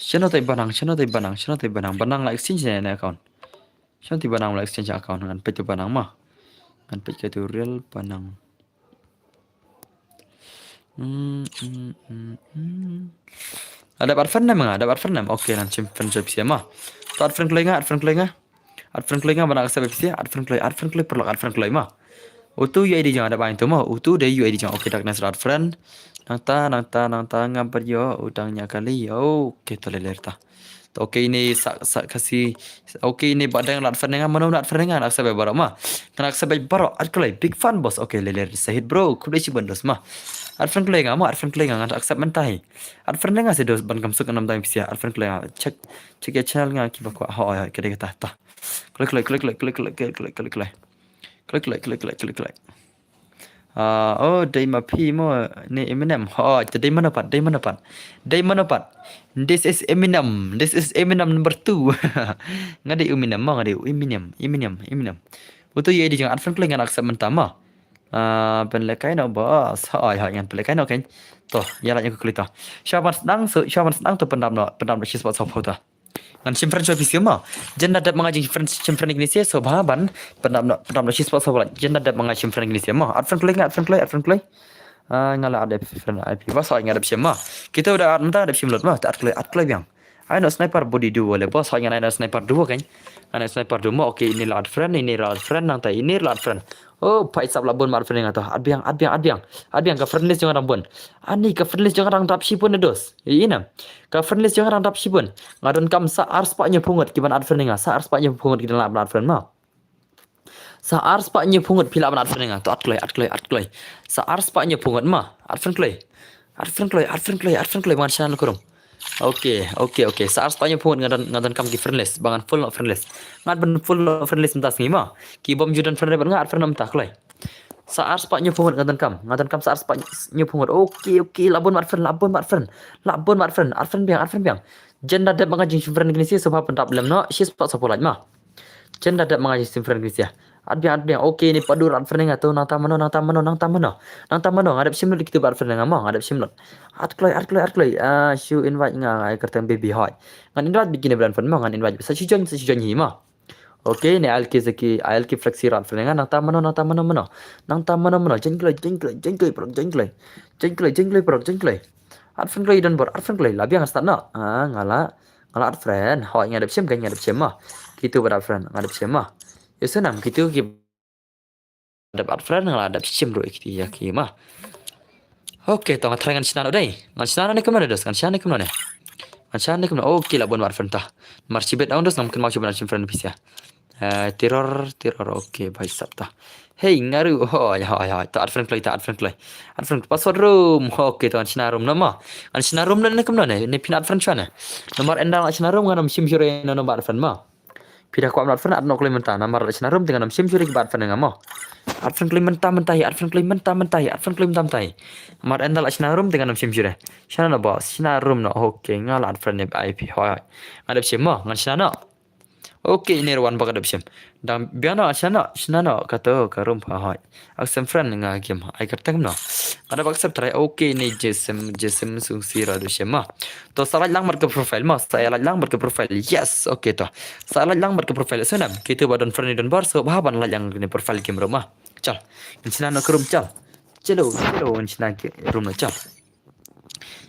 Shano tai Banang, shano tai Banang, shano tai Banang. Banang la exchange ne account. Shano tai Banang la exchange account. Ngan peit tu Banang ma. Ngan peit ka tu real Banang. Hmm, hmm, hmm, hmm. Ada add friend ne ma nga, ada add friend ne ma. Okay, ngan shim friend shuwa phi sha ma. To add friend kloi nga, add friend kloi nga. Add friend kloi nga ban accept phi sha, add friend kloi, add friend kloi paralok, add friend kloi ma. Utu U I D jong nga da ba ïa tu ma, utu dei U I D jong nga. Okay, Darkness add friend. Nangta, nangta, nangta ngam pat ïoh, u dang ñiah kali. Okay, to leler ta. To okay, ine sa, sa Khasi. Okay, ine ba dang la add friend ïa nga, mano mano add friend ïa nga, ngan accept ïa baroh ma. Ngan accept ïa baroh, add kloi, big fan boss. Okay, leler, shahid bro, khublei shibun dos ma. Add friend kloi nga ma, add friend kloi nga, ngan accept mynta hi. Add friend ïa nga sha dos ban kam suk ngan ym dang phi sha, add friend kloi nga. Check, check ïa channel nga kiba kwah, hooid hooid, ka dei kata ta. Kloi, kloi, kloi, kloi. Kloi, kloi, kloi, kloi, kloi. Ah, oh, dei ma phi mo ne Eminem. Hooid, te dei mano pat, dei mano pat. Dei mano pat. This is Eminem. This is Eminem number two. Nga dei Eminem mo, nga dei Eminem, Eminem, Eminem. Utu U I D jong nga, add friend kloi ngan accept mynta mo. Ah, pynlehkai noh boss. Hooid, hooid, ngan pynlehkai noh kein. To, ïa la ïa ka kloi to. Shuwa ban sdang, so, shuwa ban sdang to pyndap noh, pyndap noh shispah sawphew to. Ngan shim friend shuwa phi sha ma. Jan da dep ma nga jingshim friend, shim friend kine sha, sngewbha ban pyndap noh, pyndap noh shispah sawphew like. Jan da dep ma nga shim friend kine sha ma. Add friend kloi nga, add friend kloi, add friend kloi. Ah, nga la add friend I P. Ba sa nga dep shim ma. Kita u da add mynta dep shim lut ma. Te add kloi, add kloi biang. Ai noh sniper body duo le boss, hooid ngan ai noh sniper duo kein. Ngan ai sniper duo ma. Okay, ine la add friend, ine la add friend, nangta ine la add friend. Oh, pait sap la bun ma add friend ïa nga to. Add biang, add biang, add biang. Add biang, ka friend list jong nga dang bun. Ani ka friend list jong nga dang dap shibun ne dos. Ïa ine. Ka friend list jong nga dang dap shibun. Nga donkam sa arspah hynñiewphew ngut kiban add friend ïa nga. Sa arspah hynñiewphew ngut kiban lah ban add friend ma. Sa arspah hynñiewphew ngut phi lah ban add friend ïa nga. To add kloi, add kloi, add kloi. Sa arspah hynñiewphew ngut ma. Add friend kloi. Add friend kloi, add friend kloi, add friend kloi, ba ngan shna noh ka room. Okay, okay, okay. Sa arspah hynñiewphew ngut nga don, nga donkam ki friend list ba ngan full noh friend list. Ngan pyn full noh friend list mynta sngi ma. Ki bym ju don friend bad nga, add friend noh mynta kloi. Sa arspah hynñiewphew ngut nga donkam. Nga donkam sa arspah hynñiewphew ngut. Okay, okay. La bun ma add friend, la bun ma add friend. La bun ma add friend. Add friend biang, add friend biang. Jan da dep ma nga jingshim friend kine sha, sngewbha pyndap lem noh shispah sawphew like ma. Jan da dep ma nga jingshim friend kine sha. Add biang, add biang. Okay, ine pat u la add friend ïa nga to, nangta mano, nangta mano, nangta mano. Nangta mano, nga dep shim lut kito ba add friend ïa nga ma, nga dep shim lut. Add kloi, add kloi, add kloi. Ah, shu invite nga, nga ai kyrteng baby hooid. Ngan invite beit kine ba don friend ma, ngan invite. Sa shu join, sa shu join hi ma. Okay, ne I'll ki zaki, I'll ki flexi rat friend nga, nangta mano, nangta mano, mano. Nangta mano, mano, jeng kloi, jeng kloi, jeng kloi, paralok, jeng kloi. Jeng kloi, jeng kloi, paralok, jeng kloi. Rat friend kloi, don bor, rat friend kloi, la biang start no. Ah, nga la, nga la rat friend, hoi nga dep shim, nga dep shim ma. Kitu ba rat friend, nga dep shim ma. Ïa snam, kitu ki dep rat friend, nga la dep shim ruh ïa ki, ïa ki ma. Okay, to nga try ngan shna noh dei. Ngan shna noh ne kumno ne dos, ngan shna ne kumno ne. Ngan shna ne kumno. Okay, la bun rat friend ta. Mar shibit aun dos, ngam kynmaw shibit rat friend pisa. Eh, terror, terror, okay, bhai sab ta. Hey, ngaru, hoi, hoi, hoi, to rat friend kloi, to rat friend kloi. Rat friend, password room, okay, to ngan shna room noh ma. Ngan shna room noh ne kumno ne, ne phin rat friend shwa ne. Namar ynda la shna room, ngan ym shim shuh re noh, noh ba rat friend ma. Phi da kwah rat friend, rat noh kloi mynta, namar la shna room, te ngan ym shim shuh re ki ba rat friend nga ma. Rat friend kloi mynta, mynta hi, rat friend kloi mynta, mynta hi, rat friend kloi mynta, mynta hi. Namar ynda la shna room, te ngan ym shim shuh re. Shna noh boss, shna room noh, okay, nga la rat friend ne I P, hoi, hoi. Nga dep shim ma, ngan shna noh. Okay, ne ruan ba ka dep shim. Dang biang noh, shna noh, shna noh, kato, ka room pha hoi. Accept friend nga game, ai kyrteng noh. Nga dep accept try, okay, ne Jesem, Jesem sung sira du shim ma. To sa lait lang bad ka profile ma, sa lait lang bad ka profile. Yes, okay to. Sa lait lang bad ka profile. So nam, kitu ba don friend don bor, so ba ban lait lang ne profile game room ma. Chal. Ngan shna noh ka room chal. Chalo, chalo, ngan shna ki room noh chal.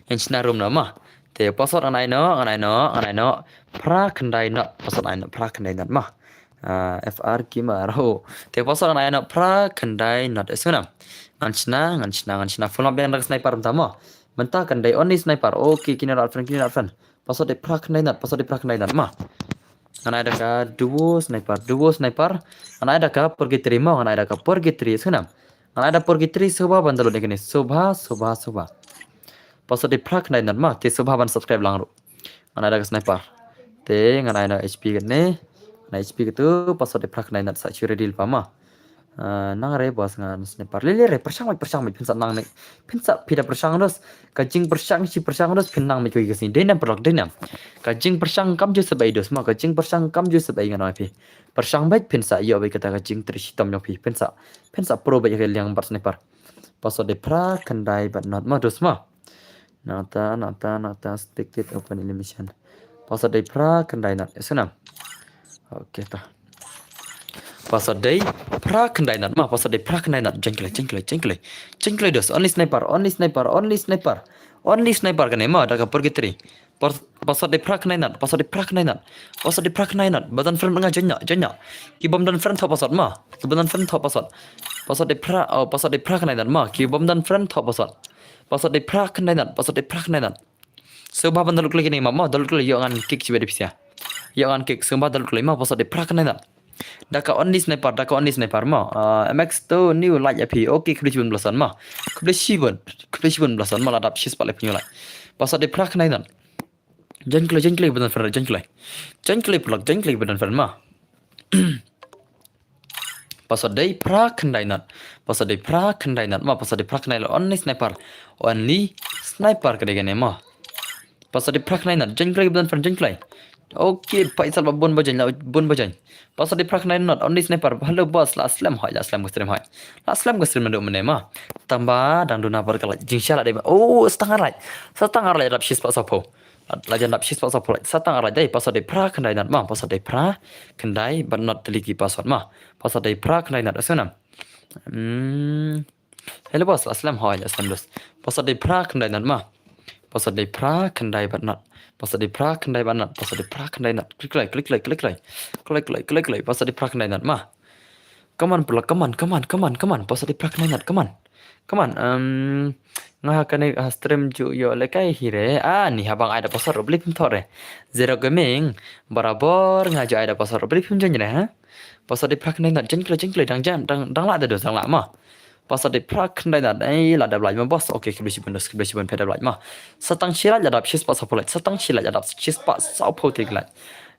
Ngan shna room noh ma. Te password ngan ai noh, ngan ai noh, ngan ai noh. Phra khyndai not, password ai noh, phra khyndai not ma. Ah, F R ki ma ro. Te password ngan ai noh, phra khyndai not. Ïa snam. Ngan shna, ngan shna, ngan shna. Full map biang da ka sniper mynta ma. Mynta kan dei only sniper. Okay, kine rat friend, kine rat friend. Password dei phra khyndai not, password dei phra khyndai not ma. Ngan ai da ka duo sniper, duo sniper. Ngan ai da ka purgatory ma, ngan ai da ka purgatory, ïa snam. Ngan ai da purgatory, sngewbha ban download ïa kine. Sngewbha, sngewbha, sngewbha. Password dei phra khyndai not ma, te sngewbha ban subscribe lang ruh. Ngan ai da ka sniper. Te ngan ai da H P kane. Ngan ai H P katu, password dei phra khyndai not, sa shu ready lypa ma. Ah, nang re boss ngan sniper. Lele re, pyrshang beit, pyrshang beit, phin sa nang ne. Phin sa phi da pyrshang dos. Ka jingpyrshang, shi pyrshang dos, phin nang beit ko ïa ka sngi. Dei nam paralok, dei nam. Ka jingpyrshang kam ju sep ei dos ma, ka jingpyrshang kam ju sep ei ngan ong ïa phi. Pyrshang beit, phin sa ïoh beit kata ka jingtrei shitom jong phi. Phin sa, phin sa pro beit ïa ka liang bad sniper. Password dei phra khyndai bad not ma, dos ma. Nangta, nangta, nangta, stick it open elimination. Password dei phra khyndai not. Ïa snam. Okay ta. Password dei phra khyndai not ma, password dei phra khyndai not. Jeng kloi, jeng kloi, jeng kloi. Jeng kloi dos. Only sniper, only sniper, only sniper. Only sniper kane ma, da ka purgatory. Pas-, password dei phra khyndai not, password dei phra khyndai not. Password dei phra khyndai not. Ba don friend nga join noh, join noh. Ki bym don friend thoh password ma. Ki bym don friend thoh password. Password dei phra, oh, password dei phra khyndai not ma. Ki bym don friend thoh password. Password dei phra khyndai not, password dei phra khyndai not. Sngewbha ban download kloi kine ma, ma download kloi, ïoh ngan kick shibit da pisa. Ïoh ngan kick, sngewbha download kloi ma, password dei phra khyndai not. Da ka only sniper, da ka only sniper ma. Ah, M X two new like ïa phi. Okay, khublei shibun Blossom ma. Khublei shibun, khublei shibun Blossom ma, la dap shispah laiphew hynñiew like. Password dei phra khyndai not. Join kloi, join kloi ba don friend, join kloi. Join kloi paralok, join kloi ba don friend ma. Password dei phra khyndai not. Password dei phra khyndai not ma, password dei phra khyndai not, only sniper. Only sniper ka dei kane ma. Password dei phra khyndai not. Join kloi ba don friend, join kloi. Okay, Faisal ba bun ba join, la bun ba join. Password dei phra khyndai not, only sniper. Hello boss, la slem hoi, la slem ka stream hoi. La slem ka stream naduh mynne ma. Tangba dang duna bad ka like, jingshare la dei ma. Oh, satang ar like. Satang ar like dap shispah sawphew. La jan dap shispah sawphew like. Satang ar like dei, password dei phra khyndai not ma, password dei phra khyndai bad not, tylli ki password ma. Password dei phra khyndai not, ïa snam. Hmm. Hello boss, la slem hoi, la slem dos. Password dei phra khyndai not ma. Password dei phra khyndai bad not. Password dei phra khyndai bad not. Password dei phra khyndai not. Klik kloi, klik kloi, klik kloi. Klik kloi, klik kloi. Password dei phra khyndai not ma. Come on, paralok, come on, come on, come on, come on. Password dei phra khyndai not, come on. Come on, um, nga ha kane ha stream ju ïoh lehkai hi re. Ah, ni haba nga ai da password ruh balei phim thoh re. Zero Gaming, barabor nga ju ai da password ruh balei phim join re, ha? Password dei phra khyndai not, join kloi, join kloi, dang jan, dang, dang lah da dos, dang lah ma. Password dei phra khyndai not, ei, la dap like ma boss. Okay, khublei shibun dos, khublei shibun phi dap like ma. Satang shi like la dap shispah sawphew like, satang shi like la dap shispah sawphew tylli ki like.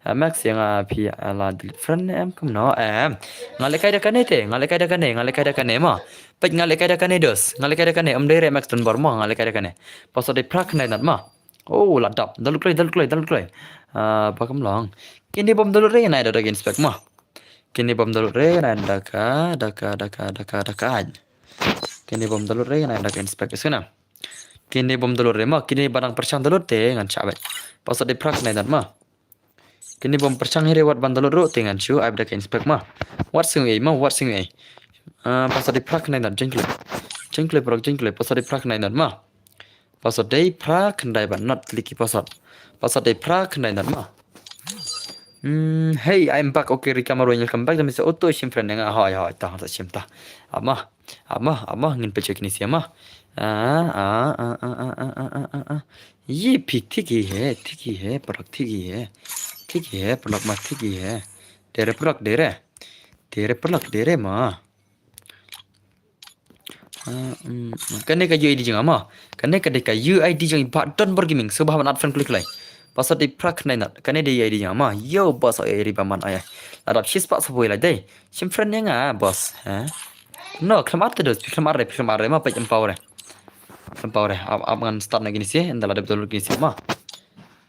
Ah, Max ïa nga phi, ah, la delete friend em kumno em. Nga lehkai da kane te, nga lehkai da kane, nga lehkai da kane ma. Peit nga lehkai da kane dos, nga lehkai da kane, ym dei re Max don bor ma, nga lehkai da kane. Password dei phra khyndai not ma. Oh, la dap. Download kloi, download kloi, download kloi. Ah, ba kam long. Kine bym download re ngan ai da ka inspect ma. Kine bym download re ngan ai da ka, da ka, da ka, da ka, da ka. Kine bym download re ngan ai da ka inspect, ïa snam. Kine bym download re ma, kine ba dang pyrshang download te ngan shah beit. Password dei phra khyndai not ma. Kine bym pyrshang hi re wat ban download ruh te ngan shu ai ba da ka inspect ma. Wat sing ei ma, wat sing ei. Ah, password dei phra khyndai not, jingkhlei. Jingkhlei paralok jingkhlei, password dei phra khyndai not ma. Password dei phra khyndai ba not, klik ki password. Password dei phra khyndai not ma. Hmm, hey, I'm back. Okay, Rika Marwei, welcome back. Dami sa auto shim friend nga, hoi hoi, ta sa shim ta. Ama, ama, ama, ngin pyncheck kine sha ma. Ah, ah, ah, ah, ah, ah, ah, ah, ah. Ye phi thik hi hai, thik hi hai, paralok thik hi hai. Thik hi hai, paralok ma thik hi hai. Dei re paralok, dei re. Dei re paralok, dei re ma. Ah, mm, kane ka U I D jong nga ma. Kane ka dei ka U I D jong i Bah Don Bor Gaming. Sngewbha ban add friend klik lai. Password dei phra khyndai not. Kane dei U I D jong nga ma. Yo, boss, oi, ri ba man, oi. Lada phi spah sa poi lai dei. Shim friend ïa nga, boss. Ha? No, khlem add te dos, khlem add re, khlem add re ma, peit em pau re. Em pau re. Ap, ap ngan start na kine sha, ynda la dep download kine sha ma.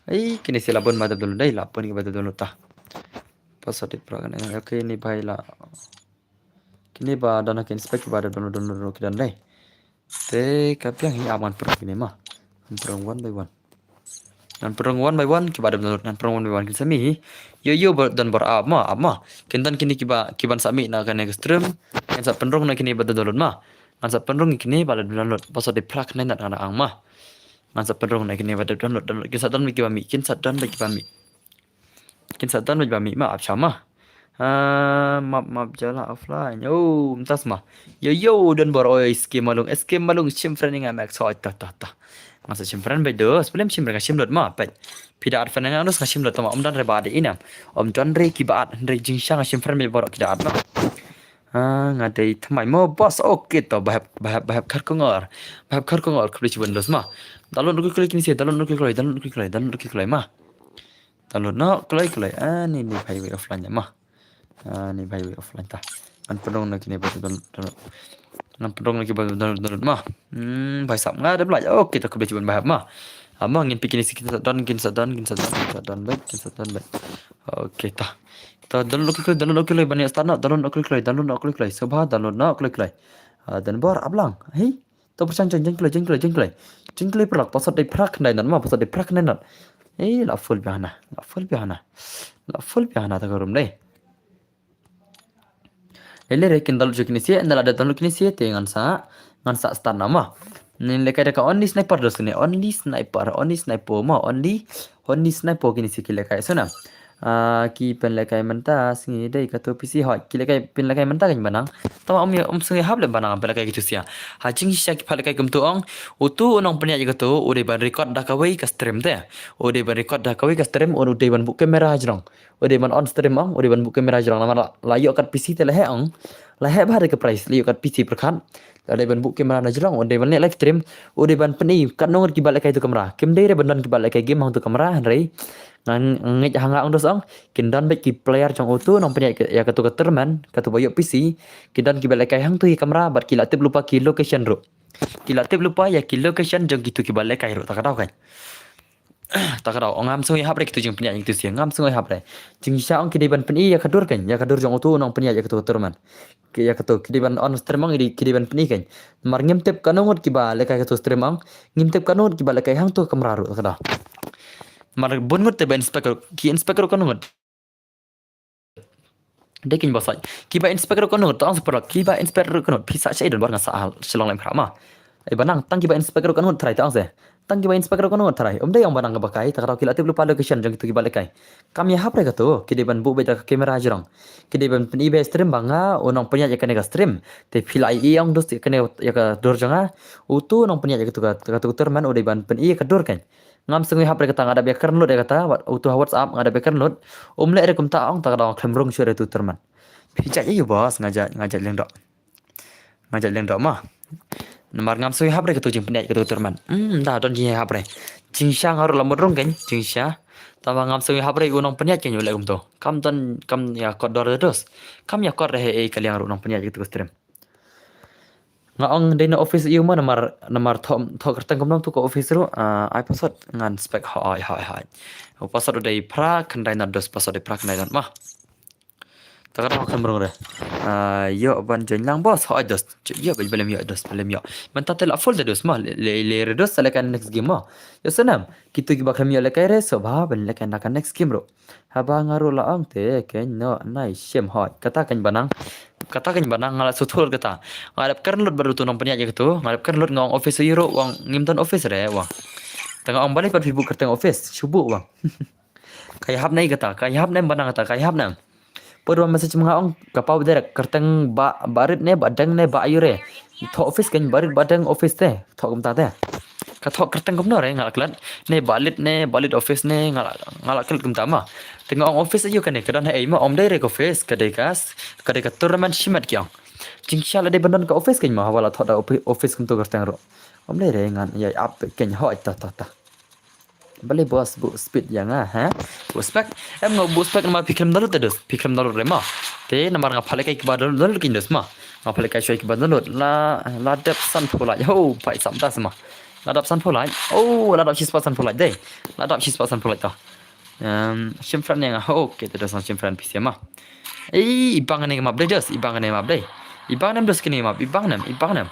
Ei, kine sha la bun ba dep download dei, la bun ki ba dep download ta. Password dei phra khyndai not. Okay, ni bhai la. Kine ba don ha ki inspect ba dep download, download ruh ki don dei. Te ka biang hi, ap ngan pynrung kine ma. Ngan pynrung one by one. Ngan pynrung one by one, ki ba dep download, ngan pynrung one by one, kin sa mih hi. Yo, yo, Bah Don Bor, ap ma, ap ma. Kin don kine ki ba, ki ban sa mih na kane ka stream. Ngan sa pynrung na kine ba dep download ma. Ngan sa pynrung kine ba dep download. Password dei phra khyndai not nga da ang ma. Ngan sa pynrung na kine ba dep download, download. Kin sa don beit ki ba mih, kin sa don beit ki ba mih. Kin sa don beit ba mih ma, ap sha ma. Ah, map, map jala offline. Oh, mynta sma. Yo, yo, Don Bor, oi, S K Malung, S K Malung, shim friend ïa nga, Max, hoi, ta, ta, ta. Nga sa shim friend beit dos, splem shim friend, nga shim lut ma, peit. Phi da add friend ïa nga dos, nga shim lut ma, ym don re ba add ïa i nam. Ym don re ki ba add, hynrei jingshisha nga shim friend beit baroh ki da add ma. Ah, nga dei thymmai mo, boss, okay to, ba hep, ba hep, ba hep khar kongor. Ba hep khar kongor, khublei shibun dos ma. Download ruh ki kloi kine sha, download ruh ki kloi, download ruh ki kloi, download ruh ki kloi ma. Download noh kloi kloi. Ani ni bhai wei offline ma. Ani bhai wei offline ta. Ngan pynrung na kine ba download, download. Ngan pynrung na ki ba download, download ma. Hmm, bhai sap nga da blai. Okay, ta khublei shibun bhai ma. Ama ngin peit kine sha, kin sa don, kin sa don, kin sa don, kin sa don beit, kin sa don beit. Okay ta. Ta download kloi kloi, download kloi kloi, ban ïa start noh, download kloi kloi, download kloi kloi. Sngewbha download noh kloi kloi. Ah, Don Bor, ap lang. Hei. To pyrshang jong, jingkhlei, jingkhlei, jingkhlei. Jingkhlei paralok, password dei phra khyndai not ma, password dei phra khyndai not. Eh, la full bha na, la full bha na. La full bha na ta ka room dei. Lele re kin download kine sha, ynda la dep download kine sha, te ngan sa, ngan sa start noh ma. Ni lehkai da ka Only Sniper dos kine, Only Sniper, Only Sniper ma, Only, Only Sniper kine sha ki lehkai sha na. Ah, ki pynlehkai mynta sngi dei kato P C, hoi, ki lehkai, pynlehkai mynta kan ba nang. Tangba ym, ym sngew hap leh ba nang pynlehkai kito sha. Ha jingshisha ki pynlehkai kumto ong, uto u nongpynïaid ïa kato u dei ban record da kawei ka stream te. U dei ban record da kawei ka stream, u dei ban buh camera hajrong. U dei ban on stream ong, u dei ban buh camera hajrong, namar la, la ïoh kat P C te la heh ong. La heh bha de ka prize, la ïoh kat P C pyrkhat. La dei ban buh camera na jrong, u dei ban leh live stream, u dei ban pyni katno ngut kiba lehkai tu kamra. Kim dei re ban don kiba lehkai game hangtu kamra, hynrei nga ngeit ha nga ong dos ong, kin don beit ki player jong uto u nongpynïaid ïa kato ka tournament, kato ba ïoh P C, kin don kiba lehkai hangtu hi kamra, bad ki la tip lypa ki location ruh. Ki la tip lypa ïa ki location jong kito kiba lehkai ruh, ta ka daw kan. Ta ka daw, ngam sngew hap re kito jingpynïaid ïa kito sha, ngam sngew hap re. Jingshisha ong ki dei ban pyni ïa ka dur kan, ïa ka dur jong uto u nongpynïaid ïa kato ka tournament. Ki ïa kato, ki dei ban on stream ong, ki dei ban pyni kan. Namar ngim tip katno ngut kiba lehkai kato stream ong, ngim tip katno ngut kiba lehkai hangto kamra ruh, ta ka daw. Namar bun ngut te ba inspect, ki inspect ruh katno ngut. Dei kin bosai. Kiba inspect ruh katno ngut, ta ong sa paralok, kiba inspect ruh katno ngut, phi sa shaei Don Bor, nga sa Shillong Laitumkhrah ma. Ei ba nang, tang kiba inspect ruh katno ngut tharai, ta ong sa. Tang kiba inspect ruh katno ngut tharai. Ym dei ong ba nang kaba kai, ta ka daw ki la tip lypa location jong kito kiba lehkai. Kam ïa hap re kato, ki dei ban buh beit da ka camera hajrong. Ki dei ban pyni beit stream ba nga u nongpynïaid ïa kane ka stream. Te phi la ïohi ong dos ïa kane, ïa ka dur jong nga. Uto u nongpynïaid ïa kato ka, kato ka tournament u dei ban pyni ïa ka dur kan. Ngam sngew hap re kata, nga dap ïa kren lut re kata, wat, uto ha WhatsApp nga dap ïa kren lut. Um leh re kumta ong, ta ka daw khlem rung shuh re uto u tournament. Phi jait ïa u boss, nga jait, nga jait lyngdoh. Nga jait lyngdoh ma. Namar ngam sngew hap re kato jingpynïaid kato ka tournament. Hmm, da don jingïahap re. Jingshisha nga ruh la mut rung kan, jingshisha. Tangba ngam sngew hap re u nongpynïaid kan u leh kumto. Kam don, kam ïa kot dor dos. Kam ïa kot re hei ka liang ruh u nongpynïaid kato ka stream. Nga ong dei na office ïa u ma namar, namar thoh, thoh kyrteng kumno to ka office ruh, ah, ai password ngan spek hoi, hoi, hoi. U password u dei phra khyndai not dos, password dei phra khyndai not ma. Ta ka dang kham rong re. Ah, ïoh ban join lang boss. Hoi dos. Ïoh ba lem ïoh dos, ba lem ïoh. Mynta te la full te dos ma. Le le re dos sa leh ka next game ma. Ïoh snam. Kito kiba khlem ïoh lehkai re, sngewbha ban lehkai na ka next game ruh. Haba nga ruh la ong te kein noh nai shem hoi. Kata kein ba nang. Kata kein ba nang nga la shu thul kata. Nga dep kren lut bad utu nongpynïaid ïa katu. Nga dep kren lut, nga ong office ïa u ruh, u ong ngim don office re, u ong. Te nga ong balei pat phi buh kyrteng office, shu buh, u ong. Ka ïahap ne kata, ka ïahap ne ba nang kata, ka ïahap ne. Pud wan message ma nga ong, ka paw direct, kyrteng Bah, Bah Rit ne, Bah Deng ne, Bah aïu re. Thoh office kein, Bah Rit, Bah Deng office te, thoh kumta te. Ka thoh kyrteng kumno re, nga la klet. Ne Bah Lit ne, Bah Lit office ne, nga la, nga la klet kumta ma. Te nga ong office aïu kane, ka don ha ei ma, ym dei re ka office, ka dei ka, ka dei ka tournament shimet ki ong. Jingshisha la dei ban don ka office kein ma, haba la thoh da offi-, office kumto kyrteng ruh. Ym dei re ngan ïa ap kein hoi ta ta ta. Balei boss buh speed ïa nga, ha? Buh spec. Em nga buh spec namar phi khlem download te dos. Phi khlem download re ma. Te namar nga phah lehkai kiba download, download kein dos ma. Nga phah lehkai shuwa kiba download. La, la dep sanphew lait. Ho, phai sam ta sma. La dep sanphew lait. Oh, la dep shispah sanphew lait dei. La dep shispah sanphew lait to. Em, shim friend ïa nga. Ho, okay, te dos shim friend phi sia ma. Ei, i bang ne ka map dei dos, i bang ne map dei. I bang nem dos kine map, i bang nem, i bang nem.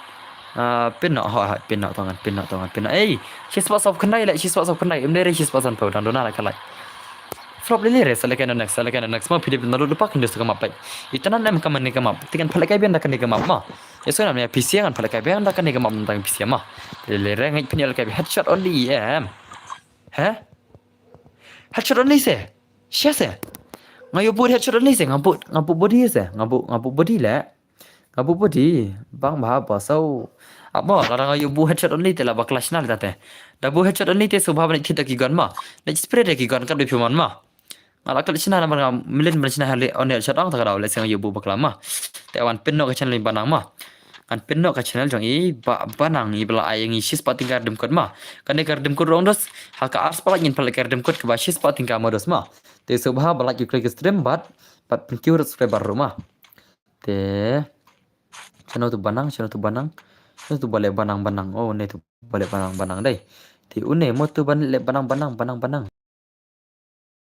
Ah, pin noh, hoi, hoi, pin noh, tong ngan, pin noh, tong ngan, pin noh. Ei, shispah sawphew khyndai leh, shispah sawphew khyndai, ym dei re shispah sanphew, dang duna la ka lait. Flop lili re, sa lehkai na next, sa lehkai na next, ma phi dei download lypa kein dos ka map peit. Itynnad em ka mane ka map, te ngan phah lehkai biang da kane ka map ma. Ïa sngewbha ïa phi sia ngan phah lehkai biang da kane ka map tang phi sia ma. Lili re ngeit phin ïa lehkai headshot only em. He? Headshot only se. Sia se. Nga ïoh buh headshot only se, nga buh, nga buh body se, nga buh, nga buh body leh. Nga buh body, bang bha ba saw. Ap mo, lada nga ïoh buh headshot only te la bakla shna leh te. Da buh headshot only te sngewbha ban leit thied da ki gun ma. Leit spray da ki gun kat ba phi mon ma. Nga la klet shna namar nga mlien ban shna hali on headshot ong ta ka daw lehse nga ïoh buh bakla ma. Te wan pin noh ka channel i Banang ma. Ngan pin noh ka channel jong i Ba, Banang i ba la ai ïa ngi shispah tyngka redeem code ma. Kane ka redeem code ruh ong dos, ha ka arspah lait ngin pynlait ka redeem code kaba shispah tyngka mo dos ma. Te sngewbha ba like ïa u kane ka stream bad, bad pynkiew subscriber ruh ma. Te shano tu Banang, shano tu Banang, shano tu ba leh Banang, Banang. Oh, une tu ba leh Banang, Banang dei. Te une mo tu ba leh Banang, Banang, Banang, Banang.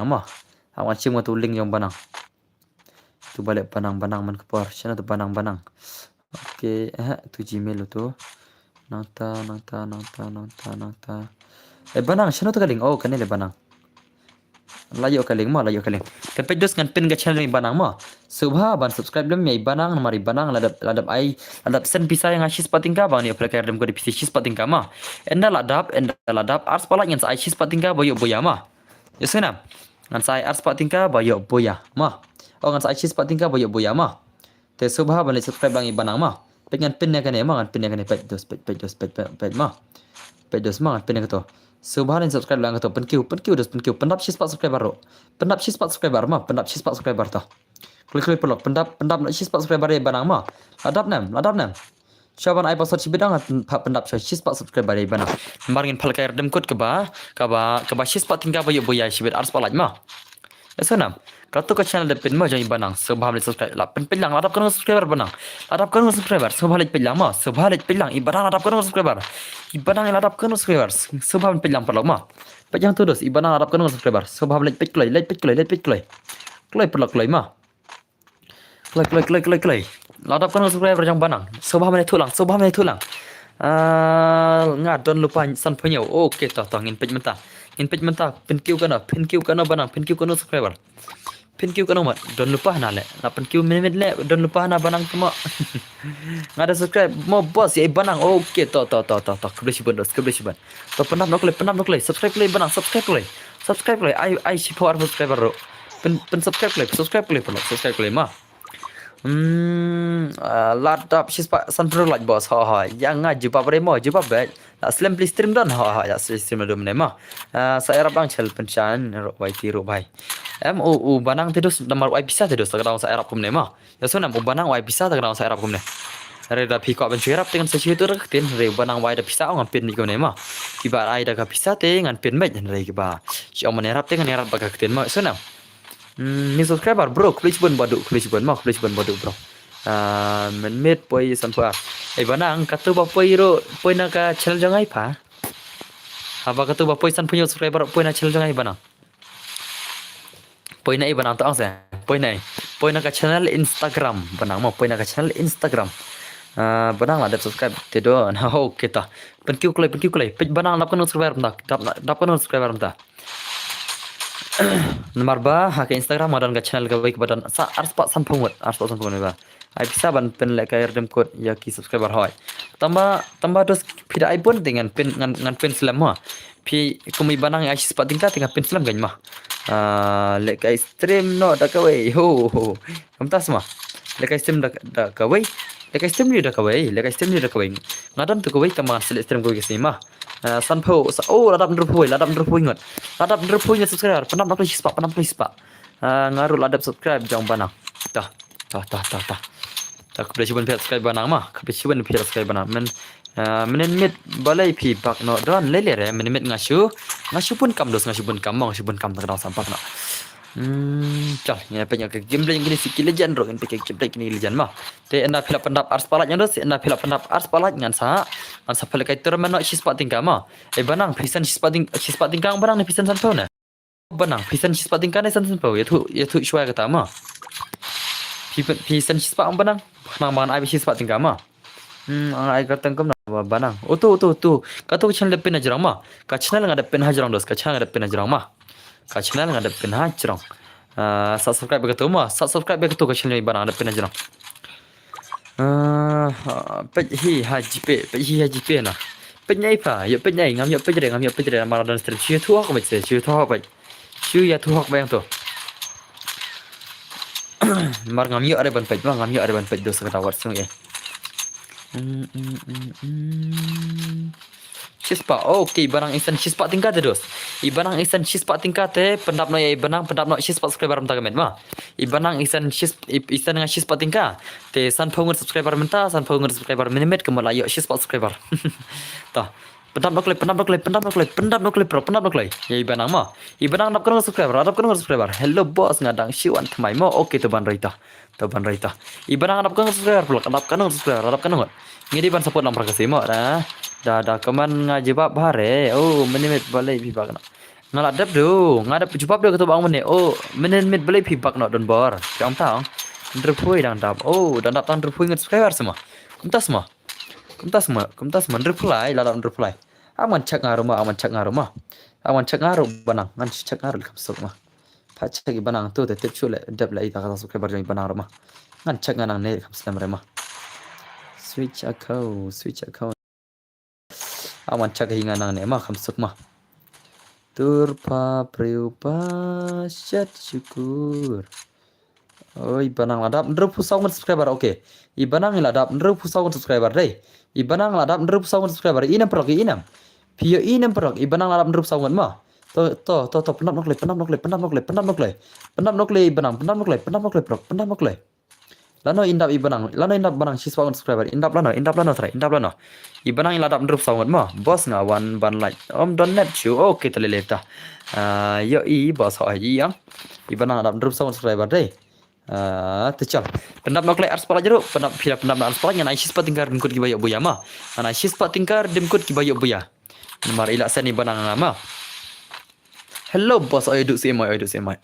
Mo. Hap ngan shim nga tu link jong Banang. Tu ba leh Banang, Banang man ka por. Shano tu Banang, Banang. Okay, eh, tu Gmail tu. Nangta, nangta, nangta, nangta, nangta. Eh, Banang, shano tu ka link? Oh, kane leh Banang. La ïoh ka link mo, la ïoh ka link. Te peit dos ngan pin ka channel i Banang mo. Sngewbha ban subscribe lem ïa i Banang namar i Banang la dep, la dep ai, la dep send pisa ïa nga shispah tyngka ba ngan ïoh pynlait ka redeem code pisa shispah tyngka ma. Ynda la dep, ynda la dep arspah lait ngan sa ai shispah tyngka ba ïoh buh ïa ma. Ïohsngew nam. Ngan sa ai arspah tyngka ba ïoh buh ïa ma. Oh, ngan sa ai shispah tyngka ba ïoh buh ïa ma. Te sngewbha ban leit subscribe lang i Banang ma. Peit ngan pin ïa kane ma, ngan pin ïa kane, peit dos, peit, peit dos, peit, peit, peit ma. Peit dos ma, ngan pin ïa kato. Sngewbha leit subscribe lang kato, pynkiew, pynkiew dos, pynkiew. Pyndap shispah subscriber ruh. Pyndap shispah subscriber ma, pyndap shispah subscriber to. Klik, klik, paralok, pyndap, pyndap shispah subscriber ïa i Banang ma. La dep nem, la dep nem. Shuwa ban ai password shibit ong, pha pyndap shuwa shispah subscriber ïa i Banang. Namar ngin pynlait ka redeem code kaba, kaba, kaba shispah tyngka ba ïoh buh ïa shibit arspah lait ma. Ïohsngew nam. Kato ka channel da pin mo jong i Banang. Sngewbha leit subscribe. La pyn peit lang, la dap katno subscriber Banang. La dap katno subscriber. Sngewbha leit peit lang mo. Sngewbha leit peit lang. I Banang la dap katno subscriber. I Banang la dap katno subscriber. Sngewbha peit lang paralok mo. Peit ïa nga tu dos. I Banang la dap katno subscriber. Sngewbha leit peit kloi, leit peit kloi, leit peit kloi. Kloi paralok kloi mo. Kloi, kloi, kloi, kloi, kloi. La dap katno subscriber jong Banang. Sngewbha men ïathuh lang, sngewbha men ïathuh lang. Ah, nga don lypa sanphew hynñiew. Okay, to, to, ngin peit mynta. Ngin peit mynta, pynkiew katno, pynkiew katno Banang, pynkiew katno subscriber. Pynkiew katno mat, don lypa hana leh. La pynkiew minit leh, don lypa hana Banang tu mo. Nga da subscribe mo boss ïa i Banang. Okay, to, to, to, to, to. Khublei shibun dos, khublei shibun. To pyndap noh kloi, pyndap noh kloi. Subscribe kloi Banang, subscribe kloi. Subscribe kloi. Ai, ai shiphew arphew subscriber ruh. Pyn, pyn subscribe kloi, subscribe kloi, pyn subscribe kloi ma. Hmm, ah, la dap shispah sanphew lait boss. Ho, ho. Ïa nga jubab re mo, jubab beit. La slem pli stream don. Ho, ho, ïa slem stream don ne mo. Ah, sa ïarap dang chel pynshai ruh bai ti ruh bai. Em u, u Banang te dos namar u ai pisa te dos, ka dang sa ïarap kumne mo. Ïohsngew nam, u Banang u ai pisa te ka dang sa ïarap kumne. Re da phi kwah ban shu ïarap te ngan sa shu ïathuh da ka ktien, re u Banang u ai da pisa ngan pyn beit kumne mo. Kiba ai da ka pisa te ngan pyn beit, re kiba shu ong ban ïarap te ngan ïarap da ka ktien mo. Ïohsngew nam. Hmm, new subscriber bro, khublei shibun Badu, khublei shibun mo, khublei shibun Badu bro. Ah, mynmiet poi sanphew ar. Ei Banang, kato ba poi ruh, poi na ka channel jong nga i pha. Haba kato ba poi sanphew hynñiew subscriber, poi na channel jong nga i Banang. Poi na i Banang to ong se, poi na i. Poi na ka channel Instagram Banang mo, poi na ka channel Instagram. Ah, Banang la dep subscribe te don. Ha, okay ta. Pynkiew kloi, pynkiew kloi. Peit Banang dap kano subscriber mynta. Dap, dap kano subscriber mynta. Namar ba ha ka Instagram nga don ka channel kawei kaba don sa arspah sanphew ngut, arspah sanphew ngut ba. Ai pisa ban pyn lehkai redeem code ïa ki subscriber hoi. Tangba, tangba dos phi da ai bun te ngan pyn, ngan, ngan pyn slem mo. Phi kum i Banang ai shispah tyngka te ngan pyn slem kein mo. Ah, lehkai stream noh da kawei. Ho, ho. Kumta sma. Lehkai stream da, da kawei. Lehkai stream ni da kawei. Lehkai stream ni da kawei. Nga don tu kawei tangba ngan select stream kawei ka sngi mo. Ah, sanphew, sa, oh, la dap hynriewphew, la dap hynriewphew ngut. La dap hynriewphew ngut subscriber. Pyndap noh kloi shispah, pyndap noh kloi shispah. Ah, nga ruh la dep subscribe jong Banang. Ta, ta, ta, ta, ta. Ta, khublei shibun phi subscribe Banang mo. Khublei shibun phi subscribe Banang. Men, ah, mynnin miet balei phi bak noh don lei lei re, mynnin miet nga shu, nga shu bun kam dos, nga shu bun kam mo, nga shu bun kam tang dang sampak noh. Hmm, chal, ngi peit ïa ka gameplay kine si ki legend ruh, ngi peit ka gameplay kine legend mo. Te ynda phi la pyndap arspah like ngan dos, ynda phi la pyndap arspah like ngan sa, ngan sa pynlehkai tournament noh shispah tyngka mo. Eh, Banang, phi send shispah tyng-, shispah tyngka Banang ne phi send sanphew ne? Banang, phi send shispah tyngka ne send sanphew? Ïathuh, ïathuh shuwa kata mo. Phi, phi send shispah Banang? Khnang ba ngan ai shispah tyngka mo. Hmm, ngan ai kyrteng kumno Banang? Uto, uto, uto. Kato ka channel dep pyn hajrong mo. Ka channel nga dep pyn hajrong dos, ka channel nga dep pyn hajrong mo. Ka channel nga dep pyn hajrong. Ah, sa subscribe kato mo, sa subscribe kato ka channel Banang dep pyn hajrong. Ah, peit hi ha GPay, peit hi ha GPay na. Peit nai pha, ïoh peit nai, ngam ïoh peit re, ngam ïoh peit re, namar don stream. Shu ïathuh hok peit se, shu ïathuh hok peit. Shu ïathuh hok beit to. Namar ngam ïoh re ban peit, ngam ïoh re ban peit dos kata wat sung eh. Hmm, hmm, hmm, hmm. Shispah, okay, i Banang i send shispah tyngka te dos. I Banang i send shispah tyngka te, pyndap noh ïa i Banang, pyndap noh shispah subscriber mynta ka miet mo. I Banang i send shis-, i, i send nga shispah tyngka. Te sanphew ngut subscriber mynta, sanphew ngut subscriber mynnin miet kumba la ïoh shispah subscriber. Ta. Pyndap noh kloi, pyndap noh kloi, pyndap noh kloi, pyndap noh kloi, bro, pyndap noh kloi. Ïa i Banang mo. I Banang dap kano subscriber, dap kano subscriber. Hello boss, nga dang shu wan thymmai mo. Okay, to ban roi ta. To ban roi ta. I Banang dap kano subscriber, bro, dap kano subscriber, dap kano ngut. Ngi dei ban support lang para ka simo da. Da, da comment nga jubab bha re. Oh, mynnin miet balei phi bak noh. Nga la dep du, nga dep jubab du kato ba ong mynne. Oh, mynnin miet balei phi bak noh don bor. Phi ong ta ong. Hynriewphew dang dap. Oh, dang dap tang hynriewphew ngut subscriber sma. Kumta sma. Kumta sma, kumta sma hynriewphew lai, la dap hynriewphew lai. Am ngan check nga ruh mo, am ngan check nga ruh mo. Am ngan check nga ruh Banang, ngan check nga ruh kham suk mo. Pha check i Banang to te tip shu leh dep leh ïa ka subscriber jong i Banang ruh mo. Ngan check nga nangne kham slem re mo. Switch account, switch account. Am ngan check hi nga nangne mo kham suk mo. Tur pha briew ba shet shukur. Oi, i Banang la dap hynriewphew saw ngut subscriber, okay. I Banang i la dap hynriewphew saw ngut subscriber dei. I Banang la dap hynriewphew saw ngut subscriber, i nam paralok, i nam. Phi ïoh i nam paralok, i Banang la dap hynriewphew saw ngut mo. To, to, to, to, pyndap noh kloi, pyndap noh kloi, pyndap noh kloi, pyndap noh kloi. Pyndap noh kloi i Banang, pyndap noh kloi, pyndap noh kloi paralok, pyndap noh kloi. Lano in dap i Banang, lano in dap Banang shispah ngut subscriber, in dap lano, in dap lano trai, in dap lano. I Banang i la dap hynriewphew saw ngut mo, boss nga wan ban like. Ym don net shu, okay, te lei lei ta. Ah, ïoh i boss hoi i ïang. I Banang la dap hynriewphew saw ngut subscriber dei. Ah, te chal. Pyndap noh kloi arspah like ruh, pyndap phi la pyndap noh arspah like, ngan ai shispah tyngka redeem code kiba ïoh buia mo. Ngan ai shispah tyngka redeem code kiba ïoh buia. Namar i la send i Banang nga mo. Hello boss, oi duh sih mai, oi duh sih mai.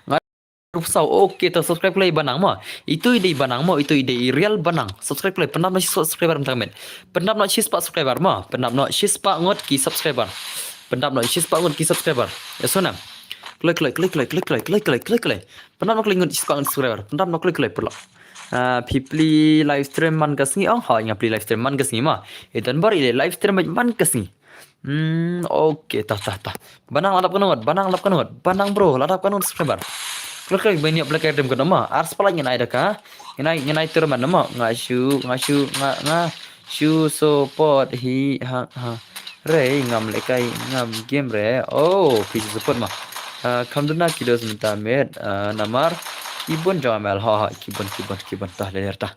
Nga hynriewphew saw, okay, to subscribe kloi i Banang mo. Itu i dei i Banang mo, itu i dei i real Banang. Subscribe kloi, pyndap noh shispah subscriber mynta ka miet. Pyndap noh shispah subscriber mo, pyndap noh shispah ngut ki subscriber. Pyndap noh shispah ngut ki subscriber. Ïa sngewbha. Kloi, kloi, kloi, kloi. Pyndap noh kloi, kloi ngut shispah ngut subscriber. Pyndap noh kloi, kloi paralok. Ah, phi plie live stream man ka sngi ong, hooid nga plie live stream man ka sngi mo. I Don Bor i leh live stream man ka sngi. Hmm, okay, ta, ta, ta. Banang la dap kano ngut, Banang la dap kano ngut, Banang bro, la dap kano ngut subscriber. Kloi, kloi, ban ïoh pynlehkai redeem code mo. Arspah like ngan ai da ka. Ngan ai, ngan ai tournament mo. Nga shu, nga shu, nga, nga shu support hi ha, ha. Re, ngam lehkai, ngam game re. Oh, phi shu support mo. Ah, kham duna ki dos mynta miet, ah, namar ki bun jong ML, ha, ha, ki bun, ki bun, ki bun, ta, lei lei ta.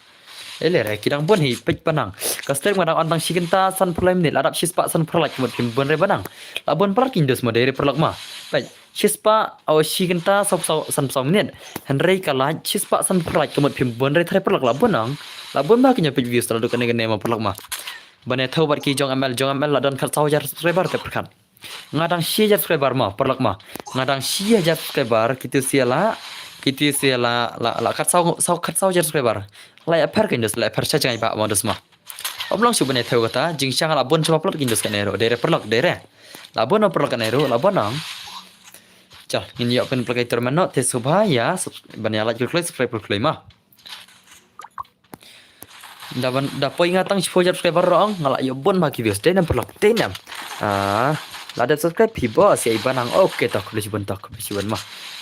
Lei lei re, ki dang bun hi, peit Banang. Ka stream nga dang on tang shi kynta sanphew lai minit, la dap shispah sanphew lai ka mut phim bun re Banang. La bun paralok ki dos mo dei re paralok mo. Peit, shispah, oh, shi kynta sanphew saw, sanphew saw minit. Hynrei ka la shispah sanphew lai ka mut phim bun re trai paralok, la bun ong. La bun ba ki ñiaw peit views la duk kane kane mo paralok mo. Ban ïathuh bad ki jong ML, jong ML la don khatsaw hajar subscriber te pyrkhat. Nga dang shi hajar subscriber mo, paralok mo. Nga dang shi hajar subscriber, kito sha la, kito sha la, la, la khatsaw, saw, khatsaw hajar subscriber. La ïa pher kein dos, la ïa pher sha jngai ba mo dos mo. Ym long shuh ban ïa thew kata, jingshisha la bun shuh paralok kein dos kane ruh, dei re paralok, dei re. La bun paralok kane ruh, la bun nang. Chal, ngin ïoh pynplekai tournament noh, te sngewbha ïa, sub-, ban ïa like kloi kloi, subscribe kloi kloi mo. Da ban, da poi nga tang shiphew hajar subscriber ruh ong, nga la ïoh bun bha ki views. Dei nam paralok, dei nam. Ah, la dep subscribe phi boss, ïa i Banang. Okay to, khublei shibun to, khublei shibun mo.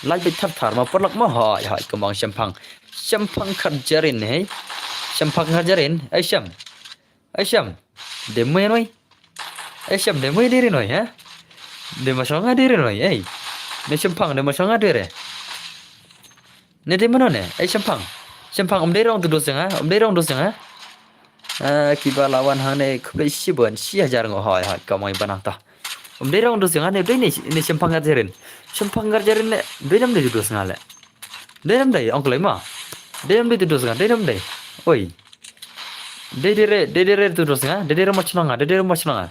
Like beit thar thar mo paralok mo, hoi, hoi, kumba ong shemphang. Shemphang kharjarin, hei. Shemphang kharjarin, ei shem. Ei shem. Dei mo ïa noi. Ei shem, dei mo ïa dei re noi, ha? Dei ma shong nga dei re noi, ei. Ne shemphang, dei ma shong nga dei re. Ne dei mano ne? Ei shemphang. Shemphang, ym dei rong tu dos jong nga, ym dei rong dos jong nga. Ah, kiba la wan hangne khublei shibun, shi hajar ngo, hoi, hoi, kumba ong i Banang to. Ym dei rong dos jong nga ne, dei ne, ne shemphang kharjarin. Shemphang kharjarin ne, dei nam dei tu dos nga le. Dei nam dei, ong kloi mo. Dei nam dei tu dos nga, dei nam dei. Oi. Dei dei re, dei dei re tu dos nga, dei dei re mo shnong nga, dei dei re mo shnong nga.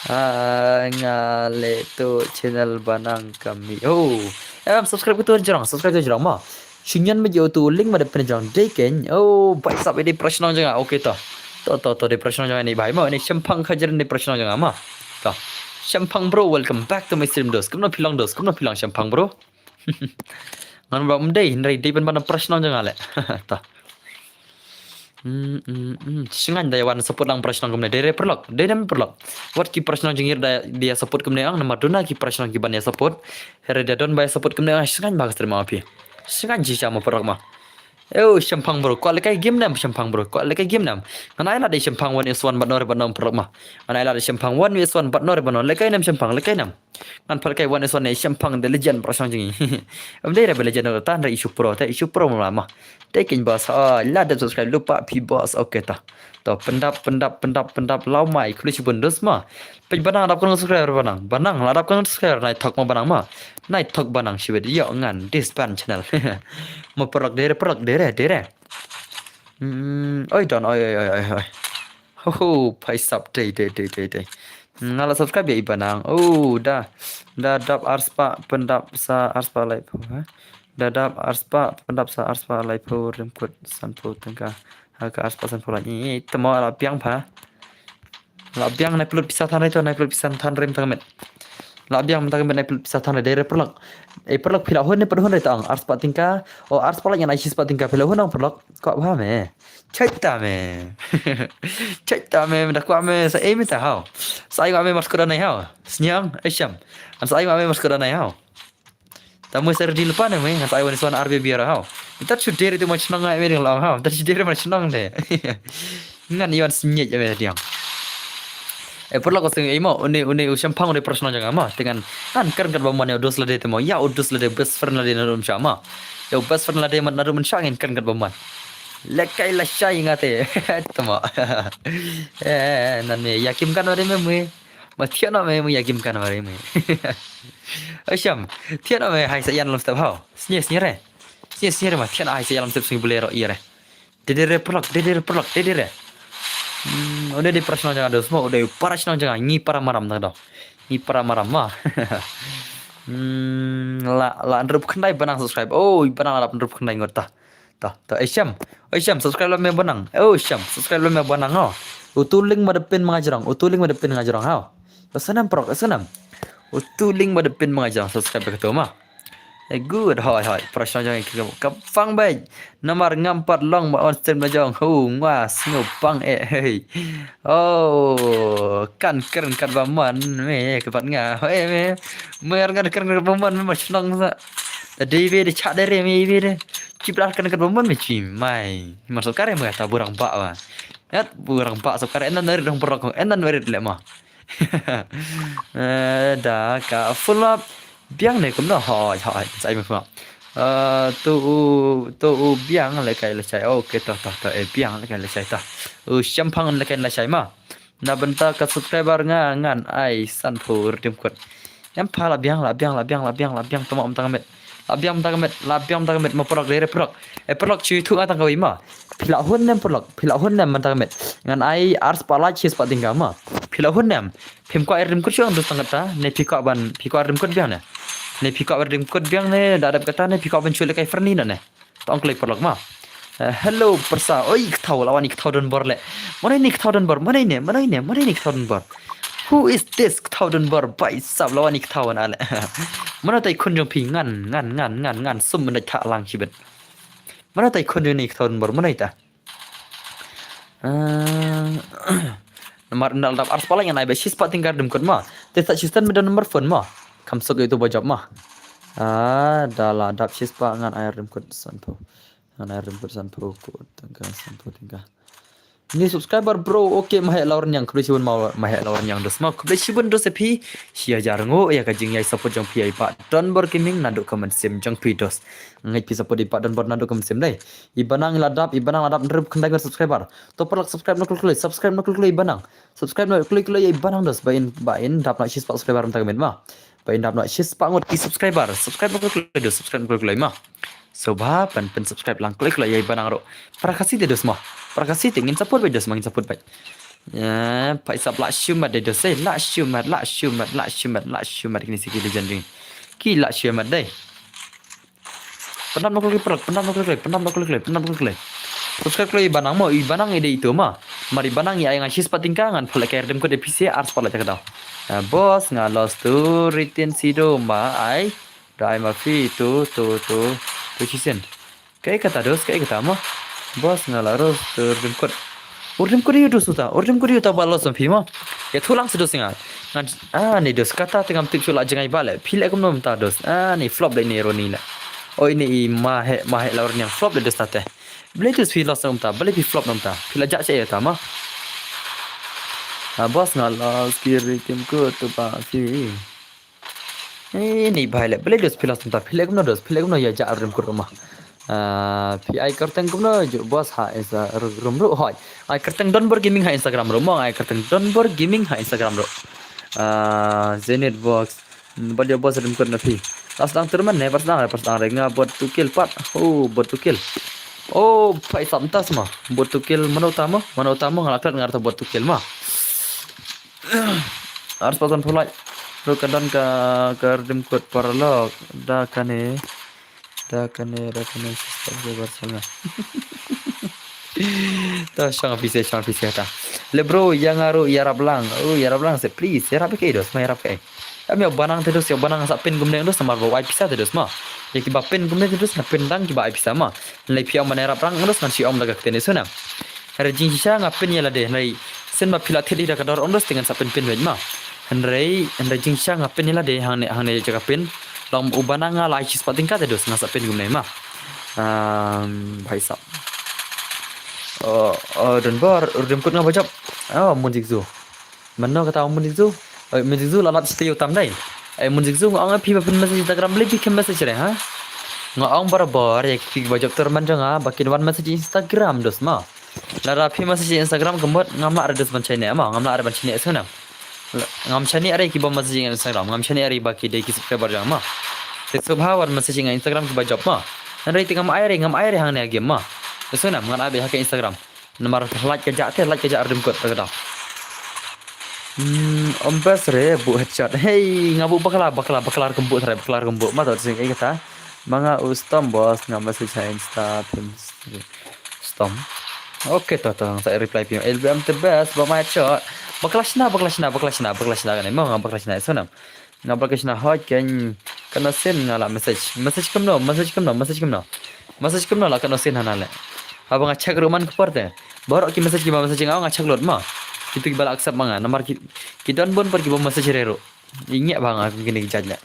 Ah, nga le tu channel Banang Kami. Oh. Em, subscribe kito jrong, subscribe kito jrong mo. Shu ñion beit ïa utu u link ba dep pyn jrong dei kein. Oh, bhai sahab, dei para shnong jong nga. Okay to. To, to, to, dei para shnong jong nga ne bhai mo. Ne shemphang kharjarin dei para shnong jong nga mo. To. Shemphang bro, welcome back to my stream dos. Kumno phi long dos, kumno phi long shemphang bro. Ngan ba ym dei, hynrei dei ban ban para shnong jong nga le. To. Hmm, hmm, hmm. Shngaiñ da ïa wan support lang para shnong kumne. Dei re paralok, dei nam paralok. Wat ki para shnong jong ngi da ïa support kumne ong, namar duna ki para shnong ki ban ïa support. Hynrei da don ba ïa support kumne ong, shngaiñ bha ka stream ong phi. Shngaiñ shisha mo paralok mo. Ew, shemphang bro, kwah lehkai game nam shemphang bro, kwah lehkai game nam. Ngan ai lad ïa shemphang one versus one bad no re bad no paralok mo. Ngan ai lad ïa shemphang one versus one bad no re bad no, lehkai nam shemphang, lehkai nam. Ngan pyrkhat kai one versus one ne shemphang, the legend para shnong jong ngi. Ym dei re ba legend ruh, tan re issue pro, te issue pro mo la mo. Te kein boss, oh, la dep subscribe lypa phi boss, okay to. To, pyndap, pyndap, pyndap, pyndap, law mai, khublei shibun dos mo. Peit Banang, la dap kano subscriber Banang. Banang, la dap kano subscriber, nai thok mo Banang mo. Nai thok Banang shibit, ïoh ngan disband channel. Mo paralok, dei re paralok, dei re, dei re. Hmm, oi don, oi, oi, oi, oi, oi. Ho, ho, bhai sahab, dei, dei, dei, dei, dei. Nga la subscribe ïa i Banang. Oh, da, da dap arspah pyndap sa arspah laiphew, ha? Da dap arspah pyndap sa arspah laiphew, rim kut sanphew tyngka. Ha ka arspah sanphew lait. Ih, te mo la biang pha. La biang, nai pynlut pisa than re to, nai pynlut pisa than re mynta ka miet. La biang mynta ka miet, nai pynlut pisa than re, dei re paralok. Eh, paralok phi la hun ne pat hun re ta ong, arspah tyngka. O arspah lait ngan ai shispah tyngka, phi la hun ong paralok. Kwah bha me. Chait ta me. Chait ta me, me da kwah me, sa ei me ta haw. Sa ai kwah me mar skut anai haw. Sñiang, ei shem. An sa ai kwah me mar skut anai haw. Ta mo sa ready lypa ne me, ngan sa ai wan wan ar bebi ra haw. Tat shu dei re tu mo chnong ngai me ding long haw. Tat shu dei re mo chnong de. Ngan iwan sñiej me diang. Eh, paralok ko seng ei mo, une, une u shemphang une para shnong jong nga mo. Te ngan, ngan kren kat ba mon ïa u dos lade te mo. Ïa u dos lade best friend lade naduh mynshwa mo. Ïa u best friend lade naduh mynshwa ngin kren kat ba mon. Lehkai lashai nga te. Te mo. Eh, nan me ïa kim kan ba de me mui. Ma thiah noh me mui ïa kim kan ba de mui. Oi shem. Thiah noh me hai sa ïan lem step haw. Sñiej sñiej re. Sñiej sñiej re ma thiah noh hai sa ïan lem step sñiej bule ro ïa re. Dei dei re paralok, dei dei re paralok, dei dei re. Hmm, une dei para shnong jong nga dos mo, une para shnong jong nga, ngi para maram tang do. Ngi para maram ma. Hmm, la, la hynriewphew khyndai Banang subscribe. Oh, Banang la dap hynriewphew khyndai ngut ta. Ta, ta, eh, Shem. Eh, Shem, subscribe la me Banang. Oh, Shem, subscribe la me Banang, oh. Utu link ma da pin ma nga jrong, utu link ma da pin nga jrong, haw. Sanam paralok, sanam. Utu link ma da pin ma nga jrong, subscribe ka tu ma. Eh, good, hoi, hoi. Para shnong jong ngi ka, ka pang bai. Namar ngam pat long ba on stream la jong. Hu, ngwa, sngew pang, eh, hei. Oh, kan kren kat ba mon, me, ka pat nga. Hoi, me. Mer ngan kren kat ba mon, me, ma shnong sa. Da dei be, da chak dei re, me, be de. Chip lah kren kat ba mon, me, chi, mai. Ma sokare, me, ta burang ba, ba. Yat, burang ba, sokare, endan nari dong burang, endan nari le, ma. Eh, da ka full up. Biang ne kumno? Hoi, hoi, sai me kuma. Eh, tu u, tu u biang le kai le sai. Okay, to, to, to, eh, biang le kai le sai, to. U shemphang le kai le sai ma. Na bynta ka subscriber nga ngan ai sanphew rim kut. Em pha la biang, la biang, la biang, la biang, la biang, tama um tang met. La biang tang ka met, la biang tang ka met, ma paralok dei re paralok. Eh, paralok, shu ïathuh nga tang kawei ma. Phi la hun ne em paralok, phi la hun ne em mynta ka met. Ngan ai arspah like, shispah tyngka ma. Phi la hun ne em? Phim kwah ai rim kut shuh dos tang kata ne phi kwah ban, phi kwah rim kut biang ne? Ne phi kwah rim kut biang ne da dep kata ne phi kwah ban shu leh kai ferni ne? Tong klei paralok ma. Eh, hello persa. Oi, kthaw, la wan i kthaw don bor le. Mano ini kthaw don bor? Mano ini? Mano ini? Mano ini kthaw don bor? Who is this kthaw don bor? Bai sap, la wan i kthaw wan ale. Mano tai khun jong phi? Ngan, ngan, ngan, ngan, ngan sum mendai tha lang shibit. Mano tai khun jong ini kthaw don bor? Mano ita? Eh, namar nda la dap ar spah la ngan ai ba shispah tyngka rim kut ma. Te sa shisten me don number phone ma. Kam sok itu ba jop ma. Ah, da la dap shispah ngan ai rim kut sanphew. Ngan ai rim kut sanphew kut tyngka, sanphew tyngka. Ni subscriber bro, okay, ma heh lawr nyang khublei shibun ma, ma heh lawr nyang dos ma. Khublei shibun dos phi. Shi hajar ngo ya ka jing yai support jong phi ai ba don bor gaming nadu comment sim jong phi dos. Ngai phi support i ba don bor nadu comment sim dai. I banang la dap, i banang la dap hynriew khyndai ngut subscriber. To paralok subscribe na kul kul, subscribe na kul kul i banang. Subscribe na kul kul i banang dos ba in, ba in dap na shispah subscriber mynta ka mynta ma. Ba in dap na shispah ngut ki subscriber. Subscribe na kul kul dos, subscribe na kul kul ma. So ba pan pan subscribe lang kul kul i banang ro. Para Khasi te dos ma. Para Khasi te ngin support ba dos ma, ngin support ba. Ya, pa isap la shumat de dos, eh, la shumat, la shumat, la shumat, la shumat kini siki legend ring. Ki la shumat dai. Pyndap na kul kul paralok, pyndap na kul kul, pyndap na kul kul, pyndap na kul kul. Subscribe kul i banang mo, i banang i dei itu ma. Mar i banang i ai nga shispah tyngka ngan phalek kai rim kut de phi se ar spah la jak daw. Ah, boss nga lost tu ritin sido ma ai. Da ai ma phi tu tu tu tu shisien. Kai kata dos, kai kata ma. Boss nga la lost tu rim kut. Ur rim kut ïa u dos uta, ur rim kut ïa uta ba lost phi ma. Ïa thu lang sa dos nga. Ngan, ah, ni dos kata te ngam tip shuh la jngai ba le. Phi leh kumno mynta dos. Ah, ni flop le ni ro ni le. Oi ni i ma heh, ma heh la ur ni flop le dos ta te. Balei dos phi lost mynta, balei phi flop mynta. Phi la jah sha ïa ta ma. Ah, boss nga lost ki rim kut tu ba phi. Eh, ni bai le, balei dos phi lost mynta, phi leh kumno dos, phi leh kumno ïa jah rim kut ma. Ah, phi ai kyrteng kumno ju boss ha Insta rum ruh hoi. Ai kyrteng Don Bor Gaming ha Instagram ruh mo, ai kyrteng Don Bor Gaming ha Instagram ruh. Ah, Zenith Box. Hmm, ba dia boss rim kut na phi. Pas dang turman ne, pas dang, pas dang re nga bot to kill pat. Oh, bot to kill. Oh, pai sam tas ma. Bot to kill mano tamo, mano tamo ngalak rat ngar ta bot to kill ma. Ars pasan pulai. Ruh ka don ka, ka rim kut paralok. Da kane. Da kane, da kane, sister, da bar sana. Ta shang pise, shang pise ta. Le bro, ïa nga ruh ïarap lang. Oh, ïarap lang se, please. Ïarap ke dos, ma ïarap ke. Am ïa banang te dos, ïa banang sa pin kumne dos, namar ba wai pisa te dos ma. Ïa kiba pin kumne te dos, nga pin dang kiba ai pisa ma. Lei phi ong ban ïarap lang dos, ngan shi ong da ka ktien ne suna. Hynrei jingshisha nga pyn ïa lade, hynrei sien ba phi la thied hi da ka dor ong dos te ngan sa pyn pyn wei ma. Hynrei, hynrei jingshisha nga pyn ïa lade hangne, hangne jaka pyn. Long u banang nga la ai shispah tyngka te dos nga sa pyn kumne ma. Um, bhai sab. Oh, oh, Don Bor, ur rim kut nga ba jop. Oh, Mun Jigzu. Mano kata Mun Jigzu? Oi, Mun Jigzu la lap stay utam dai. Ai Mun Jigzu nga ong phi ba pyn message Instagram, balei phi khlem message re ha? Nga ong barabor ïa ki ba jop turman jong nga ba kin wan message Instagram dos ma. Lada phi message Instagram ka mut ngam lah re dos ban shane ma, ngam lah re ban shane sngewna. Ngam shane re ki ba message Instagram, ngam shane re ba ki dei ki subscriber jong ma. Te sngewbha wan message Instagram ki ba jop ma. Hynrei te ngam ai re, ngam ai re hangne game ma. Sngewna ngan ai be ha ka Instagram. Namar lait ka jah te, lait ka jah rim kut ta ka dang. Hmm, om bes re, bu headshot. Hey, nga bu bakla, bakla, bakla kum bu trai, bakla kum bu. Ma to sing ai kata. Ma nga u Stom boss, nga message ha Insta, pin Stom. Okay, to, to, sa reply pin. L B M the best, ba ma headshot. Bakla shna, bakla shna, bakla shna, bakla shna kane. Ma nga bakla shna, so nam. Nga ba ka shna hoi ken kano sien nga la message. Message kumno, message kumno, message kumno. Message kumno la kano sien hana le. Haba nga check ruh man ka por te. Baroh ki message ki ba message nga, nga check lut ma. Kitu ki ba la accept ma nga. Namar ki, ki don bun por ki ba message re ruh. Inge ba nga kum kini ki judge le.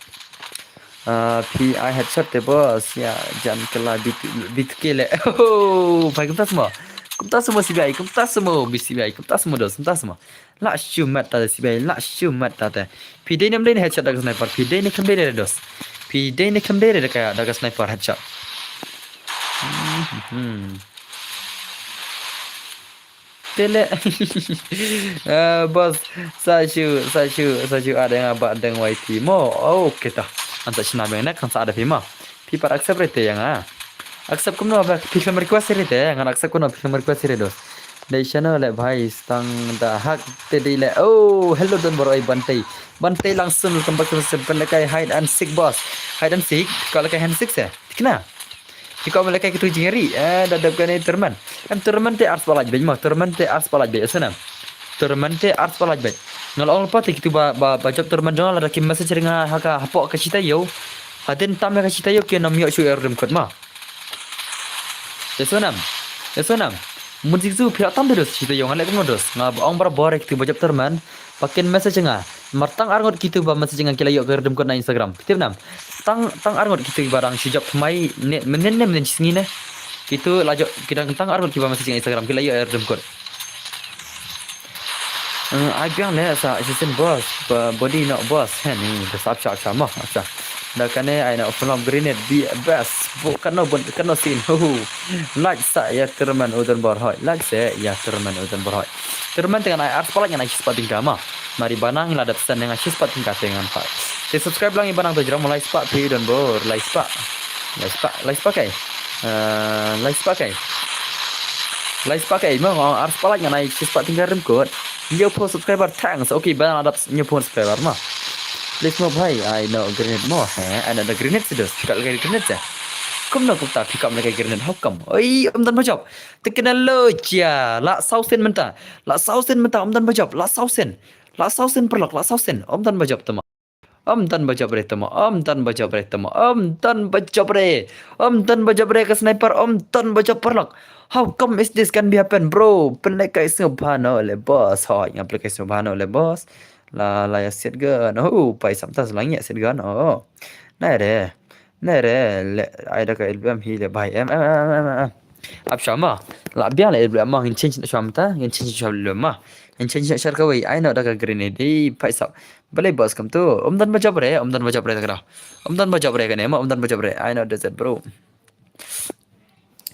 Ah, phi ai headshot te boss, ïa jan kela bit, bit ke le. Oh, bai kumta sma. Kumta sma C B I, kumta sma B C B I, kumta sma dos, kumta sma. La shu mat ta te C B I, la shu mat ta te. Phi dei ne em dei ne headshot da ka sniper, phi dei ne khlem dei re dos. Phi dei ne khlem dei re da ka, da ka sniper headshot. Hmm. Te le. Eh, boss, sa shu, sa shu, sa shu adeng aba deng Y T mo. Oh, okay ta. An sa shna beng ne, kan sa ada phi ma. Phi pat accept re te ïa nga. Accept kumno ba phi khlem request re te, ngan accept kumno phi khlem request re dos. Dei shano le bhai, stang da hak te dei le. Oh, hello Don Bor, oi Bantei. Bantei langsung welcome back to the channel. Pynlehkai hide and seek boss. Hide and seek, ka lehkai hide and seek se. Thikna. Thikna, pynlehkai kitu jingri. Eh, da dep kane tournament. Em tournament te arspah lait beit mo, tournament te arspah lait beit, asana. Tournament te arspah lait beit. Nga la ong lypa te kitu ba, ba, ba jop tournament jong nga lada ki message ïa nga ha ka hapoh ka shita ïew. Hadien tam ïa ka shita ïew ki nym ïoh shuh ïa ka redeem code mo. Ïa Sonam. Ïa Sonam. Mun jingsu phi la tam te dos, shita ïew nga leh kumno dos. Nga ba ong barabor ïa kitu ba jop tournament. Ba kin message ïa nga. Namar tang arngut kitu ba message ïa nga ki la ïoh ka redeem code na Instagram. Phi tip nam. Tang, tang arngut kitu ba dang shu jop thymmai ne, mynnin ne, mynnin shi sngi ne. Kitu la jop, ki dang tang arngut kiba message ïa nga Instagram ki la ïoh ka redeem code. Eh, ai biang leh sa shisien boss, ba body noh boss. He ni, da sap sap sap mo, sap. Da kane ai noh film Grenade be best. Bo kano bon, kano scene. Hu hu. Like sa ïa tournament u Don Bor hoi. Like sa ïa tournament u Don Bor hoi. Tournament te ngan ai arspah lait, ngan ai shispah tyngka mo. Namar i Banang i la dep send ïa nga shispah tyngka te ngan phai. Te subscribe lang i Banang to jrong mo, lai spah phi Don Bor, lai spah. Lai spah, lai spah kai. Eh, lai spah kai. Lai spah kai mo, nga ong arspah lait ngan ai shispah tyngka redeem code. Hynñiewphew subscriber, thanks. Okay, Banang la dep hynñiewphew subscriber mo. Please mo bhai, ai noh grenade mo, he? Ai noh da grenade se dos. Phi kap lehkai grenade se. Kumno kumta phi kap lehkai grenade, how come? Oi, ym don ba jop. Te kane lo jia, la saw sien mynta. La saw sien mynta, ym don ba jop, la saw sien. La saw sien paralok, la saw sien. Ym don ba jop te mo. Ym don ba jop re te mo, ym don ba jop re te mo, ym don ba jop re. Ym don ba jop re ka sniper, ym don ba jop paralok. How come is this can be happen, bro? Pynlehkai sngewbha noh le boss. Hoi, nga pynlehkai sngewbha noh le boss. La, la ïa siat gun. Oh, pai samta sa la ïa siat gun. Oh. Nai re. Nai re, le, ai da ka L B M hi le bhai. Em, em, em, em, em. Ap shwa mo. La biang le L B M mo, ngin change shwa mynta, ngin change shwa L B M mo. Ngin change shwa kawei, ai noh da ka grenade, pai sap. Balei boss kam tu? Ym don ba jop re, ym don ba jop re ta ka daw. Ym don ba jop re kane mo, ym don ba jop re. Ai noh da zet bro.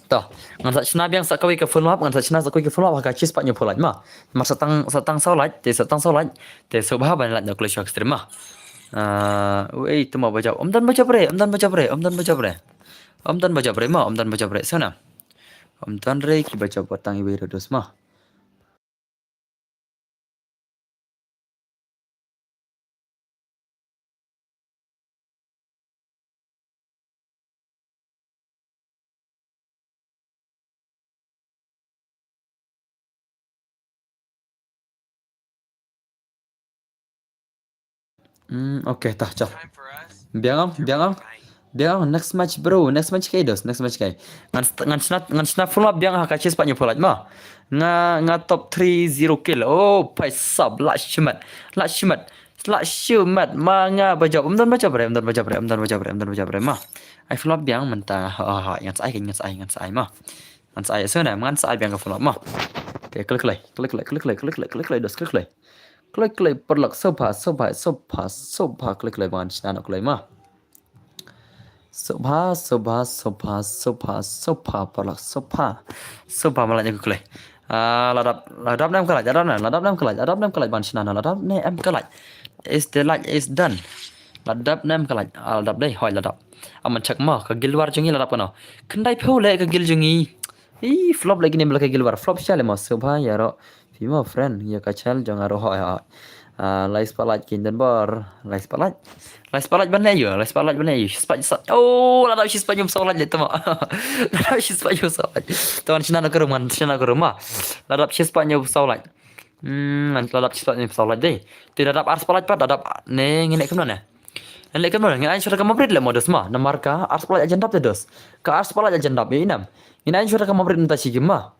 To, ngan sa shna biang sa kawei ka full map, ngan sa shna sa kawei ka full map, ha ka shispah hynñiewphew lait mo. Namar sa tang, sa tang saw lait, te sa tang saw lait, te sngewbha ban lait noh kloi shwa ka stream mo. Ah, wei, te mo ba jop. Ym don ba jop re, ym don ba jop re, ym don ba jop re. Ym don ba jop re mo, ym don ba jop re. Sona. Ym don re ki ba jop, wat tang iwei re dos mo. Hmm, okay, tah, chal. Biang am, biang am. Biang am, next match, bro. Next match kai dos, next match kai. Ngan st-, ngan shna, ngan shna full map biang ha ka shispah hynñiewphew lait mo. Nga, nga top three zero kill. Oh, pai sap, la shimet. La shimet. La shimet. Ma nga ba jop. Ym don ba jop re, ym don ba jop re, ym don ba jop re, ym don ba jop re mo. Ai full map biang mynta. Ha, ha, ha. Ngan sa ai, ngan sa ai, ngan sa ai mo. Ngan sa ai, so na, ngan sa ai biang ka full map mo. Okay, klik, klik, klik, klik, dos, klik, klik. Klik, klik, paralok, sngewbha, sngewbha, sngewbha, sngewbha, klik, klik, ban shna noh, klik mo. Sngewbha, sngewbha, sngewbha, sngewbha, sngewbha, paralok, sngewbha. Sngewbha, ma lait noh, klik. Ah, la dap, la dap ne em ka lait, la dap ne, la dap ne em ka lait, la dap ne em ka lait, ban shna noh, la dap ne em ka lait. Is the light is done. La dap ne em ka lait, ah, la dap dei, hoi la dap. Aman check mo, ka guild war jong ngi la dap kano. Khyndai phew leh ka guild jong ngi. Ih, flop lagi ni, ba la ka guild war. Flop sha le mo, sngewbha ïaroh. Phi mo friend, ïa ka channel jong nga ruh hoi hoi. Ah, lai spah lait kein Don Bor. Lai spah lait. Lai spah lait ban leh ïa, lai spah lait ban leh ïa. Shispah, shispah. Oh, la dap shispah hynñiewphew saw lait le te mo. La dap shispah hynñiewphew saw lait. Te ngan shna noh ka room, ngan shna noh ka room mo. La dap shispah hynñiewphew saw lait. Hmm, ngan la dap shispah hynñiewphew saw lait dei. Te la dap arspah lait pat, la dap ne ngin leh kumno ne. Ngin leh kumno ne, ngin ai shuwa da ka map rit le mo dos mo. Namar ka arspah lait ajan dap te dos. Ka arspah lait ajan dap, ïa i nam. Ngin ai shuwa da ka map rit mynta shi game mo.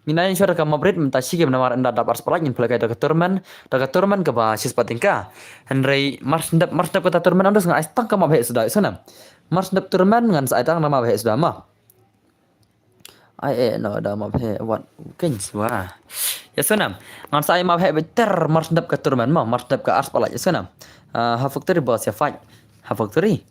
Ngin ai shuwa da ka map rit mynta shi game namar ynda dap arspah lait ngin pynlehkai da ka tournament, da ka tournament kaba shispah tyngka. Hynrei mar shen dep, mar shen dep kata tournament, am dos ngan ai tang ka map heh suda, ïa so nam. Mar shen dep tournament ngan sa ai tang ka map heh suda mo. Ai eh, no, da map heh, wat, kein shuwa. Ïa so nam. Ngan sa ai map heh beit ter mar shen dep ka tournament mo, mar shen dep ka arspah lait, ïa so nam. Ah, ha factory boss ïa fight. Ha factory.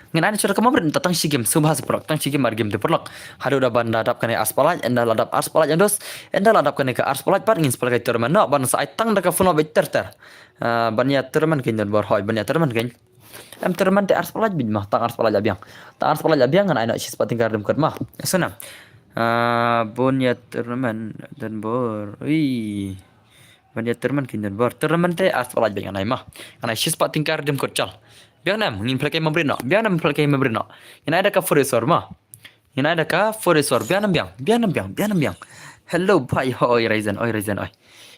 Ngin ai shuwa da ka map rit mynta tang shi game, sngewbha sa paralok, tang shi game ar game te paralok. Haduh da ban da dap kane arspah lait, ynda la dap arspah lait, am dos, ynda la dap kane ka arspah lait pat ngin sa pynlehkai tournament noh, ban sa ai tang da ka full map beit ter ter. Ah, ban ïa tournament kein Don Bor hoi, ban ïa tournament kein. Em tournament te arspah lait beit mo, tang arspah lait la biang. Tang arspah lait la biang ngan ai noh shispah tyngka redeem code mo. Ïa so nam. Ah, bun ïa tournament, donbor. Ui. Bun ïa tournament kin donbor. Tournament te ar spah lait bad ngan ai ma. Ngan ai shispah tyngka redeem code chal. Biang nam, ngin pynlait kai ma brit noh. Biang nam pynlait kai ma brit noh. Ngin ai da ka four S four ma. Ngin ai da ka four S four. Biang nam biang. Biang nam biang. Biang nam biang. Hello, bhai. Oi, Ryzen. Oi, Ryzen. Oi.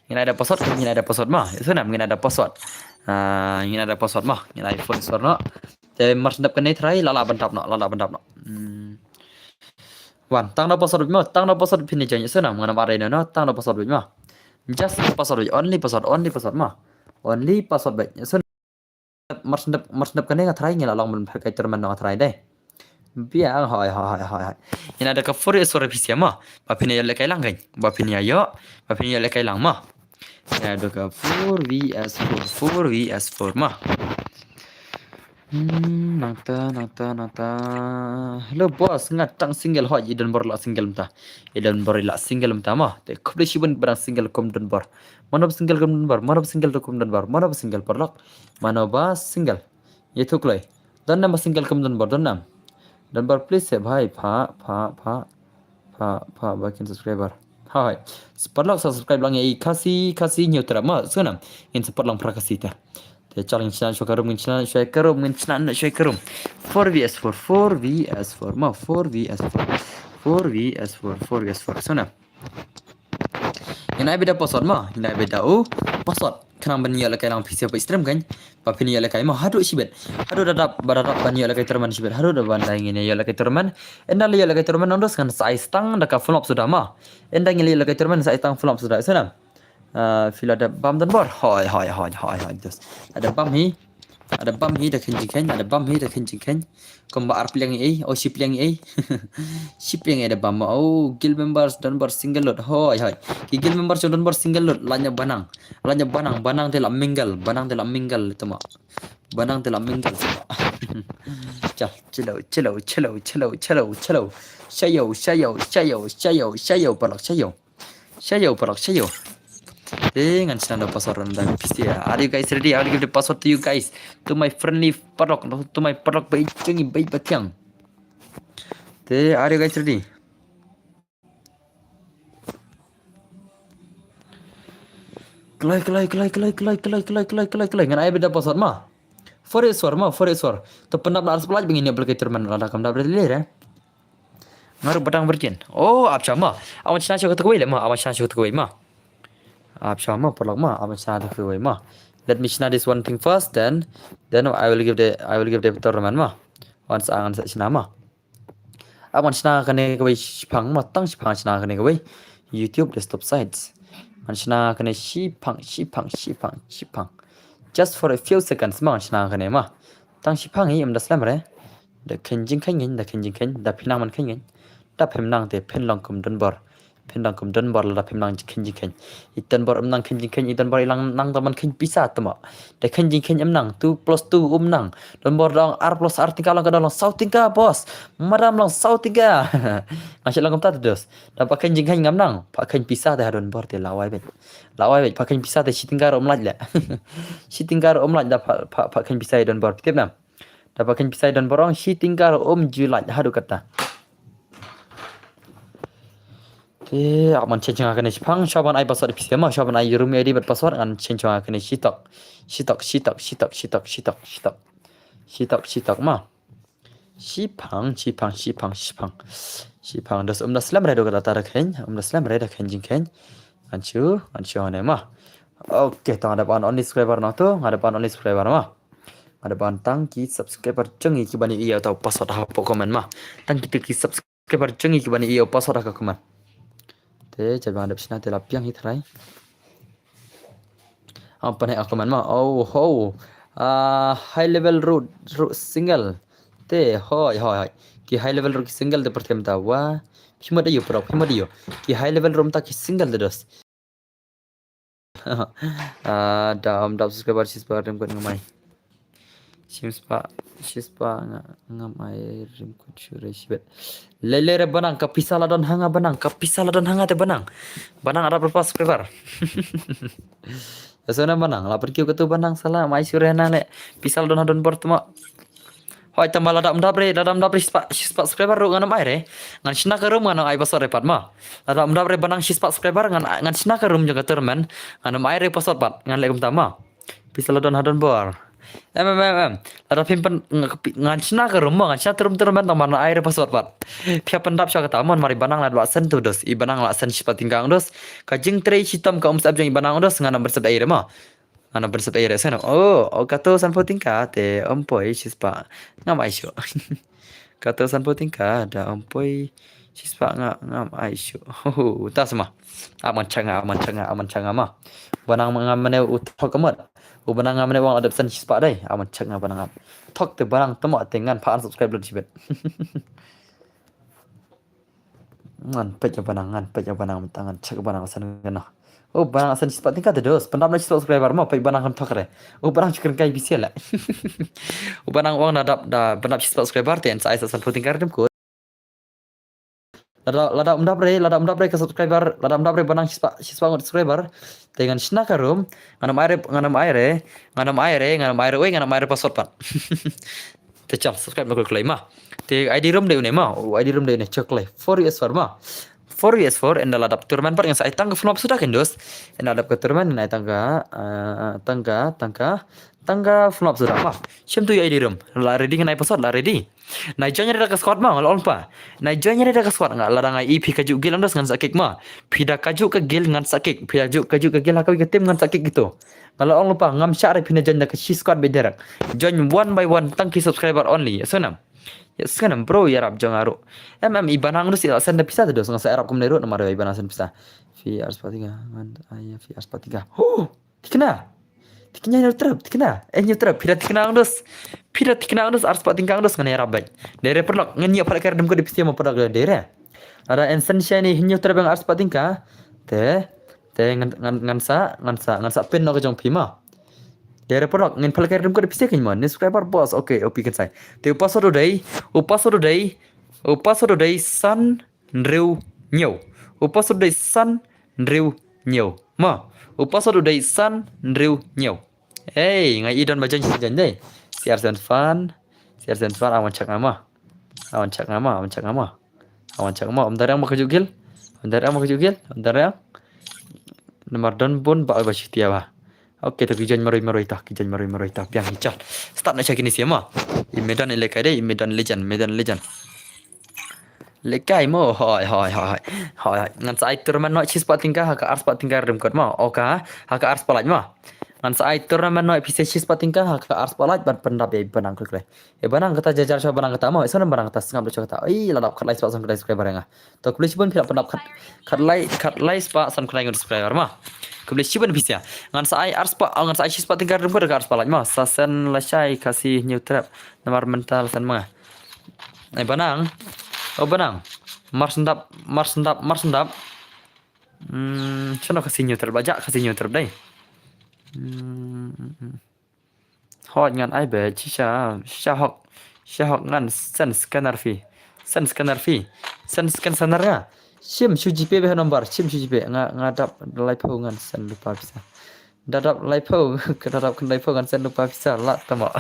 Ngin ai da password. Ngin ai da password ma. Ïa sngewbha ngin ai da password. Ah, ngin ai da password ma. Ngin ai four S four noh. Te mar shen dep kane trai, la la ban dap noh. La la ban dap noh. Hmm. Wan, tang da password ma. Tang da password phin ïa jeng. Ïa sngewbha ngan wan ai noh. Tang da password ma. Just password. Only password. Only password ma. Only password bad. Ïa sngewbha mar shen dep, mar shen dep kane nga trai, ngi la long ban pynlait kai tournament noh nga trai dei. Biang, hoi, hoi, hoi, hoi, hoi. Ngin ai da ka four S four phi sngewbha ma. Ba phin ïa lehkai lang kan. Ba phin ïa ïoh. Ba phin ïa lehkai lang ma. Ngin ai da ka four V S four, four V S four ma. Hmm, nangta, nangta, nangta. Hello boss, nga tang single, hoi, i donbor la single mynta. I donbor la single mynta ma. Te khublei shibun ba dang single kum donbor. Mano ba single kum donbor, mano ba single kum donbor, mano ba single paralok. Mano ba single. Ïathuh kloi. Don nam ba single kum donbor, don nam. Donbor please eh bhai, pha, pha, pha. Pha, pha, ba kin subscriber. Hai. Paralok sa subscribe lang ïa i Khasi, Khasi Hynñiewtrep ma, sngewbha nam. Ngin support lang para Khasi te. Te chal ngin shna shuwa ka room, ngin shna shuwa ka room, ngin shna shuwa ka room. Four V S four, four V S four ma, four V S four. Four V S four, four V S four. Sngewbha nam. Ngin ai beit da password ma, ngin ai beit da u password. Khnang ban ïoh lehkai lang phi sngewbha stream kan. Ba phin ïoh lehkai ma haduh shibit. Haduh da dap, ba da dap ban ïoh lehkai tournament shibit. Haduh da ban da ngin ïoh lehkai tournament. Ynda la ïoh lehkai tournament nang dos ngan sa ai stang da ka full up suda ma. Ynda ngin la ïoh lehkai tournament sa ai stang full up suda. Sngewbha nam. Ah, phi la da bam donbor. Hoi, hoi, hoi, hoi, hoi, dos. Ada bam hi. Ada bam hi da khein jingkhein, ada bam hi da khein jingkhein. Kumba ar pliang ei, oh shi pliang ei. Shi pliang ei da bam, oh guild members donbor single load. Hoi, hoi. Ki guild members donbor single load. Lanya banang. Lanya banang, banang te la mingle, banang te la mingle tama. Banang te la mingle tama. Chal, chalo, chalo, chalo, chalo, chalo, chalo. Shayo, shayo, shayo, shayo, shayo, paralok, shayo. Shayo, paralok, shayo. Te ngan shna da password nda P C. Are you guys ready? I will give the password to you guys. To my friendly paralok, to my paralok ba ïeit jong ngi ba ïeit ba thiang. Te are you guys ready? Kloi, kloi, kloi. Ngan ai beit da password ma. Four S four ma, four S four. To pyndap na ar spah lait ba ngin ïa pynlait kai tournament lada kam dap re le re. Nga ruh ba dang virgin. Oh, ap sha ma. Awan shna shuwa kawei le ma. Awan shna shuwa kawei ma. Ap sha ma, paralok ma. Awan shna kawei ma. Let me shna this one thing first, then, then I will give the, I will give the tournament ma. Wan sa ngan sa shna ma. Awan shna kane kawei shiphang ma, tang shiphang shna kane kawei. YouTube desktop sites. Ngan shna kane shiphang, shiphang, shiphang, shiphang. Just for a few seconds ma ngan shna kane ma. Tang shiphang hi, ym da slem re. Da khein jingkhein ngin, da khein jingkhein, da phin nang ban khein ngin. Da phim nang te phin long kum donbor. Phin long kum donbor lada phim nang khein jingkhein. I donbor um nang khein jingkhein, i donbor i lang nang da ban khein pisa tama. Da khein jingkhein um nang, two plus two um nang. Donbor da ong ar plus ar tyngka long ka don long saw tyngka boss. Madam long saw tyngka. Nga shu long kumta te dos. Da pha khein jingkhein ngam nang, pha khein pisa te ha donbor te lawei beit. Lawei beit, pha khein pisa te shi tyngka ruh um lait le. Shi tyngka ruh um lait da pha, pha, pha khein pisa i donbor. Tip nam. Da pha khein pisa i donbor ong shi tyngka ruh um ju lait haduh katta. Te, ah, ngan change nga kane shiphang, shuwa ban ai password pisa ma, shuwa ban ai room I D bad password, ngan change nga kane shitok. Shitok, shitok, shitok, shitok, shitok, shitok. Shitok, shitok ma. Shiphang, shiphang, shiphang, shiphang. Shiphang, dos um da slem re do ka data da khein, um da slem re da khein jingkhein. Ngan shu, ngan shu ne ma. Okay, to nga da ban only subscriber na to, nga da ban only subscriber ma. Nga da ban tang ki subscriber jong ngi ki ban ïoh ta password hapoh comment ma. Tang ki, ki subscriber jong ngi ki ban ïoh password ha ka comment. Te, cha ba nga dep shna te la piang hi trai. Ang pan ha comment ma. Oh ho. Ah, high level road, road single. Te, hoi, hoi, hoi. Ki high level road ki single te pyrthem ta wa. Phi mut aïu, bro, phi mut aïu. Ki high level road ta ki single te dos. Ah, da, um, da subscriber shispah rim kot ngamai. Shispah, shispah nga, ngamai rim kot shu re shibit. Le, le re banang, ka pisa la don ha nga banang, ka pisa la don ha nga te banang. Banang arap lepas subscriber. Ïa sngewbha banang, la pyrkiew katu banang sala, mai shu re na le. Pisa la don ha donbor tama. Oi, tang ba lada ym dap re, lada ym dap re shispah, shispah subscriber ruh ngan ym ai re. Ngan shna ka room ngan ym ai password re pat ma. Lada ym dap re ba nang shispah subscriber ngan, ngan shna ka room jong ka tournament, ngan ym ai re password pat, ngan leh kumta ma. Pisa la don ha don bor. Em, em, em, em. Lada phim pyn, nga, ngan shna ka room ma, ngan shna ka room tournament tang ba nang ai re password pat. Phi hap pyndap sha kata ma, namar i Banang la dap send tu dos, i Banang la send shispah tyngka dos. Ka jingtrei shitom ka umsyep jong i Banang dos, ngan ym pynsep ai re ma. Ngan ym pynsep ai re sngewbha. Oh, oh, kato sanphew tyngka te ym poi shispah. Ngam ai shuh. Kato sanphew tyngka da ym poi shispah nga, ngam ai shuh. Ho, ho, ta sma. Aman changa, aman changa, aman changa ma. Banang nga mane u thok kamot. U Banang nga mane wang adep san shispah dai. Aman changa Banang ap. Thok te Banang temo te ngan pha unsubscribe lut shibet. Ngan peit ïa Banang, ngan peit ïa Banang, mynta ngan check Banang san kano. Oh, Banang san shispah tyngka te dos, pyndap na shispah subscriber ma, peit Banang kan thok re. Oh, Banang chukren kai bisial la. Oh, Banang wang na dap da pyndap shispah subscriber te en sa ai sa sanphew tyngka re dem ko. Lada, lada ym dap re, lada ym dap re ka subscriber, lada ym dap re Banang shispah, shispah ngut subscriber. Te ngan shna ka room, ngan ym ai re, ngan ym ai re, ngan ym ai re, ngan ym ai re, oi, ngan ym ai re password pat. Te chal subscribe na kul klei ma. Te I D room de une ma. Oh, I D room de une chok klei. Four U S four ma. Four U S four ynda la dap tournament pat ngan sa ai tang ka flop suda ken dos. Ynda la dap ka tournament ngan ai tang ka, ah, tang ka, tang ka, tang ka flop suda ma. Shim tu I D room. La ready ngan ai password la ready. Nai join re da ka squad ma ngan ong pa. Nai join re da ka squad nga lada nga i phi kajuh guild dos ngan sa kick ma. Phi da kajuh ka guild ngan sa kick. Phi da kajuh, kajuh ka guild ha ka wi ka team ngan sa kick gitu. Nga la ong lypa ngam shah re phi na join da ka shi squad beit direct. Join one by one tang ki subscriber only. Ïa sngewbha. Ïa sngewbha bro ïarap jong nga ruh. Em em i Banang dos ïa send da pisa te dos nga sa ïarap kumne ruh namar i Banang send pisa. Phi arspah tyngka ngan ai phi arspah tyngka. Ho! Thikna. Thikna Hynñiewtrep, thikna. Eh Hynñiewtrep, phi da thikna ang dos. Phi da thikna ang dos arspah tyngka ang dos ngan ïarap beit. Dei re paralok ngan ïa paralok ka rdem ko da pisa mo paralok dei re. Lada en send shane Hynñiewtrep ïa nga arspah tyngka. Te Te ngan, ngan, ngan sa, ngan sa, ngan sa pin noh ka jong phi ma. Te re paralok ngin pynlehkai rim ko da pisa kein ma. Ni subscriber boss. Okay, O P kan sai. Te u password u dei, u password u dei, u password u dei san hynriew hynñiew. U password u dei san hynriew hynñiew. Ma, u password u dei san hynriew hynñiew. Hey, nga i don ba jan jan dei. C R seven fan, C R seven fan awan check nga ma. Awan check nga ma, awan check nga ma. Awan check nga ma, um dariang ma kajuh guild. Um dariang ma kajuh guild, um dariang. Namar don bun ba ba shutia ba. Okay, to ki join marui marui ta, ki join marui marui ta. Piang hi chal. Start na check ini sia ma. I medan i lekai dei, i medan legend, medan legend. Lekai mo, hoi, hoi, hoi, hoi. Hoi, hoi. Ngan sa ai tournament noh shispah tyngka, ha ka arspah tyngka rim kot ma. Oka, ha ka arspah lait ma. Ngan sa ai tournament noh pisa shispah tyngka, ha ka arspah lait ban pyndap ïa i Banang klik le. Ïa Banang kata jajar sha Banang kata ma. Ïa sana Banang kata sngap sha kata. Ih, la dap khatlai spah san khatlai subscriber nga. To khublei shibun phi la pyndap khat, khatlai, khatlai spah san khatlai ngut subscriber ma. Khublei shibun pisa. Ngan sa ai arspah, ngan sa ai shispah tyngka rim kot ha ka arspah lait ma. Sa send lashai Khasi Hynñiewtrep. Namar mental san ma. Ai Banang. Oh Banang. Mar sendap, mar sendap, mar sendap. Hmm, shano Khasi Hynñiewtrep, ba jak Khasi Hynñiewtrep dei. Hmm, hmm, hmm. Hot ngan ai be, shisha, shisha hok, shisha hok ngan send scanner phi. Send scanner phi. Send scan scanner nga. Shim shu GPay be number, shim shu GPay. Nga, nga dap laiphew ngan send lypa pisa. Da dap laiphew, ka da dap khyndai phew ngan send lypa pisa, la tama.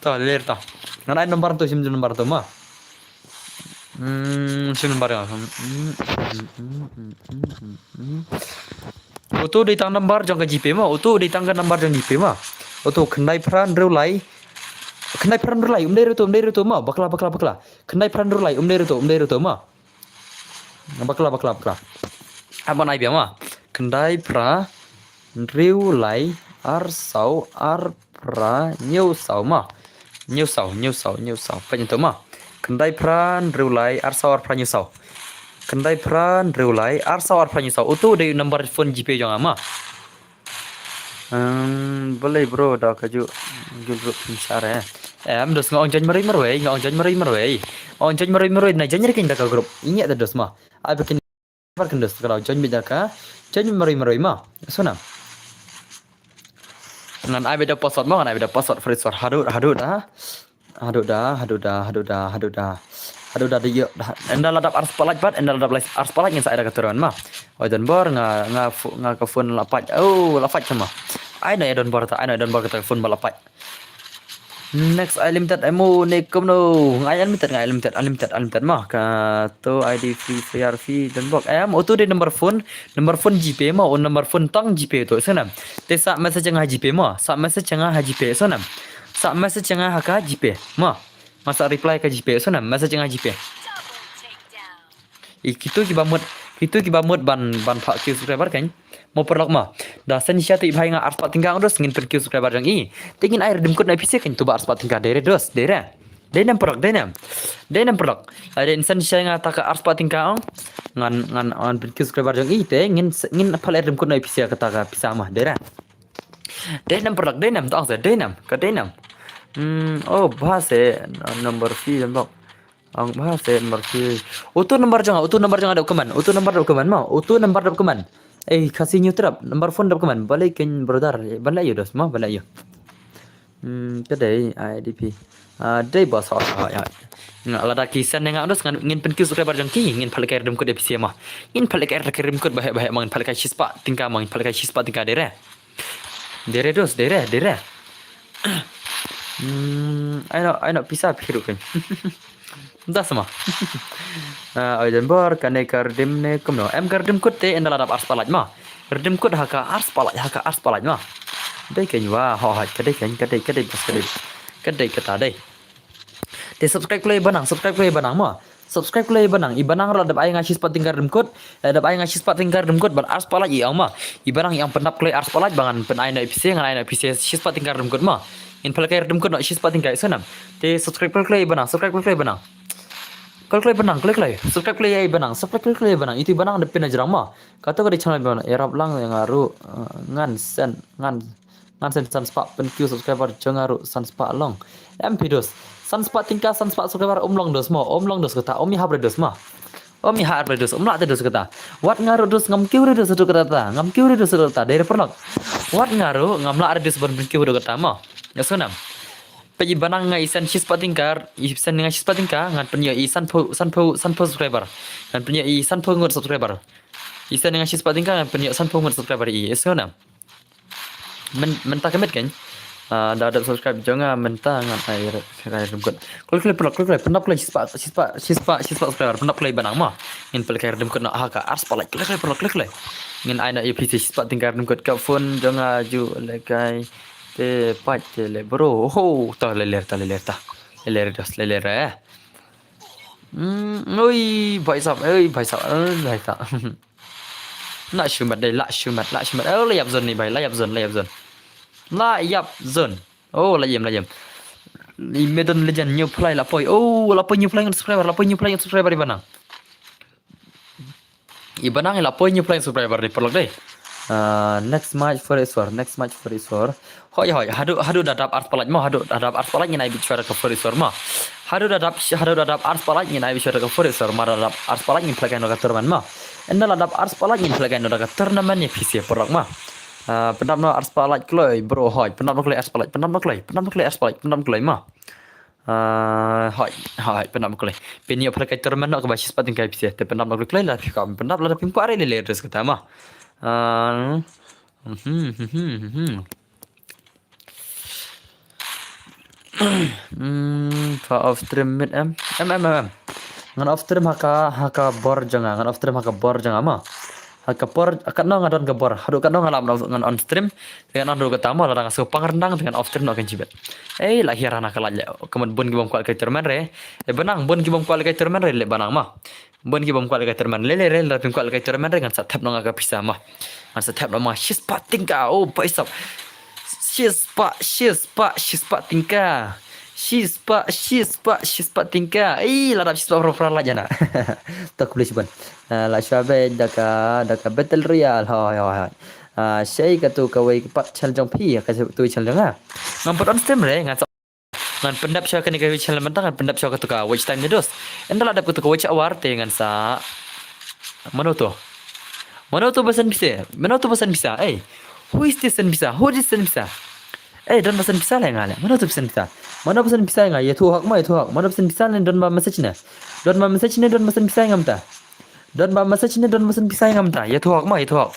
To, ler to. Ngan ai number to, shim number to ma. Hmm, shim number ya. Hmm, hmm, hmm. Utu dei tang number jong ka GPay ma, utu dei tang ka number jong GPay ma. Utu khyndai phra hynriew lai. Khyndai phra hynriew lai, um dei ruh to, um dei ruh to ma, bakla, bakla, bakla. Khyndai phra hynriew lai, um dei ruh to, um dei ruh to ma. Bakla, bakla, bakla. Aban ai bia ma. Khyndai phra hynriew lai, ar saw, ar phra, hynñiew saw ma. Hynñiew saw, hynñiew saw, hynñiew saw. Peit nto ma. Khyndai phra hynriew lai, ar saw, ar phra, hynñiew saw. Khyndai phra hynriew lai, ar saw, ar phra, hynñiew saw. Utu dei number phone GPay jong nga ma. Hmm, balei bro da kajuh guild group phin share. Em, dos nga ong join marwei marwei, nga ong join marwei marwei. Ong join marwei marwei, na join re kin da ka group. Inge da dos ma. Ai ba kin Bar kin dos ka join bit da ka. Join marwei marwei ma. Sona. Ngan ai bit da password ma, ngan ai bit da password free sword. Haduh, haduh da. Haduh da, haduh da, haduh da, haduh da. Haduh da ïoh, ynda la dap ar spah like pat, ynda la dap ar spah like ngin sa ai da ka tournament ma. Oi Don Bor, nga, nga, nga ka phone la pait. Oh, la pait kane ma. Ai no ïa Don Bor ta, ai no ïa Don Bor kata ka phone ba la pait. Next unlimited M O ne kumno. Nga unlimited, nga unlimited, unlimited, unlimited ma. Kato I D free, free, free, Don Bor. Em, uto dei number phone, number phone GPay ma, o number phone tang GPay to, sngewbha. Te sa message nga ha GPay ma, sa message nga ha GPay, sngewbha. Sa message nga ha ka GPay ma. Nga sa reply ka GPay, sngewbha, message nga ha GPay. I kito kiba mut, kito kiba mut ban, ban phah kiew subscriber kan. Mo paralok ma. Da sien shisha te i bhai nga ar spah tyngka ong dos ngin pyn kiew subscriber jong i. Te ngin ai redeem code na pisa kan tu ba ar spah tyngka dei re dos, dei re. Dei ne em paralok, dei ne em. Dei ne em paralok. Ai dei sien shisha nga ta ka ar spah tyngka ong. Ngan, ngan, ngan pyn kiew subscriber jong i te ngin, ngin phah redeem code na pisa kata ka pisa ma, dei re. Dei ne em paralok, dei ne em, tang sa, dei ne em, ka dei ne em. Hmm, oh, bha se, number fee, number. Ang bha se, number fee. Uto number jong nga, uto number jong nga dap kmen, uto number dap kmen ma, uto number dap kmen. Eh, Khasi New Trap, number phone dap kmen, balei kein brother, ban leh ïa dos ma, ban leh ïa. Hmm, ka dei, I D P. Ah, dei ba sa, ah, ïa. Nga lada ki send ïa nga dos ngan, ngin pyn kiew subscriber jong ki, ngin phah lehkai redeem code da pisa ma. Ngin phah lehkai redeem code baheh, baheh ma, ngin phah lehkai shi spah tyngka ma, ngin phah lehkai shi spah tyngka dei re. Dei re dos, dei re, dei re. Hmm, ai no, ai no pisa phi ruh kan. Dah sama. Ah, oi Don Bor, kane ka redeem ne kumno. Em ka redeem code te ynda la dap ar spah like ma. Redeem code ha ka ar spah like, ha ka ar spah like ma. Dei kan wa, ho, ha, ka dei kan, ka dei, ka dei, bas ka dei. Ka dei kata dei. Te subscribe kloi ba nang, subscribe kloi ba nang ma. Subscribe kloi ba nang, i ba nang ruh la dap ai nga shi spah tyngka redeem code, eh, dap ai nga shi spah tyngka redeem code bad ar spah like i ong ma. I ba nang i ong pyndap kloi ar spah like ba ngan pyn ai na i pisa, ngan ai na i pisa shi spah tyngka redeem code ma. Ngin phah lehkai redeem code na shi spah tyngka, sngewbha. Te subscribe kloi kloi ba nang, subscribe kloi kloi ba nang. Kloi kloi ba nang, kloi kloi. Subscribe kloi ïa i ba nang, subscribe kloi kloi ba nang. Itu i ba nang da pyn na jrang ma. Kato ka dei channel ba nang, ïarap lang ïa nga ruh, eh, ngan send, ngan Ngan send san spah pyn kiew subscriber jong nga ruh san spah long. Em phi dos. San spah tyngka, san spah subscriber um long dos mo, um long dos kata, um ïahap re dos ma. Um ïahap re dos, um lah te dos kata. Wat nga ruh dos ngam kiew re dos haduh kata ta, ngam kiew re dos haduh kata, dei re paralok. Wat nga ruh ngam lah re dos ban pyn kiew haduh kata ma. Ïa sngewbha. Peit i ba nang nga i send shi spah tyngka, i send nga shi spah tyngka, ngan pynïoh i sanphew, sanphew, sanphew subscriber. Ngan pynïoh i sanphew ngut subscriber. I send nga shi spah tyngka, ngan pynïoh sanphew ngut subscriber i, ïa sngewbha. Myn-, mynta ka miet kan. Ah, da dep subscribe jong nga mynta ngan ai re-, re-, redeem code. Kloi kloi paralok, kloi kloi, pyndap kloi shi spah, shi spah, shi spah, shi spah subscriber, pyndap kloi ba nang ma. Ngin phah lehkai redeem code na ha ka ar spah like, kloi kloi paralok, kloi kloi. Ngin ai na i pisa shi spah tyngka redeem code ka phone jong nga ju lehkai te pait te leh bro. Ho, ta leh leh ta leh leh ta. Leh leh dos, leh leh eh. Hmm, oi, bhai sahab, oi, bhai sahab, oi, bhai sahab. La shu mat dei, la shu mat, la shu mat. Oh, la ïap zone ni bhai, la ïap zone, la ïap zone. La ïap zone. Oh, la ïem, la ïem. I Medon Legend new play la poi. Oh, la poi new play subscriber, la poi new play subscriber i ba nang. I ba nang la poi new play subscriber dei paralok dei. Ah, next match for sure, next match for sure. Hoi, hoi, haduh, haduh da dap ar spah like mo, haduh da dap ar spah like ngin ai bit shuwa da ka for sure mo. Haduh da dap, haduh da dap ar spah like ngin ai bit shuwa da ka for sure mo, da dap ar spah like ngin phah lehkai noh ka tournament mo. Ynda la dap ar spah like ngin phah lehkai noh da ka tournament ïa pisa paralok mo. Ah, pyndap noh ar spah like kloi bro, hoi, pyndap noh kloi ar spah like, pyndap noh kloi, pyndap noh kloi ar spah like, pyndap noh kloi mo. Ah, hoi, hoi, pyndap noh kloi. Pynïoh phah lehkai tournament noh kaba shi spah tyngka pisa, te pyndap noh kloi kloi la phi kwah, pyndap lada phim kwah re leh leh dos kata mo. Ah, mhm, mhm, mhm. Hmm, ka off stream mid em. Em, em, em, em. Ngan off stream ha ka, ha ka bor jong nga, ngan off stream ha ka bor jong nga mo. Ha ka por, katno nga don ka bor. Haduh katno nga lah ngan on stream. Te ngan on ruh kata mo, lada nga sngewpang ryndang te ngan off stream noh kan jibet. Ei, la hiar hana ka lait leh. Ka mut bun ki bym kwah lehkai tournament re. Eh, ba nang, bun ki bym kwah lehkai tournament re, leh ba nang mo. Bun ki bym kwah lehkai tournament. Leh leh re, lada phim kwah lehkai tournament re ngan sa thep noh nga ka pisa mo. Ngan sa thep noh ma shi spah tyngka. Oh, bhai sahab. Shi spah, shi spah, shi spah tyngka. Shi spah, shi spah, shi spah tyngka. Ei, la dap shi spah pra pra la jana. Tok please bun. Ah, la shuwa beit da ka, da ka Battle Royale. Hoi, hoi, hoi. Ah, shei katu kawei pat channel jong phi, katu channel jong nga. Ngam pat on stream re, ngan sa, ngan pyndap shuwa kane kawei channel mynta, ngan pyndap shuwa katu ka watch time ne dos. Ynda la dap katu ka watch hour te ngan sa. Mano to? Mano to ba send pisa? Mano to ba send pisa? Ei. Who is this send pisa? Who is this send pisa? Eh, don ba send pisa leh nga leh. Mano to ba send pisa? Mano ba send pisa ïa nga, ïathuh hok ma, ïathuh hok. Mano ba send pisa ne don ba message ne. Don ba message ne don ba send pisa ïa nga mynta. Don ba message ne don ba send pisa ïa nga mynta. Ïathuh hok ma, ïathuh hok.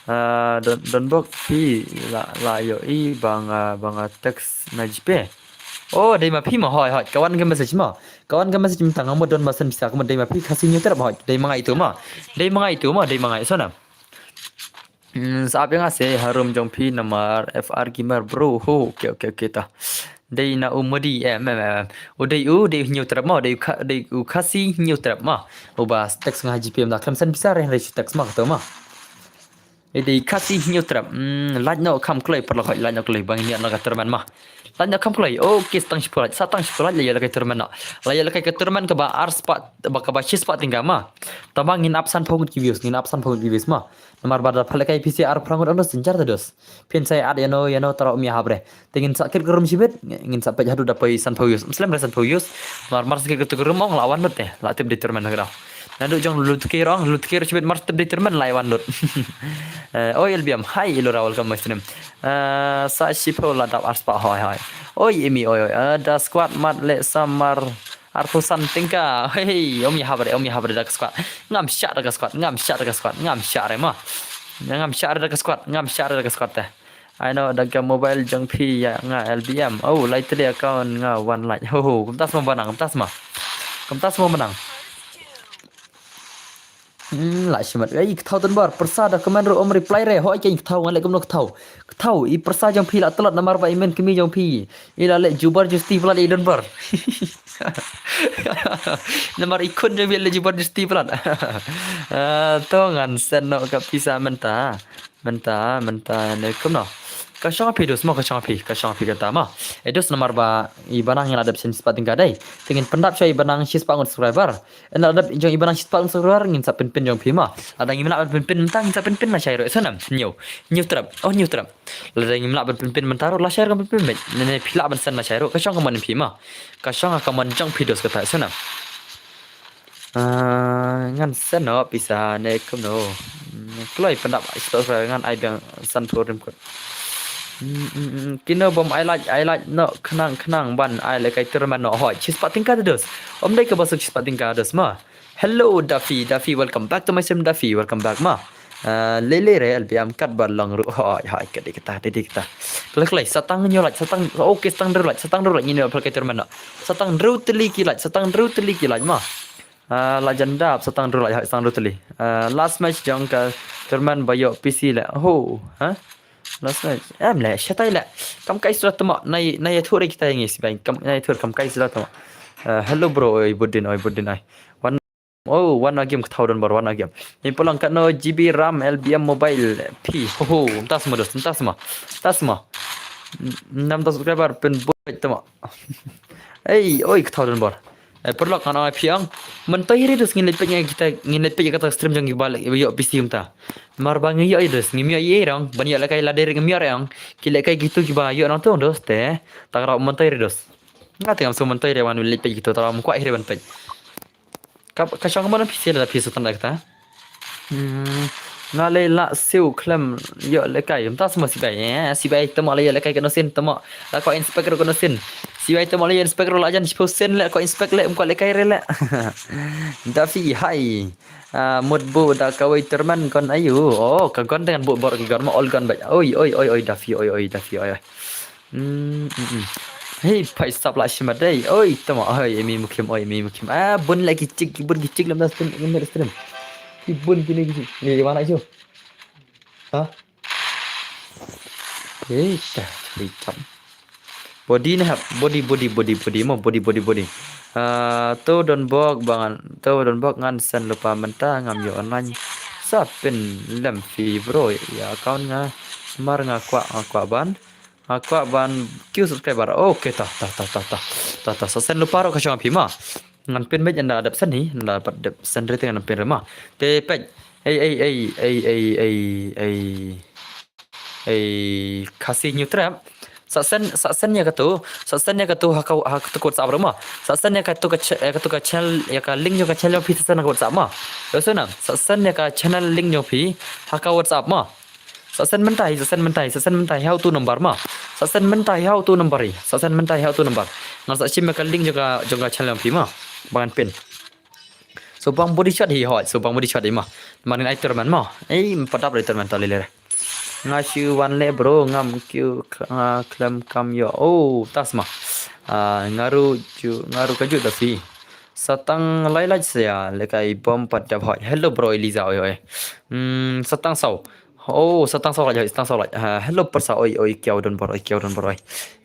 Ah, don, don bok phi la, la ïohi ba nga, ba nga text na GPay. Oh, dei ma phi ma, hoi, hoi. Ka wan ka message ma. Ka wan ka message mynta nga mut don ba send pisa, ka mut dei ma phi Khasi Hynñiewtrep, hoi. Dei ma nga itu ma. Dei ma nga itu ma, dei ma nga itu na. Hmm, sa ap ïa nga se harum jong phi namar F R Gamer bro. Ho, okay, okay, okay ta. Dei na u Modi, em, em, em. U dei u, dei u Hynñiewtrep ma, dei u Kha-, dei u Khasi Hynñiewtrep ma. Uba text nga ha GPay mynta khlem send pisa re, re text ma kato ma. Eh, dei Khasi Hynñiewtrep. Hmm, like noh kham kloi, paralok, like noh kloi, ba ngin ïa noh ka tournament ma. Lait noh kham kloi. Okay, sa tang shiphew lait. Sa tang shiphew lait la ïalehkai tournament noh. La ïalehkai ka tournament kaba ar spah, ba kaba shi spah tyngka ma. Tangba ngin ap sanphew ngut ki views, ngin ap sanphew ngut ki views ma. Namar ba da pha lehkai phi sa arphew ngut, ong dos, jynjar te dos. Phin sa ïa add ïano ïano tara um ïahap re. Te ngin sa kit ka room shibit, ngin sa peit haduh da poi sanphew views. Ym slem re sanphew views. Namar mar sa kit ka room ong la wan lut te. La tip dei tournament ka dau. Naduh jong Lutke ruh, Lutke ruh shibit mar tip dei tournament la wan lut. Eh, oi L B M, hi Ilora, welcome my stream. Eh, sa shiphew la dap ar spah, hoi, hoi. Oi Imi, oi, oi. Eh, da squad mat leh sa mar arphew san tyngka. Hei, ym ïahap re, ym ïahap re da ka squad. Ngam shah da ka squad, ngam shah da ka squad, ngam shah re ma. Ngam shah re da ka squad, ngam shah re da ka squad te. Ai noh da ka mobile jong phi ïa nga L B M. Oh, lai tylli account nga wan lait. Ho, ho, kumta sma ba nang, kumta sma. Kumta sma ba nang. Hmm, la shimet. Ei, kynthau Donbor, pyrsa da comment ruh ym reply re. Hooid, kynthau, nga leh kumno kynthau. Kynthau, i pyrsa jong phi la tlot namar ba i hynmen kmie jong phi i la leh jubor justi palat ïa i Donbor. Namar i khun jong phi la leh jubor justi palat. Ah, to ngan send noh ka pisa mynta. Mynta, mynta ne kumno. Ka shong phi dos mo, ka shong phi, ka shong phi kata mo. E dos namar ba i Banang ngi la dep shispah tyngka dei. Te ngin pyndap sha i Banang shispah ngut subscriber. Ynda la dep jong i Banang shispah ngut subscriber ngin sa pynpin jong phi mo. Lada ngim lah ban pynpin mynta ngin sa pynpin lashai ruh. Sngewbha Hynñiew. Hynñiewtrep. Oh, Hynñiewtrep. Lada ngim lah ban pynpin mynta ruh lashai ruh kan pynpin beit. Ne ne phi lah ban send lashai ruh. Ka shong ka mon phi mo. Ka shong ka mon jong phi dos kata sngewbha. Ah, ngan send noh pisa ne kumno. Mm, kloi pyndap ai stok ngan ai biang sanphew rim kot. Mm, mm, mm. Kino bym ai like, ai like noh khnang khnang ban ai lehkai tournament noh hoi. Shispah tyngka te dos. Ym dei kaba suk shispah tyngka dos ma. Hello Duffy, Duffy, welcome back to my stream Duffy, welcome back ma. Ah, lei lei re L B M kat ba long ruh. Hoi, hoi, kat dei kata, dei dei kata. Kloi kloi, sa tang hynñiew like, sa tang, okay, sa tang hynriew like, sa tang hynriew like ngin ïa pyrkhat tournament noh. Sa tang hynriew tylli ki like, sa tang hynriew tylli ki like ma. Ah, la jan dap, sa tang hynriew like, sa tang hynriew tylli. Ah, last match jong ka tournament ba ïoh P C leh. Ho, ha? Last match. Em leh, shatai leh. Kam kai sdang tamo, nai, nai ïathuh re kita ïa ngi sibai. Kam, nai ïathuh, kam kai sdang tamo. Ah, hello bro, oi Budin, oi Budin, oi. Wan Oh, wan a game kynthau Donbor, wan a game. Ni polong katno GB RAM LBM mobile phi. Ho ho, mynta sma dos, mynta sma. Mynta sma. Nam ta subscriber pynbeit tama. Ei, oi kynthau Donbor. Eh, paralok ngan ong ïa phi ong. Mynta hi re dos ngin leit peit ïa kita, ngin leit peit ïa kata stream jong kiba leh, ïoh PC mynta. Mar ba ngi ïoh hi dos, ngim ïoh ei ei rong, ban ïoh lehkai lade re ngim ïoh re ong. Ki lehkai kitu kiba ïoh nangtu dos te. Tang rau mynta hi re dos. Nga te ngam sngewthuh mynta hi re wan leit peit kitu tang rau ym kwah hi re ban peit. Ka, ka shong ka mon phi sien da phi shu tang da kata. Hmm, nga lei lah siew khlem ïoh lehkai. Mynta sma sibai, eh, sibai tama lei ïoh lehkai kano sien tama. La kwah inspect ruh kano sien. Sibai tama lei ïoh inspect ruh la jan shiphew sien leh kwah inspect leh ym kwah lehkai re leh. Daffy hai. Ah, mut buh da kawei terman kon ayu. Oh, ka gun dengan buh bor ki gun ma all gun bait. Oi, oi, oi, oi, Daffy, oi, oi, Daffy, oi, oi. Hmm, hmm, hmm. Hei, phai sap lah shima dei. Oi, tama, oi, emi mukhim, oi, emi mukhim. Ah, bun lagi cik, bun ki cik lam da stream, lam da stream. Ki bun kini ki cik. Ni mana isu? Ha? Hei, dah, hei, tam. Body ni hap, body, body, body, body, mo, body, body, body. Ah, tu don bok bangan, tu don bok ngan sen lupa mynta ngam ïoh online. Sa pin lem fi bro, ïa account nga. Mar nga kwah, nga kwah ban. Nga kwah ban kiew subscriber. Okay, ta, ta, ta. Ta, ta, sa sen lupa ruh ka shong phi ma. Ngan pin beit ynda dep sen hi, ynda pat dep sen re te ngan pin re ma. Te peit. Ei, ei, ei, ei, ei, ei, ei. Ei, Khasi Hynñiewtrep. Sa sen, sa sen ïa katu, sa sen ïa katu ha ka, ha katu ka WhatsApp ruh ma. Sa sen ïa katu ka cha-, ïa katu ka channel, ïa ka link jong ka channel phi sa sen ha ka WhatsApp ma. Ïoh sngewthuh, sa sen ïa ka channel link jong phi ha ka WhatsApp ma. Sa sen mynta hi, sa sen mynta hi, sa sen mynta hi ha utu number ma. Sa send mynta hi ha utu number hi. Sa send mynta hi ha utu number. Ngan sa shim ïa ka link jong ka, jong ka channel jong phi mo. Ba ngan pin. So bang body shot hi hoi. So bang body shot hi mo. Namar ngin ai tournament mo. Ei, ym pat dap re tournament, to lei lei re. Nga shu wan leh bro, ngam kiew, nga khlem kam ïoh. Oh, tas mo. Ah, nga ruh ju, nga ruh ka ju da phi. Sa tang lai lait sa ïa, lehkai bom pat dap hoi. Hello bro Eliza, oi oi. Hmm, sa tang saw. Oh, sa tang saw lait, sa tang saw lait. Ha, hello pyrsa, oi oi, kiaw don bor, oi kiaw don bor, oi.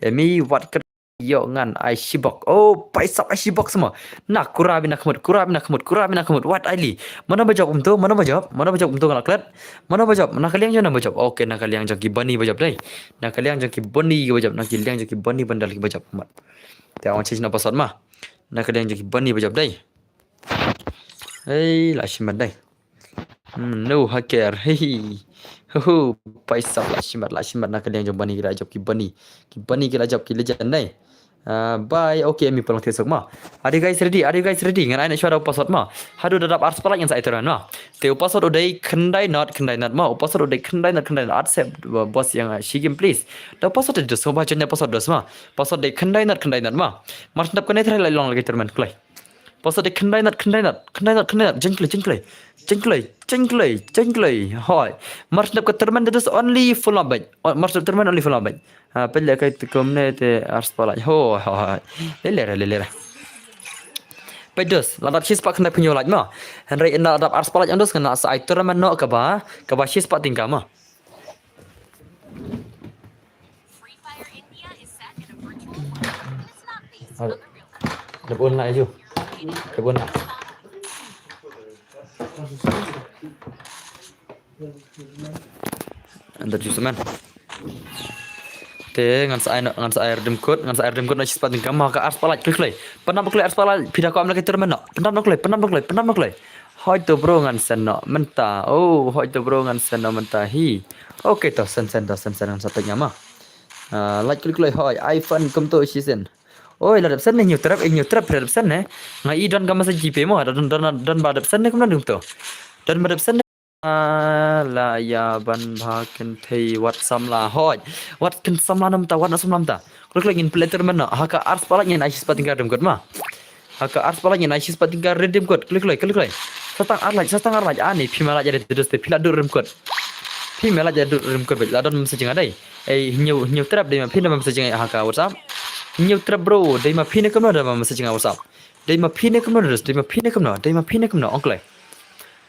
Emi wat ka ïoh ngan ai shibok. Oh, paisap ai shibok sa mo. Na kura bina khmut, kura bina khmut, kura bina khmut. Wat ai li. Mano ba jop kumto, mano ba jop, mano ba jop kumto, nga la klet. Mano ba jop, na ka liang jong na ba jop. Okay, na ka liang jong ki bani ba jop dei. Na ka liang jong ki bani ba jop, na ka liang jong ki bani bandal ki ba jop mat. Te wan change na password mo. Na ka liang jong ki bani ba jop dei. Hei, la shimat dei. Hmm, no hacker. Hei. Ho ho, paisap, la shimat, la shimat, na ka liang jong bani ki la jop ki bani. Ki bani ki la jop ki legend dei. Ah, bye. Okay, mi pulong tiesok mo. Are you guys ready? Are you guys ready? Ngan ai na shwa da u password mo. Haduh da dap ar spot lait ngan sa ai tournament mo. Te u password u dei khyndai not, khyndai not mo. U password u dei khyndai not, khyndai not. Accept, uh, boss ïa nga shi game please. Da u password u dei dos, sngewbha join da u password dos mo. Password dei khyndai not, khyndai not mo. Mar shen dap kane trai lait long lagi tournament kloi. Password dei khyndai not, khyndai not, khyndai not, khyndai not. Jeng kloi, jeng kloi. Jeng kloi, jeng kloi, jeng kloi. Hoi. Mar shen dap ka tournament, that is only full up bet. Oh, mar shen dap tournament only full up bet. Ha, peit lehkai te kumne te ar spot lait. Ho, ho, ho. Lei lei re, lei lei re. Peit dos, la dap shi spot khyndai phew hynñiew lait mo. Hynrei ynda la dap ar spot lait ong dos, ngan sa ai tournament noh kaba, kaba shi spot tyngka mo. Dep un la ju. Dep un la. Ynda ju semen. Te ngan sa ai noh, ngan sa ai redeem code, ngan sa ai redeem code noh shi spot tyngka mo ha ka ar spot lait, kloi kloi. Pyndap kloi ar spot lait, phi da kwah em lehkai tournament noh. Pyndap noh kloi, pyndap noh kloi, pyndap noh kloi. Hoi to bro, ngan send noh mynta. Oh, hoi to bro, ngan send noh mynta hi. Okay to, send, send to, send, send, ngan sa peit nga mo. Ah, lait kloi kloi, hoi, iPhone kumto shisien. Oi, la dep send ne, hynñiew trep, hynñiew trep la dep send ne. Nga i don ka message GPay mo, don, don, don ba dep send ne kumno kumto. Don ba dep send ne. Ah, la ïa ban bha kynthei wat samla hoi. Wat kyn samla na mynta, wat na samla mynta. Kloi kloi ngin pynleit tournament noh. Ha ka ar spot lait ngin ai shi spot tyngka redeem code mo. Ha ka ar spot lait ngin ai shi spot tyngka redeem code. Kloi kloi, kloi kloi. Sa tang ar lait, sa tang ar lait. Ani, phi ma lait ïa dei dos te phi la duh redeem code. Phi ma lait ïa duh redeem code beit, la don message nga dei. Ei, hynñiew, hynñiew trep dei ma phi na message nga ha ka WhatsApp. Hynñiew trep bro, dei ma phi ne kumno da ma message nga WhatsApp. Dei ma phi ne kumno dos, dei ma phi ne kumno, dei ma phi ne kumno, ong kloi.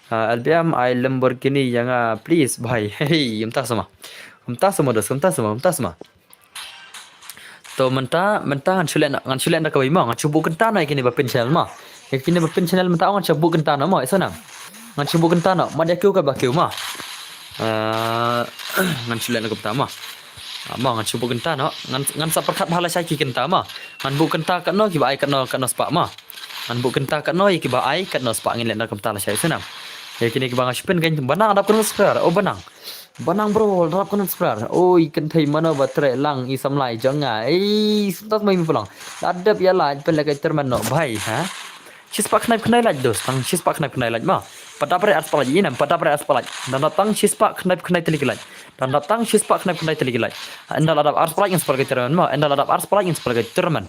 Ah, L B M ai Lamborghini ïa nga, please, bhai. Hei, kumta sa mo. Kumta sa mo dos, kumta sa mo, kumta sa mo. To mynta, mynta ngan shu leh, ngan shu leh da kawei mo, ngan shu buh kynta noh ïa kine ba pin channel mo. Ïa kine ba pin channel mynta ngan shu buh kynta noh mo, ïa sona. Ngan shu buh kynta noh, mat ïa kiew ka ba kiew mo. Ah, ngan shu leh na kumta mo. Ah, mo ngan shu buh kynta noh, ngan, ngan sa pyrkhat bha lashai ki kynta mo. Ngan buh kynta katno kiba ai katno, katno spah mo. Ngan buh kynta katno ïa kiba ai katno spah, ngin leh na kumta lashai, ïa sona. Ïa kine kiba nga shu pin kan ba nang dap kynnoh subscriber, oh ba nang. Ba nang bro, dap kynnoh subscriber. Oi, kynthei mano ba treh lang i samla jong nga. Ei, sumtas mai mi pulang. La dep ïa lait pynlehkai tournament noh bhai, ha. Shi spah khyndai phew khyndai lait dos, tang shi spah khyndai phew khyndai lait mo. Pat dap re ar spah lait, ïa nam, pat dap re ar spah lait. Dang dap tang shi spah khyndai phew khyndai tylli ki lait. Dang dap tang shi spah khyndai phew khyndai tylli ki lait. Ynda la dap ar spah lait ngin sa pynlehkai tournament mo. Ynda la dap ar spah lait ngin sa pynlehkai tournament.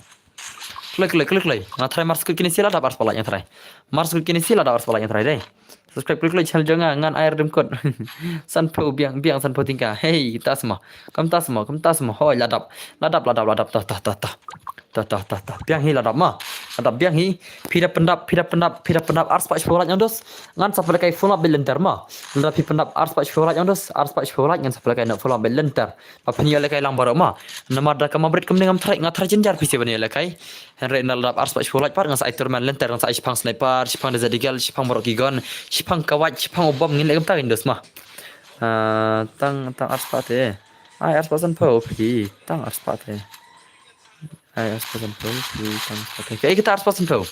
Kloi kloi kloi kloi. Nga tharai mar skud kine shi la dap ar spah lait nga tharai. Mar skud kine shi la dap ar spah lait nga tharai dei. Subscribe kloi kloi channel jong nga, ngan ai redeem code. Sanphew biang, biang sanphew tyngka. Hei, kumta sa mo. Kumta sa mo, kumta sa mo. Hoi, la dap. La dap, la dap, la dap. Toh, toh, toh, toh. Toh, toh, toh, toh. Biang hi la dap mo. La dap biang hi. Phi da pyndap, phi da pyndap, phi da pyndap ar spah shiphew lait ong dos. Ngan sa pynlehkai full up beit lynter mo. Ynda phi pyndap ar spah shiphew lait ong dos, ar spah shiphew lait ngan sa pynlehkai noh full up beit lynter. Ba phin ïoh lehkai lang baroh mo. Namar da kaba bret kumne ngam tharai, nga tharai jynjar phi sha ban ïoh lehkai. Hynrei ynda la dap ar spah shiphew lait pat ngan sa ai tournament lynter, ngan sa ai shiphang sniper, shiphang Desert Eagle, shiphang baroh ki gun, shiphang kawait, shiphang u bom, ngin leh kumta ngin dos mo. Ah, tang, tang ar spah te. Ai ar spah sanphew phi, tang ar spah te. Ai ar spah sanphew phi, tang ar spah te. Kaei kata ar spah sanphew?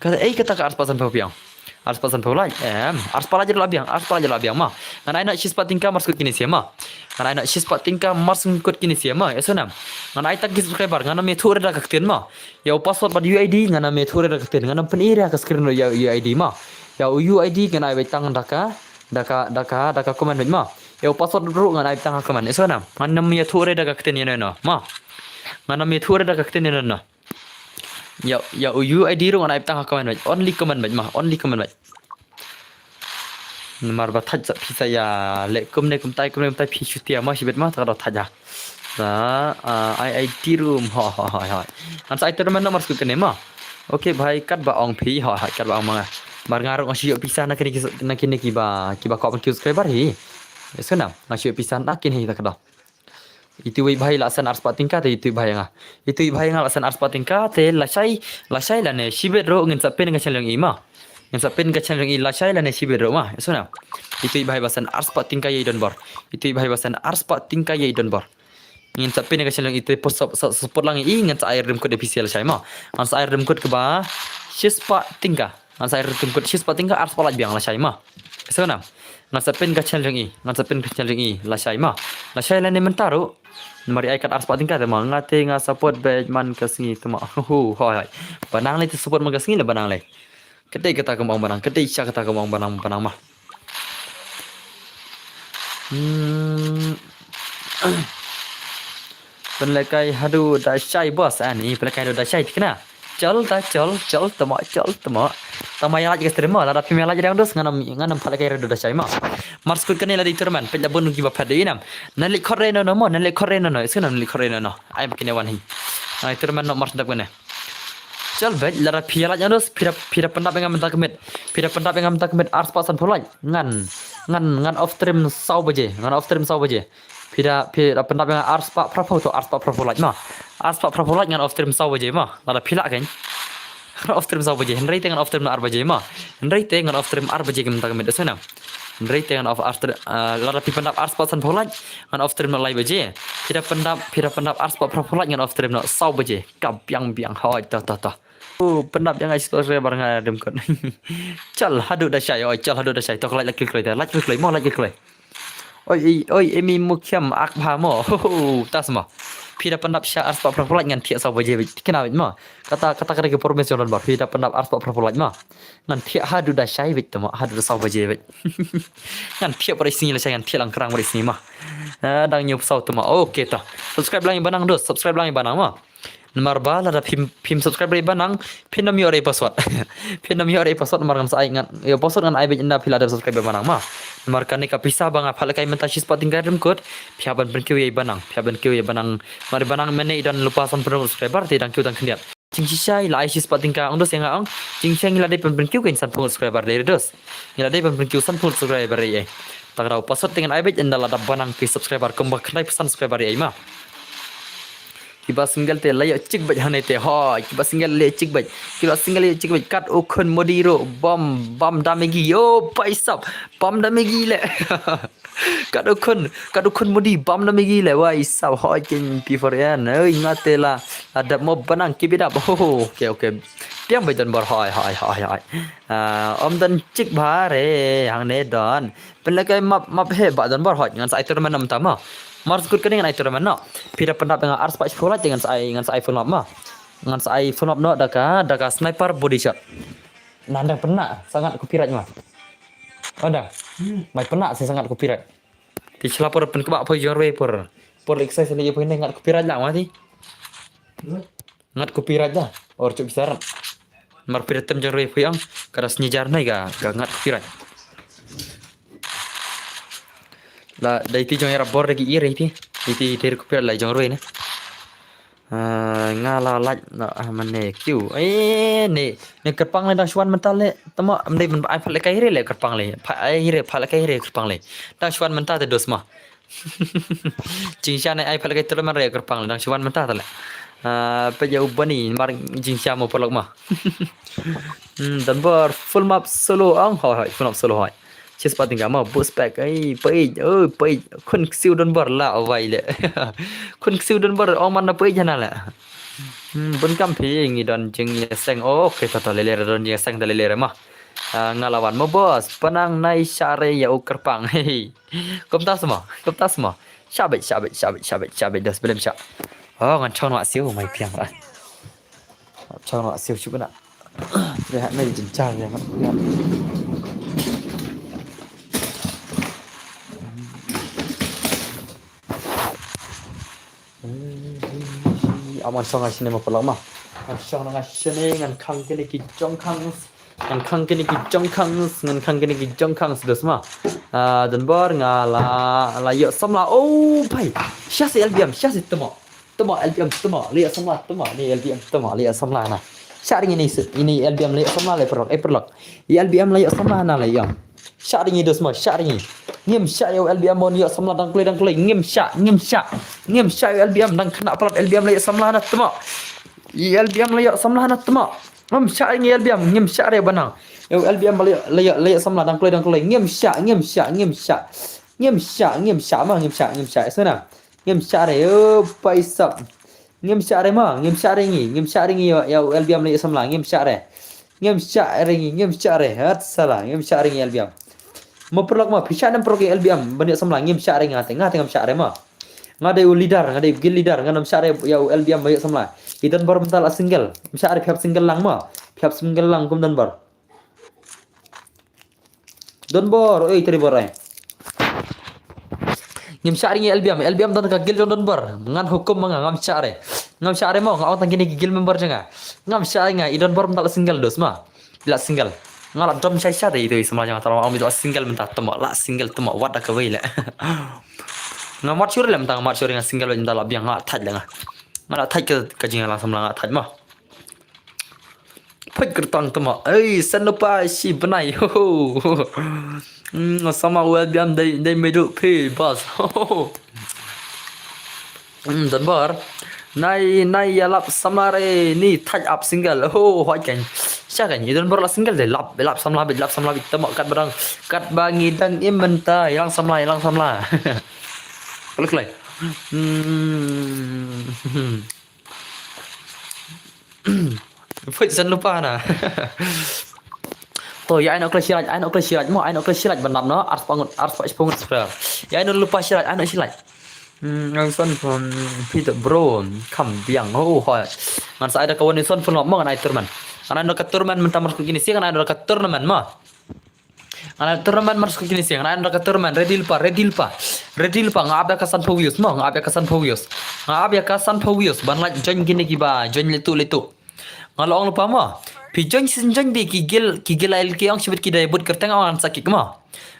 Kaei kata ka ar spah sanphew phi ong? Ar spah sanphew lait, em, ar spah lait jong la biang, ar spah lait jong la biang mo. Ngan ai noh shi spah tyngka mar skud kine shi mo. Ngan ai noh shi spah tyngka mar skud kine shi mo. Ïa sona. Ngan ai tang ki subscriber, ngan ym ïathuh re da ka ktien mo. Ïa u password bad U I D ngan ym ïathuh re da ka ktien, ngan ym pyni re ha ka screen ïa u U I D mo. Ïa u U I D ngan ai beit tang da ka, da ka, da ka, da ka comment beit mo. Ïa u password ruh ngan ai tang ha comment. Ïa sngewbha. Ngan ym ïathuh re da ka ktien ïano ïano. Ma. Ngan ym ïathuh re da ka ktien ïano ïano. Ïa, ïa u U I D ruh ngan ai tang ha comment beit. Only comment beit ma. Only comment beit. Namar ba thait sa phi sa ïa leh kumne kumtai kumne kumtai phi shu tiar ma shibit ma ta ka dei thait ha. Sa, ah, I I T room. Ho, ho, ho, ho. Ngan sa ai termen namar sku kane ma. Okay bhai, katba ong phi, ho, ho, katba ong ma nga. Mar nga ruh nga shu ïoh pisa na kine ki, na kine kiba, kiba kwah ban kiew subscriber hi. Ïa sngewbha, nga shu ïoh pisa na kine hi ta ka dei. Itu i bhai la send arspah tyngka te itu i bhai nga. Itu i bhai nga la send arspah tyngka te lashai, lashai lane shibit ruh ngin sa pin ka channel jong i ma. Ngin sa pin ka channel jong i lashai lane shibit ruh ma. Ïa sngewbha. Itu i bhai ba send arspah tyngka ïa i donbor. Itu i bhai ba send arspah tyngka ïa i donbor. Ngin sa pin ka channel jong i te post sa, sa support lang i ngin sa ai rim kut official lashai ma. Ngin sa ai rim kut kaba shispah tyngka. Ngan sa ai rim kut shispah tyngka arspah lait biang lashai ma. Ïa sngewbha. Ngan sa pin ka channel jong i, ngan sa pin ka channel jong i lashai ma. Lashai lane mynta ruh. Namar i ai kat arspah tyngka te ma nga te nga support beit man ka sngi te ma. Hu, hoi, hoi. Ba nang lei te support man ka sngi le ba nang lei. Ka dei kata ka ong ba nang, ka dei sha kata ka ong ba nang, ba nang ma. Hmm. Pynlehkai haduh da shai boss ani, pynlehkai haduh da shai thikna. Chol ta chol, chol tamo, chol tamo. Tama ïa lait ka stream ma, lada phim ïa lait ïa dang dos ngan ym, ngan ym pynlehkai haduh da shai ma. Mar skud kane lada i tournament, peit la bun kiba phet da i nam. Nan leit khot re no no mo, nan leit khot re no no, ïa sngewbha nan leit khot re no no. Ai ma kine wan hi. Ai tournament no mar sdap kane. Chal beit, lada phi ïa lait ïa dos, phi da, phi da pyndap ïa nga mynta ka miet. Phi da pyndap ïa nga mynta ka miet, arspah sanphew lait. Ngan, ngan, ngan off stream saw baje, ngan off stream saw baje. Phi da, phi da pyndap ïa nga arspah phraphew to, arspah phraphew lait ma. Arspah phraphew lait ngan off stream saw baje ma. Lada phi lah kan. Ngan off stream saw baje, hynrei te ngan off stream ar baje ma. Hynrei te ngan off stream ar baje ka mynta ka miet, ïa sngewbha. Hynrei te ngan off, off stream, ah, lada phi pyndap arspah sanphew lait, ngan off stream na lai baje. Phi da pyndap, phi da pyndap arspah phraphew lait ngan off stream na saw baje. Ka biang biang, hoi, to, to, to. Oh, pyndap ïa nga subscriber nga rim kut. Chal haduh da shai, oi, chal haduh da shai. To ka lait lait kil kloi, lait kil kloi, mo lait kil kloi. Oi, oi, oi, Emi Mukhem ak bha mo. Ho, ho, tas mo. Phi da pyndap sha arspah phraphew lait ngan thiah saw baje beit. Kina beit mo. Kata, kata ka dei ka promise jong don bor. Phi da pyndap arspah phraphew lait mo. Ngan thiah haduh da shai beit te mo, haduh da saw baje beit. Ngan thiah pyrshah sngi lashai, ngan thiah lang krang pyrshah sngi mo. Ah, dang ñiew saw te mo. Okay to. Subscribe lang ïa ba nang dos, subscribe lang ïa ba nang mo. Namar ba lada phim, phim subscribe re ba nang, phin ym ïoh re password. Phin ym ïoh re password namar ngan sa ai ngan, ïa password ngan ai beit ynda phi la dep subscribe re ba nang ma. Namar kane ka pisa ba nga phah lehkai mynta shispah tyngka rim kut, phi hap ban pynkiew ïa i ba nang, phi hap ban kiew ïa i ba nang. Namar i ba nang mynne i don lypa sanphew subscriber te dang kiew tang khyndiat. Jingshisha i la ai shispah tyngka ong dos ïa nga ong, jingshisha ngi la dei ban pynkiew kein sanphew subscriber re dos. Ngi la dei ban pynkiew sanphew subscriber re. Ta ka daw password te ngan ai beit ynda la dap ba nang ki subscriber kumba khyndai phew san subscriber re ai ma. Kiba single te la ïoh chick beit hangne te, hoi, kiba single la ïoh chick beit. Kiba single la ïoh chick beit, kat u khun modi ruh, bam, bam da Maggi, yo, paisap, bam da Maggi le. Kat u khun, kat u khun modi, bam da Maggi le, wai, sap, hoi, kin P four N, oi, nga te la, la dap mo ba nang, keep it up, ho, ho, okay, okay. Piang beit don bor, hoi, hoi, hoi, hoi. Ah, ym don chick bha re, hangne don. Pynlehkai map, map he ba don bor hoi, ngan sa ai tournament na mynta ma. Mar skud kane ngan ai tournament no. Phi da pyndap ïa nga arspah shiphew lait te ngan sa ai, ngan sa ai full map ma. Ngan sa ai full map no da ka, da ka sniper body shot. Nang dang pynah, sa ngat copyright ma. Ong da. Mai pynah sa ngat copyright. Te sla por pynkbah poi jor wei por. Por exercise lei poi ne ngat copyright la ma ti. Ngat copyright da. Or chup bisaran. Mar phi da tem jong re phi ong. Ka da sngi jar nai ka, ka ngat copyright. La, da iti jong ïarap bor da ki ïa re iti. Iti iti copyright la jong re ne. Ah, nga la lait na, ah, mane kiew. Eh, ne, ne kyrpang le dang shuan mynta le. Tama, mne ban ai phah lehkai re le kyrpang le. Phah ai re, phah lehkai re kyrpang le. Dang shuan mynta te dos ma. Jingshisha ne ai phah lehkai tournament re kyrpang le dang shu wan mynta te le. Ah, peit ïa u Bani mar jingshisha mo paralok ma. Hmm, don bor full map solo ong hoi hoi, full map solo hoi. Shispah tyngka mo boost pack, ei, peit, oi, peit, khun ksiw don bor la wai le. Khun ksiw don bor ong man na peit hana le. Hmm, bun kam phi ngi don jingïaseng, okay, to to le le don jingïaseng da le le ma. Ah, nga la wan mo boss, pynang nai share ïa u kyrpang, hei. Kumta sma, kumta sma. Shabit, shabit, shabit, shabit, shabit, das belum sha. Oh, ngan chong wa siu mai piang ra. Chong wa siu shu na. Rehat mai jin chang ya. Ngan shong nga shane ma paralok ma. Ngan shong nga shane, ngan khang kine ki jong khang. Ngan khang kine ki jong khang, ngan khang kine ki jong khang sdus ma. Ah, don bor nga la, la ïoh samla. Oh, pai. Sha si L B M, sha si temo. Temo L B M temo, la ïoh samla temo, ni L B M temo, la ïoh samla na. Sha ring ini si, ini L B M la ïoh samla le paralok, eh paralok. L B M la ïoh samla na la ïoh. Sha ring i dus ma, sha ring i. Ngim sha ïa u L B M mon ïoh samla dang kloi dang kloi. Ngim sha, ngim sha. Ngim sha ïa u L B M dang khynnah palat L B M la ïoh samla na temo. L B M la ïoh samla na temo. Ngim sha ring i L B M, ngim sha re banang. Ïa u L B M la ïoh, la ïoh, la ïoh samla dang kloi dang kloi. Ngim sha, ngim sha, ngim sha. Ngim sha, ngim sha ma, ngim sha, ngim sha. Sngewna. Ngim sha re, oh, paisap. Ngim sha re ma, ngim sha re ngi, ngim sha re ngi ïa, ïa u L B M la ïoh samla, ngim sha re. Ngim sha re ngi, ngim sha re. Hat sala, ngim sha re ngi L B M. Mo paralok ma, phi sha ne em paralok ïa L B M ban ïoh samla, ngim sha re nga te, nga te ngam sha re ma. Nga dei u leader, nga dei u guild leader, ngan ym sha re ïa u L B M ba ïoh samla. I don bor mynta la single. Ym sha re, phi hap single lang ma. Phi hap single lang kum don bor. Don bor, oi, teri bor ai. Ngim sha re ngi L B M, L B M don ka guild jong don bor. Ngan hukum ma nga, ngam sha re. Ngam sha re mo, nga ong tang kine ki guild member jong nga. Ngam sha re nga, i don bor mynta la single dus ma. I la single. Nga la dom shai shai de itu i samla jong nga, tang ong i la single mynta temo, la single temo, wat da kawei le. Nga mat shuh le mynta, nga mat shuh nga single mynta la biang, nga thait le nga. Nga la thait ka, ka jingïalang samla nga thait ma. Phet kyrtang temo. Ei, san lypa shi bnai. Ho, ho. Hmm, sama u L B M dei, dei medu phi bas. Ho, ho. Hmm, don bor. Nai, nai ïalap samla re ni thait ap single. Ho, hoi kan. Sha kan, i don bor la single dei lap, lap samla bit, lap samla bit temo katba dang. Katba ngi dang im mynta, ïalang samla, ïalang samla. Kloi kloi. Hmm. Phet san lypa na. To, ïa ai noh kloi shi lait, ai noh kloi shi lait mo, ai noh kloi shi lait ban nap noh, arspah ngut, arspah shiphew ngut spah. Ïa ai noh lypa shi lait, ai noh shi lait. Hmm, ngan son phi da bro, kham biang, ho, ho. Ngan sa ai da ka wan son phi mo, ngan ai tournament. Ngan ai noh ka tournament mynta mar shu kine shi, ngan ai noh ka tournament mo. Ngan ai tournament mar shu kine shi, ngan ai noh ka tournament, ready lypa, ready lypa. Ready lypa, nga ap ïa ka sanphew views mo, nga ap ïa ka sanphew views. Nga ap ïa ka sanphew views, ban lait join kine kiba join letu letu. Nga la ong lypa mo. Phi join shisien join beit ki guild, ki guild L K ong shibit ki dei bud kyrteng ong ngan sa kick mo.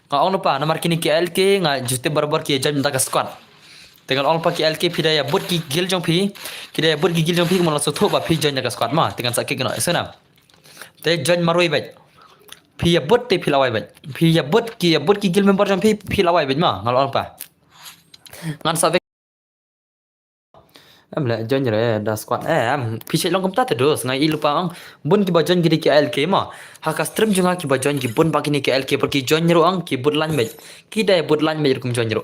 Nga ong lypa namar kine ki L K nga ju tip barabor ki join da ka squad. Te nga la ong lypa ki L K phi dei bud ki guild jong phi. Ki dei bud ki guild jong phi kumno la shu thuh ba phi join da ka squad mo. Te ngan sa kick noh. Sngewna. Te join marwei beit. Phi ïa bud te phi la wai beit. Phi ïa bud ki ïa bud ki guild member jong phi phi la wai beit mo. Nga la ong lypa. Ngan sa Em le join re da squad. Em, phi check long kumta te dus, nga i lypa ong. Bun kiba join ki dei ki L K mo. Ha ka stream jong nga kiba join ki bun ba kine ki L K, por ki join ruh ong ki bud line match. Ki dei bud line match ruh kum join ruh.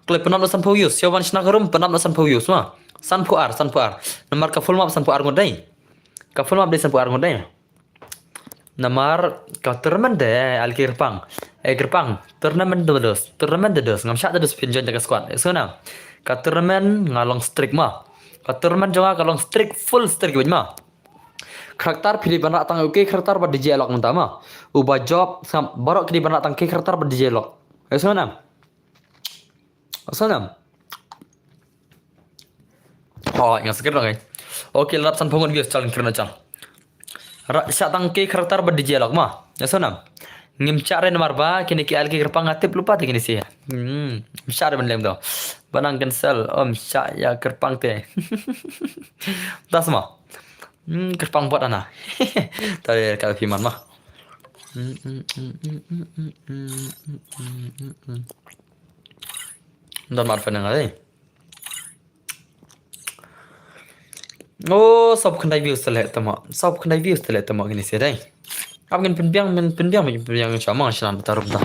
Kloi pynap noh sanphew views, sha wan shna ka room pynap noh sanphew views mo. Sanphew ar, sanphew ar. Namar ka full map sanphew ar ngut dei. Ka full map dei sanphew ar ngut dei. Namar ka tournament de, eh, L K kyrpang. Eh, kyrpang. Tournament de dos. Tournament de dos. Ngam shah de dos phin join da ka squad. Eh, sngewna. Ka tournament nga long strict mo. Ka tournament jong nga ka long strict, full strict beit mo. Karakter phi dei ban rah tang U K karakter bad D J Alok mynta mo. Uba Job, Sam, baroh ki dei ban rah tang U K karakter bad D J Alok. Eh, sngewna. Sngewna. Oh, nga sa kren ngai. Okay, lap sanphew ngut views chal kren chal. Rah shah tang U K karakter bad D J Alok mo. Nga sngewna. Ngim shah re namar ba kine ki L K kyrpang nga tip lypa te kine shi. Hmm, ngim shah re ban lem to. Ba nang cancel, ym shah ïa kyrpang te. Das mo. Hmm, kyrpang bot ana. Tare ka phi man mo. Hmm, hmm, hmm. Don mar fan nga dei. Oh, sawphew khyndai views te leh tamo. Sawphew khyndai views te leh tamo kine shi dei. Ap ngin pynbiang, ngin pynbiang, ngin pynbiang sha ma sha ta rup ta.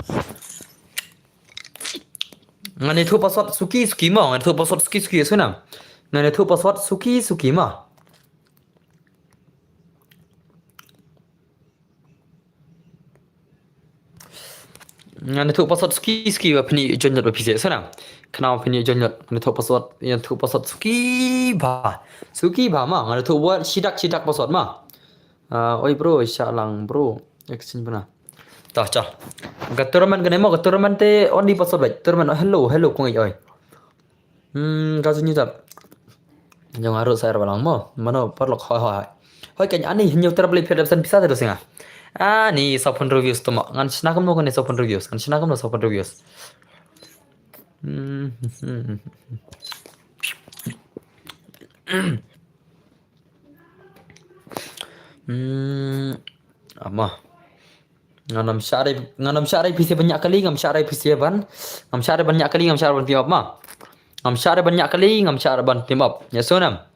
Ngan ïathuh password suki suki mo, ngan ïathuh password suki suki sngewna. Ngan ïathuh password suki suki mo. Ngan ïathuh password suki suki ba phin ïoh join lut ba phi seh sngewna. Khnang ba phin ïoh join lut. Ngan ïathuh password, ïathuh password suki ba. Suki ba ma, ngan ïathuh word shidak shidak password ma. Ah, oi bro, shah lang bro. Exchange bana. Tah, cha. Ka tournament kane mo, ka tournament te only password bad. Tournament, oh, hello, hello, kong oi. Hmm, ka sunyi tap. Jong aru sa er balang mo. Mano parlok, hoi, hoi, hoi. Hoi, kan ani nyu ter beli pia dapsan pisa te dosinga. Ani sapun reviews tu mo. Ngan snakem no kane sapun reviews. Ngan snakem no sapun reviews. Hmm, hmm, hmm, hmm. Hmm, ama. Ngan ym shah re, ngan ym shah re phi sa ban ñiah kali, ngam shah re phi sa ban. Ngam shah re ban ñiah kali, ngam shah re ban team up ma. Ngam shah re ban ñiah kali, ngam shah re ban team up. Ïa sngewbha.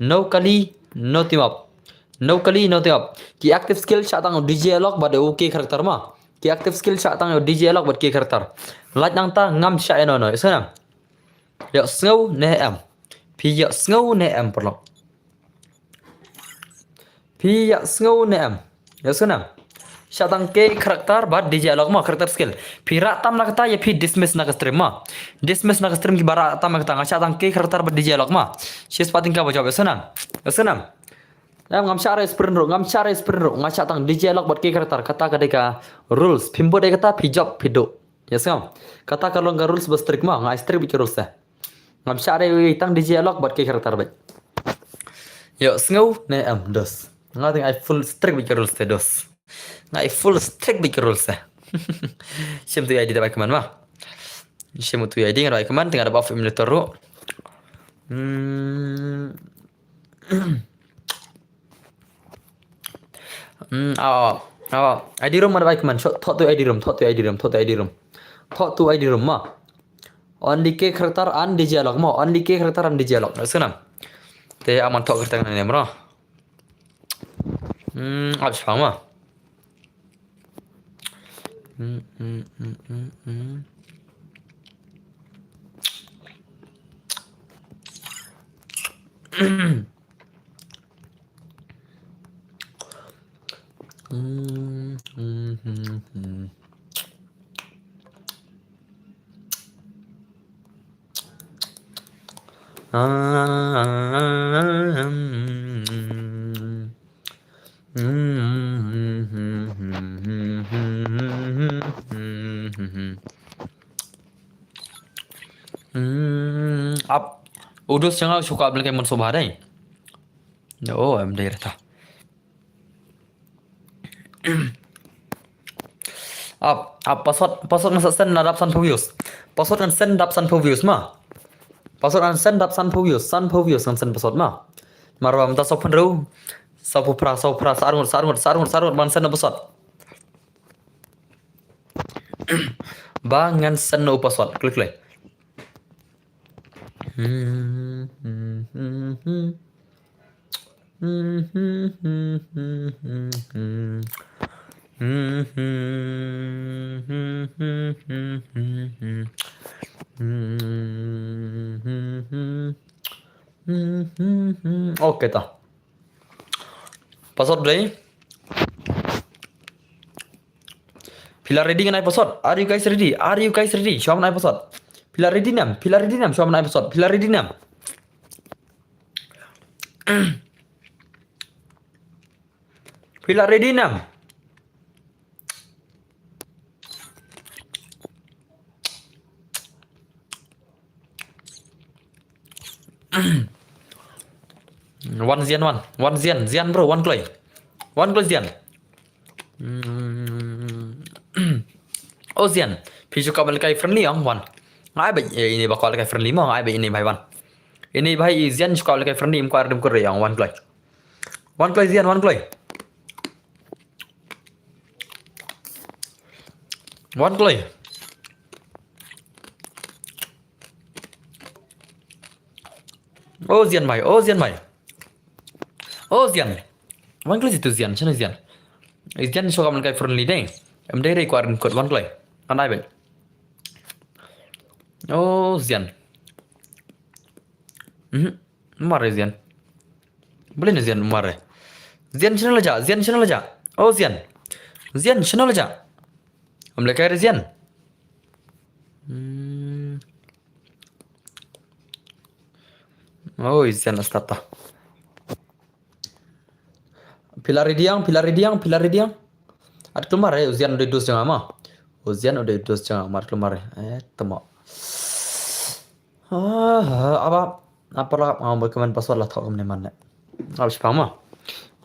No kali, no team up. No kali, no team up. Ki active skill shah tang D J Alok bad OK Character ma. Ki active skill shah tang D J Alok bad K Character. Lait nangta ngam shah ïa no no. Ïa sngewbha. Ïa sngew ne em. Phi ïa sngew ne em parlok. Phi ïa sngew ne em. Ïa sngew ne em. Shah tang K Character bad D J Alok ma, character skill. Phi rah tam na kata ïa phi dismiss na ka stream ma. Dismiss na ka stream kiba rah tam na kata, nga shah tang K Character bad D J Alok ma. Shi spot ïa kaba jop, ïa sngew ne em. Ïa sngew ne em. Ngam shah re sprint ruh, ngam shah re sprint ruh, nga shah tang D J Alok bad K Character, kata ka dei ka rules. Phim bud ïa kata phi jop phi duh. Ïa sngew. Kata ka long ka rules ba strict ma, nga ai strict bad ka rules te. Ngam shah re tang D J Alok bad K Character bad. Ïa sngew ne em dos. Nga teng ai full strict bad ka rules te dos. Nga ai full strict bad ka rules te. Shim tu ïa di da bai kman ma. Shim tu ïa di nga da bai kman, teng da ba film le toru. Hmm. Hmm, ah, ah. I D room ma da bai kman. Shot, thot tu I D room, thot tu I D room, thot tu I D room. Thot tu I D room ma. Only K Character and D J Alok ma. Only K Character and D J Alok. Ïa sngew ne em. Te aman thot K Character ne em ro. Hmm, ap shpang ma. Hmm, hmm, hmm, hmm, hmm. Hmm, hmm, hmm, hmm. Hmm, ap. U dos jong nga u shu kwah ban lehkai mynshuwa bha dei. Oh, em dei rta. Ap, ap, password, password ngan send na dap sanphew views. Password ngan send dap sanphew views ma. Password ngan send dap sanphew views, sanphew views ngan send password ma. Mar ba mynta sawphew hynriew, sawphew phra, sawphew phra, sa arngut, sa arngut, sa arngut, sa arngut ban send password. Ba ngan send u password, klik, klik. Okay ta. Password dei. Phi la ready ngan ai password? Are you guys ready? Are you guys ready? Shuwa ban ai password. Phi la ready ne em? Phi la ready ne em? Shuwa ban ai password. Phi la ready ne em? Phi la ready ne em? Wan Zian wan. Wan Zian, Zian bro, wan kloi. Wan kloi Zian. Hmm. Oh Zian, phi shu kwah ban lehkai friendly ong wan. Nga ai beit, eh, ine ba kwah lehkai friendly mo, nga ai beit ine bhai wan. Ine bhai i Zian shu kwah lehkai friendly, im kwah rim kur ong wan kloi. Wan kloi Zian, wan kloi. Wan kloi. Oh Zian mai, oh Zian mai. Oh Zian. Wan kloi situ Zian, shano Zian? Eh, Zian shu kwah ban lehkai friendly dei. Em dei re kwah rim kur wan kloi. Ngan ai beit. Oh Zian. Mhm. Mar re Zian. Balei ne Zian mar re? Zian shano la jah? Zian shano la jah? Oh Zian. Zian shano la jah? Em lehkai re Zian. Hmm. Oh Zian la start ta. Phi la ready ong, phi la ready ong, phi la ready ong. At kulmar eh, u Zian u dei dos jong nga mo. U Zian u dei dos jong nga, mar kulmar eh. Eh, tamo. Ah, aba, apa la, nga la recommend password la thoh kumne man ne. Nga la shipang mo.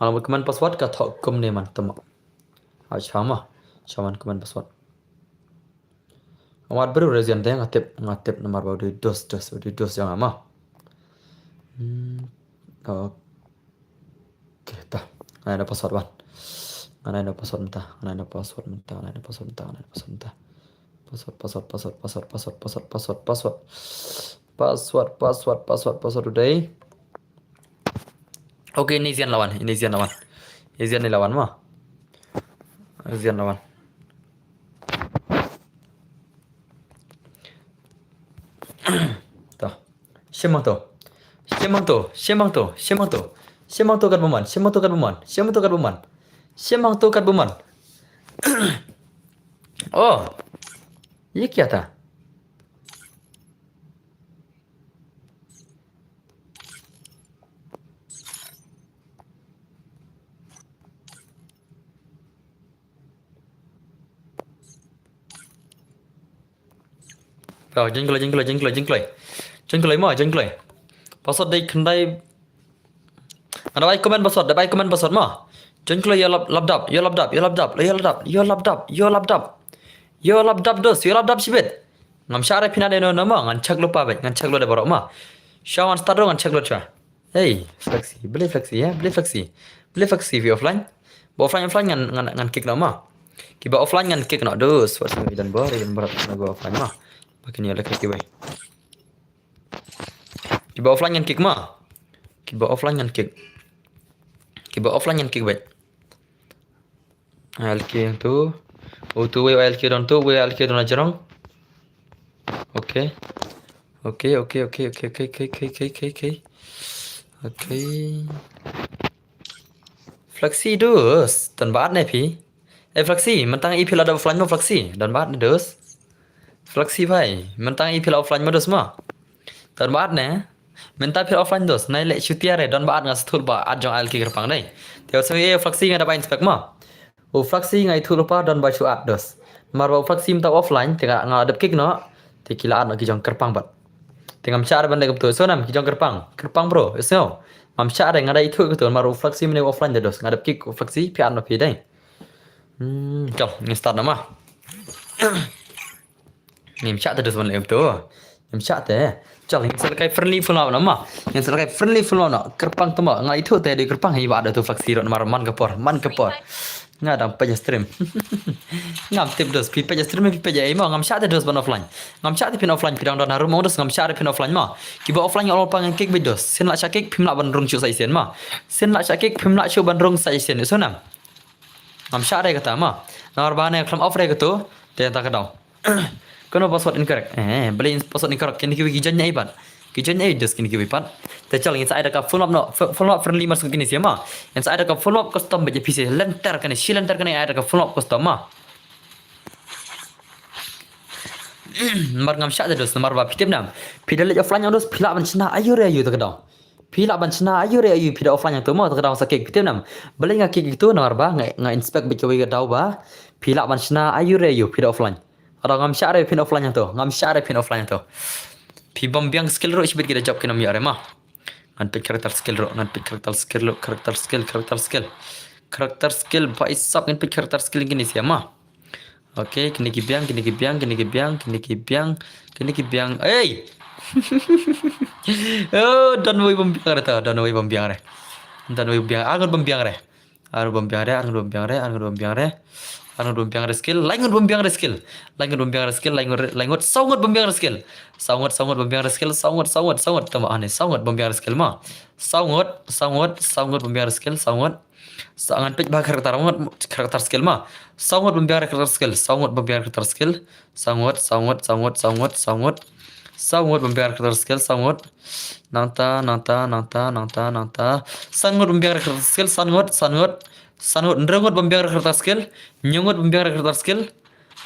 Nga la recommend password ka thoh kumne man, tamo. Nga la shipang mo. Shaman recommend password. Wat briew re Zian te nga tip, nga tip namar ba u dei dos, dos, u dei dos jong nga mo. Hmm. Okay, ta. Nga nai da password ban. Nga nai da password mynta, nga nai da password mynta, nga nai da password mynta, nga nai da password mynta. Password, password, password, password, password, password, password. Password, password, password, password, password u dei. Okay, ini Zian la wan, ini Zian la wan. Ini Zian ni la wan mo. Zian la wan. Ta. Shemang to. Shemang to, shemang to, shemang to. Shemang to kat bymman, shemang to kat bymman, shemang to kat bymman. Shemang to kat bymman. Oh. Ye kya tha? Ba, join kloi, join kloi, join kloi, join kloi. Join kloi mo, join kloi. Password dei khyndai. Nga da bai comment password, da bai comment password mo. Join kloi ïa lap, lap dap, ïa lap dap, ïa lap dap, ïa lap dap, ïa lap dap, ïa lap dap. Ïa lap dap dos, ïa lap dap shibit. Ngam shah re phi na dei no no mo, ngan check lypa beit, ngan check lypa de baroh mo. Sha wan start ruh ngan check lypa sha. Hey, Flexi, beli Flexi ya, beli Flexi. Beli Flexi phi offline. Ba offline, offline ngan, ngan, ngan kick noh mo. Kiba offline ngan kick noh dus, wat sngewbha don bor, don bor na ba offline mo. Ba kin ïa leh kiwei. Kiba offline ngan kick mo. Kiba offline ngan kick. Kiba offline ngan kick beit. I L K tu. Oh, tu wei I L K don tu, wei I L K don la jrong. Okay. Okay, okay, okay, okay, okay, okay, okay, okay, okay. Okay. Flexi dus, don ba at ne phi. Eh, Flexi, mynta i phi la dep offline mo Flexi, don ba at ne dus. Flexi bhai, mynta i phi la offline mo dus mo. Don ba at ne. Mynta phi offline dus, nai leh shutia re, don ba at nga sthul ba at jong I L K kyrpang dei. Te u sngewbha Flexi nga da ba inspect mo. U Flexi nga ithuh lypa don ba shu at dus. Namar ba u Flexi mynta offline, te nga, nga dep kick noh, te ki la at noh ki jong kyrpang bad. Te ngam shah re ban leh kumtu, so nam ki jong kyrpang, kyrpang bro, sngew. Ngam shah re nga da ithuh kumtu, namar u Flexi mynne offline de dus, nga dep kick u Flexi, phi at noh phi dei. Hmm, chal, ngin start noh mo. Ngim shah te dus ban leh kumtu. Ngim shah te. Chal, ngin sa lehkai friendly full map noh mo. Ngin sa lehkai friendly full map noh. Kyrpang te mo. Nga ithuh te dei kyrpang hi ba da tu Flexi ruh namar man ka por, man ka por. Nga dang peit stream. Ngam tip dus. Phi peit stream, phi peit ei mo. Ngam shah te dus ban offline. Ngam shah te phin offline, phi dang don harum mo dus ngam shah te phin offline mo. Kiba offline nga ol pang kick beit dus. Sien lah shah kick, phim lah ban rung shuh sa shisien mo. Sien lah shah kick, phim lah shuh ban rung sa shisien. So nam. Ngam shah re kata mo. Namar ba ne khlem off re katu. Te ta ka daw. Kano password incorrect. Eh, beli password incorrect. Kini kiwi ki jan nyai pat. Ki jan nyai dus kini kiwi pat. Te chal ngin sa ai da ka full map noh. Fu-, full map friendly mar suk kini sia mo. Ngin sa ai da ka full map custom ba je phi sia lenter kane, shi lenter kane ai da ka full map custom mo. Mar ngam shah te dus, namar ba phi tip nam. Phi da leh offline dus, phi lah ban shna aiu re aiu ta ka daw. Phi lah ban shna aiu re aiu phi da offline hangto mo, ta ka daw sa kick phi tip nam. Balei nga kick hangto namar ba nga, nga inspect beit kawei ka daw ba phi lah ban shna aiu re aiu phi da offline. Ka daw ngam shah re phin offline hangto, ngam shah re phin offline hangto. Phi bym biang skill ruh shibit ki da jop kin ym ïoh re mo. Ngan peit character skill ruh, ngan peit character skill ruh, character skill, character skill. Character skill, bhai sab ngan peit character skill kini sia mo. Okay, kine ki biang, kine ki biang, kine ki biang, kine ki biang, kine ki biang. Ei! Oh, don wei bym biang re ta, don wei bym biang re. Don wei bym biang, ar ngut bym biang re. Ar ngut bym biang re, ar ngut bym biang re, ar ngut bym biang re. Ar ngut bym biang re skill, lai ngut bym biang re skill. Lai ngut bym biang re skill, lai ngut re, lai ngut, saw ngut bym biang re skill. Saw ngut, saw ngut bym biang re skill, saw ngut, saw ngut, saw ngut. Tama ane, saw ngut bym biang re skill mo. Saw ngut, saw ngut, saw ngut bym biang re skill, saw ngut. Sa ngan peit ba character ngut, character skill mo. Saw ngut bym biang re character skill, saw ngut bym biang re character skill. Saw ngut, saw ngut, saw ngut, saw ngut, saw ngut. Saw ngut bym biang re character skill, saw ngut. Nangta, nangta, nangta, nangta, nangta. San ngut bym biang re character skill, san ngut, san ngut. San ngut, hynriew ngut bym biang re character skill. Hynñiew ngut bym biang re character skill.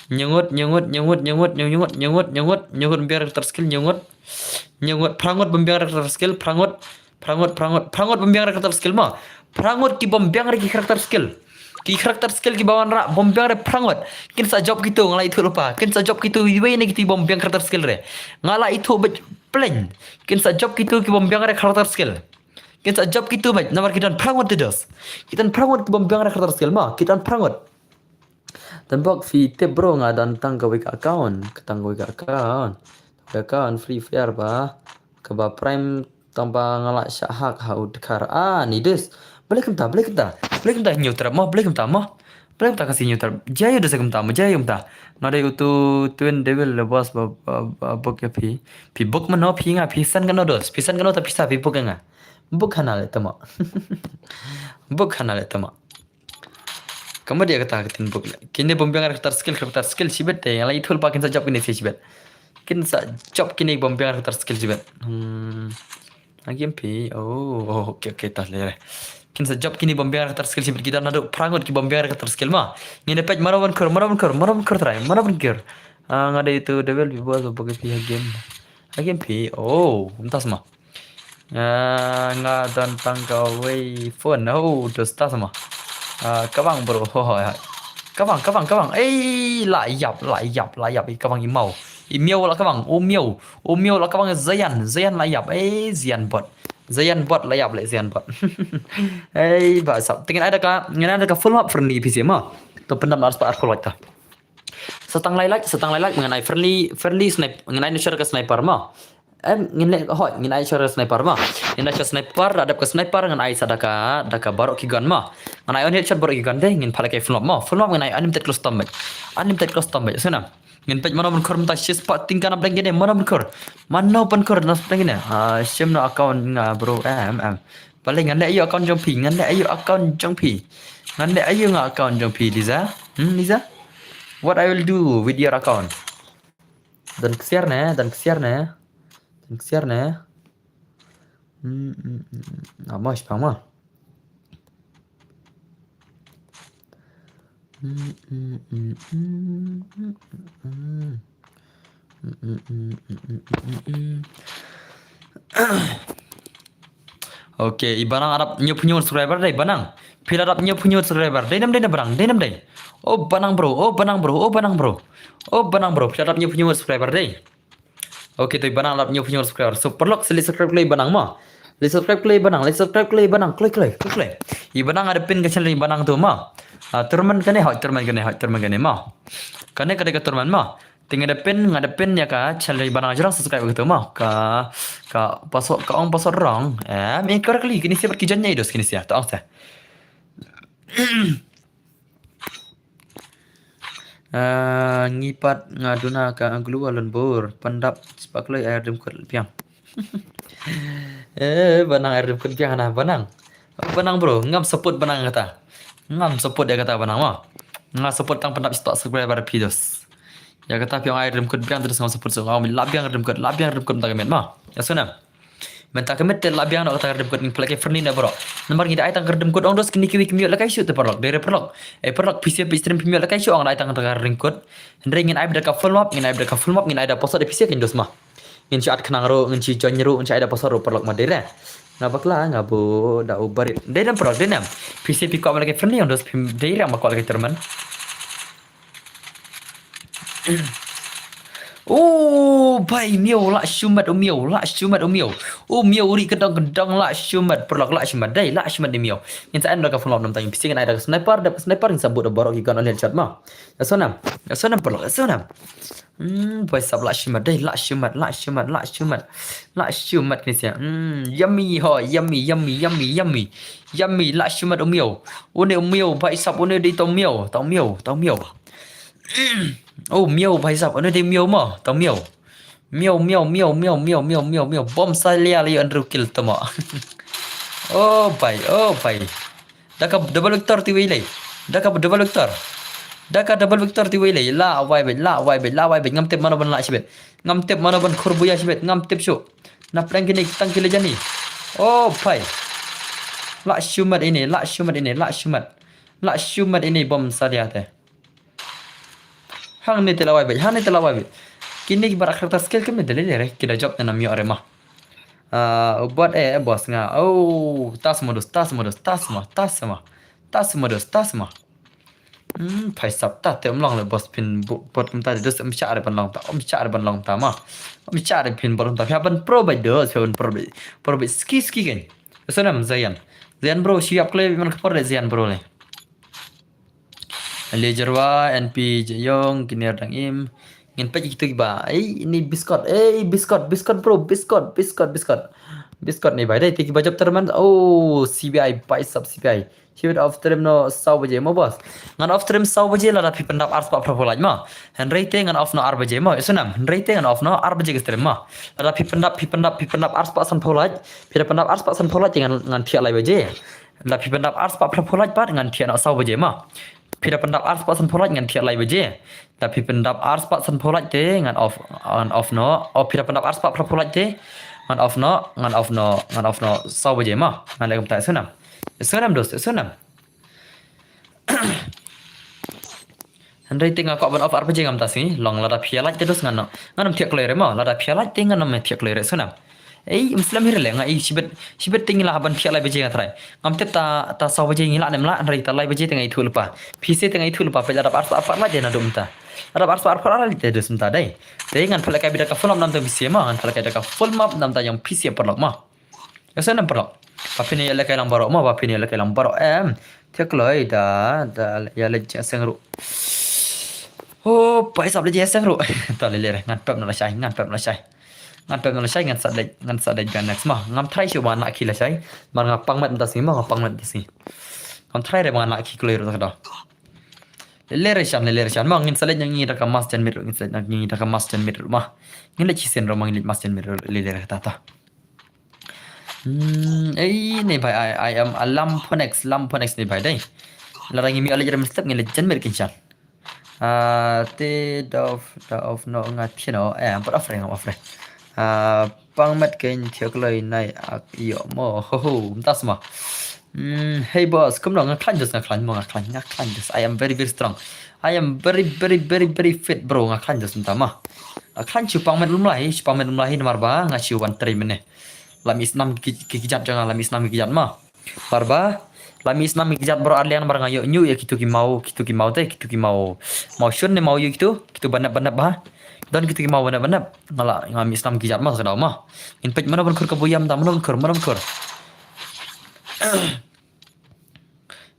Hynñiew ngut, hynñiew ngut, hynñiew ngut, hynñiew ngut, hynñiew ngut, hynñiew ngut, hynñiew ngut, hynñiew ngut bym biang re character skill, hynñiew ngut. Hynñiew ngut, phra ngut bym biang re character skill, phra ngut. Phra ngut, phra ngut, phra ngut bym biang re character skill mo. Phra ngut ki bym biang re ki character skill. Ki character skill kiba wanrah bym biang re phra ngut. Kin sa jop kito nga la ithuh lypa. Kin sa jop kito iwei na kito bym biang character skill re. Nga la ithuh beit plain. Kin sa jop kito ki bym biang re character skill. Kin sa jop kito beit namar ki don phra ngut te dos. Ki don phra ngut ki bym biang re character skill ma. Ki don phra ngut. Tang bok phi tip bro nga don tang kawei ka account. Ka tang kawei ka account. Ka account Free Fire ba. Kaba prime tang ba nga la shah hack ha u dkhar. Ah, ni dis. Balei kumta, balei kumta. Balei kumta hynñiew trep mo, balei kumta mo. Balei kumta ka si hynñiew trep. Jia ïa u dis kumta mo, jia ïa u kumta. Nga dei utu Twin Devil le boss ba, ba, ba book ïa phi. Phi book mano phi nga, phi send kano dos. Phi send kano ta pisa phi book ïa nga. Book hana le tama. Book hana le tama. Ka mut ïa kata ka tin book le. Kine bym biang character skill, character skill shibit te. Nga la ithuh lypa kin sa jop kine shibit. Kin sa jop kine bym biang character skill shibit. Hmm. Agim phi. Oh, oh, okay, okay, ta le re. Kin sa jop kine bym biang character skill shibit, kita naduh phra ngut ki bym biang character skill ma. Ngin da peit mano ban khur, mano ban khur, mano ban khur trai, mano ban khur. Ah, nga dei tu Devil Vivo so bagi phi agim. Agim phi. Oh, kumta sma. Ah, nga don tang kawei phone. Oh, dos ta sma. Ah, kabang bro. Ho, ho, ho. Kabang, kabang, kabang. Ei, la ïap, la ïap, la ïap. Ei, kabang i mau. I miau la kabang. U miau. U miau la kabang Zayan. Zayan la ïap. Ei, Zayan bot. Zayan bot la ïap le Zayan bot. Ei, ba sap. Te ngin ai da ka, ngin ai da ka full map friendly P C ma. To pyndam ar spah ar full ta. Sa tang lai like, sa tang lai like, ngin ai friendly, friendly sniper, ngin ai nurture ka sniper ma. Em, ngin leh hoi, ngin ai nurture ka sniper ma. Ngin ai nurture sniper, da dep ka sniper, ngin ai sa da ka, da ka baroh ki gun ma. Ngin ai one headshot baroh ki gun de, ngin pha leh ka full map ma. Full map ngin ai unlimited close combat. Unlimited close combat, sngewna. Ngin peit mano ban khur mynta shi spah tyngka na pdeng kine, mano ban khur. Mano ban khur na pdeng kine. Ah, shim na account nga bro, em, em. Balei ngan leh aïu account jong phi, ngan leh aïu account jong phi. Ngan leh aïu nga account jong phi, Liza. Hmm, Liza? What I will do with your account? Don ksiar ne, don ksiar ne. Don ksiar ne. Hmm, hmm, hmm, hmm. Ah, mo, shipang mo. Hmm, hmm, hmm, hmm, hmm, hmm, hmm. Hmm, hmm, hmm, hmm, hmm, hmm, hmm. Okay, i Banang arap hynñiewphew hynñiew subscriber dei, Banang. Phi la arap hynñiewphew hynñiew subscriber. Dei nam dei na Banang, dei nam dei. Oh, Banang bro, oh, Banang bro, oh, Banang bro. Oh, Banang bro, phi la arap hynñiewphew hynñiew subscriber dei. Okay, to i Banang la arap hynñiewphew hynñiew subscriber. So, paralok sa leit subscribe kloi i Banang ma. Leit subscribe kloi i Banang, leit subscribe kloi i Banang, kloi, kloi, kloi, kloi. I Banang nga da pin ka channel i Banang tu ma. Ah, tournament kane, hoi, tournament kane, hoi, tournament kane ma. Kane ka dei ka tournament ma. Te nga da pin, nga da pin ïa ka channel i Banang, jrong subscribe ka tu ma. Ka, ka password, ka ong password wrong. Em, incorrectly, kine sia bad ki jan ïa i dos, kine sia, to ong sa. Ah, ngi pat nga duna ka glue wall lon bor, pyndap spah kloi ai rim kut biang. Eh, Banang ai rim kut biang na, Banang. Banang bro, ngam support Banang kata. Ngam support ïa kata Banang ma. Nga support tang pyndap spah subscriber phi dos. Ïa kata phi ong ai rim kut biang terus ngam support, so nga ong la biang rim kut, la biang rim kut mynta ka miet ma. Ïa sngewna. Mynta ka miet te la biang noh kata ka rim kut, ngin pynlait kai friendly na baroh. Namar ngi da ai tang ka rim kut ong dos, kine kiwei kim ïoh lehkai shuh te paralok. Dei re paralok. Eh paralok, phi sha phi stream phim ïoh lehkai shuh ong da ai tang ka rim kut. Hynrei ngin ai beit da ka full map, ngin ai beit da ka full map, ngin ai da password, phi sha kin dos ma. Ngin shu add khnang ruh, ngin shu join ruh, ngin shu ai da password ruh paralok ma, dei re. Nga bakla, nga bud da u barit. Dei nam paralok, dei nam. Phi sha phi kwah ban lehkai friendly ong dos, phim dei re, ma kwah lehkai tournament. Oh, bai miaw, lah shimet u miaw, lah shimet u miaw. U miaw ri kedong kedong, lah shimet, paralok, lah shimet, dei, lah shimet u miaw. Ngin sa ai da ka full map namar tang phi sha ngin ai da ka sniper, da ka sniper ngin sa bud da baroh ki gun one headshot ma. Ïa sngewna, ïa sngewna paralok, ïa sngewna. Hmm, bai sap lah shimet, dei, lah shimet, lah shimet, lah shimet. Lah shimet kine sia. Hmm, yummy, ho, yummy, yummy, yummy, yummy. Yummy, lah shimet u miaw. Une u miaw, bai sap une dei tang miaw, tang miaw, tang miaw. Oh, miaw, bai sap, une dei miaw ma, tang miaw. Miaw, miaw, miaw, miaw, miaw, miaw, miaw, miaw. Bom sa lia lei Andrew kill tama. Oh, bai, oh, bai. Da ka double victor ti wei lei. Da ka double victor. Da ka double victor ti wei lei. La wai beit, la wai beit, la wai beit. Ngam tip mano ban lah shibit. Ngam tip mano ban khur buya shibit. Ngam tip shuh. Na pdeng kine ki tang ki la jani. Oh, bai. Lah shimet ine, lah shimet ine, lah shimet. Lah shimet ine bom sa lia te. Hangne te la wai beit, hangne te la wai beit. Kine ki baroh character skill kine te lei re, ki da jop ne nam ïoh re ma. Ah, u bot eh, boss nga. Oh, tas modus, tas modus, tas ma, tas ma. Tas modus, tas ma. Hmm, phai sap ta te um long le boss phin bu-, bot kumta de dos um shah re ban long ta, um shah re ban long ta ma. Um shah re phin bot kumta. Phi hap ban pro bait dos, phi hap ban pro bait. Pro bait ski ski kan. Sngewsih nam Zayan. Zayan bro, shi ap kle man ka por de Zayan bro le. Lejerwa, N P Jeyong, Kiner dang im. Ngin peit kitu kiba. Ei, ini biskot. Ei, biskot, biskot bro, biskot, biskot, biskot. Biskot ni bai dei, te kiba jop terman. Oh, C B I, bai sap C B I. Shi bit off stream no saw baje mo boss. Ngan off stream saw baje lada phi pyndap ar spah phraphew like ma. Hynrei te ngan off no ar baje mo. Sngewsih nam. Hynrei te ngan off no ar baje ka stream ma. Lada phi pyndap, phi pyndap, phi pyndap ar spah sanphew like. Phi da pyndap ar spah sanphew like te ngan, ngan thiah lai baje. Lada phi pyndap ar spah phraphew like pat ngan thiah no saw baje ma. Phi da pyndap ar spah sanphew like ngan thiah lai baje. Lada phi pyndap ar spah sanphew like te ngan off, ngan off no. Oh, phi da pyndap ar spah phraphew like te ngan off no, ngan off no, ngan off no saw baje ma. Ngan leh kumta sngewsih nam. Sngewsih nam dos, sngewsih nam. Hynrei te nga kwah ban off ar baje ngam ta sngi, long lada phi ïa like te dos ngan no. Ngan ym thiah kloi re mo, lada phi ïa like te ngan ym thiah kloi re sngewsih nam. Ei, ym slem hi re le nga i shibit, shibit te ngi lah ban thiah lai baje nga trai. Ngam tip ta, ta saw baje ngi lah ne em lah, hynrei ta lai baje te nga ithuh lypa. Phi se te nga ithuh lypa, peit lada ar spah ar like te na dum ta. Lada ar spah ar like te dos mynta dei. Te ngan phet lehkai beit da ka full map namta phi se ma, ngan phet lehkai da ka full map namta jong phi se paralok ma. Ïa sngewsih nam paralok. Ba phin ïa lehkai lang baroh ma, ba phin ïa lehkai lang baroh em. Thiah kloi da, da ïa leit jingïaseng ruh. Oh, bai sap leit jingïaseng ruh. Ta lei lei re, ngan pep na lashai, ngan pep na lashai. Ngan pep na lashai, ngan sa leit, ngan sa leit ban next ma. Ngam try shuh ba ngan lah ki lashai. Mar nga pang met mynta sngi ma, nga pang met mynta sngi. Ngam try re ba ngan lah ki kloi ruh ta ka daw. Lei lei re shan, lei lei re shan ma, ngin sa leit na ngi da ka mass janmiet ruh, ngin sa leit na ngi da ka mass janmiet ruh ma. Ngin leit shisien ruh ma, ngin leit mass janmiet ruh, lei lei re kata ta. Hmm, ei, ne bai, I, I am a Lamponex, Lamponex ne bai dei. Lada ngi mih leit rem step ngi leit janmiet kin shan. Ah, te da off, da off no nga thiah no, eh, am pat off re, ngam off re. Ah, pang met kein thiah kloi nai ak ïoh mo, ho ho, mynta sma. Hmm, hey boss, kumno nga khlaiñ dos, nga khlaiñ mo, nga khlaiñ, nga khlaiñ dos. I am very, very strong. I am very, very, very, very fit, bro, nga khlaiñ dos mynta ma. Nga khlaiñ shu pang met lum lai, shu pang met lum lai namar ba nga shu wan trei mynne. La mih snam ki, ki, ki kjat jong nga, la mih snam ki kjat ma. Namar ba la mih snam ki kjat baroh arliang namar nga ïoh ñiuh ïa kitu ki maw, kitu ki maw te, kitu ki maw. Maw shun ne maw ïoh kitu, kitu ba nep ba nep ba. Don kitu ki maw ba nep ba nep. Nga la, nga mih snam ki kjat ma sa ka daw ma. Ngin peit mano ban khur ka buya mynta, mano ban khur, mano ban khur.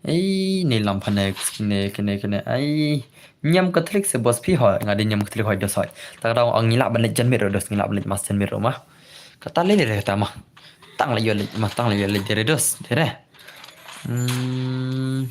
Ei, ne Lamponex, kine, kine, kine. Ai, niam Katholik se boss phi hoi, nga dei niam Katholik hoi dos hoi. Ta ka daw ngi lah ban leit janmiet ruh dos, ngi lah ban leit mass janmiet ruh ma. Kata lei lei re kata ma. Tang la ïoh leit ma, tang la ïoh leit de re dos, de re. Hmm.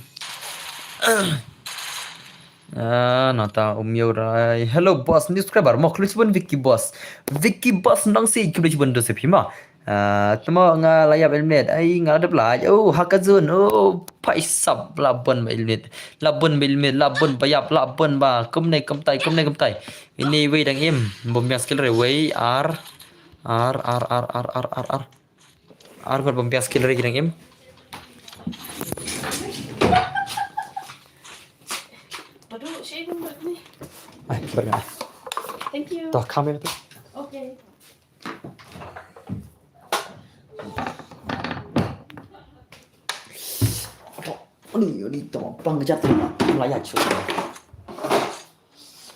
Ah, nata um ïoh rai. Hello boss, new subscriber. Mo khlem shibun Vicky boss. Vicky boss nang si khlem shibun dos phi ma. Ah, temo nga la ïap eliminate. Ai, nga la dep la. Oh, Hakazun. Oh, paisap la bun ba eliminate. La bun ba eliminate, la bun ba ïap, la bun ba. Kumne kumtai, kumne kumtai. Ini wei dang im. Bom biang skill re wei. Ar. Ar, ar, ar, ar, ar, ar, ar. Ar ngut bom biang skill re ki dang im. Ai, ber nga. Thank you. Toh, kam ïa tu. Okay. Uni, uni, to, pang kejap tu. Layat shu.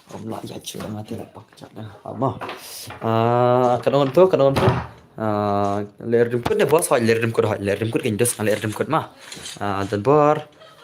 Om la ïa chu nga te la pak chat na. Ama. Ah, ka nong tu, ka nong tu. Ah, ler dim kut ne boss, hoi ler dim kut, hoi ler dim kut, kan dos ler dim kut ma. Ah, dan bor,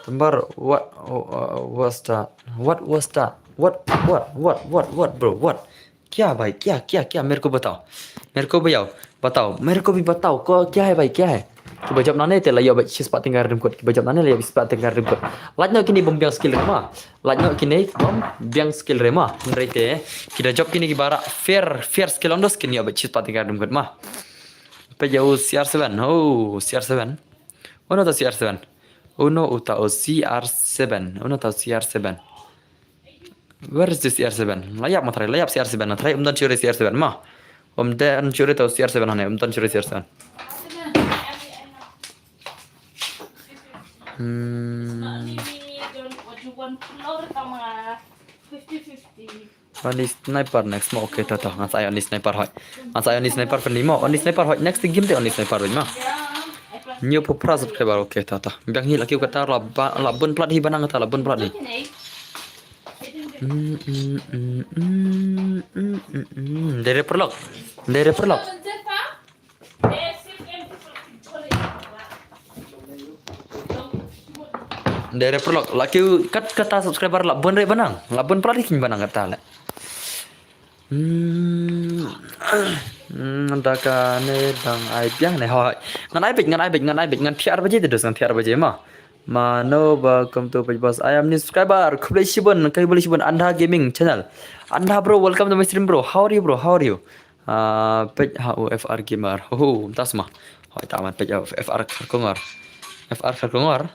dan bor, what, uh, what's that? What was that? What, what, what, what, what, bro? What? Kya bhai? Kya, kya, kya? Mere ko batao. Mere ko bhai, batao. Mere ko bhi batao. Ko kya hai bhai? Kya hai? Kiba jop nangne te la ïoh bad shispah tyngka rim kut. Kiba jop nangne la ïoh bad shispah tyngka rim kut. Lait noh kine bym biang skill re ma. Lait noh kine bym biang skill re ma. Hynrei te ki da jop kine kiba rah fair, fair skill on dos kin ïoh bad shispah tyngka rim kut ma. Peit ïa u C R seven. Oh, C R seven. Uno uta u C R seven. Uno uta u C R seven. Uno uta u C R seven. Where is this C R seven? La ïap ma trai, la ïap C R seven na trai, um don shuh re C R seven ma. Um don shuh re tau C R seven hangne, um don shuh re C R seven. Hmm. Only sniper next mo, okay, to, to. Ngan sa ai only sniper hoi. Ngan sa ai only sniper friendly mo. Only sniper hoi. Next game te only sniper hoi ma. New pupra subscriber, okay, ta ta. Biang hi la kiew kata la ba la bun plat hi ba nang kata la bun plat hi. Mm, mm, mm, mm, mm, mm, mm. Dere perlok. Dere perlok. Dere perlok. La kiew kat kata subscriber la bun re ba nang. La bun plat hi kin ba nang kata le. Hmm. Hmm, da kane dang ai biang ne hoi. Ngan ai bit, ngan ai bit, ngan ai bit, ngan thiar baje te dus, ngan thiar baje ma. Mano ba kum tu page boss. I am new subscriber. Khublei shibun, khublei shibun Andha Gaming channel. Andha bro, welcome to my stream bro. How are you bro? How are you? Ah, page ha u F R Gamer. Ho, tas ma. Hoi ta man page F R Kharkongor. F R Kharkongor.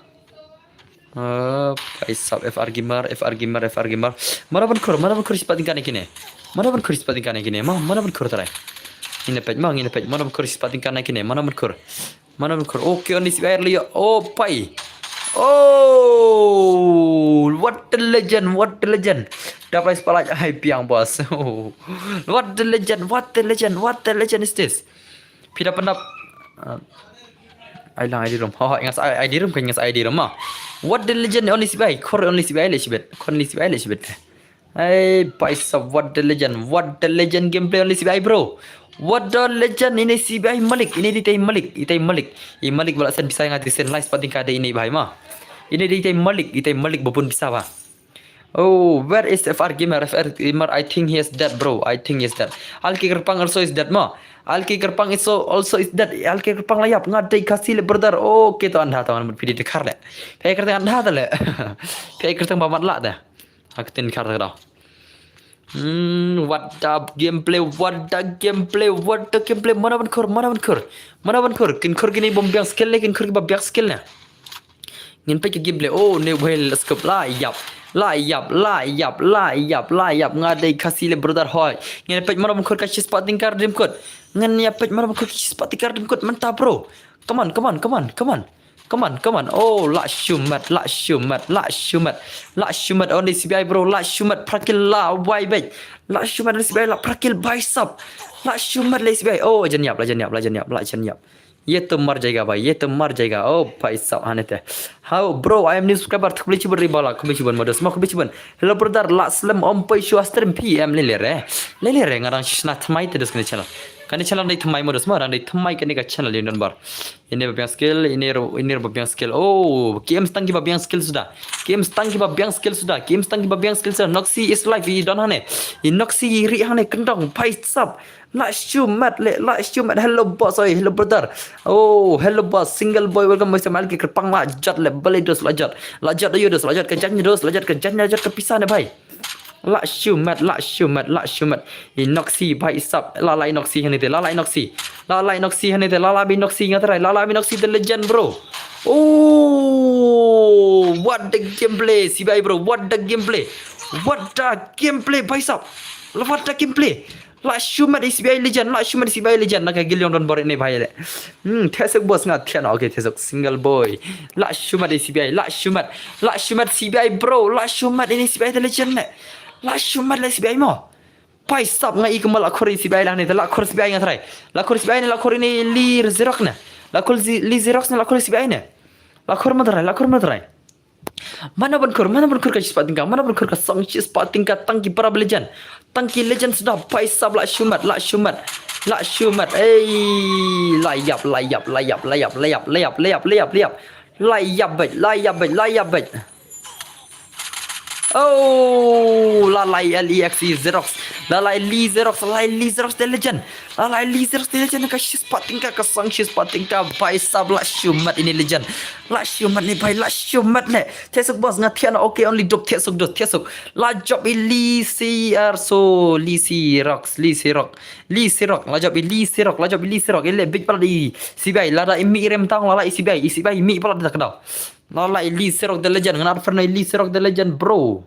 Ah, paisap F R Gamer, F R Gamer, F R Gamer. Mana ban khur, mana ban khur sipat tingkane kine. Mana ban khur sipat tingkane kine. Ma, mana ban khur tarai. Ngine page ma, ngine page. Mana ban khur sipat tingkane kine. Mana ban khur. Mana ban khur. Okay, oni sipai liyo. Oh, pai. Oh, what the legend, what the legend. Dapat spotlight hai piang boss. Oh, what the legend, what the legend, what the legend is this? Phi da pyndap. Ah, ai lang ai di rum. Ha ha, ngas ai di rum kan ngas ai di rum ma. What the legend, only sipai. Khor only sipai le sibet. Khor only sipai le sibet. Ai paisap, what the legend. What the legend gameplay only sipai bro. What the legend, ini sipai Malik. Ini di tai Malik. Itai Malik. I Malik bala sen bisa ngat sen live spotting ka de ini bai ma. Ini di tai Malik. Itai Malik babun bisa ba. Oh, where is F R Gamer? F R Gamer, I think he is dead, bro. I think he is dead. Alki Kerpang also is dead, ma. Alki Kerpang is so, also is dead. Alki Kerpang la yap. Nga dei Khasi le brother. Oh, okay, to Andha, to Andha, pidi de khar le. Phi kyrteng Andha to le. Phi kyrteng ba mat la de. Ak tin khar to. Hmm, what the gameplay, what the gameplay, what the gameplay. Mana ban khur, mana ban khur. Mana ban khur. Kin khur kini bom biang skill le, kin khur ki ba biang skill le. Ngin peit ka gameplay. Oh, ne whale scope la yap. La yap, la yap, la yap, la yap. Nga dei Khasi le brother hoi. Ngin peit mana ban khur ka shi spot tingkar dim kut. Ngin ya peit mana ban khur ka shi spot tingkar dim kut. Mantap bro. Come on, come on, come on, come on. Come on, come on. Oh, la shumat, la shumat, la shumat. La shumat on the C B I bro. La shumat prakil la wai bej. La shumat on the C B I la prakil baisap. La shumat le C B I. Oh, jan yap, la jan yap, la jan yap, la jan yap. Ye to mar jayega bhai, ye to mar jayega. Oh bhai sab hane te. How bro, I am new subscriber. Khublei chibun ri bala, khublei chibun modus ma, khublei chibun. Hello brother, la slem om poi shu stream P M le le re. Le le re ngarang shna thamai te dus kane channel. Kane channel dei thamai modus ma, rang dei thamai kane ka channel in don bar. Ini ba biang skill, ini ro, ini ro ba biang skill. Oh, K M stang ki ba biang skill suda. K M stang ki ba biang skill suda. K M stang ki ba biang skill suda. Noxy is live i don hane. I Noxy i ri hane kendong bhai sab. La shumat le, la shumat. Hello boss, oi, hello brother. Oh, hello boss, single boy, welcome boy Samuel ki kerpang la jat le, bale dos la jat. La jat ayo dos, la jat ka jan dos, la jat ka jan, la jat ka pisa ne bhai. La shumat, la shumat, la shumat. I Noxy bhai sab, la la i Noxy hane te, la la i Noxy. La la i Noxy hane te, la la bi Noxy ngatrai, la la bi Noxy the legend bro. Oh, what the gameplay, C B I bro, what the gameplay. What the gameplay bhai sab. What the gameplay. La shumat C B I legend, la shumat C B I legend, na ka gilion don bor ini bhai le. Hmm, thesuk boss nga thian, okay, thesuk single boy. La shumat C B I, la shumat, la shumat C B I bro, la shumat ini C B I the legend ne. La shumat le C B I mo. Bhai sab nga i kama la khor C B I lang ne, la khor C B I nga trai. La khor C B I ne, la khor ini li zerok ne. La khor li zerok ne, la khor C B I ne. La khor madrai, la khor madrai. Mana ban khur, mana ban khur ka chispa tingka, mana ban khur ka song chispa tingka tang ki para legend. Tang ki legend suda bhai sab la shumat, la shumat, la shumat. Ei, la yap, la yap, la yap, la yap, la yap, la yap, la yap, la yap, la yap. La yap bej, la yap bej, la yap bej. Oh, la la L E X E Xerox. La la Li Xerox, la Li Xerox the legend. La la Li Xerox the legend ka chispa tingka ka song chispa tingka bhai sab la shumat ini legend. La shumat ni bhai, la shumat ne. Thesuk boss nga thian, okay, only dop thesuk dos thesuk. La job i Li si ar so, Li si rocks, Li si rock. Li si rock, la job i Li si rock, la job i Li si rock. Ile big pala di C B I, la da imi rem tang, la la i C B I, i C B I mi pala di takdau. La la i Li si rock the legend, ngan ar ferne Li si rock the legend bro.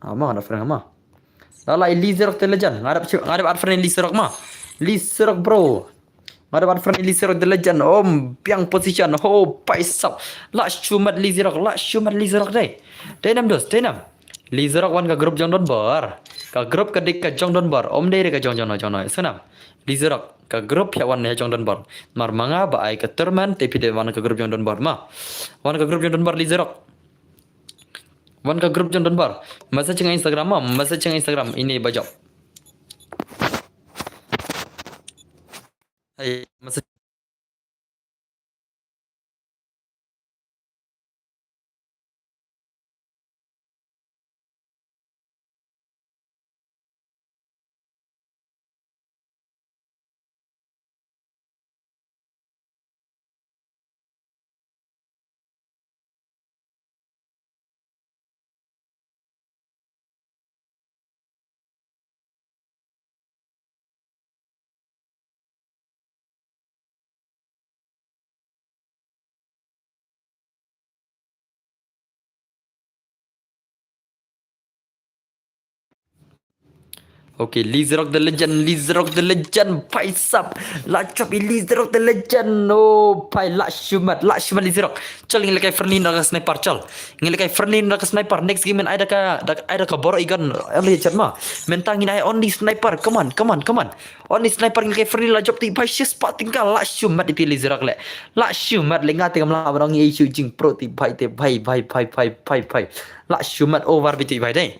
Ama ngan ar ferne ama. La la i Li si rock the legend, ngan ar ngan ar ferne Li si rock ma. Li si rock bro. Ngan ar ferne Li si rock the legend, om biang position, ho bhai sab. La shumat Li si rock, la shumat Li si rock dei. Dei nam dos, dei nam. Li si rock wan ka group jong don bor. Ka group ka dei ka jong Donbor. Ym dei re ka jong jong no jong no. Sngewthuh. Lizerok. Ka group phi wan ne jong Donbor. Mar ma nga ba ai ka tournament te phi dei wan ka group jong Donbor ma. Wan ka group jong Donbor Lizerok. Wan ka group jong Donbor. Message nga Instagram ma. Message nga Instagram. Ine ba jop. Ai, message. Okay, Lizerok the legend, Lizerok the legend, bhai sab. La chop i Lizerok the legend. Oh, bhai, la shimet, la shimet Lizerok. Chol ngi lekai friendly na ka sniper, chol. Ngi lekai friendly na ka sniper. Next game in ai da ka, da, ai da ka bor igon. Only chat ma. Mentang in ai only sniper. Come on, come on, come on. Only sniper ngi lekai friendly la jop ti bhai shispah tingkal la shimet iti Lizerok le. La shimet le nga te kam la barong i shu jing pro ti bhai te bhai, bhai, bhai, bhai, bhai, bhai. La shimet over bi ti bhai dei.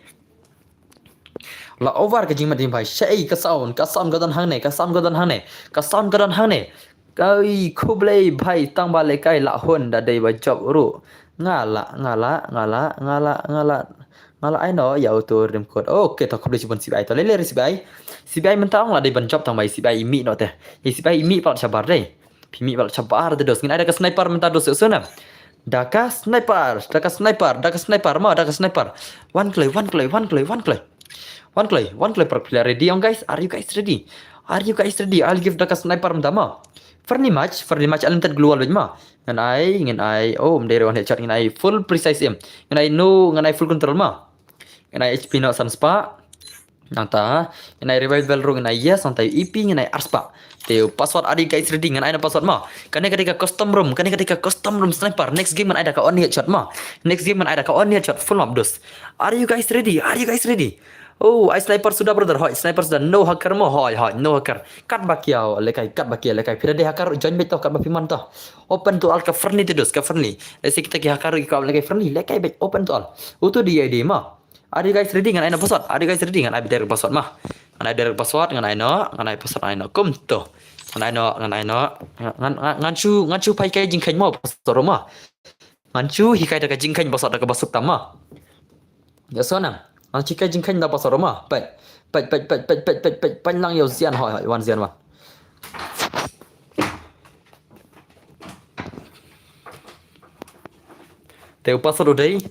La over ka jingmat jingbai. Shei ka sound, ka sound ka don hangne, ka sound ka don hangne, ka sound ka don hangne. Kai khublei bhai tang ba lekai la hon da dei ba jop ru. Nga la, nga la, nga la, nga la, nga la. Nga la ai no ya utu rim kot. Okay, to khublei shibun sibai to lele sibai. Sibai mentang la dei ban jop tang bai sibai imi no te. Ye sibai imi pa shabar dei. Phi mih bal chabar te dos. Ngin ai da ka sniper mynta dos sona. Da ka sniper, da ka sniper, da ka sniper ma, da ka sniper. Wan kloi, wan kloi, wan kloi, wan kloi. Wan kloi, wan kloi para player ready ong guys. Are you guys ready? Are you guys ready? I'll give da ka sniper mynta ma. Friendly match, friendly match unlimited global ma. Ngan ai, ngan ai. Oh, mdei rewan headshot ngan ai full precise aim. Ngan ai no, ngan ai full control ma. Ngan ai H P no san spah. Nangta, ngan ai revival ruh ngan ai yes, nangta E P ngan ai arspah. Te u password are you guys ready ngan ai na password ma. Kane ka dei ka custom room, kane ka dei ka custom room sniper. Next game ngan ai da ka only headshot ma. Next game ngan ai da ka only headshot full map dos. Are you guys ready? Are you guys ready? Oh, ai sniper suda brother, hoi, sniper suda no hacker mo, hoi, hoi, no hacker. Kat ba kia, lekai, kat ba kia, lekai. Phi da dei hacker, join beit to, kat ba phi man to. Open to all ka friendly te dos, ka friendly. Lesi kita ki hacker ki ka lekai friendly, lekai beit open to all. Utu di I D ma. Are you guys ready? Ngan ai na password. Are you guys ready? Ngan ai direct password ma. Ngan ai direct password, ngan ai no, ngan ai password ai no. Kum to. Ngan ai no, ngan ai no. Ngan, ngan, ngan shu, ngan shu phai kai jingkheiñ mo password ma. Ngan shu hikai da ka jingkheiñ password da ka password tam ma. Ya sona. Ngan shu kai jingkheiñ da password ma. Pet. Pet, pet, pet, pet, pet, pet, pet, pet, lang yow zian hoi, hoi, wan zian wan. Te u password u dei,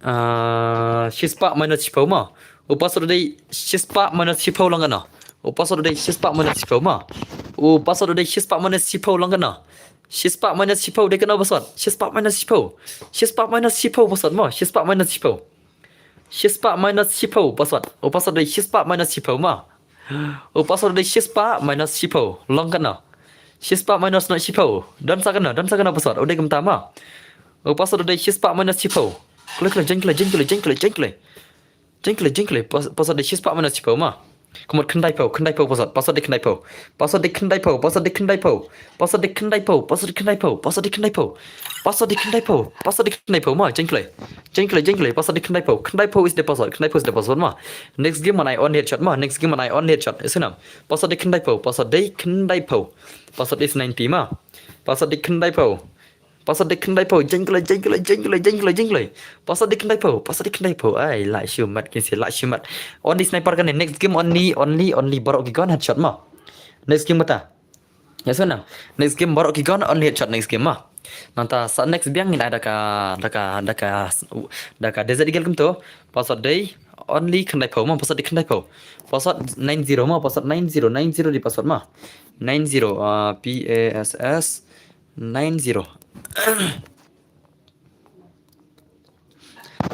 ah, shispah minus shiphew ma. U password u dei shispah minus shiphew lang kano. U password u dei shispah minus shiphew ma. U password u dei shispah minus shiphew lang kano. Shispah minus shiphew dei kano password. Shispah minus shiphew. Shispah minus shiphew password ma. Shispah minus shiphew. Shispah minus shiphew password. U password u dei shispah minus shiphew ma. U password u dei shispah minus shiphew. Long kano. Shispah minus no shiphew. Don sa kano, don sa kano password. U dei kumta ma. U password u dei shispah minus shiphew. Kloi, kloi, jeng kloi, jeng kloi, jeng kloi, jeng kloi. Jeng kloi, jeng kloi. Pas-, password u dei shispah minus shiphew ma. Kumut khyndaiphew, khyndaiphew password. Password u dei khyndaiphew. Password u dei khyndaiphew, password u dei khyndaiphew. Password u dei khyndaiphew, password u dei khyndaiphew, password u dei khyndaiphew. Password u dei khyndaiphew, password u dei khyndaiphew ma, jeng kloi. Jeng kloi, jeng kloi, password u dei khyndaiphew. Khyndaiphew is the password, khyndaiphew is the password ma. Next game ngan ai only headshot ma, next game ngan ai only headshot. Isnam. Password u dei khyndaiphew, password u dei khyndaiphew. Password is ninety ma. Password u dei khyndaiphew. Password u dei khyndaiphew, jeng kloi, jeng kloi, jeng kloi, jeng kloi, jeng kloi. Password u dei khyndaiphew, password u dei khyndaiphew. Ai, la shimet, kin si la shimet. Only sniper kane, next game only, only, only baroh ki gun headshot ma. Next game kata. Ya sona. Next game baroh ki gun only headshot next game ma. Nangta sa next biang ngin ai da ka, da ka, da ka, da ka Desert Eagle kumto. Password u dei only khyndaiphew ma, password u dei khyndaiphew. Password nine zero ma, password nine zero, nine zero di password ma. Nine zero, ah, P A S S nine zero.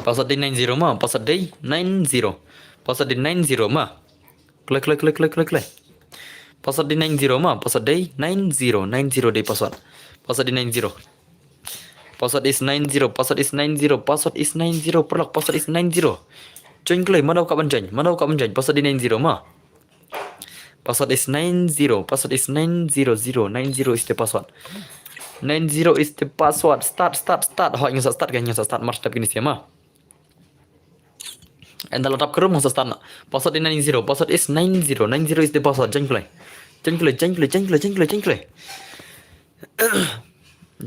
Password u dei nine zero ma, password u dei nine zero. Password u dei nine zero ma. Kloi, kloi, kloi, kloi, kloi, kloi. Password u dei nine zero ma, password u dei nine zero, nine zero dei password. Password u dei nine zero. Password is nine zero, password is nine zero, password is nine zero, paralok, password is nine zero. Join kloi, mano ka ban join, mano ka ban join. Password dei nine zero ma. Password is nine zero. Password is nine zero zero. Nine zero is the password. Nine zero is the password. Start, start, start. Hoi, ngin sa start kan, ngin sa start. Mar step kini siama. And the laptop kerum ngin sa start na. Password is nine zero. Password is nine zero. Nine zero is the password. Join kloi. Join kloi, join kloi, join kloi, join kloi, join kloi.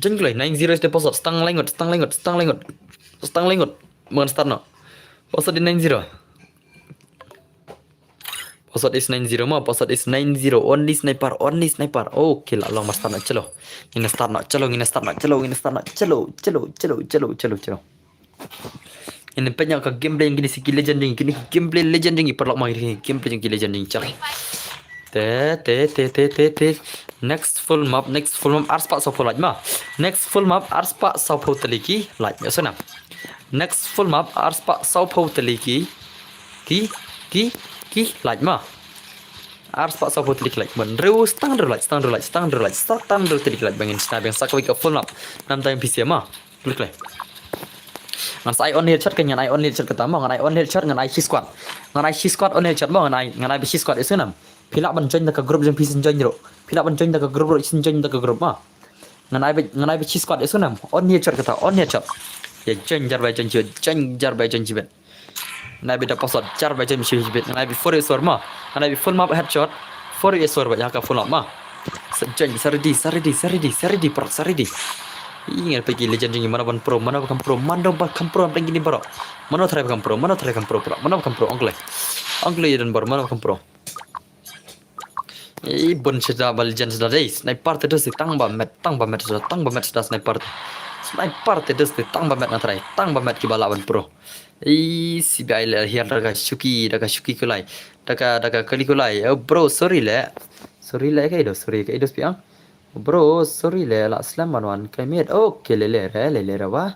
Join kloi, nine zero is the password. Stang lengot, stang lengot, stang lengot. Stang lengot. Ngan start na. Password is nine zero. Password is nine zero ma, password is nine zero. Only sniper, only sniper. Okay, la long mar start na, chalo. Ngin start na, chalo, ngin start na, chalo, ngin start na, chalo, chalo, chalo, chalo, chalo, chalo. Ngin peit ïa ka gameplay jong kine ki legend jong ngi, kine ki gameplay legend jong ngi, paralok ma, kine ki gameplay jong ki legend jong ngi, chalo. Te, te, te, te, te, te. Next full map, next full map, arspah sawphew like ma. Next full map, arspah sawphew tylli ki like, ïa sngewbha. Next full map, arspah sawphew tylli ki, ki, ki, ki like ma. Arspah sawphew tylli ki like. Ban hynriew, stang hynriew like, stang hynriew like, stang hynriew like, stang hynriew tylli ki like. Ba ngin shna biang sa kawei ka full map. Namar ïa phi sha ma. Klik leh. Ngan sa ai only headshot kan, ngan ai only headshot kata ma, ngan ai only headshot, ngan ai shi squad. Ngan ai shi squad only headshot ma, ngan ai, ngan ai ba shi squad, ïa sngewbha. Phi lah ban join da ka group jong phi sngewbha join ruh. Phi lah ban join da ka group ruh sngewbha join da ka group ma. Ngan ai ba, ngan ai ba shi squad, ïa sngewbha. Only headshot kata, only headshot. Ïa join jar ba join shibit, join jar ba join shibit. Ngan ai ba da password jar ba join shibit. Ngan ai ba four ïa sor ma. Ngan ai ba full map headshot. Four ïa sor ba ïa ka full map ma. Sa join, sa ready, sa ready, sa ready, sa ready, paralok, sa ready. Ih, ngan peit ki legend jong ngi, mano ban pro, mano ba kham pro, mano ba kham pro, peit kine baroh. Mano tharai ba kham pro, mano tharai kham pro, paralok, mano ba kham pro, ong kloi. Ong kloi ïa don baroh, mano ba kham pro. Ih, bun shada ba legend shada dei. Sniper te dus dei tang ba met, tang ba met shada, tang ba met shada sniper te. Sniper te dus dei tang ba met nga tharai, tang ba met kiba lah ban pro. Ih, C B I leh hiar da ka shuki, da ka shuki kulai. Da ka, da ka kali kulai. Oh, bro, sorry leh. Sorry leh, ka ido, sorry, ka ido spiang. Bro, sorry leh, lah slem ban wan ka miet. Okay, lele re, lele re wa.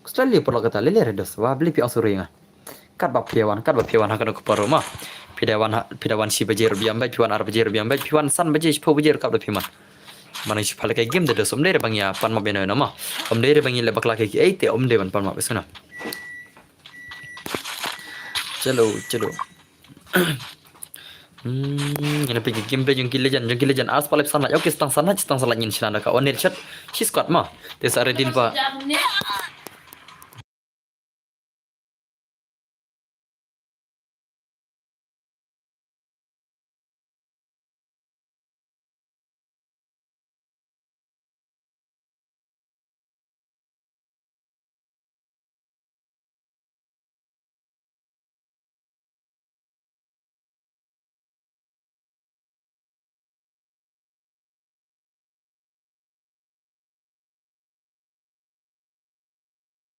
Kusla li paralok kata, lele re dos wa, beli piang sorry nga. Katba phi wan, katba phi wan ha kano ka por ruh ma. Phi da wan ha, phi da wan shi baje ruh biang bad, phi wan ar baje ruh biang bad, phi wan san baje, shiphew baje ruh katba phi man. Mano shi pha leh ka game da dos, ym dei re ba ngi ïa pan map ïa no no ma. Ym dei re ba ngi leh bakla kiei kiei te ym dei ban pan map, ïa sngewbha. Chalo, chalo. Hmm, ngin peit ki gameplay jong ki legend, jong ki legend. Arspah laiphew san like. Okay, stang san like, stang san like ngin shna da ka one headshot. Shi squad ma. Te sa ready lypa.